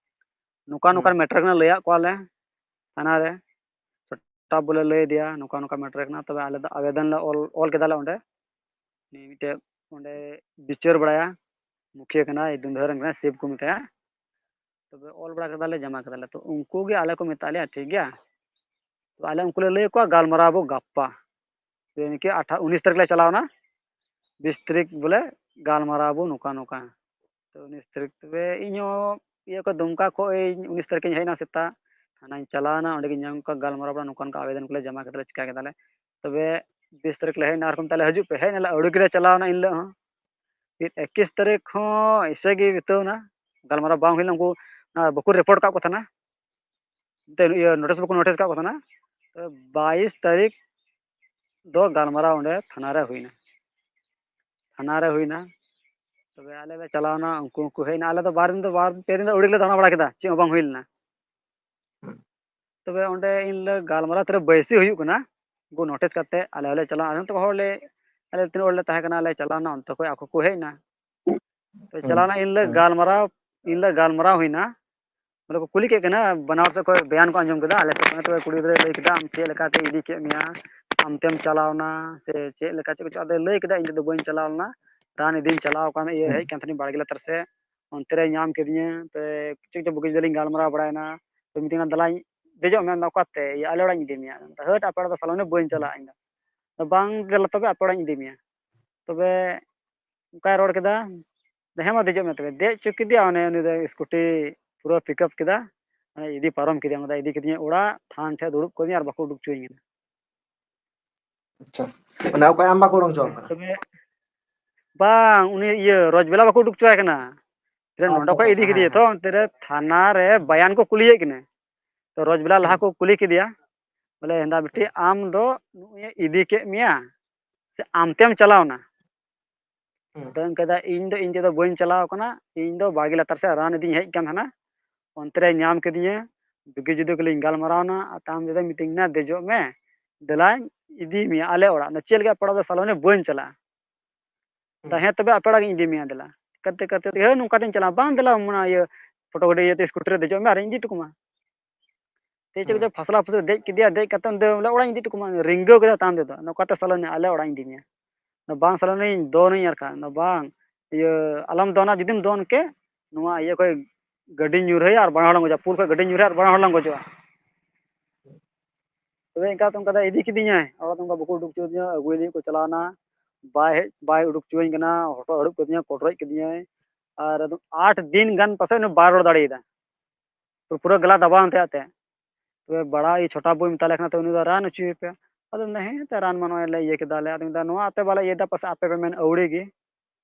ᱱᱚᱝᱠᱟ ᱱᱚᱝᱠᱟᱱ ᱦᱩᱸ᱾ ᱢᱮᱴᱟᱨ ᱠᱟᱱᱟ, ᱞᱟᱹᱭᱟᱫ ᱠᱚᱣᱟᱞᱮ ᱛᱷᱟᱱᱟ ᱨᱮ, ᱥᱚᱴᱟᱯ ᱵᱚᱞᱮ ᱞᱟᱹᱭ ᱟᱫᱮᱭᱟ, ᱱᱚᱝᱠᱟ ᱱᱚᱝᱠᱟ ᱢᱮᱴᱟᱨ ᱠᱟᱱᱟ᱾ ᱛᱚᱵᱮ ᱟᱞᱮ ᱫᱚ ᱟᱵᱮᱫᱚᱱ ᱞᱮ ᱚᱞ, ᱚᱞ ᱠᱮᱫᱟᱞᱮ ᱚᱸᱰᱮ, ᱱᱤᱭᱟᱹ ᱢᱤᱫᱴᱮᱡ ᱚᱸᱰᱮ ᱵᱤᱪᱟᱹᱨ ᱵᱟᱲᱟᱭᱟ, ᱢᱩᱠᱷᱤᱭᱟᱹ ᱠᱟᱱᱟᱭ, ᱫᱩᱱᱫᱷᱟᱹ ᱨᱮᱱ ᱠᱟᱱᱟᱭ, ᱥᱤᱵᱽ ᱠᱚ ᱢᱮᱛᱟᱭᱟ᱾ ᱛᱚᱵᱮ ᱚᱞ ᱵᱟᱲᱟ ᱠᱮᱫᱟᱞᱮ, ᱡᱚᱢᱟ ᱠᱮᱫᱟᱞᱮ᱾ ᱛᱚ ᱩᱱᱠᱩ ᱜᱮ ᱟᱞᱮ ᱠᱚ ᱢᱮᱛᱟᱜ ᱞᱮᱭᱟ, ᱴᱷᱤᱠ ᱜᱮᱭᱟ, ᱛᱚ ᱟᱞᱮ ᱩᱱᱠᱩ ᱞᱮ ᱞᱟᱹᱭ ᱟᱠᱚᱣᱟ, ᱜᱟᱞᱢᱟᱨᱟᱣ ᱟᱵᱚ ᱜᱟᱯᱟ᱾ ᱛᱚ ᱤᱱᱠᱟᱹ ᱟᱴᱷᱟ-, ᱩᱱᱤᱥ ᱛᱟᱹᱨᱤᱠᱷ ᱞᱮ ᱪᱟᱞᱟᱣᱱᱟ, ᱵᱤᱥ ᱛᱟᱹᱨᱤᱠᱷ ᱵᱚᱞᱮ ᱜᱟᱞᱢᱟᱨᱟᱣ ᱟᱵᱚ ᱱᱚᱝᱠᱟ ᱱᱚᱝᱠᱟ᱾ ᱛᱚ ᱩᱱᱤᱥ ᱛᱟᱹᱨᱤᱠᱷ ᱛᱚᱵᱮ ᱤᱧ ᱦᱚᱸ ᱤᱭᱟᱹ ᱠᱚ ᱫᱩᱢᱠᱟ ᱠᱷᱚᱡ ᱤᱧ ᱩᱱᱤᱥ ᱛᱟᱹᱨᱤᱠᱷ ᱤᱧ ᱦᱮᱡ ᱮᱱᱟ ᱥᱮᱛᱟᱜ, ᱛᱷᱟᱱᱟᱧ ᱪᱟᱞᱟᱣᱱᱟ, ᱚᱸᱰᱮ ᱜᱤᱧ ᱧᱟᱢ ᱠᱚᱣᱟ, ᱜᱟᱞᱢᱟᱨᱟᱣ ᱵᱟᱲᱟ, ᱱᱚᱝᱠᱟ ᱱᱚᱝᱠᱟ ᱟᱵᱮᱫᱚᱱ ᱠᱚᱞᱮ ᱡᱚᱢᱟ ᱠᱮᱫᱟ, ᱪᱤᱠᱟ ᱠᱮᱫᱟᱞᱮ᱾ ᱛᱚᱵᱮ ᱵᱤᱥ ᱛᱟᱹᱨᱤᱠᱷ ᱞᱮ ᱦᱮᱡ ᱮᱱᱟ, ᱟᱨ ᱠᱚ ᱢᱮᱛᱟᱜ ᱞᱮ, "ᱦᱤᱡᱩᱜ ᱯᱮ", ᱦᱮᱡ ᱮᱱᱟᱞᱮ, ᱟᱹᱣᱲᱤ ᱜᱮᱞᱮ ᱪᱟᱞᱟᱣᱱᱟ ᱮᱱ ᱦᱤᱞᱳᱜ ᱦᱚᱸ᱾ ᱯᱷᱤᱨ ᱮᱠᱤᱥ ᱛᱟᱹᱨᱤᱠᱷ ᱦᱚᱸ ᱮᱭᱥᱮ ᱜᱮ ᱵᱤᱛᱟᱹᱣ ᱮᱱᱟ, ᱜᱟᱞᱢᱟᱨᱟᱣ ᱵᱟᱝ ᱦᱩᱭ ᱞᱮᱱᱟ, ᱩᱱᱠᱩ, ᱚᱱᱟ ᱵᱟᱠᱚ ᱨᱤᱯᱳᱨᱴ ᱠᱟᱜ ᱠᱚ ᱛᱟᱦᱮᱱᱟ, ᱮᱱᱛᱮ ᱤᱭᱟᱹ ᱱᱳᱴᱤᱥ ᱵᱟᱠᱚ ᱱᱳᱴᱤᱥ ᱠᱟᱜ ᱠᱚ ᱛᱟᱦᱮᱱᱟ᱾ ᱛᱚ ᱵᱟᱭᱤᱥ ᱛᱟᱹᱨᱤᱠᱷ ᱫᱚ ᱜᱟᱞᱢᱟᱨᱟᱣ ᱚᱸᱰᱮ ᱛᱷᱟᱱᱟ ᱨᱮ ᱦᱩᱭᱱᱟ, ᱛᱷᱟᱱᱟ ᱨᱮ ᱦᱩᱭᱱᱟ᱾ ᱛᱚᱵᱮ ᱟᱞᱮ ᱞᱮ ᱪᱟᱞᱟᱣᱱᱟ, ᱩᱱᱠᱩ ᱦᱚᱸᱠᱚ ᱦᱮᱡ ᱮᱱᱟ᱾ ᱟᱞᱮ ᱫᱚ ᱵᱟᱨ ᱫᱤᱱ ᱫᱚ, ᱵᱟᱨ ᱯᱮ ᱫᱤᱱ ᱫᱚ ᱟᱹᱣᱲᱤ ᱜᱮᱞᱮ ᱫᱟᱬᱟ ᱵᱟᱲᱟ ᱠᱮᱫᱟ, ᱪᱮᱫ ᱦᱚᱸ ᱵᱟᱝ ᱦᱩᱭ ᱞᱮᱱᱟ᱾ ᱦᱩᱸ᱾ ᱛᱚᱵᱮ ᱚᱸᱰᱮ ᱤᱧ ᱞᱮ ᱜᱟᱞᱢᱟᱨᱟᱣ ᱛᱮ ᱵᱟᱹᱭᱥᱤ ᱦᱩᱭᱩᱜ ᱠᱟᱱᱟ, ᱩᱱᱠᱩ ᱱᱳᱴᱤᱥ ᱠᱟᱛᱮ ᱟᱞᱮ ᱦᱚᱸᱞᱮ ᱪᱟᱞᱟᱣ, ᱟᱞᱮ ᱱᱚᱛᱮ ᱦᱚᱲ ᱞᱮ, ᱟᱞᱮ ᱛᱤᱱᱟᱹᱜ ᱦᱚᱲ ᱞᱮ ᱛᱟᱦᱮᱸ ᱠᱟᱱᱟ, ᱞᱮ ᱪᱟᱞᱟᱣᱱᱟ, ᱚᱱᱛᱮ ᱠᱷᱚᱡ ᱟᱠᱚ ᱠᱚ ᱦᱮᱡ ᱮᱱᱟ᱾ ᱛᱚ ᱦᱩᱸ᱾ ᱪᱟᱞᱟᱣᱱᱟ, ᱤᱧ ᱞᱮ ᱦᱩᱸ᱾ ᱜᱟᱞᱢᱟᱨᱟᱣ, ᱤᱧ ᱞᱮ ᱜᱟᱞᱢᱟᱨᱟᱣ ᱦᱩᱭᱱᱟ, ᱵᱚᱞᱮ ᱠᱚ ᱠᱩᱞᱤ ᱠᱮᱫ ᱠᱤᱱᱟ, ᱵᱟᱱᱟ ᱦᱚᱲ ᱥᱮᱫ ᱠᱷᱚᱡ ᱵᱮᱭᱟᱱ ᱠᱚ ᱟᱸᱡᱚᱢ ᱠᱮᱫᱟ᱾ ᱟᱞᱮ ᱥᱮᱫ ᱠᱷᱚᱱ ᱛᱚᱵᱮ ᱠᱩᱲᱤ ᱜᱤᱫᱽᱨᱟᱹᱭ ᱞᱟᱹᱭ ᱠᱮᱫᱟ, "ᱟᱢ ᱪᱮᱫ ᱞᱮᱠᱟᱛᱮ ᱤᱫᱤ ᱠᱮᱫ ᱢᱮᱭᱟ, ᱟᱢ ᱛᱮᱢ ᱪᱟᱞᱟᱣᱱᱟ ᱥᱮ ᱪᱮᱫ ᱞᱮᱠᱟ ᱪᱮᱫ ᱠᱚ ᱪᱚ?" ᱟᱫᱚᱭ ᱞᱟᱹᱭ ᱠᱮᱫᱟ, "ᱤᱧ ᱫᱚ ᱵᱟᱹᱧ ᱪᱟᱞᱟᱣ ᱞᱮᱱᱟ, ᱨᱟᱱ ᱤᱫᱤᱧ ᱪᱟᱞᱟᱣ ᱠᱟᱱ, ᱤᱭᱟᱹ, ᱦᱩᱸ᱾ ᱦᱮᱡ ᱠᱟᱱ ᱛᱟᱦᱮᱱᱤᱧ ᱵᱟᱲᱜᱮ ᱞᱟᱛᱟᱨ ᱥᱮᱫ, ᱚᱱᱛᱮ ᱨᱮ ᱧᱟᱢ ᱠᱮᱫᱤᱧᱟ, ᱛᱚ ᱪᱮᱫ ᱪᱚ ᱵᱩᱜᱤ ᱡᱩᱫᱟᱹ ᱞᱤᱧ ᱜᱟᱞᱢᱟᱨᱟᱣ ᱵᱟᱲᱟᱭᱮᱱᱟ, ᱛᱚ ᱢᱤᱛᱟᱹᱧ ᱠᱟᱱᱟ, 'ᱫᱮᱞᱟᱧ ᱫᱮᱡᱚᱜ ᱢᱮ᱾ ᱟᱢ ᱫᱚ ᱚᱠᱟᱛᱮ? ᱤᱭᱟᱹ, ᱟᱞᱮ ᱚᱲᱟᱜ ᱤᱧ ᱤᱫᱤ ᱢᱮᱭᱟ.' ᱟᱫᱚ ᱦᱟᱹᱴ, ᱟᱯᱮ ᱚᱲᱟᱜ ᱫᱚ ᱥᱟᱞᱟ ᱩᱱᱟᱹᱜ ᱵᱟᱹᱧ ᱪᱟᱞᱟᱜᱼᱟ ᱤᱧ ᱫᱚ᱾ ᱟᱫᱚ, 'ᱵᱟᱝ, ᱫᱮᱞᱟ ᱛᱚᱵᱮ ᱟᱯᱮ ᱚᱲᱟᱜ ᱤᱧ ᱤᱫᱤ ᱢᱮᱭᱟ.' ᱛᱚᱵᱮ ᱚᱱᱠᱟᱭ ᱨᱚᱲ ᱠᱮᱫᱟ, 'ᱦᱮᱸ ᱢᱟ ᱫᱮᱡᱚᱜ ᱢᱮ ᱛᱚᱵᱮ.' ᱫᱮᱡ ᱦᱚᱪᱚ ᱠᱮᱫᱮᱭᱟ, ᱚᱱᱮ ᱩᱱᱤ ᱫᱚ ᱥᱠᱩᱴᱤ ᱯᱩᱨᱟᱹ ᱯᱤᱠᱟᱯ ᱠᱮᱫᱟ, ᱢᱟᱱᱮ ᱤᱫᱤ ᱯᱟᱨᱚᱢ ᱠᱮᱫᱮᱭᱟ, ᱚᱱᱠᱟ ᱤᱫᱤ ᱠᱮᱫᱤᱧᱟ ᱚᱲᱟᱜ, ᱛᱷᱟᱱ ᱴᱷᱮᱡ ᱫᱩᱲᱩᱵ ᱠᱟᱫᱤᱧᱟ ᱟᱨ ᱵᱟᱠᱚ ᱩᱰᱩᱠ ᱦᱚᱪᱚᱧ ᱠᱟᱱᱟ᱾ ᱟᱪᱪᱷᱟ, ᱢᱟᱱᱮ ᱚᱠᱚᱭ ᱟᱢ ᱵᱟᱠᱚ ᱩᱰᱩᱠ ᱦᱚᱪᱚᱣᱟᱢ ᱠᱟᱱᱟ? ᱛᱚᱵᱮ ᱵᱟᱝ, ᱩᱱᱤ ᱤᱭᱟᱹ ᱨᱚᱡᱽᱵᱮᱞᱟ ᱵᱟᱠᱚ ᱩᱰᱩᱠ ᱦᱚᱪᱚᱣᱟᱭ ᱠᱟᱱᱟ᱾ ᱛᱤᱨᱮ ᱱᱚᱰᱮ ᱟᱪᱪᱷᱟ, ᱠᱷᱚᱡ ᱟᱪᱪᱷᱟ, ᱤᱫᱤ ᱟᱪᱪᱷᱟ, ᱠᱮᱫᱮᱭᱟ ᱦᱮᱸ, ᱛᱚ, ᱦᱮᱸ᱾ ᱚᱱᱛᱮ ᱨᱮ ᱛᱷᱟᱱᱟ ᱨᱮ ᱵᱟᱭᱟᱱ ᱠᱚ ᱠᱩᱞᱤᱭᱮᱫ ᱠᱤᱱᱟᱹ᱾ ᱛᱚ ᱨᱚᱡᱽᱵᱮᱞᱟ ᱞᱟᱦᱟ ᱦᱩᱸ, ᱠᱚ ᱠᱩᱞᱤ ᱠᱮᱫᱮᱭᱟ, ᱵᱚᱞᱮ, ᱦᱮᱸᱫᱟ ᱵᱤᱴᱤ, ᱦᱩᱸ, ᱟᱢ ᱫᱚ ᱱᱩᱭᱮ ᱤᱫᱤ ᱠᱮᱫ ᱢᱮᱭᱟ ᱥᱮ ᱟᱢ ᱛᱮᱢ ᱪᱟᱞᱟᱣ ᱱᱟ? ᱦᱩᱸ, ᱟᱫᱚ ᱚᱱᱠᱟ ᱫᱚ, ᱤᱧ ᱫᱚ, ᱤᱧ ᱛᱮᱫᱚ ᱵᱟᱹᱧ ᱪᱟᱞᱟᱣ ᱠᱟᱱᱟ, ᱤᱧ ᱫᱚ ᱵᱟᱲᱜᱮ ᱞᱟᱛᱟᱨ ᱥᱮᱫ ᱨᱟᱱ ᱤᱫᱤᱧ ᱦᱮᱡ ᱠᱟᱱ ᱛᱟᱦᱮᱱᱟ, ᱚᱱᱛᱮ ᱨᱮ ᱧᱟᱢ ᱠᱤᱫᱤᱧᱟ, ᱵᱩᱜᱤ ᱡᱩᱫᱟᱹ ᱠᱚᱞᱤᱧ ᱜᱟᱞᱢᱟᱨᱟᱣ ᱱᱟ, ᱟᱨ ᱛᱟᱭᱚᱢ ᱛᱮᱫᱚ ᱢᱤᱛᱟᱹᱧ ᱠᱟᱱᱟ, "ᱫᱮᱡᱚᱜ ᱢᱮ, ᱫᱮᱞᱟᱧ ᱤᱫᱤ ᱢᱮᱭᱟ ᱟᱞᱮ ᱚᱲᱟᱜ᱾" ᱪᱮᱫ ᱞᱟᱹᱜᱤᱫ ᱟᱯᱮ ᱚᱲᱟᱜ ᱫᱚ ᱥᱟᱞᱟ ᱩᱱᱤ ᱵᱟᱹᱧ ᱪᱟᱞᱟᱜᱼᱟ? ᱦᱩᱸ, ᱦᱮᱸ, ᱛᱚᱵᱮ ᱟᱯᱮ ᱚᱲᱟᱜ ᱜᱤᱧ ᱤᱫᱤ ᱢᱮᱭᱟ ᱫᱮᱞᱟ᱾ ᱠᱟᱛᱮ, ᱠᱟᱛᱮ, ᱦᱮᱸ, ᱱᱚᱝᱠᱟ ᱛᱤᱧ ᱪᱟᱞᱟᱜᱼᱟ᱾ ᱵᱟᱝ, ᱫᱮᱞᱟ, ᱚᱱᱟ ᱤᱭᱟᱹ, ᱯᱷᱳᱴᱳ ᱜᱟᱹᱰᱤ ᱤᱭᱟᱹᱛᱮ ᱥᱠᱩᱴᱤ ᱨᱮ ᱫᱮᱡᱚᱜ ᱢᱮ ᱟᱨ ᱤᱧ ᱤᱫᱤ ᱦᱚᱴᱚ ᱠᱟᱢᱟ᱾ ᱛᱮ ᱪᱮᱫ ᱦᱩᱸ, ᱠᱚᱪᱚ ᱯᱷᱟᱥᱞᱟ ᱯᱷᱩᱥᱞᱟᱹ ᱫᱮᱡ ᱠᱮᱫᱮᱭᱟ, ᱫᱮᱡ ᱠᱟᱛᱮ ᱚᱸᱰᱮ ᱵᱚᱞᱮ ᱚᱲᱟᱜ ᱤᱧ ᱤᱫᱤ ᱦᱚᱴᱚ ᱠᱟᱢᱟ, ᱨᱤᱝᱜᱟᱹᱣ ᱠᱮᱫᱟ ᱛᱟᱭᱚᱢ ᱛᱮᱫᱚ, ᱱᱚᱝᱠᱟᱛᱮ ᱥᱟᱞᱟ ᱩᱱᱤ ᱟᱞᱮ ᱚᱲᱟᱜ ᱤᱧ ᱤᱫᱤ ᱢᱮᱭᱟ᱾ ᱵᱟᱝ ᱥᱟᱞᱟ ᱩᱱᱤᱧ ᱫᱚᱱᱟᱹᱧ ᱟᱨ ᱠᱷᱟᱱ, ᱵᱟᱝ, ᱤᱭᱟᱹ, ᱟᱞᱚᱢ ᱫᱚᱱᱟ, ᱡᱩᱫᱤᱢ ᱫᱚᱱ ᱠᱮ, ᱱᱚᱣᱟ ᱤᱭᱟᱹ ᱠᱷᱚᱡ ᱜᱟᱹᱰᱤᱧ ᱧᱩᱨᱦᱟᱹᱭᱟ ᱟᱨ ᱵᱟᱱᱟ ᱦᱚᱲ ᱞᱟᱝ ᱜᱚᱡᱚᱜᱼᱟ, ᱯᱩᱞ ᱠᱷᱚᱡ ᱜᱟᱹᱰᱤᱧ ᱧᱩᱨᱦᱟᱹᱭᱟ ᱟᱨ ᱵᱟᱱᱟ ᱦᱚᱲ ᱞᱟᱝ ᱜᱚᱡᱚᱜᱼᱟ᱾ ᱛᱚᱵᱮ ᱤᱱᱠᱟ ᱛᱮ ᱚᱱᱠᱟ ᱛᱮ ᱤᱫᱤ ᱠᱤᱫᱤᱧᱟᱭ, ᱚᱲᱟᱜ ᱫᱚ ᱚᱱᱠᱟ ᱵᱟᱠᱚ ᱩᱰᱩᱠ ᱦᱚᱪᱚ ᱟᱹᱫᱤᱧᱟ, ᱟᱹᱜᱩᱭ ᱞᱟᱹᱜᱤᱫ ᱠᱚ ᱪᱟᱞᱟᱣᱱᱟ, ᱵᱟᱭ ᱦᱮᱡ, ᱵᱟᱭ ᱩᱰᱩᱠ ᱦᱚᱪᱚᱣᱟᱹᱧ ᱠᱟᱱᱟ, ᱦᱚᱴᱚᱜ ᱦᱟᱹᱨᱩᱵ ᱠᱟᱹᱫᱤᱧᱟ, ᱠᱚᱴᱨᱚᱡ ᱠᱤᱫᱤᱧᱟᱭ, ᱟᱨ ᱮᱠᱫᱚᱢ ᱟᱴ ᱫᱤᱱ ᱜᱟᱱ ᱯᱟᱥᱮᱡ ᱩᱱᱤ ᱵᱟᱭ ᱨᱚᱲ ᱫᱟᱲᱮᱭᱟᱫᱟ, ᱯᱩᱨᱟᱹ ᱜᱮᱞᱟ ᱫᱟᱵᱟᱣ ᱮᱱ ᱛᱟᱭᱟ ᱛᱮ᱾ ᱛᱚᱵᱮ ᱵᱟᱲᱟ ᱤᱭᱟᱹ ᱪᱷᱳᱴᱟ ᱵᱟᱹᱵᱩᱭ ᱢᱮᱛᱟ ᱞᱮ ᱠᱟᱱᱟ, ᱛᱚ ᱩᱱᱤ ᱫᱚ ᱨᱟᱱ ᱦᱚᱪᱚᱭᱮ ᱯᱮ᱾ ᱟᱫᱚ ᱢᱮᱱᱫᱟ, "ᱦᱮᱸ, ᱛᱚ ᱨᱟᱱ ᱢᱟ ᱱᱚᱜᱼᱚᱭ ᱞᱮ ᱤᱭᱟᱹ ᱠᱮᱫᱟ ᱞᱮ", ᱟᱫᱚ ᱢᱮᱱᱫᱟ, "ᱱᱚᱣᱟ ᱟᱯᱮ ᱵᱟᱞᱮ ᱤᱭᱟᱹᱭᱮᱫᱟ, ᱯᱟᱥᱮᱡ ᱟᱯᱮ ᱯᱮ ᱢᱮᱱ ᱟᱹᱣᱲᱤ ᱜᱮ,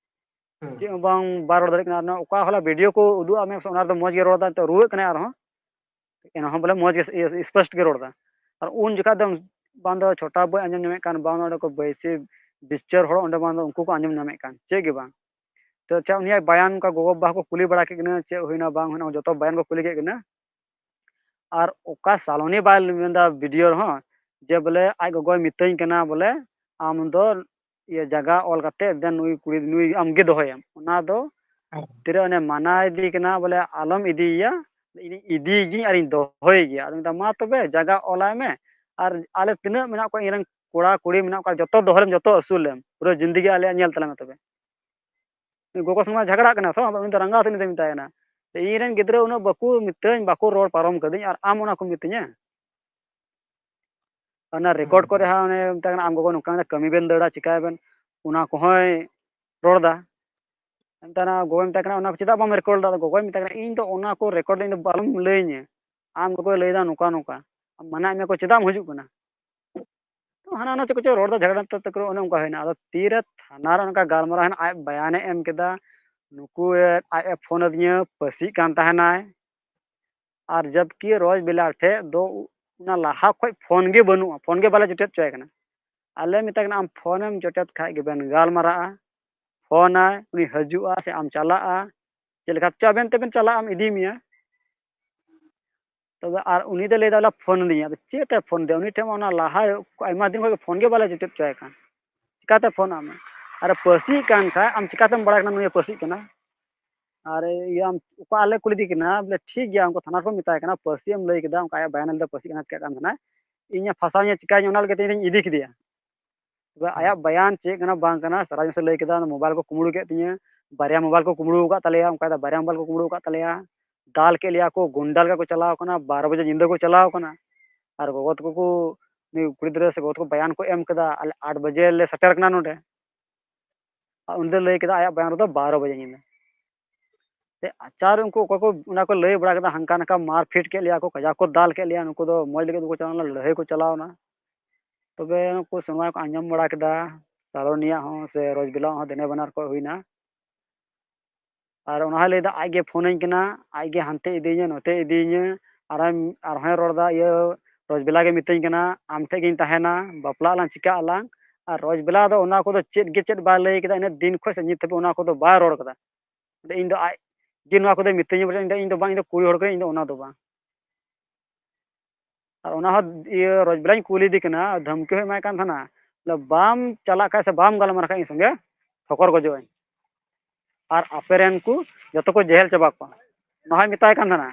ᱦᱩᱸ, ᱪᱮᱫ ᱦᱚᱸ ᱵᱟᱝ, ᱵᱟᱭ ᱨᱚᱲ ᱫᱟᱲᱮᱭᱟᱜ ᱠᱟᱱᱟ, ᱟᱨ ᱱᱚᱣᱟ ᱚᱠᱟ ᱦᱚᱞᱟ ᱵᱷᱤᱰᱤᱭᱳ ᱠᱚ ᱩᱫᱩᱜ ᱟᱫ ᱢᱮ, ᱚᱱᱟ ᱨᱮᱫᱚ ᱢᱚᱡᱽ ᱜᱮ ᱨᱚᱲ ᱮᱫᱟ, ᱱᱤᱛᱚᱜ ᱨᱩᱣᱟᱹᱜ ᱠᱟᱱᱟᱭ ᱟᱨᱦᱚᱸ, ᱮᱱᱦᱚᱸ ᱵᱚᱞᱮ ᱢᱚᱡᱽ ᱜᱮ ᱤᱭᱟᱹ ᱥᱯᱚᱥᱴ ᱜᱮ ᱨᱚᱲ ᱮᱫᱟ᱾ ᱟᱨ ᱩᱱ ᱡᱚᱠᱷᱟᱡ ᱫᱚ ᱵᱟᱝ ᱫᱚ ᱪᱷᱳᱴᱟ ᱵᱟᱹᱵᱩᱭ ᱟᱸᱡᱚᱢ ᱧᱟᱢᱮᱫ ᱠᱟᱱ, ᱵᱟᱝ ᱫᱚ ᱚᱸᱰᱮ ᱠᱚ ᱵᱟᱹᱭᱥᱤ ᱵᱤᱪᱟᱹᱨ ᱦᱚᱲ ᱚᱸᱰᱮ ᱵᱟᱝ ᱫᱚ ᱩᱱᱠᱩ ᱠᱚ ᱟᱸᱡᱚᱢ ᱧᱟᱢᱮᱫ ᱠᱟᱱ, ᱪᱮᱫ ᱜᱮ ᱵᱟᱝ᱾ ᱛᱚ ᱟᱪᱪᱷᱟ, ᱩᱱᱤᱭᱟᱜ ᱵᱟᱭᱟᱱ ᱚᱱᱠᱟ ᱜᱚᱜᱚ ᱵᱟᱵᱟ ᱠᱚ ᱠᱩᱞᱤ ᱵᱟᱲᱟ ᱠᱮᱫ ᱠᱤᱱᱟ, ᱪᱮᱫ ᱦᱩᱭᱱᱟ ᱵᱟᱝ ᱦᱩᱭᱱᱟ, ᱡᱚᱛᱚ ᱵᱟᱭᱟᱱ ᱠᱚ ᱠᱩᱞᱤ ᱠᱮᱫ ᱠᱤᱱᱟ᱾ ᱟᱨ ᱚᱠᱟ ᱥᱟᱞᱚᱱᱤ ᱵᱟᱭ ᱢᱮᱱᱫᱟ ᱵᱷᱤᱰᱤᱭᱳ ᱨᱮᱦᱚᱸ ᱡᱮ ᱵᱚᱞᱮ ᱟᱡ ᱜᱚᱜᱚᱭ ᱢᱤᱛᱟᱹᱧ ᱠᱟᱱᱟ ᱵᱚᱞᱮ ᱟᱢ ᱫᱚ ᱤᱭᱟᱹ ᱡᱟᱭᱜᱟ ᱚᱞ ᱠᱟᱛᱮ ᱫᱮᱱ ᱱᱩᱭ ᱠᱩᱲᱤ ᱱᱩᱭ ᱟᱢᱜᱮ ᱫᱚᱦᱚᱭᱮᱢ, ᱚᱱᱟ ᱫᱚ ᱦᱮᱸ᱾ ᱛᱤᱨᱮ ᱚᱱᱮ ᱢᱟᱱᱟ ᱤᱫᱤ ᱠᱟᱱᱟ ᱵᱚᱞᱮ ᱟᱞᱚᱢ ᱤᱫᱤᱭᱮᱭᱟ, ᱤᱧᱤᱧ ᱤᱫᱤᱭᱮ ᱜᱤᱭᱟᱹᱧ ᱟᱨᱤᱧ ᱫᱚᱦᱚᱭᱮ ᱜᱮᱭᱟ᱾ ᱟᱫᱚ ᱢᱮᱛᱟᱭ, ᱢᱟ ᱛᱚᱵᱮ ᱡᱟᱭᱜᱟ ᱚᱞᱟᱭ ᱢᱮ, ᱟᱨ ᱟᱞᱮ ᱛᱤᱱᱟᱹᱜ ᱢᱮᱱᱟᱜ ᱠᱚᱣᱟ ᱤᱧ ᱨᱮᱱ ᱠᱚᱲᱟ ᱠᱩᱲᱤ ᱢᱮᱱᱟᱜ ᱠᱚᱣᱟ ᱡᱚᱛᱚ ᱫᱚᱦᱚ ᱞᱮᱢ, ᱡᱚᱛᱚ ᱟᱹᱥᱩᱞ ᱞᱮᱢ, ᱯᱩᱨᱟᱹ ᱡᱤᱱᱫᱮᱜᱤ ᱟᱞᱮᱭᱟᱜ ᱧᱮᱞ ᱛᱟᱞᱮ ᱢᱮ ᱛᱚᱵᱮ᱾ ᱜᱚᱜᱚ ᱥᱚᱸᱜᱮ ᱡᱷᱟᱜᱽᱲᱟᱜ ᱠᱟᱱᱟ ᱛᱚ, ᱟᱫᱚ ᱩᱱᱤ ᱫᱚ ᱨᱟᱸᱜᱟᱣ ᱛᱮ ᱩᱱᱤ ᱫᱚᱭ ᱢᱮᱛᱟᱭ ᱠᱟᱱᱟ, ᱤᱧ ᱨᱮᱱ ᱜᱤᱫᱽᱨᱟᱹ ᱩᱱᱟᱹᱜ ᱵᱟᱠᱚ ᱢᱤᱛᱟᱹᱧ, ᱵᱟᱠᱚ ᱨᱚᱲ ᱯᱟᱨᱚᱢ ᱠᱟᱹᱫᱟᱹᱧ ᱟᱨ ᱟᱢ ᱚᱱᱟ ᱠᱚᱢ ᱢᱤᱛᱟᱹᱧᱟ? ᱚᱱᱟ ᱨᱮᱠᱚᱨᱰ ᱠᱚᱨᱮ ᱦᱚᱸ ᱚᱱᱮ ᱢᱮᱛᱟᱭ ᱠᱟᱱᱟ, ᱟᱢ ᱜᱚᱜᱚ ᱱᱚᱝᱠᱟ ᱢᱮᱱᱫᱟ, ᱠᱟᱹᱢᱤ ᱵᱮᱱ ᱫᱟᱹᱲᱟ, ᱪᱤᱠᱟᱭᱟᱵᱮᱱ, ᱚᱱᱟ ᱠᱚᱦᱚᱸᱭ ᱨᱚᱲ ᱮᱫᱟ᱾ ᱢᱮᱛᱟᱭ ᱠᱟᱱᱟ, ᱜᱚᱜᱚᱭ ᱢᱮᱛᱟᱭ ᱠᱟᱱᱟ, ᱚᱱᱟ ᱠᱚ ᱪᱮᱫᱟᱜ ᱵᱟᱢ ᱨᱮᱠᱚᱨᱰ ᱮᱫᱟ? ᱟᱫᱚ ᱜᱚᱜᱚᱭ ᱢᱮᱛᱟᱭ ᱠᱟᱱᱟ, ᱤᱧ ᱫᱚ ᱚᱱᱟ ᱠᱚ ᱨᱮᱠᱚᱨᱰ ᱫᱚ ᱤᱧ ᱫᱚ ᱟᱞᱚᱢ ᱞᱟᱹᱭᱟᱹᱧᱟᱹ, ᱟᱢ ᱜᱚᱜᱚᱭ ᱞᱟᱹᱭᱫᱟ ᱱᱚᱝᱠᱟ ᱱᱚᱝᱠᱟ, ᱢᱟᱱᱟᱣᱮᱫ ᱢᱮᱭᱟ ᱠᱚ, ᱪᱮᱫᱟᱜ ᱮᱢ ᱦᱤᱡᱩᱜ ᱠᱟᱱᱟ? ᱛᱚ ᱦᱟᱱᱟ ᱱᱟ ᱪᱮᱫ ᱠᱚᱪᱚ ᱨᱚᱲ ᱫᱟ, ᱡᱷᱟᱜᱽᱲᱟ ᱛᱟᱠᱨᱟᱨ ᱚᱱᱮ ᱚᱱᱠᱟ ᱦᱩᱭᱱᱟ᱾ ᱟᱫᱚ ᱛᱤᱨᱮ ᱛᱷᱟᱱᱟ ᱨᱮ ᱚᱱᱠᱟ ᱜᱟᱞᱢᱟᱨᱟᱣ ᱦᱮᱱᱟᱜ, ᱟᱡ ᱵᱟᱭᱟᱱᱮ ᱮᱢ ᱠᱮᱫᱟ, ᱱᱩᱠᱩ ᱟᱡ ᱮ ᱯᱷᱳᱱ ᱟᱹᱫᱤᱧᱟ, ᱯᱟᱹᱥᱤᱜ ᱠᱟᱱ ᱛᱟᱦᱮᱱᱟᱭ᱾ ᱟᱨ ᱡᱚᱵᱠᱤ ᱨᱚᱡᱽ ᱵᱮᱞᱟ ᱴᱷᱮᱡ ᱫᱚ ᱚᱱᱟ ᱞᱟᱦᱟ ᱠᱷᱚᱡ ᱯᱷᱳᱱ ᱜᱮ ᱵᱟᱹᱱᱩᱜᱼᱟ, ᱯᱷᱳᱱ ᱜᱮ ᱵᱟᱞᱮ ᱡᱚᱴᱮᱫ ᱦᱚᱪᱚᱭ ᱠᱟᱱᱟ᱾ ᱟᱞᱮ ᱢᱮᱛᱟᱭ ᱠᱟᱱᱟ, ᱟᱢ ᱯᱷᱳᱱᱮᱢ ᱡᱚᱴᱮᱫ ᱠᱷᱟᱡ ᱜᱮᱵᱮᱱ ᱜᱟᱞᱢᱟᱨᱟᱜᱼᱟ, ᱯᱷᱳᱱᱟᱭ, ᱩᱱᱤ ᱦᱤᱡᱩᱜᱼᱟ ᱥᱮ ᱟᱢ ᱪᱟᱞᱟᱜᱼᱟ, ᱪᱮᱫ ᱞᱮᱠᱟ ᱪᱚ ᱟᱵᱮᱱ ᱛᱮᱵᱮᱱ ᱪᱟᱞᱟᱜᱼᱟ, ᱟᱢ ᱤᱫᱤ ᱢᱮᱭᱟ᱾ ᱛᱚᱵᱮ ᱟᱨ ᱩᱱᱤ ᱫᱚ ᱞᱟᱹᱭᱫᱟ, ᱵᱚᱞᱮ ᱯᱷᱳᱱ ᱟᱹᱫᱤᱧᱟ᱾ ᱟᱫᱚ ᱪᱮᱫ ᱛᱮ ᱯᱷᱳᱱ ᱟᱫᱮᱭᱟ? ᱩᱱᱤ ᱴᱷᱮᱱ ᱢᱟ ᱚᱱᱟ ᱞᱟᱦᱟ ᱟᱭᱢᱟ ᱫᱤᱱ ᱠᱷᱚᱡ ᱜᱮ ᱯᱷᱳᱱ ᱜᱮ ᱵᱟᱞᱮ ᱡᱚᱴᱮᱫ ᱦᱚᱪᱚᱭ ᱠᱟᱱ᱾ ᱪᱤᱠᱟᱛᱮ ᱯᱷᱳᱱ ᱟᱢ? ᱟᱨ ᱯᱟᱹᱥᱤᱜ ᱠᱟᱱ ᱠᱷᱟᱡ ᱟᱢ ᱪᱤᱠᱟᱛᱮᱢ ᱵᱟᱲᱟᱭ ᱠᱟᱱᱟ ᱱᱩᱭᱮ ᱯᱟᱹᱥᱤᱜ ᱠᱟᱱᱟ? ᱟᱨ ᱤᱭᱟᱹ ᱟᱢ ᱚᱠᱟ ᱟᱞᱮ ᱠᱩᱞᱤᱫᱮ ᱠᱟᱱᱟ, ᱵᱚᱞᱮ ᱴᱷᱤᱠ ᱜᱮᱭᱟ, ᱩᱱᱠᱩ ᱛᱷᱟᱱᱟ ᱨᱮᱠᱚ ᱢᱮᱛᱟᱭ ᱠᱟᱱᱟ, ᱯᱟᱹᱥᱤ ᱮᱢ ᱞᱟᱹᱭ ᱠᱮᱫᱟ, ᱚᱱᱠᱟ ᱟᱭᱟᱜ ᱵᱟᱭᱟᱱ ᱮᱢ ᱞᱮᱫᱟ, ᱯᱟᱹᱥᱤᱜ ᱠᱟᱱᱟ, ᱪᱤᱠᱟᱹᱜ ᱠᱟᱱ ᱛᱟᱦᱮᱱᱟ, ᱤᱧᱮ ᱯᱷᱟᱥᱟᱣ ᱤᱧᱟ, ᱪᱤᱠᱟᱹᱧ, ᱚᱱᱟ ᱞᱟᱹᱜᱤᱫ ᱛᱮ ᱤᱧ ᱤᱫᱤ ᱠᱮᱫᱮᱭᱟ᱾ ᱛᱚᱵᱮ ᱦᱮᱸ᱾ ᱟᱭᱟᱜ ᱵᱟᱭᱟᱱ ᱪᱮᱫ ᱠᱟᱱᱟ ᱵᱟᱝ ᱠᱟᱱᱟ, ᱥᱟᱨᱟ ᱡᱤᱱᱤᱥ ᱞᱟᱹᱭ ᱠᱮᱫᱟ, ᱚᱱᱟ ᱢᱳᱵᱟᱭᱤᱞ ᱠᱚ ᱠᱩᱢᱵᱽᱲᱩ ᱠᱮᱫ ᱛᱤᱧᱟᱹ, ᱵᱟᱨᱭᱟ ᱢᱳᱵᱟᱭᱤᱞ ᱠᱚ ᱠᱩᱢᱵᱽᱲᱩ ᱟᱠᱟᱫ ᱛᱟᱞᱮᱭᱟ, ᱚᱱᱠᱟ ᱫᱚ ᱵᱟᱨᱭᱟ ᱢᱳᱵᱟᱭᱤᱞ ᱠᱚ ᱠᱩᱢᱵᱽᱲᱩ ᱟᱠᱟᱫ ᱛᱟᱞᱮᱭᱟ, ᱫᱟᱞ ᱠᱮᱫ ᱞᱮᱭᱟ ᱠᱚ, ᱜᱩᱱᱰᱟ ᱞᱮᱠᱟ ᱠᱚ ᱪᱟᱞᱟᱣ ᱠᱟᱱᱟ, ᱵᱟᱨᱚ ᱵᱟᱡᱮ ᱧᱤᱫᱟᱹ ᱠᱚ ᱪᱟᱞᱟᱣ ᱠᱟᱱᱟ᱾ ᱟᱨ ᱜᱚᱜᱚ ᱛᱟᱠᱚ ᱠᱚ, ᱩᱱᱤ ᱠᱩᱲᱤ ᱜᱤᱫᱽᱨᱟᱹ ᱥᱮ ᱜᱚᱜᱚ ᱛᱟᱠᱚ ᱵᱟᱭᱟᱱ ᱠᱚ ᱮᱢ ᱠᱮᱫᱟ, ᱟᱞᱮ ᱟᱴ ᱵᱟᱡᱮ ᱞᱮ ᱥᱮᱴᱮᱨ ᱠᱟᱱᱟ ᱱᱚᱰᱮ᱾ ᱟᱨ ᱩᱱᱤ ᱫᱚᱭ ᱞᱟᱹᱭ ᱠᱮᱫᱟ ᱟᱭᱟᱜ ᱵᱟᱭᱟᱱ ᱨᱮᱫᱚ ᱵᱟᱨᱚ ᱵᱟᱡᱮ ᱧᱤᱫᱟᱹ᱾ ᱛᱮ ᱟᱪᱟᱨ ᱩᱱᱠᱩ ᱚᱠᱚᱭ ᱠᱚ ᱚᱱᱟ ᱠᱚ ᱞᱟᱹᱭ ᱵᱟᱲᱟ ᱠᱮᱫᱟ, ᱦᱟᱱᱠᱟ ᱱᱟᱝᱠᱟ ᱢᱟᱨᱯᱤᱴ ᱠᱮᱫ ᱞᱮᱭᱟ ᱠᱚ, ᱠᱟᱡᱟᱠ ᱠᱚ ᱫᱟᱞ ᱠᱮᱫ ᱞᱮᱭᱟ, ᱱᱩᱠᱩ ᱫᱚ ᱢᱚᱡᱽ ᱞᱟᱹᱜᱤᱫ ᱫᱚᱠᱚ ᱪᱟᱞᱟᱣ ᱞᱮᱱᱟ, ᱞᱟᱹᱲᱦᱟᱹᱭ ᱠᱚ ᱪᱟᱞᱟᱣ ᱮᱱᱟ᱾ ᱛᱚᱵᱮ ᱩᱱᱠᱩ ᱥᱚᱢᱚᱭ ᱠᱚ ᱟᱸᱡᱚᱢ ᱵᱟᱲᱟ ᱠᱮᱫᱟ, ᱥᱟᱞᱚᱱᱤᱭᱟᱜ ᱦᱚᱸ ᱥᱮ ᱨᱚᱡᱽᱵᱮᱞᱟ ᱦᱚᱸ ᱫᱮᱱᱮ ᱵᱟᱱᱟᱨ ᱠᱚ ᱦᱩᱭᱱᱟ᱾ ᱟᱨ ᱚᱱᱟ ᱦᱚᱸᱭ ᱞᱟᱹᱭᱫᱟ ᱟᱡ ᱜᱮ ᱯᱷᱳᱱᱟᱹᱧ ᱠᱟᱱᱟ, ᱟᱡ ᱜᱮ ᱦᱟᱱᱛᱮ ᱤᱫᱤᱭᱤᱧᱟᱹ, ᱱᱚᱛᱮ ᱤᱫᱤᱭᱤᱧᱟᱹ, ᱟᱨ ᱟᱨᱦᱚᱸᱭ ᱨᱚᱲᱫᱟ, ᱤᱭᱟᱹ, ᱨᱚᱡᱽᱵᱮᱞᱟ ᱜᱮ ᱢᱤᱛᱟᱹᱧ ᱠᱟᱱᱟ, ᱟᱢ ᱴᱷᱮᱡ ᱜᱤᱧ ᱛᱟᱦᱮᱱᱟ, ᱵᱟᱯᱞᱟᱜ ᱟᱞᱟᱝ, ᱪᱤᱠᱟᱹᱜ ᱟᱞᱟᱝ, ᱟᱨ ᱨᱚᱡᱽ ᱵᱮᱞᱟ ᱫᱚ ᱚᱱᱟ ᱠᱚᱫᱚ ᱪᱮᱫ ᱜᱮ ᱪᱮᱫ ᱵᱟᱭ ᱞᱟᱹᱭ ᱠᱮᱫᱟ, ᱤᱱᱟᱹ ᱫᱤᱱ ᱠᱷᱚᱱ ᱥᱮ ᱱᱤᱛ ᱫᱷᱟᱹᱵᱤᱡ ᱚᱱᱟ ᱠᱚᱫᱚ ᱵᱟᱭ ᱨᱚᱲ ᱠᱟᱫᱟ᱾ ᱤᱧ ᱫᱚ ᱟᱡ ᱡᱮ ᱱᱚᱣᱟ ᱠᱚᱫᱚᱭ ᱢᱤᱛᱟᱹᱧᱟ ᱵᱚᱞᱮ, ᱤᱧ ᱫᱚ, ᱤᱧ ᱫᱚ ᱵᱟᱝ, ᱤᱧ ᱫᱚ ᱠᱩᱲᱤ ᱦᱚᱲ ᱠᱟᱹᱱᱟᱹᱧ, ᱤᱧ ᱫᱚ ᱚᱱᱟ ᱫᱚ ᱵᱟᱝ᱾ ᱟᱨ ᱚᱱᱟ ᱦᱚᱸ ᱤᱭᱟᱹ ᱨᱚᱡᱽ ᱵᱮᱞᱟᱧ ᱠᱩᱞᱤᱫᱮ ᱠᱟᱱᱟ, ᱫᱷᱟᱢᱠᱤ ᱦᱚᱸ ᱮᱢᱟᱭ ᱠᱟᱱ ᱛᱟᱦᱮᱱᱟ, ᱵᱚᱞᱮ ᱵᱟᱢ ᱪᱟᱞᱟᱜ ᱠᱷᱟᱡ ᱥᱮ ᱵᱟᱢ ᱜᱟᱞᱢᱟᱨᱟᱣ ᱠᱷᱟᱡ ᱤᱧ ᱥᱚᱸᱜᱮ ᱴᱷᱚᱠᱚᱨ ᱜᱚᱡᱚᱜ ᱟᱹᱧ᱾ ᱟᱨ ᱟᱯᱮ ᱨᱮᱱ ᱠᱚ ᱡᱚᱛᱚ ᱠᱚ ᱡᱮᱦᱮᱞ ᱪᱟᱵᱟ ᱠᱚᱣᱟ, ᱚᱱᱟ ᱦᱚᱸᱭ ᱢᱮᱛᱟᱭ ᱠᱟᱱ ᱛᱟᱦᱮᱱᱟ᱾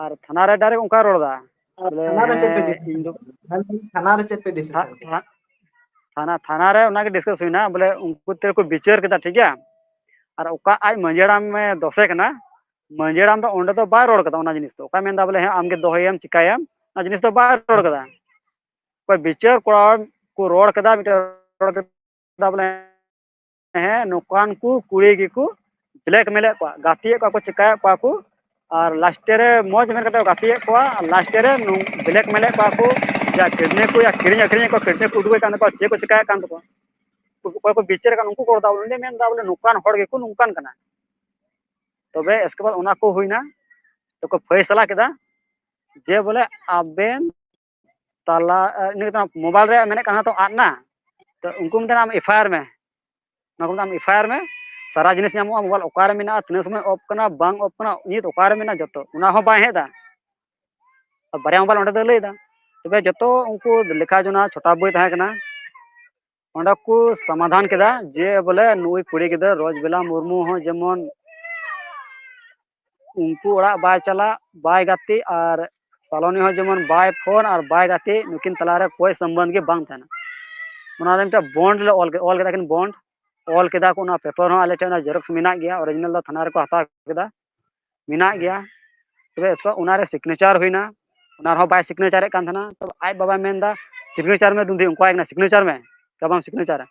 ᱟᱨ ᱛᱷᱟᱱᱟ ᱨᱮ direct ᱚᱱᱠᱟᱭ ᱨᱚᱲ ᱮᱫᱟ, ᱵᱚᱞᱮ ᱛᱷᱟᱱᱟ ᱨᱮ ᱪᱮᱫ ᱯᱮ ᱦᱮᱸ, ᱤᱧ ᱫᱚ ᱛᱷᱟᱱᱟ ᱨᱮ ᱪᱮᱫ ᱯᱮ ᱛᱷᱟ-, discuss ᱠᱮᱫᱟ? ᱛᱷᱟ-, ᱛᱷᱟᱱᱟ, ᱛᱷᱟᱱᱟ ᱨᱮ ᱚᱱᱟᱜᱮ discuss ᱦᱩᱭᱱᱟ, ᱵᱚᱞᱮ ᱩᱱᱠᱩ ᱛᱮᱠᱚ ᱵᱤᱪᱟᱹᱨ ᱠᱮᱫᱟ, ᱴᱷᱤᱠ ᱜᱮᱭᱟ᱾ ᱟᱨ ᱚᱠᱟ ᱟᱡ ᱢᱟᱹᱡᱷᱤ ᱦᱟᱲᱟᱢᱮ ᱫᱚᱥᱮ ᱠᱟᱱᱟ, ᱢᱟᱹᱡᱷᱤ ᱦᱟᱲᱟᱢ ᱫᱚ ᱚᱸᱰᱮ ᱫᱚ ᱵᱟᱭ ᱨᱚᱲ ᱠᱟᱫᱟ ᱚᱱᱟ ᱡᱤᱱᱤᱥ ᱫᱚ᱾ ᱚᱠᱟᱭ ᱢᱮᱱᱫᱟ ᱵᱚᱞᱮ ᱦᱮᱸ ᱟᱢᱜᱮ ᱫᱚᱦᱚᱭᱮᱢ, ᱪᱤᱠᱟᱭᱟᱢ, ᱚᱱᱟ ᱡᱤᱱᱤᱥ ᱫᱚ ᱵᱟᱭ ᱨᱚᱲ ᱠᱟᱫᱟ᱾ ᱚᱠᱚᱭ ᱵᱤᱪᱟᱹᱨ ᱠᱚᱲᱟ ᱠᱚ ᱨᱚᱲ ᱠᱮᱫᱟ, ᱢᱤᱫᱴᱮᱱ ᱨᱚᱲ ᱠᱮᱫᱟ ᱵᱚᱞᱮ ᱦᱮᱸ, ᱱᱚᱝᱠᱟᱱ ᱠᱚ ᱠᱩᱲᱤ ᱜᱮᱠᱚ blackmail ᱮᱫ ᱠᱚᱣᱟ, ᱜᱟᱛᱮᱭᱮᱫ ᱠᱚᱣᱟ ᱠᱚ, ᱪᱤᱠᱟᱭᱮᱫ ᱠᱚᱣᱟ ᱠᱚ, ᱟᱨ last ᱨᱮ ᱢᱚᱡᱽ ᱢᱮᱱ ᱠᱟᱛᱮ ᱠᱚ ᱜᱟᱛᱮᱭᱮᱫ ᱠᱚᱣᱟ, ᱟᱨ last ᱨᱮ ᱱᱚᱝ-, blackmail ᱮᱫ ᱠᱚᱣᱟ ᱠᱚ, ᱡᱟ kidney ᱠᱚ, ᱭᱟ ᱠᱤᱨᱤᱧ ᱟᱹᱠᱷᱨᱤᱧᱮᱫ ᱠᱚᱣᱟ, kidney ᱠᱚ ᱩᱰᱩᱠᱮᱫ ᱠᱟᱱ ᱛᱟᱠᱚᱣᱟ, ᱪᱮᱫ ᱠᱚ ᱪᱤᱠᱟᱭᱮᱫ ᱠᱟᱱ ᱛᱟᱠᱚᱣᱟ, ᱚᱠᱚᱭ ᱠᱚ ᱵᱤᱪᱟᱹᱨ ᱠᱟᱱ ᱩᱱᱠᱩ ᱠᱚ ᱨᱚᱲ ᱮᱫᱟ, ᱩᱱᱤ ᱢᱮᱱ ᱮᱫᱟ ᱵᱚᱞᱮ ᱱᱚᱝᱠᱟᱱ ᱦᱚᱲ ᱜᱮᱠᱚ ᱱᱚᱝᱠᱟᱱ ᱠᱟᱱᱟ᱾ ᱛᱚᱵᱮ ᱮᱥᱠᱮ ᱵᱟᱫ ᱚᱱᱟ ᱠᱚ ᱦᱩᱭᱱᱟ, ᱛᱚ ᱠᱚ ᱯᱷᱟᱭᱥᱟᱞᱟ ᱠᱮᱫᱟ ᱡᱮ ᱵᱚᱞᱮ ᱟᱵᱮᱱ ᱛᱟᱞᱟ, ᱤᱱᱟᱹ ᱠᱟᱛᱮ mobile ᱨᱮ ᱢᱮᱱᱮᱫ ᱠᱟᱱᱟ ᱛᱚ ᱟᱫ ᱮᱱᱟ, ᱛᱚ ᱩᱱᱠᱩ ᱢᱮᱛᱟᱜ ᱟᱢ FIR ᱢᱮ, ᱚᱱᱟ ᱠᱚ ᱢᱮᱛᱟᱜ ᱟᱢ FIR ᱢᱮ, ᱥᱟᱨᱟ ᱡᱤᱱᱤᱥ ᱧᱟᱢᱚᱜᱼᱟ, mobile ᱚᱠᱟᱨᱮ ᱢᱮᱱᱟᱜᱼᱟ, ᱛᱤᱱᱟᱹᱜ ᱥᱚᱢᱚᱭ off ᱠᱟᱱᱟ, ᱵᱟᱝ off ᱠᱟᱱᱟ, ᱱᱤᱛ ᱚᱠᱟᱨᱮ ᱢᱮᱱᱟᱜᱼᱟ, ᱡᱚᱛᱚ ᱚᱱᱟ ᱦᱚᱸ ᱵᱟᱭ ᱦᱮᱡ ᱮᱫᱟ᱾ ᱟᱨ ᱵᱟᱨᱭᱟ mobile ᱚᱸᱰᱮ ᱫᱚ ᱞᱟᱹᱭ ᱮᱫᱟ᱾ ᱛᱚᱵᱮ ᱡᱚᱛᱚ ᱩᱱᱠᱩ ᱞᱮᱠᱷᱟ ᱡᱚᱱᱟ ᱪᱷᱳᱴᱟ ᱵᱳᱭ ᱛᱟᱦᱮᱸ ᱠᱟᱱᱟ, ᱚᱸᱰᱮ ᱠᱚ ᱥᱚᱢᱟᱫᱷᱟᱱ ᱠᱮᱫᱟ ᱡᱮ ᱵᱚᱞᱮ ᱱᱩᱭ ᱠᱩᱲᱤ ᱜᱤᱫᱽᱨᱟᱹ ᱨᱚᱡᱽᱵᱮᱞᱟ ᱢᱩᱨᱢᱩ ᱦᱚᱸ ᱡᱮᱢᱚᱱ ᱩᱱᱠᱩ ᱚᱲᱟᱜ ᱵᱟᱭ ᱪᱟᱞᱟᱜ, ᱵᱟᱭ ᱜᱟᱛᱮᱜ, ᱟᱨ ᱥᱟᱞᱚᱱᱤ ᱦᱚᱸ ᱡᱮᱢᱚᱱ ᱵᱟᱭ ᱯᱷᱳᱱ ᱟᱨ ᱵᱟᱭ ᱜᱟᱛᱮᱜ, ᱱᱩᱠᱤᱱ ᱛᱟᱞᱟᱨᱮ ᱠᱳᱭ ᱥᱚᱢᱵᱚᱱᱫᱷ ᱜᱮ ᱵᱟᱝ ᱛᱟᱦᱮᱱᱟ᱾ ᱚᱱᱟ ᱨᱮ ᱢᱤᱫᱴᱮᱱ bond ᱞᱮ ᱚᱞ ᱠᱮᱫᱟ, ᱚᱞ ᱠᱮᱫᱟ ᱠᱤᱱ bond, ᱚᱞ ᱠᱮᱫᱟ ᱠᱚ, ᱚᱱᱟ paper ᱦᱚᱸ ᱟᱞᱮ ᱴᱷᱮᱱ ᱚᱱᱟ xerox ᱢᱮᱱᱟᱜ ᱜᱮᱭᱟ, original ᱫᱚ ᱛᱷᱟᱱᱟ ᱨᱮᱠᱚ ᱦᱟᱛᱟᱣ ᱠᱮᱫᱟ, ᱢᱮᱱᱟᱜ ᱜᱮᱭᱟ᱾ ᱛᱚᱵᱮ ᱮᱥ-, ᱚᱱᱟᱨᱮ signature ᱦᱩᱭᱱᱟ, ᱚᱱᱟ ᱨᱮᱦᱚᱸ ᱵᱟᱭ signature ᱮᱫ ᱠᱟᱱ ᱛᱟᱦᱮᱱᱟ᱾ ᱛᱚᱵᱮ ᱟᱡ ᱵᱟᱵᱟᱭ ᱢᱮᱱᱫᱟ, "signature ᱢᱮ ᱫᱩᱱᱫᱷᱤ", ᱚᱱᱠᱟᱭ ᱠᱟᱱᱟ, "signature ᱢᱮ, ᱪᱮᱫᱟᱜ ᱵᱟᱢ signature ᱟ?"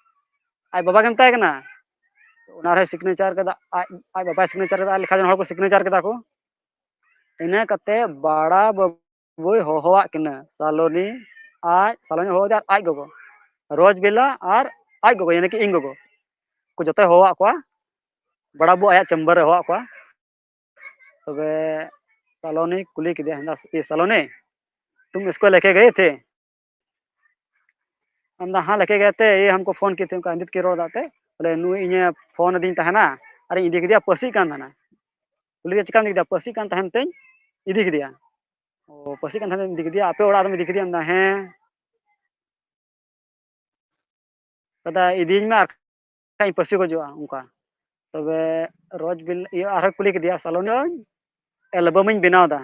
ᱟᱡ ᱵᱟᱵᱟ ᱜᱮ ᱢᱮᱛᱟᱭ ᱠᱟᱱᱟ᱾ ᱚᱱᱟ ᱨᱮᱦᱚᱸ signature ᱠᱮᱫᱟ, ᱟᱡ, ᱟᱡ ᱵᱟᱵᱟᱭ signature ᱠᱮᱫᱟ, ᱟᱨ ᱞᱮᱠᱷᱟ ᱡᱚᱱ ᱦᱚᱲ ᱠᱚ signature ᱠᱮᱫᱟ ᱠᱚ᱾ ᱤᱱᱟᱹ ᱠᱟᱛᱮ ᱵᱟᱲᱟ ᱵᱟᱹᱵᱩᱭ ᱦᱚᱦᱚᱣᱟᱫ ᱠᱤᱱᱟᱹ, ᱥᱟᱞᱚᱱᱤ, ᱟᱡ, ᱥᱟᱞᱚᱱᱤ ᱦᱚᱦᱚ ᱟᱫᱮᱭᱟ, ᱟᱡ ᱜᱚᱜᱚ, ᱨᱚᱡᱽᱵᱮᱞᱟ ᱟᱨ ᱟᱡ ᱜᱚᱜᱚ, ᱭᱟᱱᱤ ᱠᱤ ᱤᱧ ᱜᱚᱜᱚ, ᱠᱚ ᱡᱚᱛᱚᱭ ᱦᱚᱦᱚᱣᱟᱫ ᱠᱚᱣᱟ᱾ ᱵᱟᱲᱟ ᱵᱟᱹᱵᱩ ᱟᱭᱟᱜ chamber ᱨᱮ ᱦᱚᱦᱚᱣᱟᱫ ᱠᱚᱣᱟ᱾ ᱛᱚᱵᱮ ᱥᱟᱞᱚᱱᱤ ᱠᱩᱞᱤ ᱠᱮᱫᱮᱭᱟ, ᱦᱮᱸᱫᱟ, "ᱤᱭᱟᱹ, ᱥᱟᱞᱚᱱᱤ, ᱛᱩᱢ ᱤᱥᱠᱳ ᱞᱮᱠᱮ ᱜᱮᱭᱮ ᱛᱷᱮ?" ᱟᱢᱫᱟ ᱦᱟᱸ ᱞᱮᱠᱷᱮ ᱜᱮ ᱛᱮ, ᱤᱭᱟᱹ ᱦᱟᱢᱠᱚ ᱯᱷᱳᱱ ᱠᱤᱛᱮ, ᱚᱱᱠᱟ ᱦᱤᱱᱫᱤ ᱛᱮᱠᱤᱱ ᱨᱚᱲ ᱫᱟ ᱛᱮ, ᱵᱚᱞᱮ ᱱᱩᱭ ᱤᱧᱮ ᱯᱷᱳᱱ ᱟᱹᱫᱤᱧ ᱛᱟᱦᱮᱱᱟ ᱟᱨᱤᱧ ᱤᱫᱤ ᱠᱮᱫᱮᱭᱟ, ᱯᱟᱹᱥᱤᱜ ᱠᱟᱱ ᱛᱟᱦᱮᱱᱟ᱾ ᱠᱩᱞᱤ ᱠᱮᱫᱮᱭᱟ, ᱪᱮᱠᱟᱢ ᱤᱫᱤ ᱠᱮᱫᱮᱭᱟ? ᱯᱟᱹᱥᱤᱜ ᱠᱟᱱ ᱛᱟᱦᱮᱱ ᱛᱮᱧ ᱤᱫᱤ ᱠᱮᱫᱮᱭᱟ᱾ ᱚ, ᱯᱟᱹᱥᱤᱜ ᱠᱟᱱ ᱛᱟᱦᱮᱱ ᱛᱮᱧ ᱤᱫᱤ ᱠᱮᱫᱮᱭᱟ, ᱟᱯᱮ ᱚᱲᱟᱜ ᱨᱮᱢ ᱤᱫᱤ ᱠᱮᱫᱮᱭᱟ? ᱢᱮᱱᱫᱟ, ᱦᱮᱸ᱾ ᱫᱟᱫᱟ, ᱤᱫᱤᱭᱤᱧ ᱢᱮ, ᱟᱨ ᱠᱷᱟᱡ ᱤᱧ ᱯᱟᱹᱥᱤ ᱜᱚᱡᱚᱜᱼᱟ, ᱚᱱᱠᱟ᱾ ᱛᱚᱵᱮ ᱨᱚᱡᱽ ᱵᱤᱞ-, ᱤᱭᱟᱹ, ᱟᱨᱦᱚᱸ ᱠᱩᱞᱤ ᱠᱮᱫᱮᱭᱟ, ᱥᱟᱞᱚᱱᱤ, ᱮᱞᱵᱟᱢ ᱤᱧ ᱵᱮᱱᱟᱣ ᱮᱫᱟ,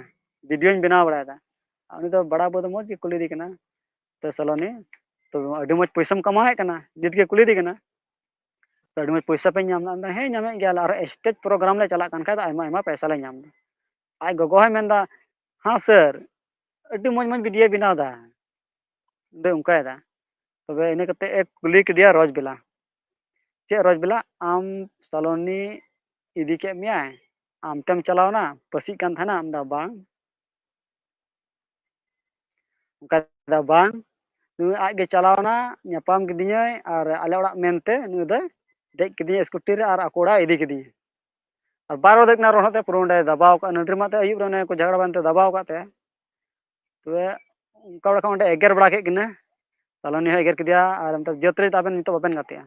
ᱵᱷᱤᱰᱤᱭᱳᱧ ᱵᱮᱱᱟᱣ ᱵᱟᱲᱟᱭᱮᱫᱟ᱾ ᱟᱨ ᱩᱱᱤ ᱫᱚ ᱵᱟᱲᱟ ᱵᱚ ᱫᱚ ᱢᱚᱡᱽ ᱜᱮ ᱠᱩᱞᱤ ᱫᱮ ᱠᱟᱱᱟ, ᱛᱚ ᱥᱟᱞᱚᱱᱤ, ᱛᱚ ᱟᱹᱰᱤ ᱢᱚᱡᱽ ᱯᱚᱭᱥᱟᱢ ᱠᱟᱢᱟᱣᱮᱫ ᱠᱟᱱᱟ, ᱱᱤᱛ ᱜᱮ ᱠᱩᱞᱤ ᱫᱮ ᱠᱟᱱᱟ, ᱛᱚ ᱟᱹᱰᱤ ᱢᱚᱡᱽ ᱯᱚᱭᱥᱟ ᱯᱮ ᱧᱟᱢ ᱮᱫᱟ? ᱦᱮᱸ, ᱧᱟᱢᱮᱫ ᱜᱮᱭᱟᱞᱮ, ᱟᱨ ᱥᱴᱮᱡᱽ ᱯᱨᱳᱜᱨᱟᱢ ᱞᱮ ᱪᱟᱞᱟᱜ ᱠᱟᱱ ᱠᱷᱟᱡ ᱫᱚ ᱟᱭᱢᱟ ᱟᱭᱢᱟ ᱯᱚᱭᱥᱟ ᱞᱮ ᱧᱟᱢ ᱮᱫᱟ᱾ ᱟᱡ ᱜᱚᱜᱚ ᱦᱚᱸᱭ ᱢᱮᱱᱫᱟ, ᱦᱮᱸ ᱥᱟᱨ, ᱟᱹᱰᱤ ᱢᱚᱡᱽ ᱢᱚᱡᱽ ᱵᱷᱤᱰᱤᱭᱳ ᱵᱮᱱᱟᱣ ᱮᱫᱟ, ᱫᱚᱭ ᱚᱱᱠᱟᱭᱮᱫᱟ᱾ ᱛᱚᱵᱮ ᱤᱱᱟᱹ ᱠᱟᱛᱮ ᱮ ᱠᱩᱞᱤ ᱠᱮᱫᱮᱭᱟ ᱨᱚᱡᱽ ᱵᱮᱞᱟ, ᱪᱮᱫ ᱨᱚᱡᱽ ᱵᱮᱞᱟ, ᱟᱢ ᱥᱟᱞᱚᱱᱤ ᱤᱫᱤ ᱠᱮᱫ ᱢᱮᱭᱟᱭ, ᱟᱢ ᱛᱮᱢ ᱪᱟᱞᱟᱣᱱᱟ, ᱯᱟᱹᱥᱤᱜ ᱠᱟᱱ ᱛᱟᱦᱮᱱᱟ? ᱟᱢ ᱫᱚ ᱵᱟᱝ, ᱚᱱᱠᱟ ᱫᱚ ᱵᱟᱝ, ᱱᱩᱭ ᱟᱡ ᱜᱮ ᱪᱟᱞᱟᱣᱱᱟ, ᱧᱟᱯᱟᱢ ᱠᱤᱫᱤᱧᱟᱭ ᱟᱨ ᱟᱞᱮ ᱚᱲᱟᱜ ᱢᱮᱱᱛᱮ ᱱᱩᱭ ᱫᱚᱭ ᱫᱮᱡ ᱠᱤᱫᱤᱧᱟ ᱥᱠᱩᱴᱤ ᱨᱮ ᱟᱨ ᱟᱠᱚ ᱚᱲᱟᱜ ᱮ ᱤᱫᱤ ᱠᱤᱫᱤᱧᱟ᱾ ᱟᱨ ᱵᱟᱨ ᱵᱟᱡᱮ ᱠᱟᱱᱟ, ᱨᱚᱲ ᱦᱚᱸ ᱛᱮ ᱯᱩᱨᱟᱹ ᱚᱸᱰᱮ ᱫᱟᱵᱟᱣ ᱠᱟᱜᱼᱟ, ᱱᱟᱹᱰᱨᱤ ᱢᱟ ᱛᱮ ᱟᱹᱭᱩᱵ ᱨᱮ ᱚᱱᱮ ᱠᱚ ᱡᱷᱟᱜᱽᱲᱟ ᱵᱟᱲᱟᱭᱮᱱ ᱛᱮ ᱫᱟᱵᱟᱣ ᱠᱟᱜ ᱛᱟᱭᱟ᱾ ᱛᱚᱵᱮ ᱚᱱᱠᱟ ᱵᱟᱲᱟ ᱠᱷᱟᱱ ᱚᱸᱰᱮ ᱮᱜᱮᱨ ᱵᱟᱲᱟ ᱠᱮᱫ ᱠᱤᱱᱟᱹ, ᱥᱟᱞᱚᱱᱤ ᱦᱚᱸ ᱮᱜᱮᱨ ᱠᱮᱫᱮᱭᱟ ᱟᱨ ᱢᱮᱛᱟᱭ, ᱡᱟᱹᱛ ᱨᱮ ᱟᱵᱮᱱ ᱱᱤᱛᱚᱜ ᱵᱟᱵᱮᱱ ᱜᱟᱛᱮᱜᱼᱟ᱾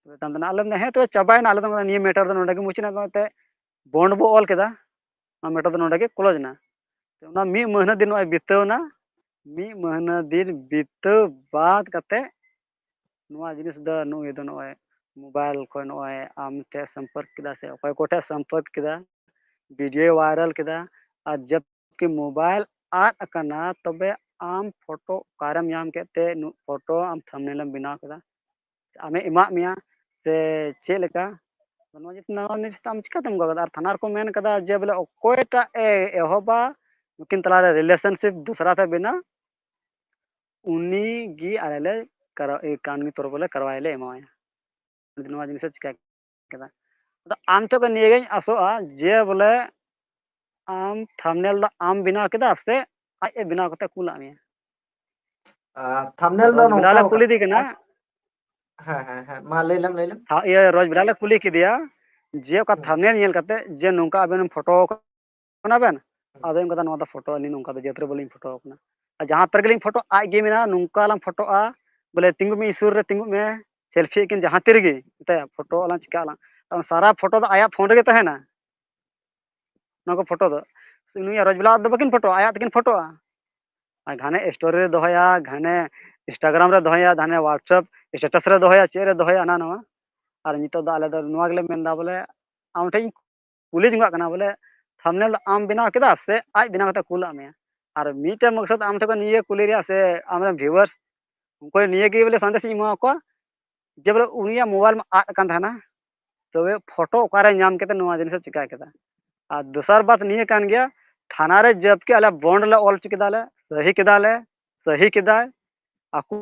ᱛᱚᱵᱮ ᱛᱟᱭᱚᱢ ᱛᱮ ᱟᱞᱮ ᱫᱚ, ᱦᱮᱸ ᱛᱚᱵᱮ ᱪᱟᱵᱟᱭᱮᱱᱟ, ᱟᱞᱮ ᱫᱚ ᱱᱤᱭᱟᱹ ᱢᱮᱴᱟᱨ ᱫᱚ ᱱᱚᱰᱮ ᱜᱮ ᱢᱩᱪᱟᱹᱫ ᱮᱱᱟ, ᱮᱱᱛᱮ ᱵᱚᱱᱰ ᱵᱚ ᱚᱞ ᱠᱮᱫᱟ, ᱚᱱᱟ ᱢᱮᱴᱟᱨ ᱫᱚ ᱱᱚᱰᱮ ᱜᱮ ᱠᱞᱳᱡᱽ ᱮᱱᱟ᱾ ᱚᱱᱟ ᱢᱤᱫ ᱢᱟᱹᱦᱱᱟᱹ ᱫᱤᱱ ᱱᱚᱜᱼᱚᱭ ᱵᱤᱛᱟᱹᱣ ᱮᱱᱟ, ᱢᱤᱫ ᱢᱟᱹᱦᱱᱟᱹ ᱫᱤᱱ ᱵᱤᱛᱟᱹᱣ ᱵᱟᱫ ᱠᱟᱛᱮ ᱱᱚᱣᱟ ᱡᱤᱱᱤᱥ ᱫᱚ ᱱᱩᱭ ᱫᱚ ᱱᱚᱜᱼᱚᱭ ᱢᱳᱵᱟᱭᱤᱞ ᱠᱷᱚᱱ ᱱᱚᱜᱼᱚᱭ ᱟᱢ ᱴᱷᱮᱱ ᱥᱚᱢᱯᱚᱨᱠ ᱠᱮᱫᱟ ᱥᱮ ᱚᱠᱚᱭ ᱠᱚ ᱴᱷᱮᱱ ᱥᱚᱢᱯᱚᱨᱠ ᱠᱮᱫᱟ, ᱵᱷᱤᱰᱤᱭᱳᱭ ᱵᱷᱟᱭᱨᱟᱞ ᱠᱮᱫᱟ, ᱟᱨ ᱡᱚᱵᱠᱤ ᱢᱳᱵᱟᱭᱤᱞ ᱟᱫ ᱟᱠᱟᱱᱟ, ᱛᱚᱵᱮ ᱟᱢ ᱯᱷᱳᱴᱳ ᱚᱠᱟᱨᱮᱢ ᱧᱟᱢ ᱠᱮᱫ ᱛᱮ ᱱᱩ-, ᱯᱷᱳᱴᱳ ᱟᱢ ᱛᱷᱟᱢᱵᱱᱮᱞ ᱮᱢ ᱵᱮᱱᱟᱣ ᱠᱮᱫᱟ, ᱟᱢᱮ ᱮᱢᱟᱜ ᱢᱮᱭᱟ ᱥᱮ ᱪᱮᱫ ᱞᱮᱠᱟ? ᱱᱚᱣᱟ ᱡᱤᱱᱤᱥ, ᱱᱚᱣᱟ ᱡᱤᱱᱤᱥ ᱟᱢ ᱪᱤᱠᱟᱹᱛᱮᱢ ᱜᱚᱜ ᱫᱟ? ᱟᱨ ᱛᱷᱟᱱᱟ ᱨᱮᱠᱚ ᱢᱮᱱ ᱠᱟᱫᱟ ᱡᱮ ᱵᱚᱞᱮ ᱚᱠᱚᱭᱴᱟᱜ ᱮ ᱮᱦᱚᱵᱟ ᱱᱩᱠᱤᱱ ᱛᱟᱞᱟᱨᱮ ᱨᱤᱞᱮᱥᱚᱱᱥᱤᱯ ᱫᱚᱥᱨᱟ ᱛᱮ ᱵᱮᱱᱟᱣ, ᱩᱱᱤ ᱜᱮ ᱟᱞᱮ ᱞᱮ ᱠᱟᱨᱟ-, ᱮ, ᱠᱟᱹᱱᱩᱱᱤ ᱛᱚᱨᱚᱯ ᱵᱚᱞᱮ ᱠᱟᱨᱣᱟᱭ ᱞᱮ ᱮᱢᱟᱣᱟᱭᱟ᱾ ᱱᱚᱣᱟ ᱡᱤᱱᱤᱥ ᱮ ᱪᱤᱠᱟ ᱠᱮᱫᱟ᱾ ᱟᱫᱚ ᱟᱢ ᱴᱷᱮᱱ ᱠᱷᱚᱱ ᱱᱤᱭᱟᱹ ᱜᱤᱧ ᱟᱥᱚᱜᱼᱟ ᱡᱮ ᱵᱚᱞᱮ ᱟᱢ ᱛᱷᱟᱢᱵᱱᱮᱞ ᱫᱚ ᱟᱢ ᱵᱮᱱᱟᱣ ᱠᱮᱫᱟ ᱥᱮ ᱟᱡ ᱮ ᱵᱮᱱᱟᱣ ᱠᱟᱛᱮ ᱠᱩᱞᱟᱜ ᱢᱮᱭᱟ? ᱟᱨ ᱛᱷᱟᱢᱵᱱᱮᱞ ᱫᱚ ᱨᱚᱡᱽ ᱵᱮᱞᱟ ᱱᱚᱝᱠᱟ ᱞᱮ ᱠᱩᱞᱤ ᱟᱠᱟᱫ-, ᱫᱮ ᱠᱟᱱᱟ᱾ ᱦᱮᱸ, ᱦᱮᱸ, ᱦᱮᱸ, ᱢᱟ ᱞᱟᱹᱭ ᱞᱮᱢ, ᱞᱟᱹᱭ ᱞᱮᱢ᱾ ᱛᱷᱟ-, ᱤᱭᱟᱹ, ᱨᱚᱡᱽ ᱵᱮᱞᱟ ᱞᱮ ᱠᱩᱞᱤ ᱠᱮᱫᱮᱭᱟ ᱡᱮ ᱚᱠᱟ ᱦᱩᱸ᱾ ᱛᱷᱟᱢᱵᱱᱮᱞ ᱧᱮᱞ ᱠᱟᱛᱮ ᱡᱮ ᱱᱚᱝᱠᱟ ᱟᱵᱮᱱ ᱯᱷᱳᱴᱳ ᱠᱟᱱᱟ ᱵᱮᱱ? ᱦᱩᱸ᱾ ᱟᱫᱚ ᱚᱱᱠᱟ ᱫᱚ ᱱᱚᱣᱟ ᱫᱚ ᱯᱷᱳᱴᱳ, ᱟᱹᱞᱤᱧ ᱱᱚᱝᱠᱟ ᱫᱚ ᱡᱟᱹᱛ ᱨᱮ ᱵᱟᱹᱞᱤᱧ ᱯᱷᱳᱴᱳ ᱠᱟᱱᱟ᱾ ᱟᱨ ᱡᱟᱦᱟᱸ ᱛᱤ ᱨᱮᱜᱮᱞᱤᱧ ᱯᱷᱳᱴᱳ, ᱟᱡ ᱜᱮ ᱢᱮᱱᱟ, "ᱱᱚᱝᱠᱟ ᱞᱟᱝ ᱯᱷᱳᱴᱳᱜᱼᱟ, ᱵᱚᱞᱮ ᱛᱤᱸᱜᱩ ᱢᱮ, ᱤᱧ ᱥᱩᱨ ᱨᱮ ᱛᱤᱸᱜᱩᱜ ᱢᱮ, ᱥᱮᱞᱯᱷᱤ ᱟᱹᱠᱤᱱ ᱡᱟᱦᱟᱸ ᱛᱤ ᱨᱮᱜᱮ, ᱢᱮᱛᱟᱭᱟ ᱯᱷᱳᱴᱳ ᱟᱞᱟᱝ, ᱪᱤᱠᱟᱹ ᱟᱞᱟᱝ?" ᱠᱟᱨᱚᱱ ᱥᱟᱨᱟ ᱯᱷᱳᱴᱳ ᱫᱚ ᱟᱭᱟᱜ ᱯᱷᱳᱱ ᱨᱮᱜᱮ ᱛᱟᱦᱮᱱᱟ᱾ ᱱᱚᱣᱟ ᱠᱚ ᱯᱷᱳᱴᱳ ᱫᱚ ᱩᱱᱤᱭᱟᱜ ᱨᱚᱡᱽ ᱵᱮᱞᱟ ᱫᱚ ᱵᱟᱹᱠᱤᱱ ᱯᱷᱳᱴᱳᱜᱼᱟ, ᱟᱭᱟᱜ ᱛᱮᱠᱤᱱ ᱯᱷᱳᱴᱳᱜᱼᱟ᱾ ᱟᱨ ᱜᱷᱟᱱᱮ ᱥᱴᱳᱨᱤ ᱨᱮ ᱫᱚᱦᱚᱭᱟ, ᱜᱷᱟᱱᱮ ᱤᱱᱥᱴᱟᱜᱨᱟᱢ ᱨᱮ ᱫᱚᱦᱚᱭᱟ, ᱜᱷᱟᱱᱮ ᱣᱟᱴᱥᱮᱯ ᱥᱴᱮᱴᱟᱥ ᱨᱮ ᱫᱚᱦᱚᱭᱟ, ᱪᱮᱫ ᱨᱮ ᱫᱚᱦᱚᱭᱟ, ᱦᱟᱱᱟ ᱱᱟᱣᱟ᱾ ᱟᱨ ᱱᱤᱛᱚᱜ ᱫᱚ ᱟᱞᱮ ᱫᱚ ᱱᱚᱣᱟ ᱜᱮᱞᱮ ᱢᱮᱱᱫᱟ, ᱵᱚᱞᱮ ᱟᱢ ᱴᱷᱮᱱ ᱤᱧ ᱠᱩᱞᱤ ᱡᱚᱝᱟᱜ ᱠᱟᱱᱟ, ᱵᱚᱞᱮ ᱛᱷᱟᱢᱵᱱᱮᱞ ᱫᱚ ᱟᱢ ᱵᱮᱱᱟᱣ ᱠᱮᱫᱟ ᱥᱮ ᱟᱡ ᱵᱮᱱᱟᱣ ᱠᱟᱛᱮ ᱠᱩᱞᱟᱜ ᱢᱮᱭᱟ? ᱟᱨ ᱢᱤᱫᱴᱮᱱ ᱢᱚᱠᱥᱚᱫ ᱟᱢ ᱴᱷᱮᱱ ᱠᱷᱚᱱ ᱱᱤᱭᱟᱹ ᱠᱩᱞᱤ ᱨᱮᱭᱟᱜ ᱥᱮ ᱟᱢᱨᱮᱱ ᱵᱷᱤᱭᱩᱣᱟᱨᱥ, ᱩᱱᱠᱩ ᱱᱤᱭᱟᱹ ᱜᱮ ᱵᱚᱞᱮ ᱥᱟᱸᱫᱮᱥ ᱤᱧ ᱮᱢᱟ ᱠᱚᱣᱟ, ᱡᱮ ᱵᱚᱞᱮ ᱩᱱᱤᱭᱟᱜ ᱢᱳᱵᱟᱭᱤᱞ ᱢᱟ ᱟᱫ ᱟᱠᱟᱱ ᱛᱟᱦᱮᱱᱟ, ᱛᱚᱵᱮ ᱯᱷᱳᱴᱳ ᱚᱠᱟᱨᱮ ᱧᱟᱢ ᱠᱮᱫᱟ, ᱱᱚᱣᱟ ᱡᱤᱱᱤᱥ ᱮ ᱪᱤᱠᱟ ᱠᱮᱫᱟ? ᱟᱨ ᱫᱚᱥᱟᱨ ᱵᱟᱛ ᱱᱤᱭᱟᱹ ᱠᱟᱱ ᱜᱮᱭᱟ, ᱛᱷᱟᱱᱟ ᱨᱮ ᱡᱟᱵᱠᱤ ᱟᱞᱮ ᱵᱚᱱᱰ ᱞᱮ ᱚᱞ ᱦᱚᱪᱚ ᱠᱮᱫᱟ, ᱞᱮ ᱥᱟᱹᱦᱤ ᱠᱮᱫᱟ ᱞᱮ, ᱥᱟᱹᱦᱤ ᱠᱮᱫᱟᱭ, ᱟᱠᱚ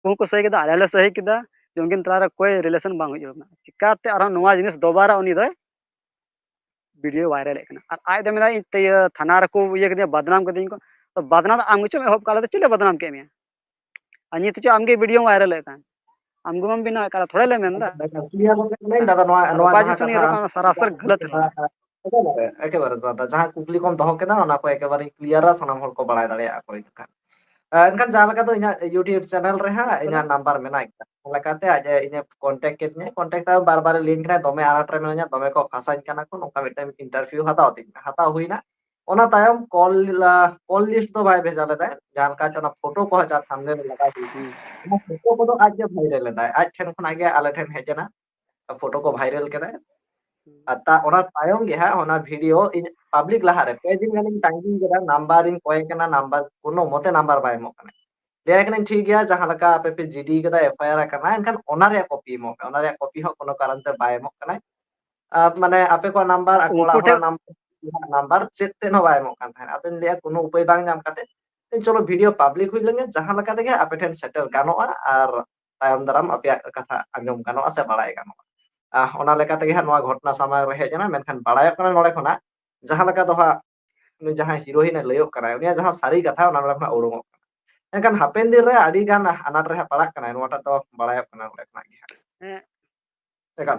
ᱦᱚᱸᱠᱚ ᱥᱟᱹᱦᱤ ᱠᱮᱫᱟ, ᱟᱞᱮ ᱦᱚᱸᱞᱮ ᱥᱟᱹᱦᱤ ᱠᱮᱫᱟ, ᱡᱮ ᱩᱱᱠᱤᱱ ᱛᱟᱞᱟᱨᱮ ᱠᱚᱭ ᱨᱤᱞᱮᱥᱚᱱ ᱵᱟᱝ ᱦᱩᱭᱩᱜ ᱠᱟᱱᱟ᱾ ᱪᱤᱠᱟᱛᱮ ᱟᱨᱦᱚᱸ ᱱᱚᱣᱟ ᱡᱤᱱᱤᱥ ᱫᱚᱵᱟᱨᱟ ᱩᱱᱤ ᱫᱚᱭ ᱵᱷᱤᱰᱤᱭᱳ ᱵᱷᱟᱭᱨᱟᱞᱮᱫ ᱠᱟᱱᱟ? ᱟᱨ ᱟᱡ ᱫᱚ ᱢᱮᱱᱟ, "ᱤᱧ ᱛᱮ ᱤᱭᱟᱹ ᱛᱷᱟᱱᱟ ᱨᱮᱠᱚ ᱤᱭᱟᱹ ᱠᱤᱫᱤᱧᱟ, ᱵᱟᱫᱱᱟᱢ ᱠᱤᱫᱤᱧ ᱠᱚ᱾" ᱛᱚ ᱵᱟᱫᱱᱟᱢ ᱫᱚ ᱟᱢ ᱜᱮᱪᱚᱢ ᱮᱦᱚᱵ ᱠᱟᱜ, ᱟᱞᱮ ᱫᱚ ᱪᱮᱫ ᱞᱮ ᱵᱟᱫᱱᱟᱢ ᱠᱮᱫ ᱢᱮᱭᱟ? ᱟᱨ ᱱᱤᱛ ᱦᱚᱸ ᱟᱢ ᱜᱮ ᱵᱷᱤᱰᱤᱭᱳᱢ ᱵᱷᱟᱭᱨᱟᱞᱮᱫ ᱠᱟᱱ, ᱟᱢ ᱜᱮ ᱵᱟᱢ ᱵᱮᱱᱟᱣᱮᱫ ᱠᱟᱱ, ᱛᱷᱚᱲᱟ ᱞᱮ ᱢᱮᱱᱫᱟ᱾ ᱠᱞᱤᱭᱟᱨ ᱜᱚᱝᱠᱮ ᱢᱮᱱ ᱫᱟᱫᱟ, ᱱᱚᱣᱟ ᱟᱨ ᱱᱚᱣᱟ ᱚᱠᱟ ᱡᱟᱦᱟᱸ ᱡᱤᱱᱤᱥ ᱩᱱᱤ ᱠᱟᱛᱷᱟ ᱨᱚᱲ ᱠᱟᱱᱟ, ᱥᱟᱨᱟᱥᱟᱨ ᱜᱟᱞᱟᱛ ᱨᱚᱲ᱾ ᱮᱠᱮᱵᱟᱨᱮ, ᱮᱠᱮᱵᱟᱨᱮ ᱫᱟᱫᱟ, ᱡᱟᱦᱟᱸ ᱠᱩᱠᱞᱤ ᱠᱚᱢ ᱫᱚᱦᱚ ᱠᱮᱫᱟ, ᱚᱱᱟ ᱠᱚ ᱮᱠᱮᱵᱟᱨᱮ ᱠᱞᱤᱭᱟᱨᱟ, ᱥᱟᱱᱟᱢ ᱦᱚᱲ ᱠᱚ ᱵᱟᱲᱟᱭ ᱫᱟᱲᱮᱭᱟᱜᱼᱟ ᱠᱚ ᱮᱱᱠᱷᱟᱱ᱾ ᱮᱱᱠᱷᱟᱱ ᱡᱟᱦᱟᱸ ᱞᱮᱠᱟ ᱫᱚ ᱤᱧᱟᱹᱜ YouTube ᱪᱮᱱᱮᱞ ᱨᱮ ᱦᱟᱸᱜ ᱤᱧᱟᱹᱜ ᱱᱟᱢᱵᱟᱨ ᱢᱮᱱᱟᱜ ᱜᱮᱭᱟ, ᱚᱱᱟ ᱞᱮᱠᱟᱛᱮ ᱟᱡ ᱤᱧᱮ ᱠᱚᱱᱴᱮᱠᱴ ᱠᱮᱫᱤᱧᱟ᱾ ᱠᱚᱱᱴᱮᱠᱴ ᱛᱟᱭᱚᱢ ᱵᱟᱨ ᱵᱟᱨᱮ ᱞᱟᱹᱭᱟᱹᱧ ᱠᱟᱱᱟ, "ᱫᱚᱢᱮ ᱟᱱᱟᱴ ᱨᱮ ᱢᱮᱱᱟᱹᱧᱟ, ᱫᱚᱢᱮ ᱠᱚ ᱯᱷᱟᱸᱥᱟᱧ ᱠᱟᱱᱟ ᱠᱚ, ᱱᱚᱝᱠᱟ ᱢᱤᱫᱴᱮᱱ ᱤᱱᱴᱟᱨᱵᱷᱤᱭᱩ ᱦᱟᱛᱟᱣ ᱛᱤᱧ ᱢᱮ᱾" ᱦᱟᱛᱟᱣ ᱦᱩᱭᱱᱟ᱾ ᱚᱱᱟ ᱛᱟᱭᱚᱢ ᱠᱚᱞ, ᱠᱚᱞ ᱞᱤᱥᱴ ᱫᱚ ᱵᱟᱭ ᱵᱷᱮᱡᱟ ᱞᱮᱫᱟᱭ, ᱡᱟᱦᱟᱸ ᱞᱮᱠᱟ ᱚᱱᱟ ᱯᱷᱳᱴᱳ ᱠᱚ ᱡᱟᱦᱟᱸ ᱛᱷᱟᱢᱵᱱᱮᱞ ᱞᱟᱜᱟᱣ ᱦᱩᱭ ᱠᱟᱱᱟ, ᱚᱱᱟ ᱯᱷᱳᱴᱳ ᱠᱚᱫᱚ ᱟᱡ ᱜᱮ ᱵᱷᱟᱭᱨᱟᱞ ᱞᱮᱫᱟᱭ, ᱟᱡ ᱴᱷᱮᱱ ᱠᱷᱚᱱᱟᱜ ᱜᱮ ᱟᱞᱮ ᱴᱷᱮᱱ ᱦᱮᱡ ᱮᱱᱟ, ᱯᱷᱳᱴᱳ ᱠᱚ ᱵᱷᱟᱭᱨᱟᱞ ᱠᱮᱫᱟᱭ᱾ ᱟᱨ ᱛᱟ-, ᱚᱱᱟ ᱛᱟᱭᱚᱢ ᱜᱮ ᱦᱟᱸᱜ ᱚᱱᱟ ᱵᱷᱤᱰᱤᱭᱳ ᱤᱧ ᱯᱟᱵᱽᱞᱤᱠ ᱞᱟᱦᱟᱨᱮ ᱯᱮ ᱫᱤᱱ ᱜᱟᱱᱤᱧ ᱛᱟᱺᱜᱤ ᱠᱮᱫᱟ, ᱱᱟᱢᱵᱟᱨ ᱤᱧ ᱠᱚᱭᱮ ᱠᱟᱱᱟ, ᱱᱟᱢᱵᱟᱨ ᱠᱳᱱᱳ ᱢᱚᱛᱮ ᱱᱟᱢᱵᱟᱨ ᱵᱟᱭ ᱮᱢᱚᱜ ᱠᱟᱱᱟ᱾ ᱞᱟᱹᱭᱟᱭ ᱠᱟᱹᱱᱟᱹᱧ, "ᱴᱷᱤᱠ ᱜᱮᱭᱟ, ᱡᱟᱦᱟᱸ ᱞᱮᱠᱟ ᱟᱯᱮ ᱯᱮ ᱡᱤᱰᱤ ᱠᱟᱫᱟ, ᱮᱯᱷ ᱟᱭ ᱟᱨ ᱟᱠᱟᱱᱟ, ᱮᱱᱠᱷᱟᱱ ᱚᱱᱟ ᱨᱮᱭᱟᱜ ᱠᱚᱯᱤ ᱮᱢᱚᱜ ᱯᱮ᱾" ᱚᱱᱟ ᱨᱮᱭᱟᱜ ᱠᱚᱯᱤ ᱦᱚᱸ ᱠᱳᱱᱳ ᱠᱟᱨᱚᱱ ᱛᱮ ᱵᱟᱭ ᱮᱢᱚᱜ ᱠᱟᱱᱟᱭ᱾ ᱟᱨ ᱢᱟᱱᱮ ᱟᱯᱮ ᱠᱚᱣᱟᱜ ᱱᱟᱢᱵᱟᱨ, ᱟᱠᱚ ᱩᱱᱠᱩ ᱚᱲᱟᱜ ᱦᱚᱲᱟᱜ ᱴᱷᱮᱱ ᱱᱟᱢᱵᱟᱨ, ᱱᱟᱢᱵᱟᱨ ᱪᱮᱫ ᱛᱮᱫ ᱦᱚᱸ ᱵᱟᱭ ᱮᱢᱚᱜ ᱠᱟᱱ ᱛᱟᱦᱮᱸᱫ᱾ ᱟᱫᱚᱧ ᱞᱟᱹᱭᱟ, ᱠᱳᱱᱳ ᱩᱯᱟᱹᱭ ᱵᱟᱝ ᱧᱟᱢ ᱠᱟᱛᱮ, ᱪᱚᱞᱚ ᱵᱷᱤᱰᱤᱭᱳ ᱯᱟᱵᱽᱞᱤᱠ ᱦᱩᱭ ᱞᱮᱱᱜᱮ, ᱡᱟᱦᱟᱸ ᱞᱮᱠᱟ ᱛᱮᱜᱮ ᱟᱯᱮ ᱴᱷᱮᱱ ᱥᱮᱴᱮᱨ ᱜᱟᱱᱚᱜᱼᱟ ᱟᱨ ᱛᱟᱭᱚᱢ ᱫᱟᱨᱟᱢ ᱟᱯᱮᱭᱟᱜ ᱠᱟᱛᱷᱟ ᱟᱸᱡᱚᱢ ᱜᱟᱱᱚᱜᱼᱟ ᱥᱮ ᱵᱟᱲᱟᱭ ᱜᱟᱱᱚᱜᱼᱟ᱾ ᱟᱦ, ᱚᱱᱟ ᱞᱮᱠᱟ ᱛᱮᱜᱮ ᱦᱟᱸᱜ ᱱᱚᱣᱟ ᱜᱷᱚᱴᱚᱱᱟ ᱥᱟᱢᱟᱝ ᱨᱮ ᱦᱮᱡ ᱮᱱᱟ, ᱢᱮᱱᱠᱷᱟᱱ ᱵᱟᱲᱟᱭᱚᱜ ᱠᱟᱱᱟ ᱱᱚᱰᱮ ᱠᱷᱚᱱᱟᱜ ᱡᱟᱦᱟᱸ ᱞᱮᱠᱟ ᱫᱚ ᱦᱟᱸᱜ ᱩᱱᱤ ᱡᱟᱦᱟᱸ ᱦᱤᱨᱳᱭᱤᱱ ᱮ ᱞᱟᱹᱭᱚᱜ ᱠᱟᱱᱟᱭ, ᱩᱱᱤᱭᱟᱜ ᱡᱟᱦᱟᱸ ᱥᱟᱹᱨᱤ ᱠᱟᱛᱷᱟ ᱚᱱᱟ ᱱᱚᱰᱮ ᱠᱷᱚᱱᱟᱜ ᱩᱰᱩᱝᱚᱜ ᱠᱟᱱᱟ᱾ ᱮᱱᱠᱷᱟᱱ ᱦᱟᱯᱮᱱ ᱫᱤᱱ ᱨᱮ ᱟᱹᱰᱤ ᱜᱟᱱ ᱟᱱᱟᱴ ᱨᱮ ᱦᱟᱸᱜ ᱯᱟᱲᱟᱜ ᱠᱟᱱᱟᱭ, ᱱᱚᱣᱟᱴᱟᱜ ᱫᱚ ᱵᱟᱲᱟᱭᱚᱜ ᱠᱟᱱᱟ ᱱᱚᱰᱮ ᱠᱷᱚᱱᱟᱜ ᱜᱮ ᱦᱟᱸᱜ᱾ ᱦᱮᱸ᱾ ᱮᱠᱟᱞ᱾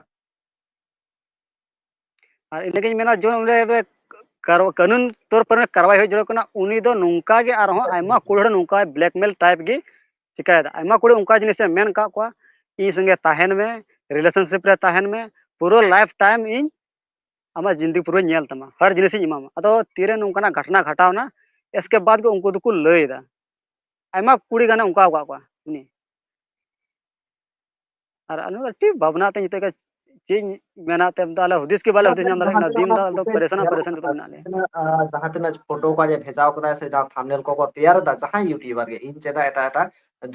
ᱟᱨ ᱤᱱᱟᱹᱜᱤᱧ ᱢᱮᱱᱟ, ᱡᱮ ᱚᱸᱰᱮ ᱵᱮ-, ᱠᱟᱨᱚ-, ᱠᱟᱹᱱᱩᱱ ᱛᱚᱨ ᱯᱚᱨᱮ ᱠᱟᱨᱣᱟᱭ ᱦᱩᱭ ᱡᱟᱹᱨᱩᱲ ᱠᱟᱱᱟ᱾ ᱩᱱᱤ ᱫᱚ ᱱᱚᱝᱠᱟ ᱜᱮ ᱟᱨᱦᱚᱸ ᱟᱭᱢᱟ ᱠᱩᱲᱤ ᱦᱚᱲ ᱱᱚᱝᱠᱟ blackmail type ᱜᱮ ᱪᱤᱠᱟᱭᱮᱫᱟ᱾ ᱟᱭᱢᱟ ᱠᱩᱲᱤ ᱚᱱᱠᱟ ᱡᱤᱱᱤᱥ ᱮ ᱢᱮᱱ ᱟᱠᱟᱫ ᱠᱚᱣᱟ, "ᱤᱧ ᱥᱚᱸᱜᱮ ᱛᱟᱦᱮᱱ ᱢᱮ, relationship ᱨᱮ ᱛᱟᱦᱮᱱ ᱢᱮ, ᱯᱩᱨᱟᱹ life time ᱤᱧ ᱟᱢᱟᱜ ᱡᱤᱱᱫᱮᱜᱤ ᱯᱩᱨᱟᱹᱧ ᱧᱮᱞ ᱛᱟᱢᱟ, ᱦᱟᱨ ᱡᱤᱱᱤᱥ ᱤᱧ ᱮᱢᱟᱢᱟ᱾" ᱟᱫᱚ ᱛᱤᱨᱮ ᱱᱚᱝᱠᱟᱱᱟᱜ ᱜᱷᱚᱴᱚᱱᱟ ᱜᱷᱚᱴᱟᱣᱱᱟ, ᱮᱥᱠᱮ ᱵᱟᱫ ᱜᱮ ᱩᱱᱠᱩ ᱫᱚᱠᱚ ᱞᱟᱹᱭ ᱮᱫᱟ᱾ ᱟᱭᱢᱟ ᱠᱩᱲᱤ ᱜᱟᱱᱮ ᱚᱱᱠᱟ ᱟᱠᱟᱫ ᱠᱚᱣᱟ ᱩᱱᱤ᱾ ᱟᱨ ᱟᱞᱮ ᱫᱚ ᱟᱹᱰᱤ ᱵᱷᱟᱵᱽᱱᱟ ᱛᱮ ᱱᱤᱛᱚᱜ ᱪᱮᱫ ᱤᱧ ᱢᱮᱱᱟ, ᱛᱮ ᱫᱚ ᱟᱞᱮ ᱦᱩᱫᱤᱥ ᱜᱮ ᱵᱟᱞᱮ ᱦᱩᱫᱤᱥ ᱧᱟᱢ ᱫᱟᱲᱮᱭᱟᱜ ᱠᱟᱱᱟ᱾ ᱫᱤᱱ ᱨᱟᱛ ᱫᱚ ᱯᱟᱨᱮᱥᱟᱱ ᱟᱨ ᱯᱟᱨᱮᱥᱟᱱ ᱨᱮ ᱢᱮᱱᱟᱜ ᱞᱮᱭᱟ᱾ ᱡᱟᱦᱟᱸ ᱛᱤᱱᱟᱹᱜ ᱯᱷᱳᱴᱳ ᱠᱚ ᱟᱡ ᱮ ᱵᱷᱮᱡᱟᱣ ᱠᱟᱫᱟᱭ ᱥᱮ ᱡᱟᱦᱟᱸ ᱛᱷᱟᱢᱵᱱᱮᱞ ᱠᱚᱠᱚ ᱛᱮᱭᱟᱨ ᱮᱫᱟ ᱡᱟᱦᱟᱸᱭ ᱤᱭᱩᱴᱩᱵᱟᱨ ᱜᱮ, ᱤᱧ ᱪᱮᱫᱟᱜ ᱮᱴᱟᱜ ᱮᱴᱟᱜ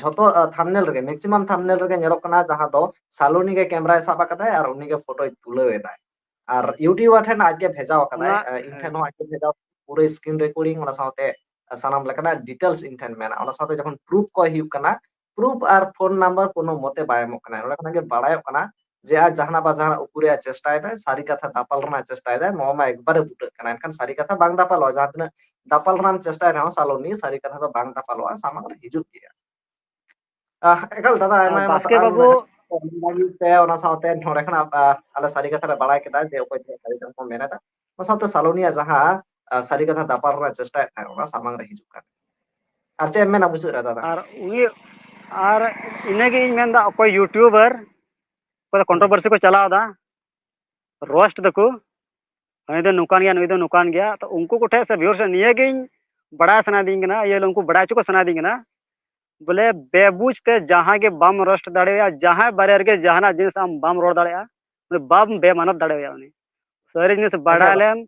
ᱡᱷᱚᱛᱚ ᱛᱷᱟᱢᱵᱱᱮᱞ ᱨᱮᱜᱮ, ᱢᱮᱠᱥᱤᱢᱟᱢ ᱛᱷᱟᱢᱵᱱᱮᱞ ᱨᱮᱜᱮ ᱧᱮᱞᱚᱜ ᱠᱟᱱᱟ ᱡᱟᱦᱟᱸ ᱫᱚ ᱥᱟᱞᱚᱱᱤ ᱜᱮ ᱠᱮᱢᱮᱨᱟᱭ ᱥᱟᱵ ᱟᱠᱟᱫᱟᱭ ᱟᱨ ᱩᱱᱤ ᱜᱮ ᱯᱷᱳᱴᱳᱭ ᱛᱩᱞᱟᱹᱣ ᱮᱫᱟᱭ᱾ ᱟᱨ ᱤᱭᱩᱴᱩᱵᱟᱨ ᱴᱷᱮᱱ ᱟᱡ ᱜᱮ ᱵᱷᱮᱡᱟᱣ ᱟᱠᱟᱫᱟᱭ, ᱚᱱᱟ ᱤᱧ ᱴᱷᱮᱱ ᱦᱚᱸ ᱟᱡ ᱜᱮ ᱵᱷᱮᱡᱟᱣ, ᱯᱩᱨᱟᱹ ᱥᱠᱨᱤᱱ ᱨᱮᱠᱚᱨᱰᱤᱝ, ᱚᱱᱟ ᱥᱟᱶᱛᱮ ᱥᱟᱱᱟᱢ ᱞᱮᱠᱟᱱᱟᱜ ᱰᱤᱴᱮᱞᱥ ᱤᱧ ᱴᱷᱮᱱ ᱢᱮᱱᱟᱜᱼᱟ᱾ ᱚᱱᱟ ᱥᱟᱶᱛᱮ ᱡᱚᱠᱷᱚᱱ ᱯᱨᱩᱯ ᱠᱚ ᱦᱩᱭᱩᱜ ᱠᱟᱱᱟ, ᱯᱨᱩᱯ ᱟᱨ ᱯᱷᱳᱱ ᱱᱟᱢᱵᱟᱨ ᱠᱳᱱᱳ ᱢᱚᱛᱮ ᱵᱟᱭ ᱮᱢᱚᱜ ᱠᱟᱱᱟ᱾ ᱱᱚᱸᱰᱮ ᱠᱷᱚᱱᱟᱜ ᱜᱮ ᱵᱟᱲᱟᱭᱚᱜ ᱠᱟᱱᱟ ᱡᱮ ᱟᱡ ᱡᱟᱦᱟᱱᱟᱜ ᱵᱟ ᱡᱟᱦᱟᱱᱟᱜ ᱩᱠᱩᱨᱮ ᱟᱡ ᱪᱮᱥᱴᱟᱭᱮᱫᱟᱭ, ᱥᱟᱹᱨᱤ ᱠᱟᱛᱷᱟ ᱫᱟᱯᱟᱞ ᱨᱮᱱᱟᱜ ᱪᱮᱥᱴᱟᱭᱮᱫᱟᱭ, ᱱᱚᱣᱟ ᱢᱟ ᱮᱠᱵᱟᱨᱮ ᱵᱩᱴᱟᱹᱜ ᱠᱟᱱᱟ᱾ ᱮᱱᱠᱷᱟᱱ ᱥᱟᱹᱨᱤ ᱠᱟᱛᱷᱟ ᱵᱟᱝ ᱫᱟᱯᱟᱞᱚᱜᱼᱟ, ᱡᱟᱦᱟᱸ ᱛᱤᱱᱟᱹᱜ ᱫᱟᱯᱟᱞ ᱨᱮᱱᱟᱜ ᱮᱢ ᱪᱮᱥᱴᱟᱭ ᱨᱮᱦᱚᱸ ᱥᱟᱞᱚᱱᱤ, ᱥᱟᱹᱨᱤ ᱠᱟᱛᱷᱟ ᱫᱚ ᱵᱟᱝ ᱫᱟᱯᱟᱞᱚᱜᱼᱟ, ᱥᱟᱢᱟᱝ ᱨᱮ ᱦᱤᱡᱩᱜ ᱜᱮᱭᱟ᱾ ᱟᱦ, ᱮᱠᱟᱞ ᱫᱟᱫᱟ, ᱟᱨ ᱟᱭᱢᱟ ᱟᱭᱢᱟ ᱵᱟᱥᱠᱮ ᱥᱟᱨᱦᱟᱣ ᱵᱟᱹᱵᱩ, ᱱᱚᱰᱮ ᱛᱮ, ᱚᱱᱟ ᱥᱟᱶᱛᱮ ᱱᱚᱰᱮ ᱠᱷᱚᱱᱟᱜ, ᱟᱦ, ᱟᱞᱮ ᱥᱟᱹᱨᱤ ᱠᱟᱛᱷᱟ ᱞᱮ ᱵᱟᱲᱟᱭ ᱠᱮᱫᱟ ᱡᱮ ᱚᱠᱚᱭ ᱴᱷᱮᱱ ᱥᱟᱹᱨᱤ ᱠᱟᱛᱷᱟ ᱠᱚ ᱢᱮᱱ ᱮᱫᱟ, ᱚᱱᱟ ᱥᱟᱶᱛᱮ ᱥᱟᱞᱚᱱᱤᱭᱟ ᱡᱟᱦᱟᱸ, ᱟᱦ, ᱥᱟᱹᱨᱤ ᱠᱟᱛᱷᱟ ᱫᱟᱯᱟᱞ ᱨᱮᱱᱟᱜ ᱪᱮᱥᱴᱟᱭᱮᱫ ᱛᱟᱦᱮᱸᱫ, ᱚᱱᱟ ᱥᱟᱢᱟᱝ ᱨᱮ ᱦᱤᱡᱩᱜ ᱠᱟᱱᱟ᱾ ᱟᱨ ᱪᱮᱫ ᱮᱢ ᱢᱮᱱᱟ ᱢᱩᱪᱟᱹᱫ ᱨᱮ ᱫᱟᱫᱟ? ᱟᱨ ᱩᱱᱤ, ᱟᱨ ᱤᱱᱟᱹᱜᱮ ᱤᱧ ᱢᱮᱱᱫᱟ, ᱚᱠᱚᱭ ᱤᱭᱩᱴᱩᱵᱟᱨ, ᱚᱠᱚᱭ ᱫᱚ ᱦᱩᱸ᱾ ᱠᱚᱱᱴᱨᱳᱵᱷᱟᱨᱥᱤ ᱠᱚ ᱪᱟᱞᱟᱣ ᱮᱫᱟ, ᱨᱳᱥᱴ ᱫᱟᱠᱚ, ᱦᱟᱹᱱᱤ ᱫᱚ ᱱᱚᱝᱠᱟᱱ ᱜᱮᱭᱟ, ᱱᱩᱭ ᱫᱚ ᱱᱚᱝᱠᱟᱱ ᱜᱮᱭᱟ, ᱛᱚ ᱩᱱᱠᱩ ᱠᱚᱴᱷᱮᱱ ᱥᱮ ᱵᱷᱤᱭᱩᱨ ᱥᱮ ᱱᱤᱭᱟᱹᱜᱤᱧ ᱵᱟᱲᱟᱭ ᱥᱟᱱᱟᱭᱮᱫᱤᱧ ᱠᱟᱱᱟ, ᱤᱭᱟᱹ ᱩᱱᱠᱩ ᱵᱟᱲᱟᱭ ᱦᱚᱪᱚ ᱠᱚ ᱥᱟᱱᱟᱭᱮᱫᱤᱧ ᱠᱟᱱᱟ, ᱵᱚᱞᱮ ᱵᱮᱵᱩᱡᱽ ᱛᱮ ᱡᱟᱦᱟᱸ ᱜᱮ ᱵᱟᱢ ᱨᱳᱥᱴ ᱫᱟᱲᱮᱭᱟᱜᱼᱟ, ᱡᱟᱦᱟᱸ ᱵᱟᱨᱭᱟ ᱨᱮᱜᱮ ᱡᱟᱦᱟᱱᱟᱜ ᱡᱤᱱᱤᱥ ᱟᱢ ᱵᱟᱢ ᱨᱚᱲ ᱫᱟᱲᱮᱭᱟᱜᱼᱟ, ᱩᱱᱤ ᱵᱟᱢ ᱵᱮᱢᱟᱱᱚᱛ ᱫᱟᱲᱮᱭᱟᱜᱼᱟ᱾ ᱩᱱᱤ ᱥᱟᱹᱨᱤ ᱡᱤᱱᱤᱥ ᱵᱟᱲᱟᱭ ᱮᱠᱟᱞ᱾ ᱞᱮᱢ,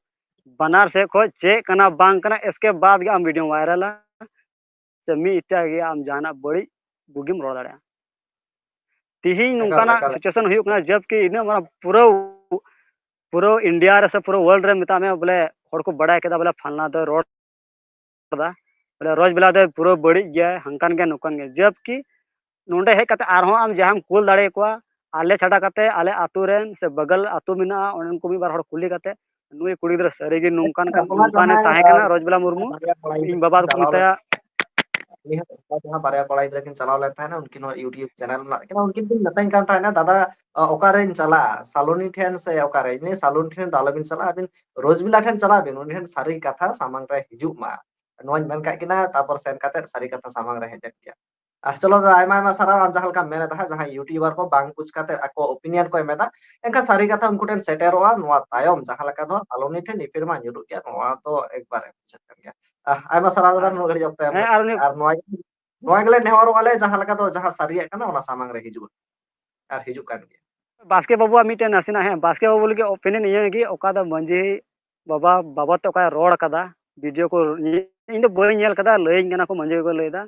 ᱵᱟᱱᱟᱨ ᱥᱮᱫ ᱠᱷᱚᱱ ᱪᱮᱫ ᱠᱟᱱᱟ ᱵᱟᱝ ᱠᱟᱱᱟ, ᱮᱥᱠᱮ ᱵᱟᱫ ᱜᱮ ᱟᱢ ᱵᱷᱤᱰᱤᱭᱳᱢ ᱵᱷᱟᱭᱨᱟᱞᱟ, ᱥᱮ ᱢᱤᱫ ᱮᱴᱟᱜ ᱜᱮ ᱟᱢ ᱡᱟᱦᱟᱱᱟᱜ ᱵᱟᱹᱲᱤᱡ ᱵᱩᱜᱤᱢ ᱨᱚᱲ ᱫᱟᱲᱮᱭᱟᱜᱼᱟ᱾ ᱛᱤᱦᱤᱧ ᱮᱠᱟᱞ, ᱱᱚᱝᱠᱟᱱᱟᱜ ᱮᱠᱟᱞ᱾ ᱥᱤᱪᱩᱭᱮᱥᱚᱱ ᱦᱩᱭᱩᱜ ᱠᱟᱱᱟ, ᱡᱟᱵᱠᱤ ᱤᱱᱟᱹᱜ ᱢᱟᱨᱟᱝ ᱯᱩᱨᱟᱹ, ᱯᱩᱨᱟᱹ ᱤᱱᱰᱤᱭᱟ ᱨᱮ ᱥᱮ ᱯᱩᱨᱟᱹ ᱣᱟᱨᱞᱰ ᱨᱮ ᱢᱮᱛᱟᱜ ᱢᱮ, ᱵᱚᱞᱮ ᱦᱚᱲ ᱠᱚ ᱵᱟᱲᱟᱭ ᱠᱮᱫᱟ ᱵᱚᱞᱮ ᱯᱷᱟᱞᱱᱟ ᱫᱚᱭ ᱨᱚᱲ ᱮᱫᱟ, ᱵᱚᱞᱮ ᱨᱳᱡᱽ ᱵᱮᱞᱟ ᱫᱚᱭ ᱯᱩᱨᱟᱹ ᱵᱟᱹᱲᱤᱡ ᱜᱮᱭᱟᱭ, ᱦᱟᱱᱠᱟᱱ ᱜᱮᱭᱟ, ᱱᱚᱝᱠᱟᱱ ᱜᱮᱭᱟ, ᱡᱟᱵᱠᱤ ᱱᱚᱰᱮ ᱦᱮᱡ ᱠᱟᱛᱮ ᱟᱨᱦᱚᱸ ᱟᱢ ᱡᱟᱦᱟᱸᱢ ᱠᱩᱞ ᱫᱟᱲᱮᱭᱟᱠᱚᱣᱟ, ᱟᱞᱮ ᱪᱷᱟᱰᱟ ᱠᱟᱛᱮ ᱟᱞᱮ ᱟᱛᱳ ᱨᱮᱱ ᱥᱮ ᱵᱟᱜᱟᱞ ᱟᱛᱳ ᱢᱮᱱᱟᱜᱼᱟ, ᱚᱸᱰᱮᱱ ᱠᱚ ᱢᱤᱫ ᱵᱟᱨ ᱦᱚᱲ ᱠᱩᱞᱤ ᱠᱟᱛᱮ, ᱱᱩᱭ ᱠᱩᱲᱤ ᱜᱤᱫᱽᱨᱟᱹ ᱥᱟᱹᱨᱤᱜᱮ ᱱᱚᱝᱠᱟᱱ ᱠᱟᱱ, ᱚᱱᱟ ᱱᱚᱝᱠᱟᱱᱮ ᱡᱟᱦᱟᱸ, ᱛᱟᱦᱮᱸ ᱟᱨ, ᱠᱟᱱᱟ, ᱨᱳᱡᱽ ᱵᱮᱞᱟ ᱢᱩᱨᱢᱩ, ᱵᱟᱨᱭᱟ ᱠᱚᱲᱟ ᱤᱧ ᱜᱤᱫᱽᱨᱟᱹ ᱵᱟᱵᱟ ᱫᱚᱠᱚ ᱪᱟᱞᱟᱣ ᱢᱮᱛᱟᱭᱟ, ᱩᱱᱤ ᱦᱚᱸ ᱚᱱᱠᱟ ᱡᱟᱦᱟᱸ ᱵᱟᱨᱭᱟ ᱠᱚᱲᱟ ᱜᱤᱫᱽᱨᱟᱹ ᱠᱤᱱ ᱪᱟᱞᱟᱣ ᱞᱮᱱ ᱛᱟᱦᱮᱱᱟ, ᱩᱱᱠᱤᱱ ᱦᱚᱸ YouTube channel ᱢᱮᱱᱟᱜ ᱛᱟᱹᱠᱤᱱᱟ, ᱩᱱᱠᱤᱱ ᱠᱤᱱ ᱢᱮᱛᱟᱧ ᱠᱟᱱ ᱛᱟᱦᱮᱱᱟ, "ᱫᱟᱫᱟ, ᱚ, ᱚᱠᱟᱨᱮᱧ ᱪᱟᱞᱟᱜᱼᱟ? ᱥᱟᱞᱚᱱᱤ ᱴᱷᱮᱱ ᱥᱮ ᱚᱠᱟᱨᱮ?" ᱤᱧ ᱞᱟᱹᱭ, "ᱥᱟᱞᱚᱱᱤ ᱴᱷᱮᱱ ᱫᱚ ᱟᱞᱚᱵᱤᱱ ᱪᱟᱞᱟᱜᱼᱟ, ᱟᱹᱵᱤᱱ ᱨᱳᱡᱽᱵᱤᱞᱟ ᱴᱷᱮᱱ ᱪᱟᱞᱟᱜ ᱵᱤᱱ, ᱩᱱᱤ ᱴᱷᱮᱱ ᱥᱟᱹᱨᱤ ᱠᱟᱛᱷᱟ ᱥᱟᱢᱟᱝ ᱨᱮ ᱦᱤᱡᱩᱜ ᱢᱟ᱾" ᱱᱚᱣᱟᱧ ᱢᱮᱱ ᱠᱟᱜ ᱠᱤᱱᱟ, ᱛᱟᱨᱯᱚᱨ ᱥᱮᱱ ᱠᱟᱛᱮ ᱥᱟᱹᱨᱤ ᱠᱟᱛᱷᱟ ᱥᱟᱢᱟᱝ ᱨᱮ ᱦᱮᱡ ᱮᱱ ᱜᱮᱭᱟ᱾ ᱟᱨ ᱪᱚᱞᱚ ᱫᱟᱫᱟ, ᱟᱭᱢᱟ ᱟᱭᱢᱟ ᱥᱟᱨᱦᱟᱣ, ᱟᱢ ᱡᱟᱦᱟᱸ ᱞᱮᱠᱟᱢ ᱢᱮᱱ ᱮᱫᱟ ᱦᱟᱸᱜ, ᱡᱟᱦᱟᱸᱭ YouTuber ᱠᱚ ᱵᱟᱝ ᱵᱩᱡᱽ ᱠᱟᱛᱮ ᱟᱠᱚ opinion ᱠᱚ ᱮᱢ ᱮᱫᱟ, ᱮᱱᱠᱷᱟᱱ ᱥᱟᱹᱨᱤ ᱠᱟᱛᱷᱟ ᱩᱱᱠᱩ ᱴᱷᱮᱱ ᱥᱮᱴᱮᱨᱚᱜᱼᱟ᱾ ᱱᱚᱣᱟ ᱛᱟᱭᱚᱢ ᱡᱟᱦᱟᱸ ᱞᱮᱠᱟ ᱫᱚ ᱥᱟᱞᱚᱱᱤ ᱴᱷᱮᱱ ᱤᱯᱤᱞ ᱢᱟ ᱧᱩᱨᱩᱜ ᱜᱮᱭᱟ, ᱱᱚᱣᱟ ᱫᱚ ᱮᱠᱵᱟᱨᱮ ᱵᱩᱡᱷᱟᱹᱜ ᱠᱟᱱ ᱜᱮᱭᱟ᱾ ᱟᱦ, ᱟᱭᱢᱟ ᱥᱟᱨᱦᱟᱣ ᱫᱟᱫᱟ, ᱟᱨ ᱱᱩᱱᱟᱹᱜ ᱜᱷᱟᱹᱲᱤᱡ ᱚᱠᱛᱚ ᱮᱢ ᱦᱮᱸ, ᱞᱟᱹᱜᱤᱫ᱾ ᱟᱨ ᱩᱱᱤ ᱟᱨ ᱱᱚᱣᱟ ᱱᱚᱣᱟ ᱜᱮᱞᱮ ᱱᱮᱦᱚᱨᱚᱜᱼᱟ ᱞᱮ, ᱡᱟᱦᱟᱸ ᱞᱮᱠᱟ ᱫᱚ ᱡᱟᱦᱟᱸ ᱥᱟᱹᱨᱤᱭᱟᱜ ᱠᱟᱱᱟ, ᱚᱱᱟ ᱥᱟᱢᱟᱝ ᱨᱮ ᱦᱤᱡᱩᱜᱼᱟ ᱟᱨ ᱦᱤᱡᱩᱜ ᱠᱟᱱ ᱜᱮᱭᱟ᱾ ᱵᱟᱥᱠᱮ ᱵᱟᱹᱵᱩᱣᱟᱜ ᱢᱤᱫᱴᱮᱱ ᱱᱟᱥᱮᱱᱟᱜ, ᱦᱮᱸ, ᱵᱟᱥᱠᱮ ᱵᱟᱹᱵᱩ ᱞᱟᱹᱜᱤᱫ opinion ᱤᱭᱟᱹ ᱜᱮ, ᱚᱠᱟ ᱫᱚ ᱢᱟᱹᱡᱷᱤ ᱵᱟᱵᱟ ᱵᱟᱵᱚᱫ ᱛᱮ ᱚᱠᱟᱭ ᱨᱚᱲ ᱠᱟᱫᱟ, video ᱠᱚ ᱤᱧ ᱫᱚ ᱵᱟᱹᱧ ᱧᱮᱞ ᱠᱟᱫᱟ, ᱞᱟᱹᱭᱟᱹᱧ ᱠᱟᱱᱟ ᱠᱚ, ᱢᱟᱹᱡᱷᱤ ᱠᱚ ᱞᱟᱹᱭ ᱮᱫᱟ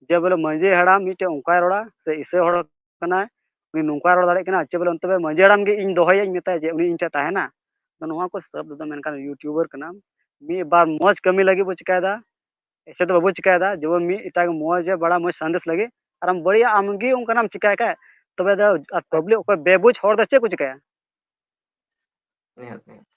ᱡᱮ ᱵᱚᱞᱮ ᱢᱟᱹᱡᱷᱤ ᱦᱟᱲᱟᱢ ᱢᱤᱫᱴᱮᱱ ᱚᱱᱠᱟᱭ ᱨᱚᱲᱟ ᱥᱮ ᱤᱥᱟᱹ ᱦᱚᱲ ᱠᱟᱱᱟᱭ, ᱩᱱᱤ ᱱᱚᱝᱠᱟᱭ ᱨᱚᱲ ᱫᱟᱲᱮᱭᱟᱜ ᱠᱟᱱᱟ, ᱪᱮᱫ ᱵᱚᱞᱮ ᱚᱱᱛᱮ ᱢᱟᱹᱡᱷᱤ ᱦᱟᱲᱟᱢ ᱜᱮ ᱤᱧ ᱫᱚᱦᱚᱭᱟᱹᱧ ᱢᱮᱛᱟᱭᱟ ᱡᱮ ᱩᱱᱤ ᱤᱧ ᱴᱷᱮᱱ ᱛᱟᱦᱮᱱᱟ? ᱟᱫᱚ ᱱᱚᱣᱟ ᱠᱚ ᱥᱟᱹᱵ ᱫᱚ ᱢᱮᱱᱠᱷᱟᱱ YouTuber ᱠᱟᱱᱟᱢ, ᱢᱤᱫ ᱵᱟᱨ ᱢᱚᱡᱽ ᱠᱟᱹᱢᱤ ᱞᱟᱹᱜᱤᱫ ᱵᱚ ᱪᱤᱠᱟᱭᱮᱫᱟ, ᱮᱥᱮ ᱫᱚ ᱵᱟᱵᱚ ᱪᱤᱠᱟᱭᱮᱫᱟ, ᱡᱮᱢᱚᱱ ᱢᱤᱫ ᱮᱴᱟᱜ ᱢᱚᱡᱽ ᱮ ᱵᱟᱲᱟ ᱢᱚᱡᱽ ᱥᱟᱸᱫᱮᱥ ᱞᱟᱹᱜᱤᱫ, ᱟᱨ ᱟᱢ ᱵᱟᱹᱲᱤᱡ ᱟᱢ ᱜᱮ ᱚᱱᱠᱟᱱᱟᱜ ᱮᱢ ᱪᱤᱠᱟᱭ ᱠᱷᱟᱡ, ᱛᱚᱵᱮ ᱫᱚ ᱟᱨ public ᱚᱠᱚᱭ ᱵᱮᱵᱩᱡᱽ ᱦᱚᱲ ᱫᱚ ᱪᱮᱫ ᱠᱚ ᱪᱤᱠᱟᱭᱟ? ᱱᱤᱦᱟᱹᱛ, ᱱᱤᱦᱟᱹᱛ᱾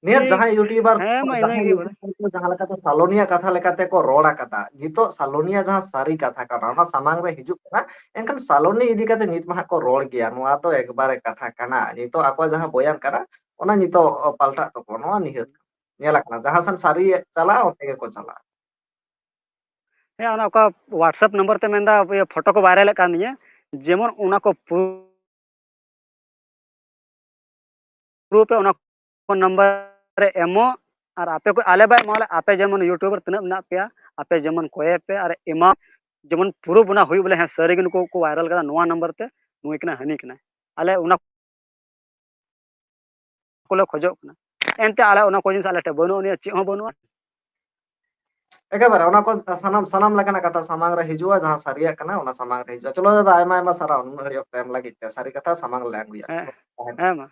ᱱᱤᱦᱟᱹᱛ ᱴᱷᱤᱠ᱾ ᱡᱟᱦᱟᱸᱭ YouTuber, ᱦᱮᱸ ᱢᱟ, ᱤᱱᱟᱹ ᱡᱟᱦᱟᱸᱭ ᱜᱮ ᱵᱚᱞᱮ᱾ YouTuber ᱠᱚ ᱡᱟᱦᱟᱸ ᱞᱮᱠᱟᱛᱮ ᱥᱟᱞᱚᱱᱤᱭᱟ ᱠᱟᱛᱷᱟ ᱞᱮᱠᱟᱛᱮ ᱠᱚ ᱨᱚᱲ ᱟᱠᱟᱫᱟ, ᱱᱤᱛᱚᱜ ᱥᱟᱞᱚᱱᱤᱭᱟ ᱡᱟᱦᱟᱸ ᱥᱟᱹᱨᱤ ᱠᱟᱛᱷᱟ ᱠᱟᱱᱟ, ᱚᱱᱟ ᱥᱟᱢᱟᱝ ᱨᱮ ᱦᱤᱡᱩᱜ ᱠᱟᱱᱟ, ᱮᱱᱠᱷᱟᱱ ᱥᱟᱞᱚᱱᱤ ᱤᱫᱤ ᱠᱟᱛᱮ ᱱᱤᱛ ᱢᱟ ᱦᱟᱸᱜ ᱠᱚ ᱨᱚᱲ ᱜᱮᱭᱟ, ᱱᱚᱣᱟ ᱫᱚ ᱮᱠᱵᱟᱨᱮ ᱠᱟᱛᱷᱟ ᱠᱟᱱᱟ᱾ ᱱᱤᱛᱚᱜ ᱟᱠᱚᱣᱟᱜ ᱡᱟᱦᱟᱸ ᱵᱚᱭᱟᱱ ᱠᱟᱱᱟ, ᱚᱱᱟ ᱱᱤᱛᱚᱜ ᱯᱟᱞᱴᱟᱜ ᱛᱟᱠᱚᱣᱟ, ᱱᱚᱣᱟ ᱱᱤᱦᱟᱹᱛ ᱠᱟᱱᱟ᱾ ᱧᱮᱞ ᱟᱠᱟᱱᱟ, ᱡᱟᱦᱟᱸ ᱥᱮᱱ ᱥᱟᱹᱨᱤ ᱪᱟᱞᱟᱜᱼᱟ, ᱚᱱᱛᱮ ᱜᱮᱠᱚ ᱪᱟᱞᱟᱜᱼᱟ᱾ ᱦᱮᱸ, ᱚᱱᱟ ᱚᱠᱟ WhatsApp number ᱛᱮ ᱢᱮᱱᱫᱟ, ᱤᱭᱟᱹ, photo ᱠᱚ viralᱮᱫ ᱠᱟᱱ ᱱᱤᱭᱟᱹ, ᱡᱮᱢᱚᱱ ᱚᱱᱟ ᱠᱚ ᱯᱩ-, proof ᱯᱮ, ᱚᱱᱟ ᱠᱚ number ᱨᱮ ᱮᱢᱚᱜ, ᱟᱨ ᱟᱯᱮ ᱠᱚ, ᱟᱞᱮ ᱵᱟᱭ ᱮᱢᱟ ᱞᱮ, ᱟᱯᱮ ᱡᱮᱢᱚᱱ YouTuber ᱛᱤᱱᱟᱹᱜ ᱢᱮᱱᱟᱜ ᱯᱮᱭᱟ, ᱟᱯᱮ ᱡᱮᱢᱚᱱ ᱠᱚᱭᱮ ᱯᱮ ᱟᱨ ᱮᱢᱟ, ᱡᱮᱢᱚᱱ proof ᱚᱱᱟ ᱦᱩᱭᱩᱜ ᱵᱚᱞᱮ, ᱦᱮᱸ, ᱥᱟᱹᱨᱤ ᱜᱮ ᱱᱩᱠᱩ ᱠᱚ viral ᱠᱟᱫᱟ, ᱱᱚᱣᱟ number ᱛᱮ ᱱᱩᱭ ᱠᱟᱱᱟᱭ, ᱦᱟᱹᱱᱤ ᱠᱟᱱᱟᱭ᱾ ᱟᱞᱮ ᱚᱱᱟ ᱠᱚᱞᱮ ᱠᱷᱚᱡᱚᱜ ᱠᱟᱱᱟ᱾ ᱮᱱᱛᱮ ᱟᱞᱮ ᱚᱱᱟ ᱠᱚ ᱡᱤᱱᱤᱥ ᱟᱞᱮ ᱴᱷᱮᱱ ᱵᱟᱹᱱᱩᱜ ᱟᱹᱱᱤᱡ, ᱪᱮᱫ ᱦᱚᱸ ᱵᱟᱹᱱᱩᱜᱼᱟ᱾ ᱮᱠᱮᱵᱟᱨᱮ ᱚᱱᱟ ᱠᱚ ᱥᱟᱱᱟᱢ, ᱥᱟᱱᱟᱢ ᱞᱮᱠᱟᱱᱟᱜ ᱠᱟᱛᱷᱟ ᱥᱟᱢᱟᱝ ᱨᱮ ᱦᱤᱡᱩᱜᱼᱟ, ᱡᱟᱦᱟᱸ ᱥᱟᱹᱨᱤᱭᱟᱜ ᱠᱟᱱᱟ, ᱚᱱᱟ ᱥᱟᱢᱟᱝ ᱨᱮ ᱦᱤᱡᱩᱜᱼᱟ᱾ ᱪᱚᱞᱚ ᱫᱟᱫᱟ, ᱟᱭᱢᱟ, ᱟᱭᱢᱟ ᱥᱟᱨᱦᱟᱣ ᱱᱩᱱᱟᱹᱜ ᱜᱷᱟᱹᱲᱤᱡ ᱚᱠᱛᱚ ᱮᱢ ᱞᱟᱹᱜᱤᱫ ᱛᱮ᱾ ᱥᱟᱹᱨᱤ ᱠᱟᱛᱷᱟ ᱥᱟᱢᱟᱝ ᱞᱮ ᱟᱹᱜᱩᱭᱟ᱾ ᱦᱮᱸ, ᱦᱮᱸ ᱢᱟ᱾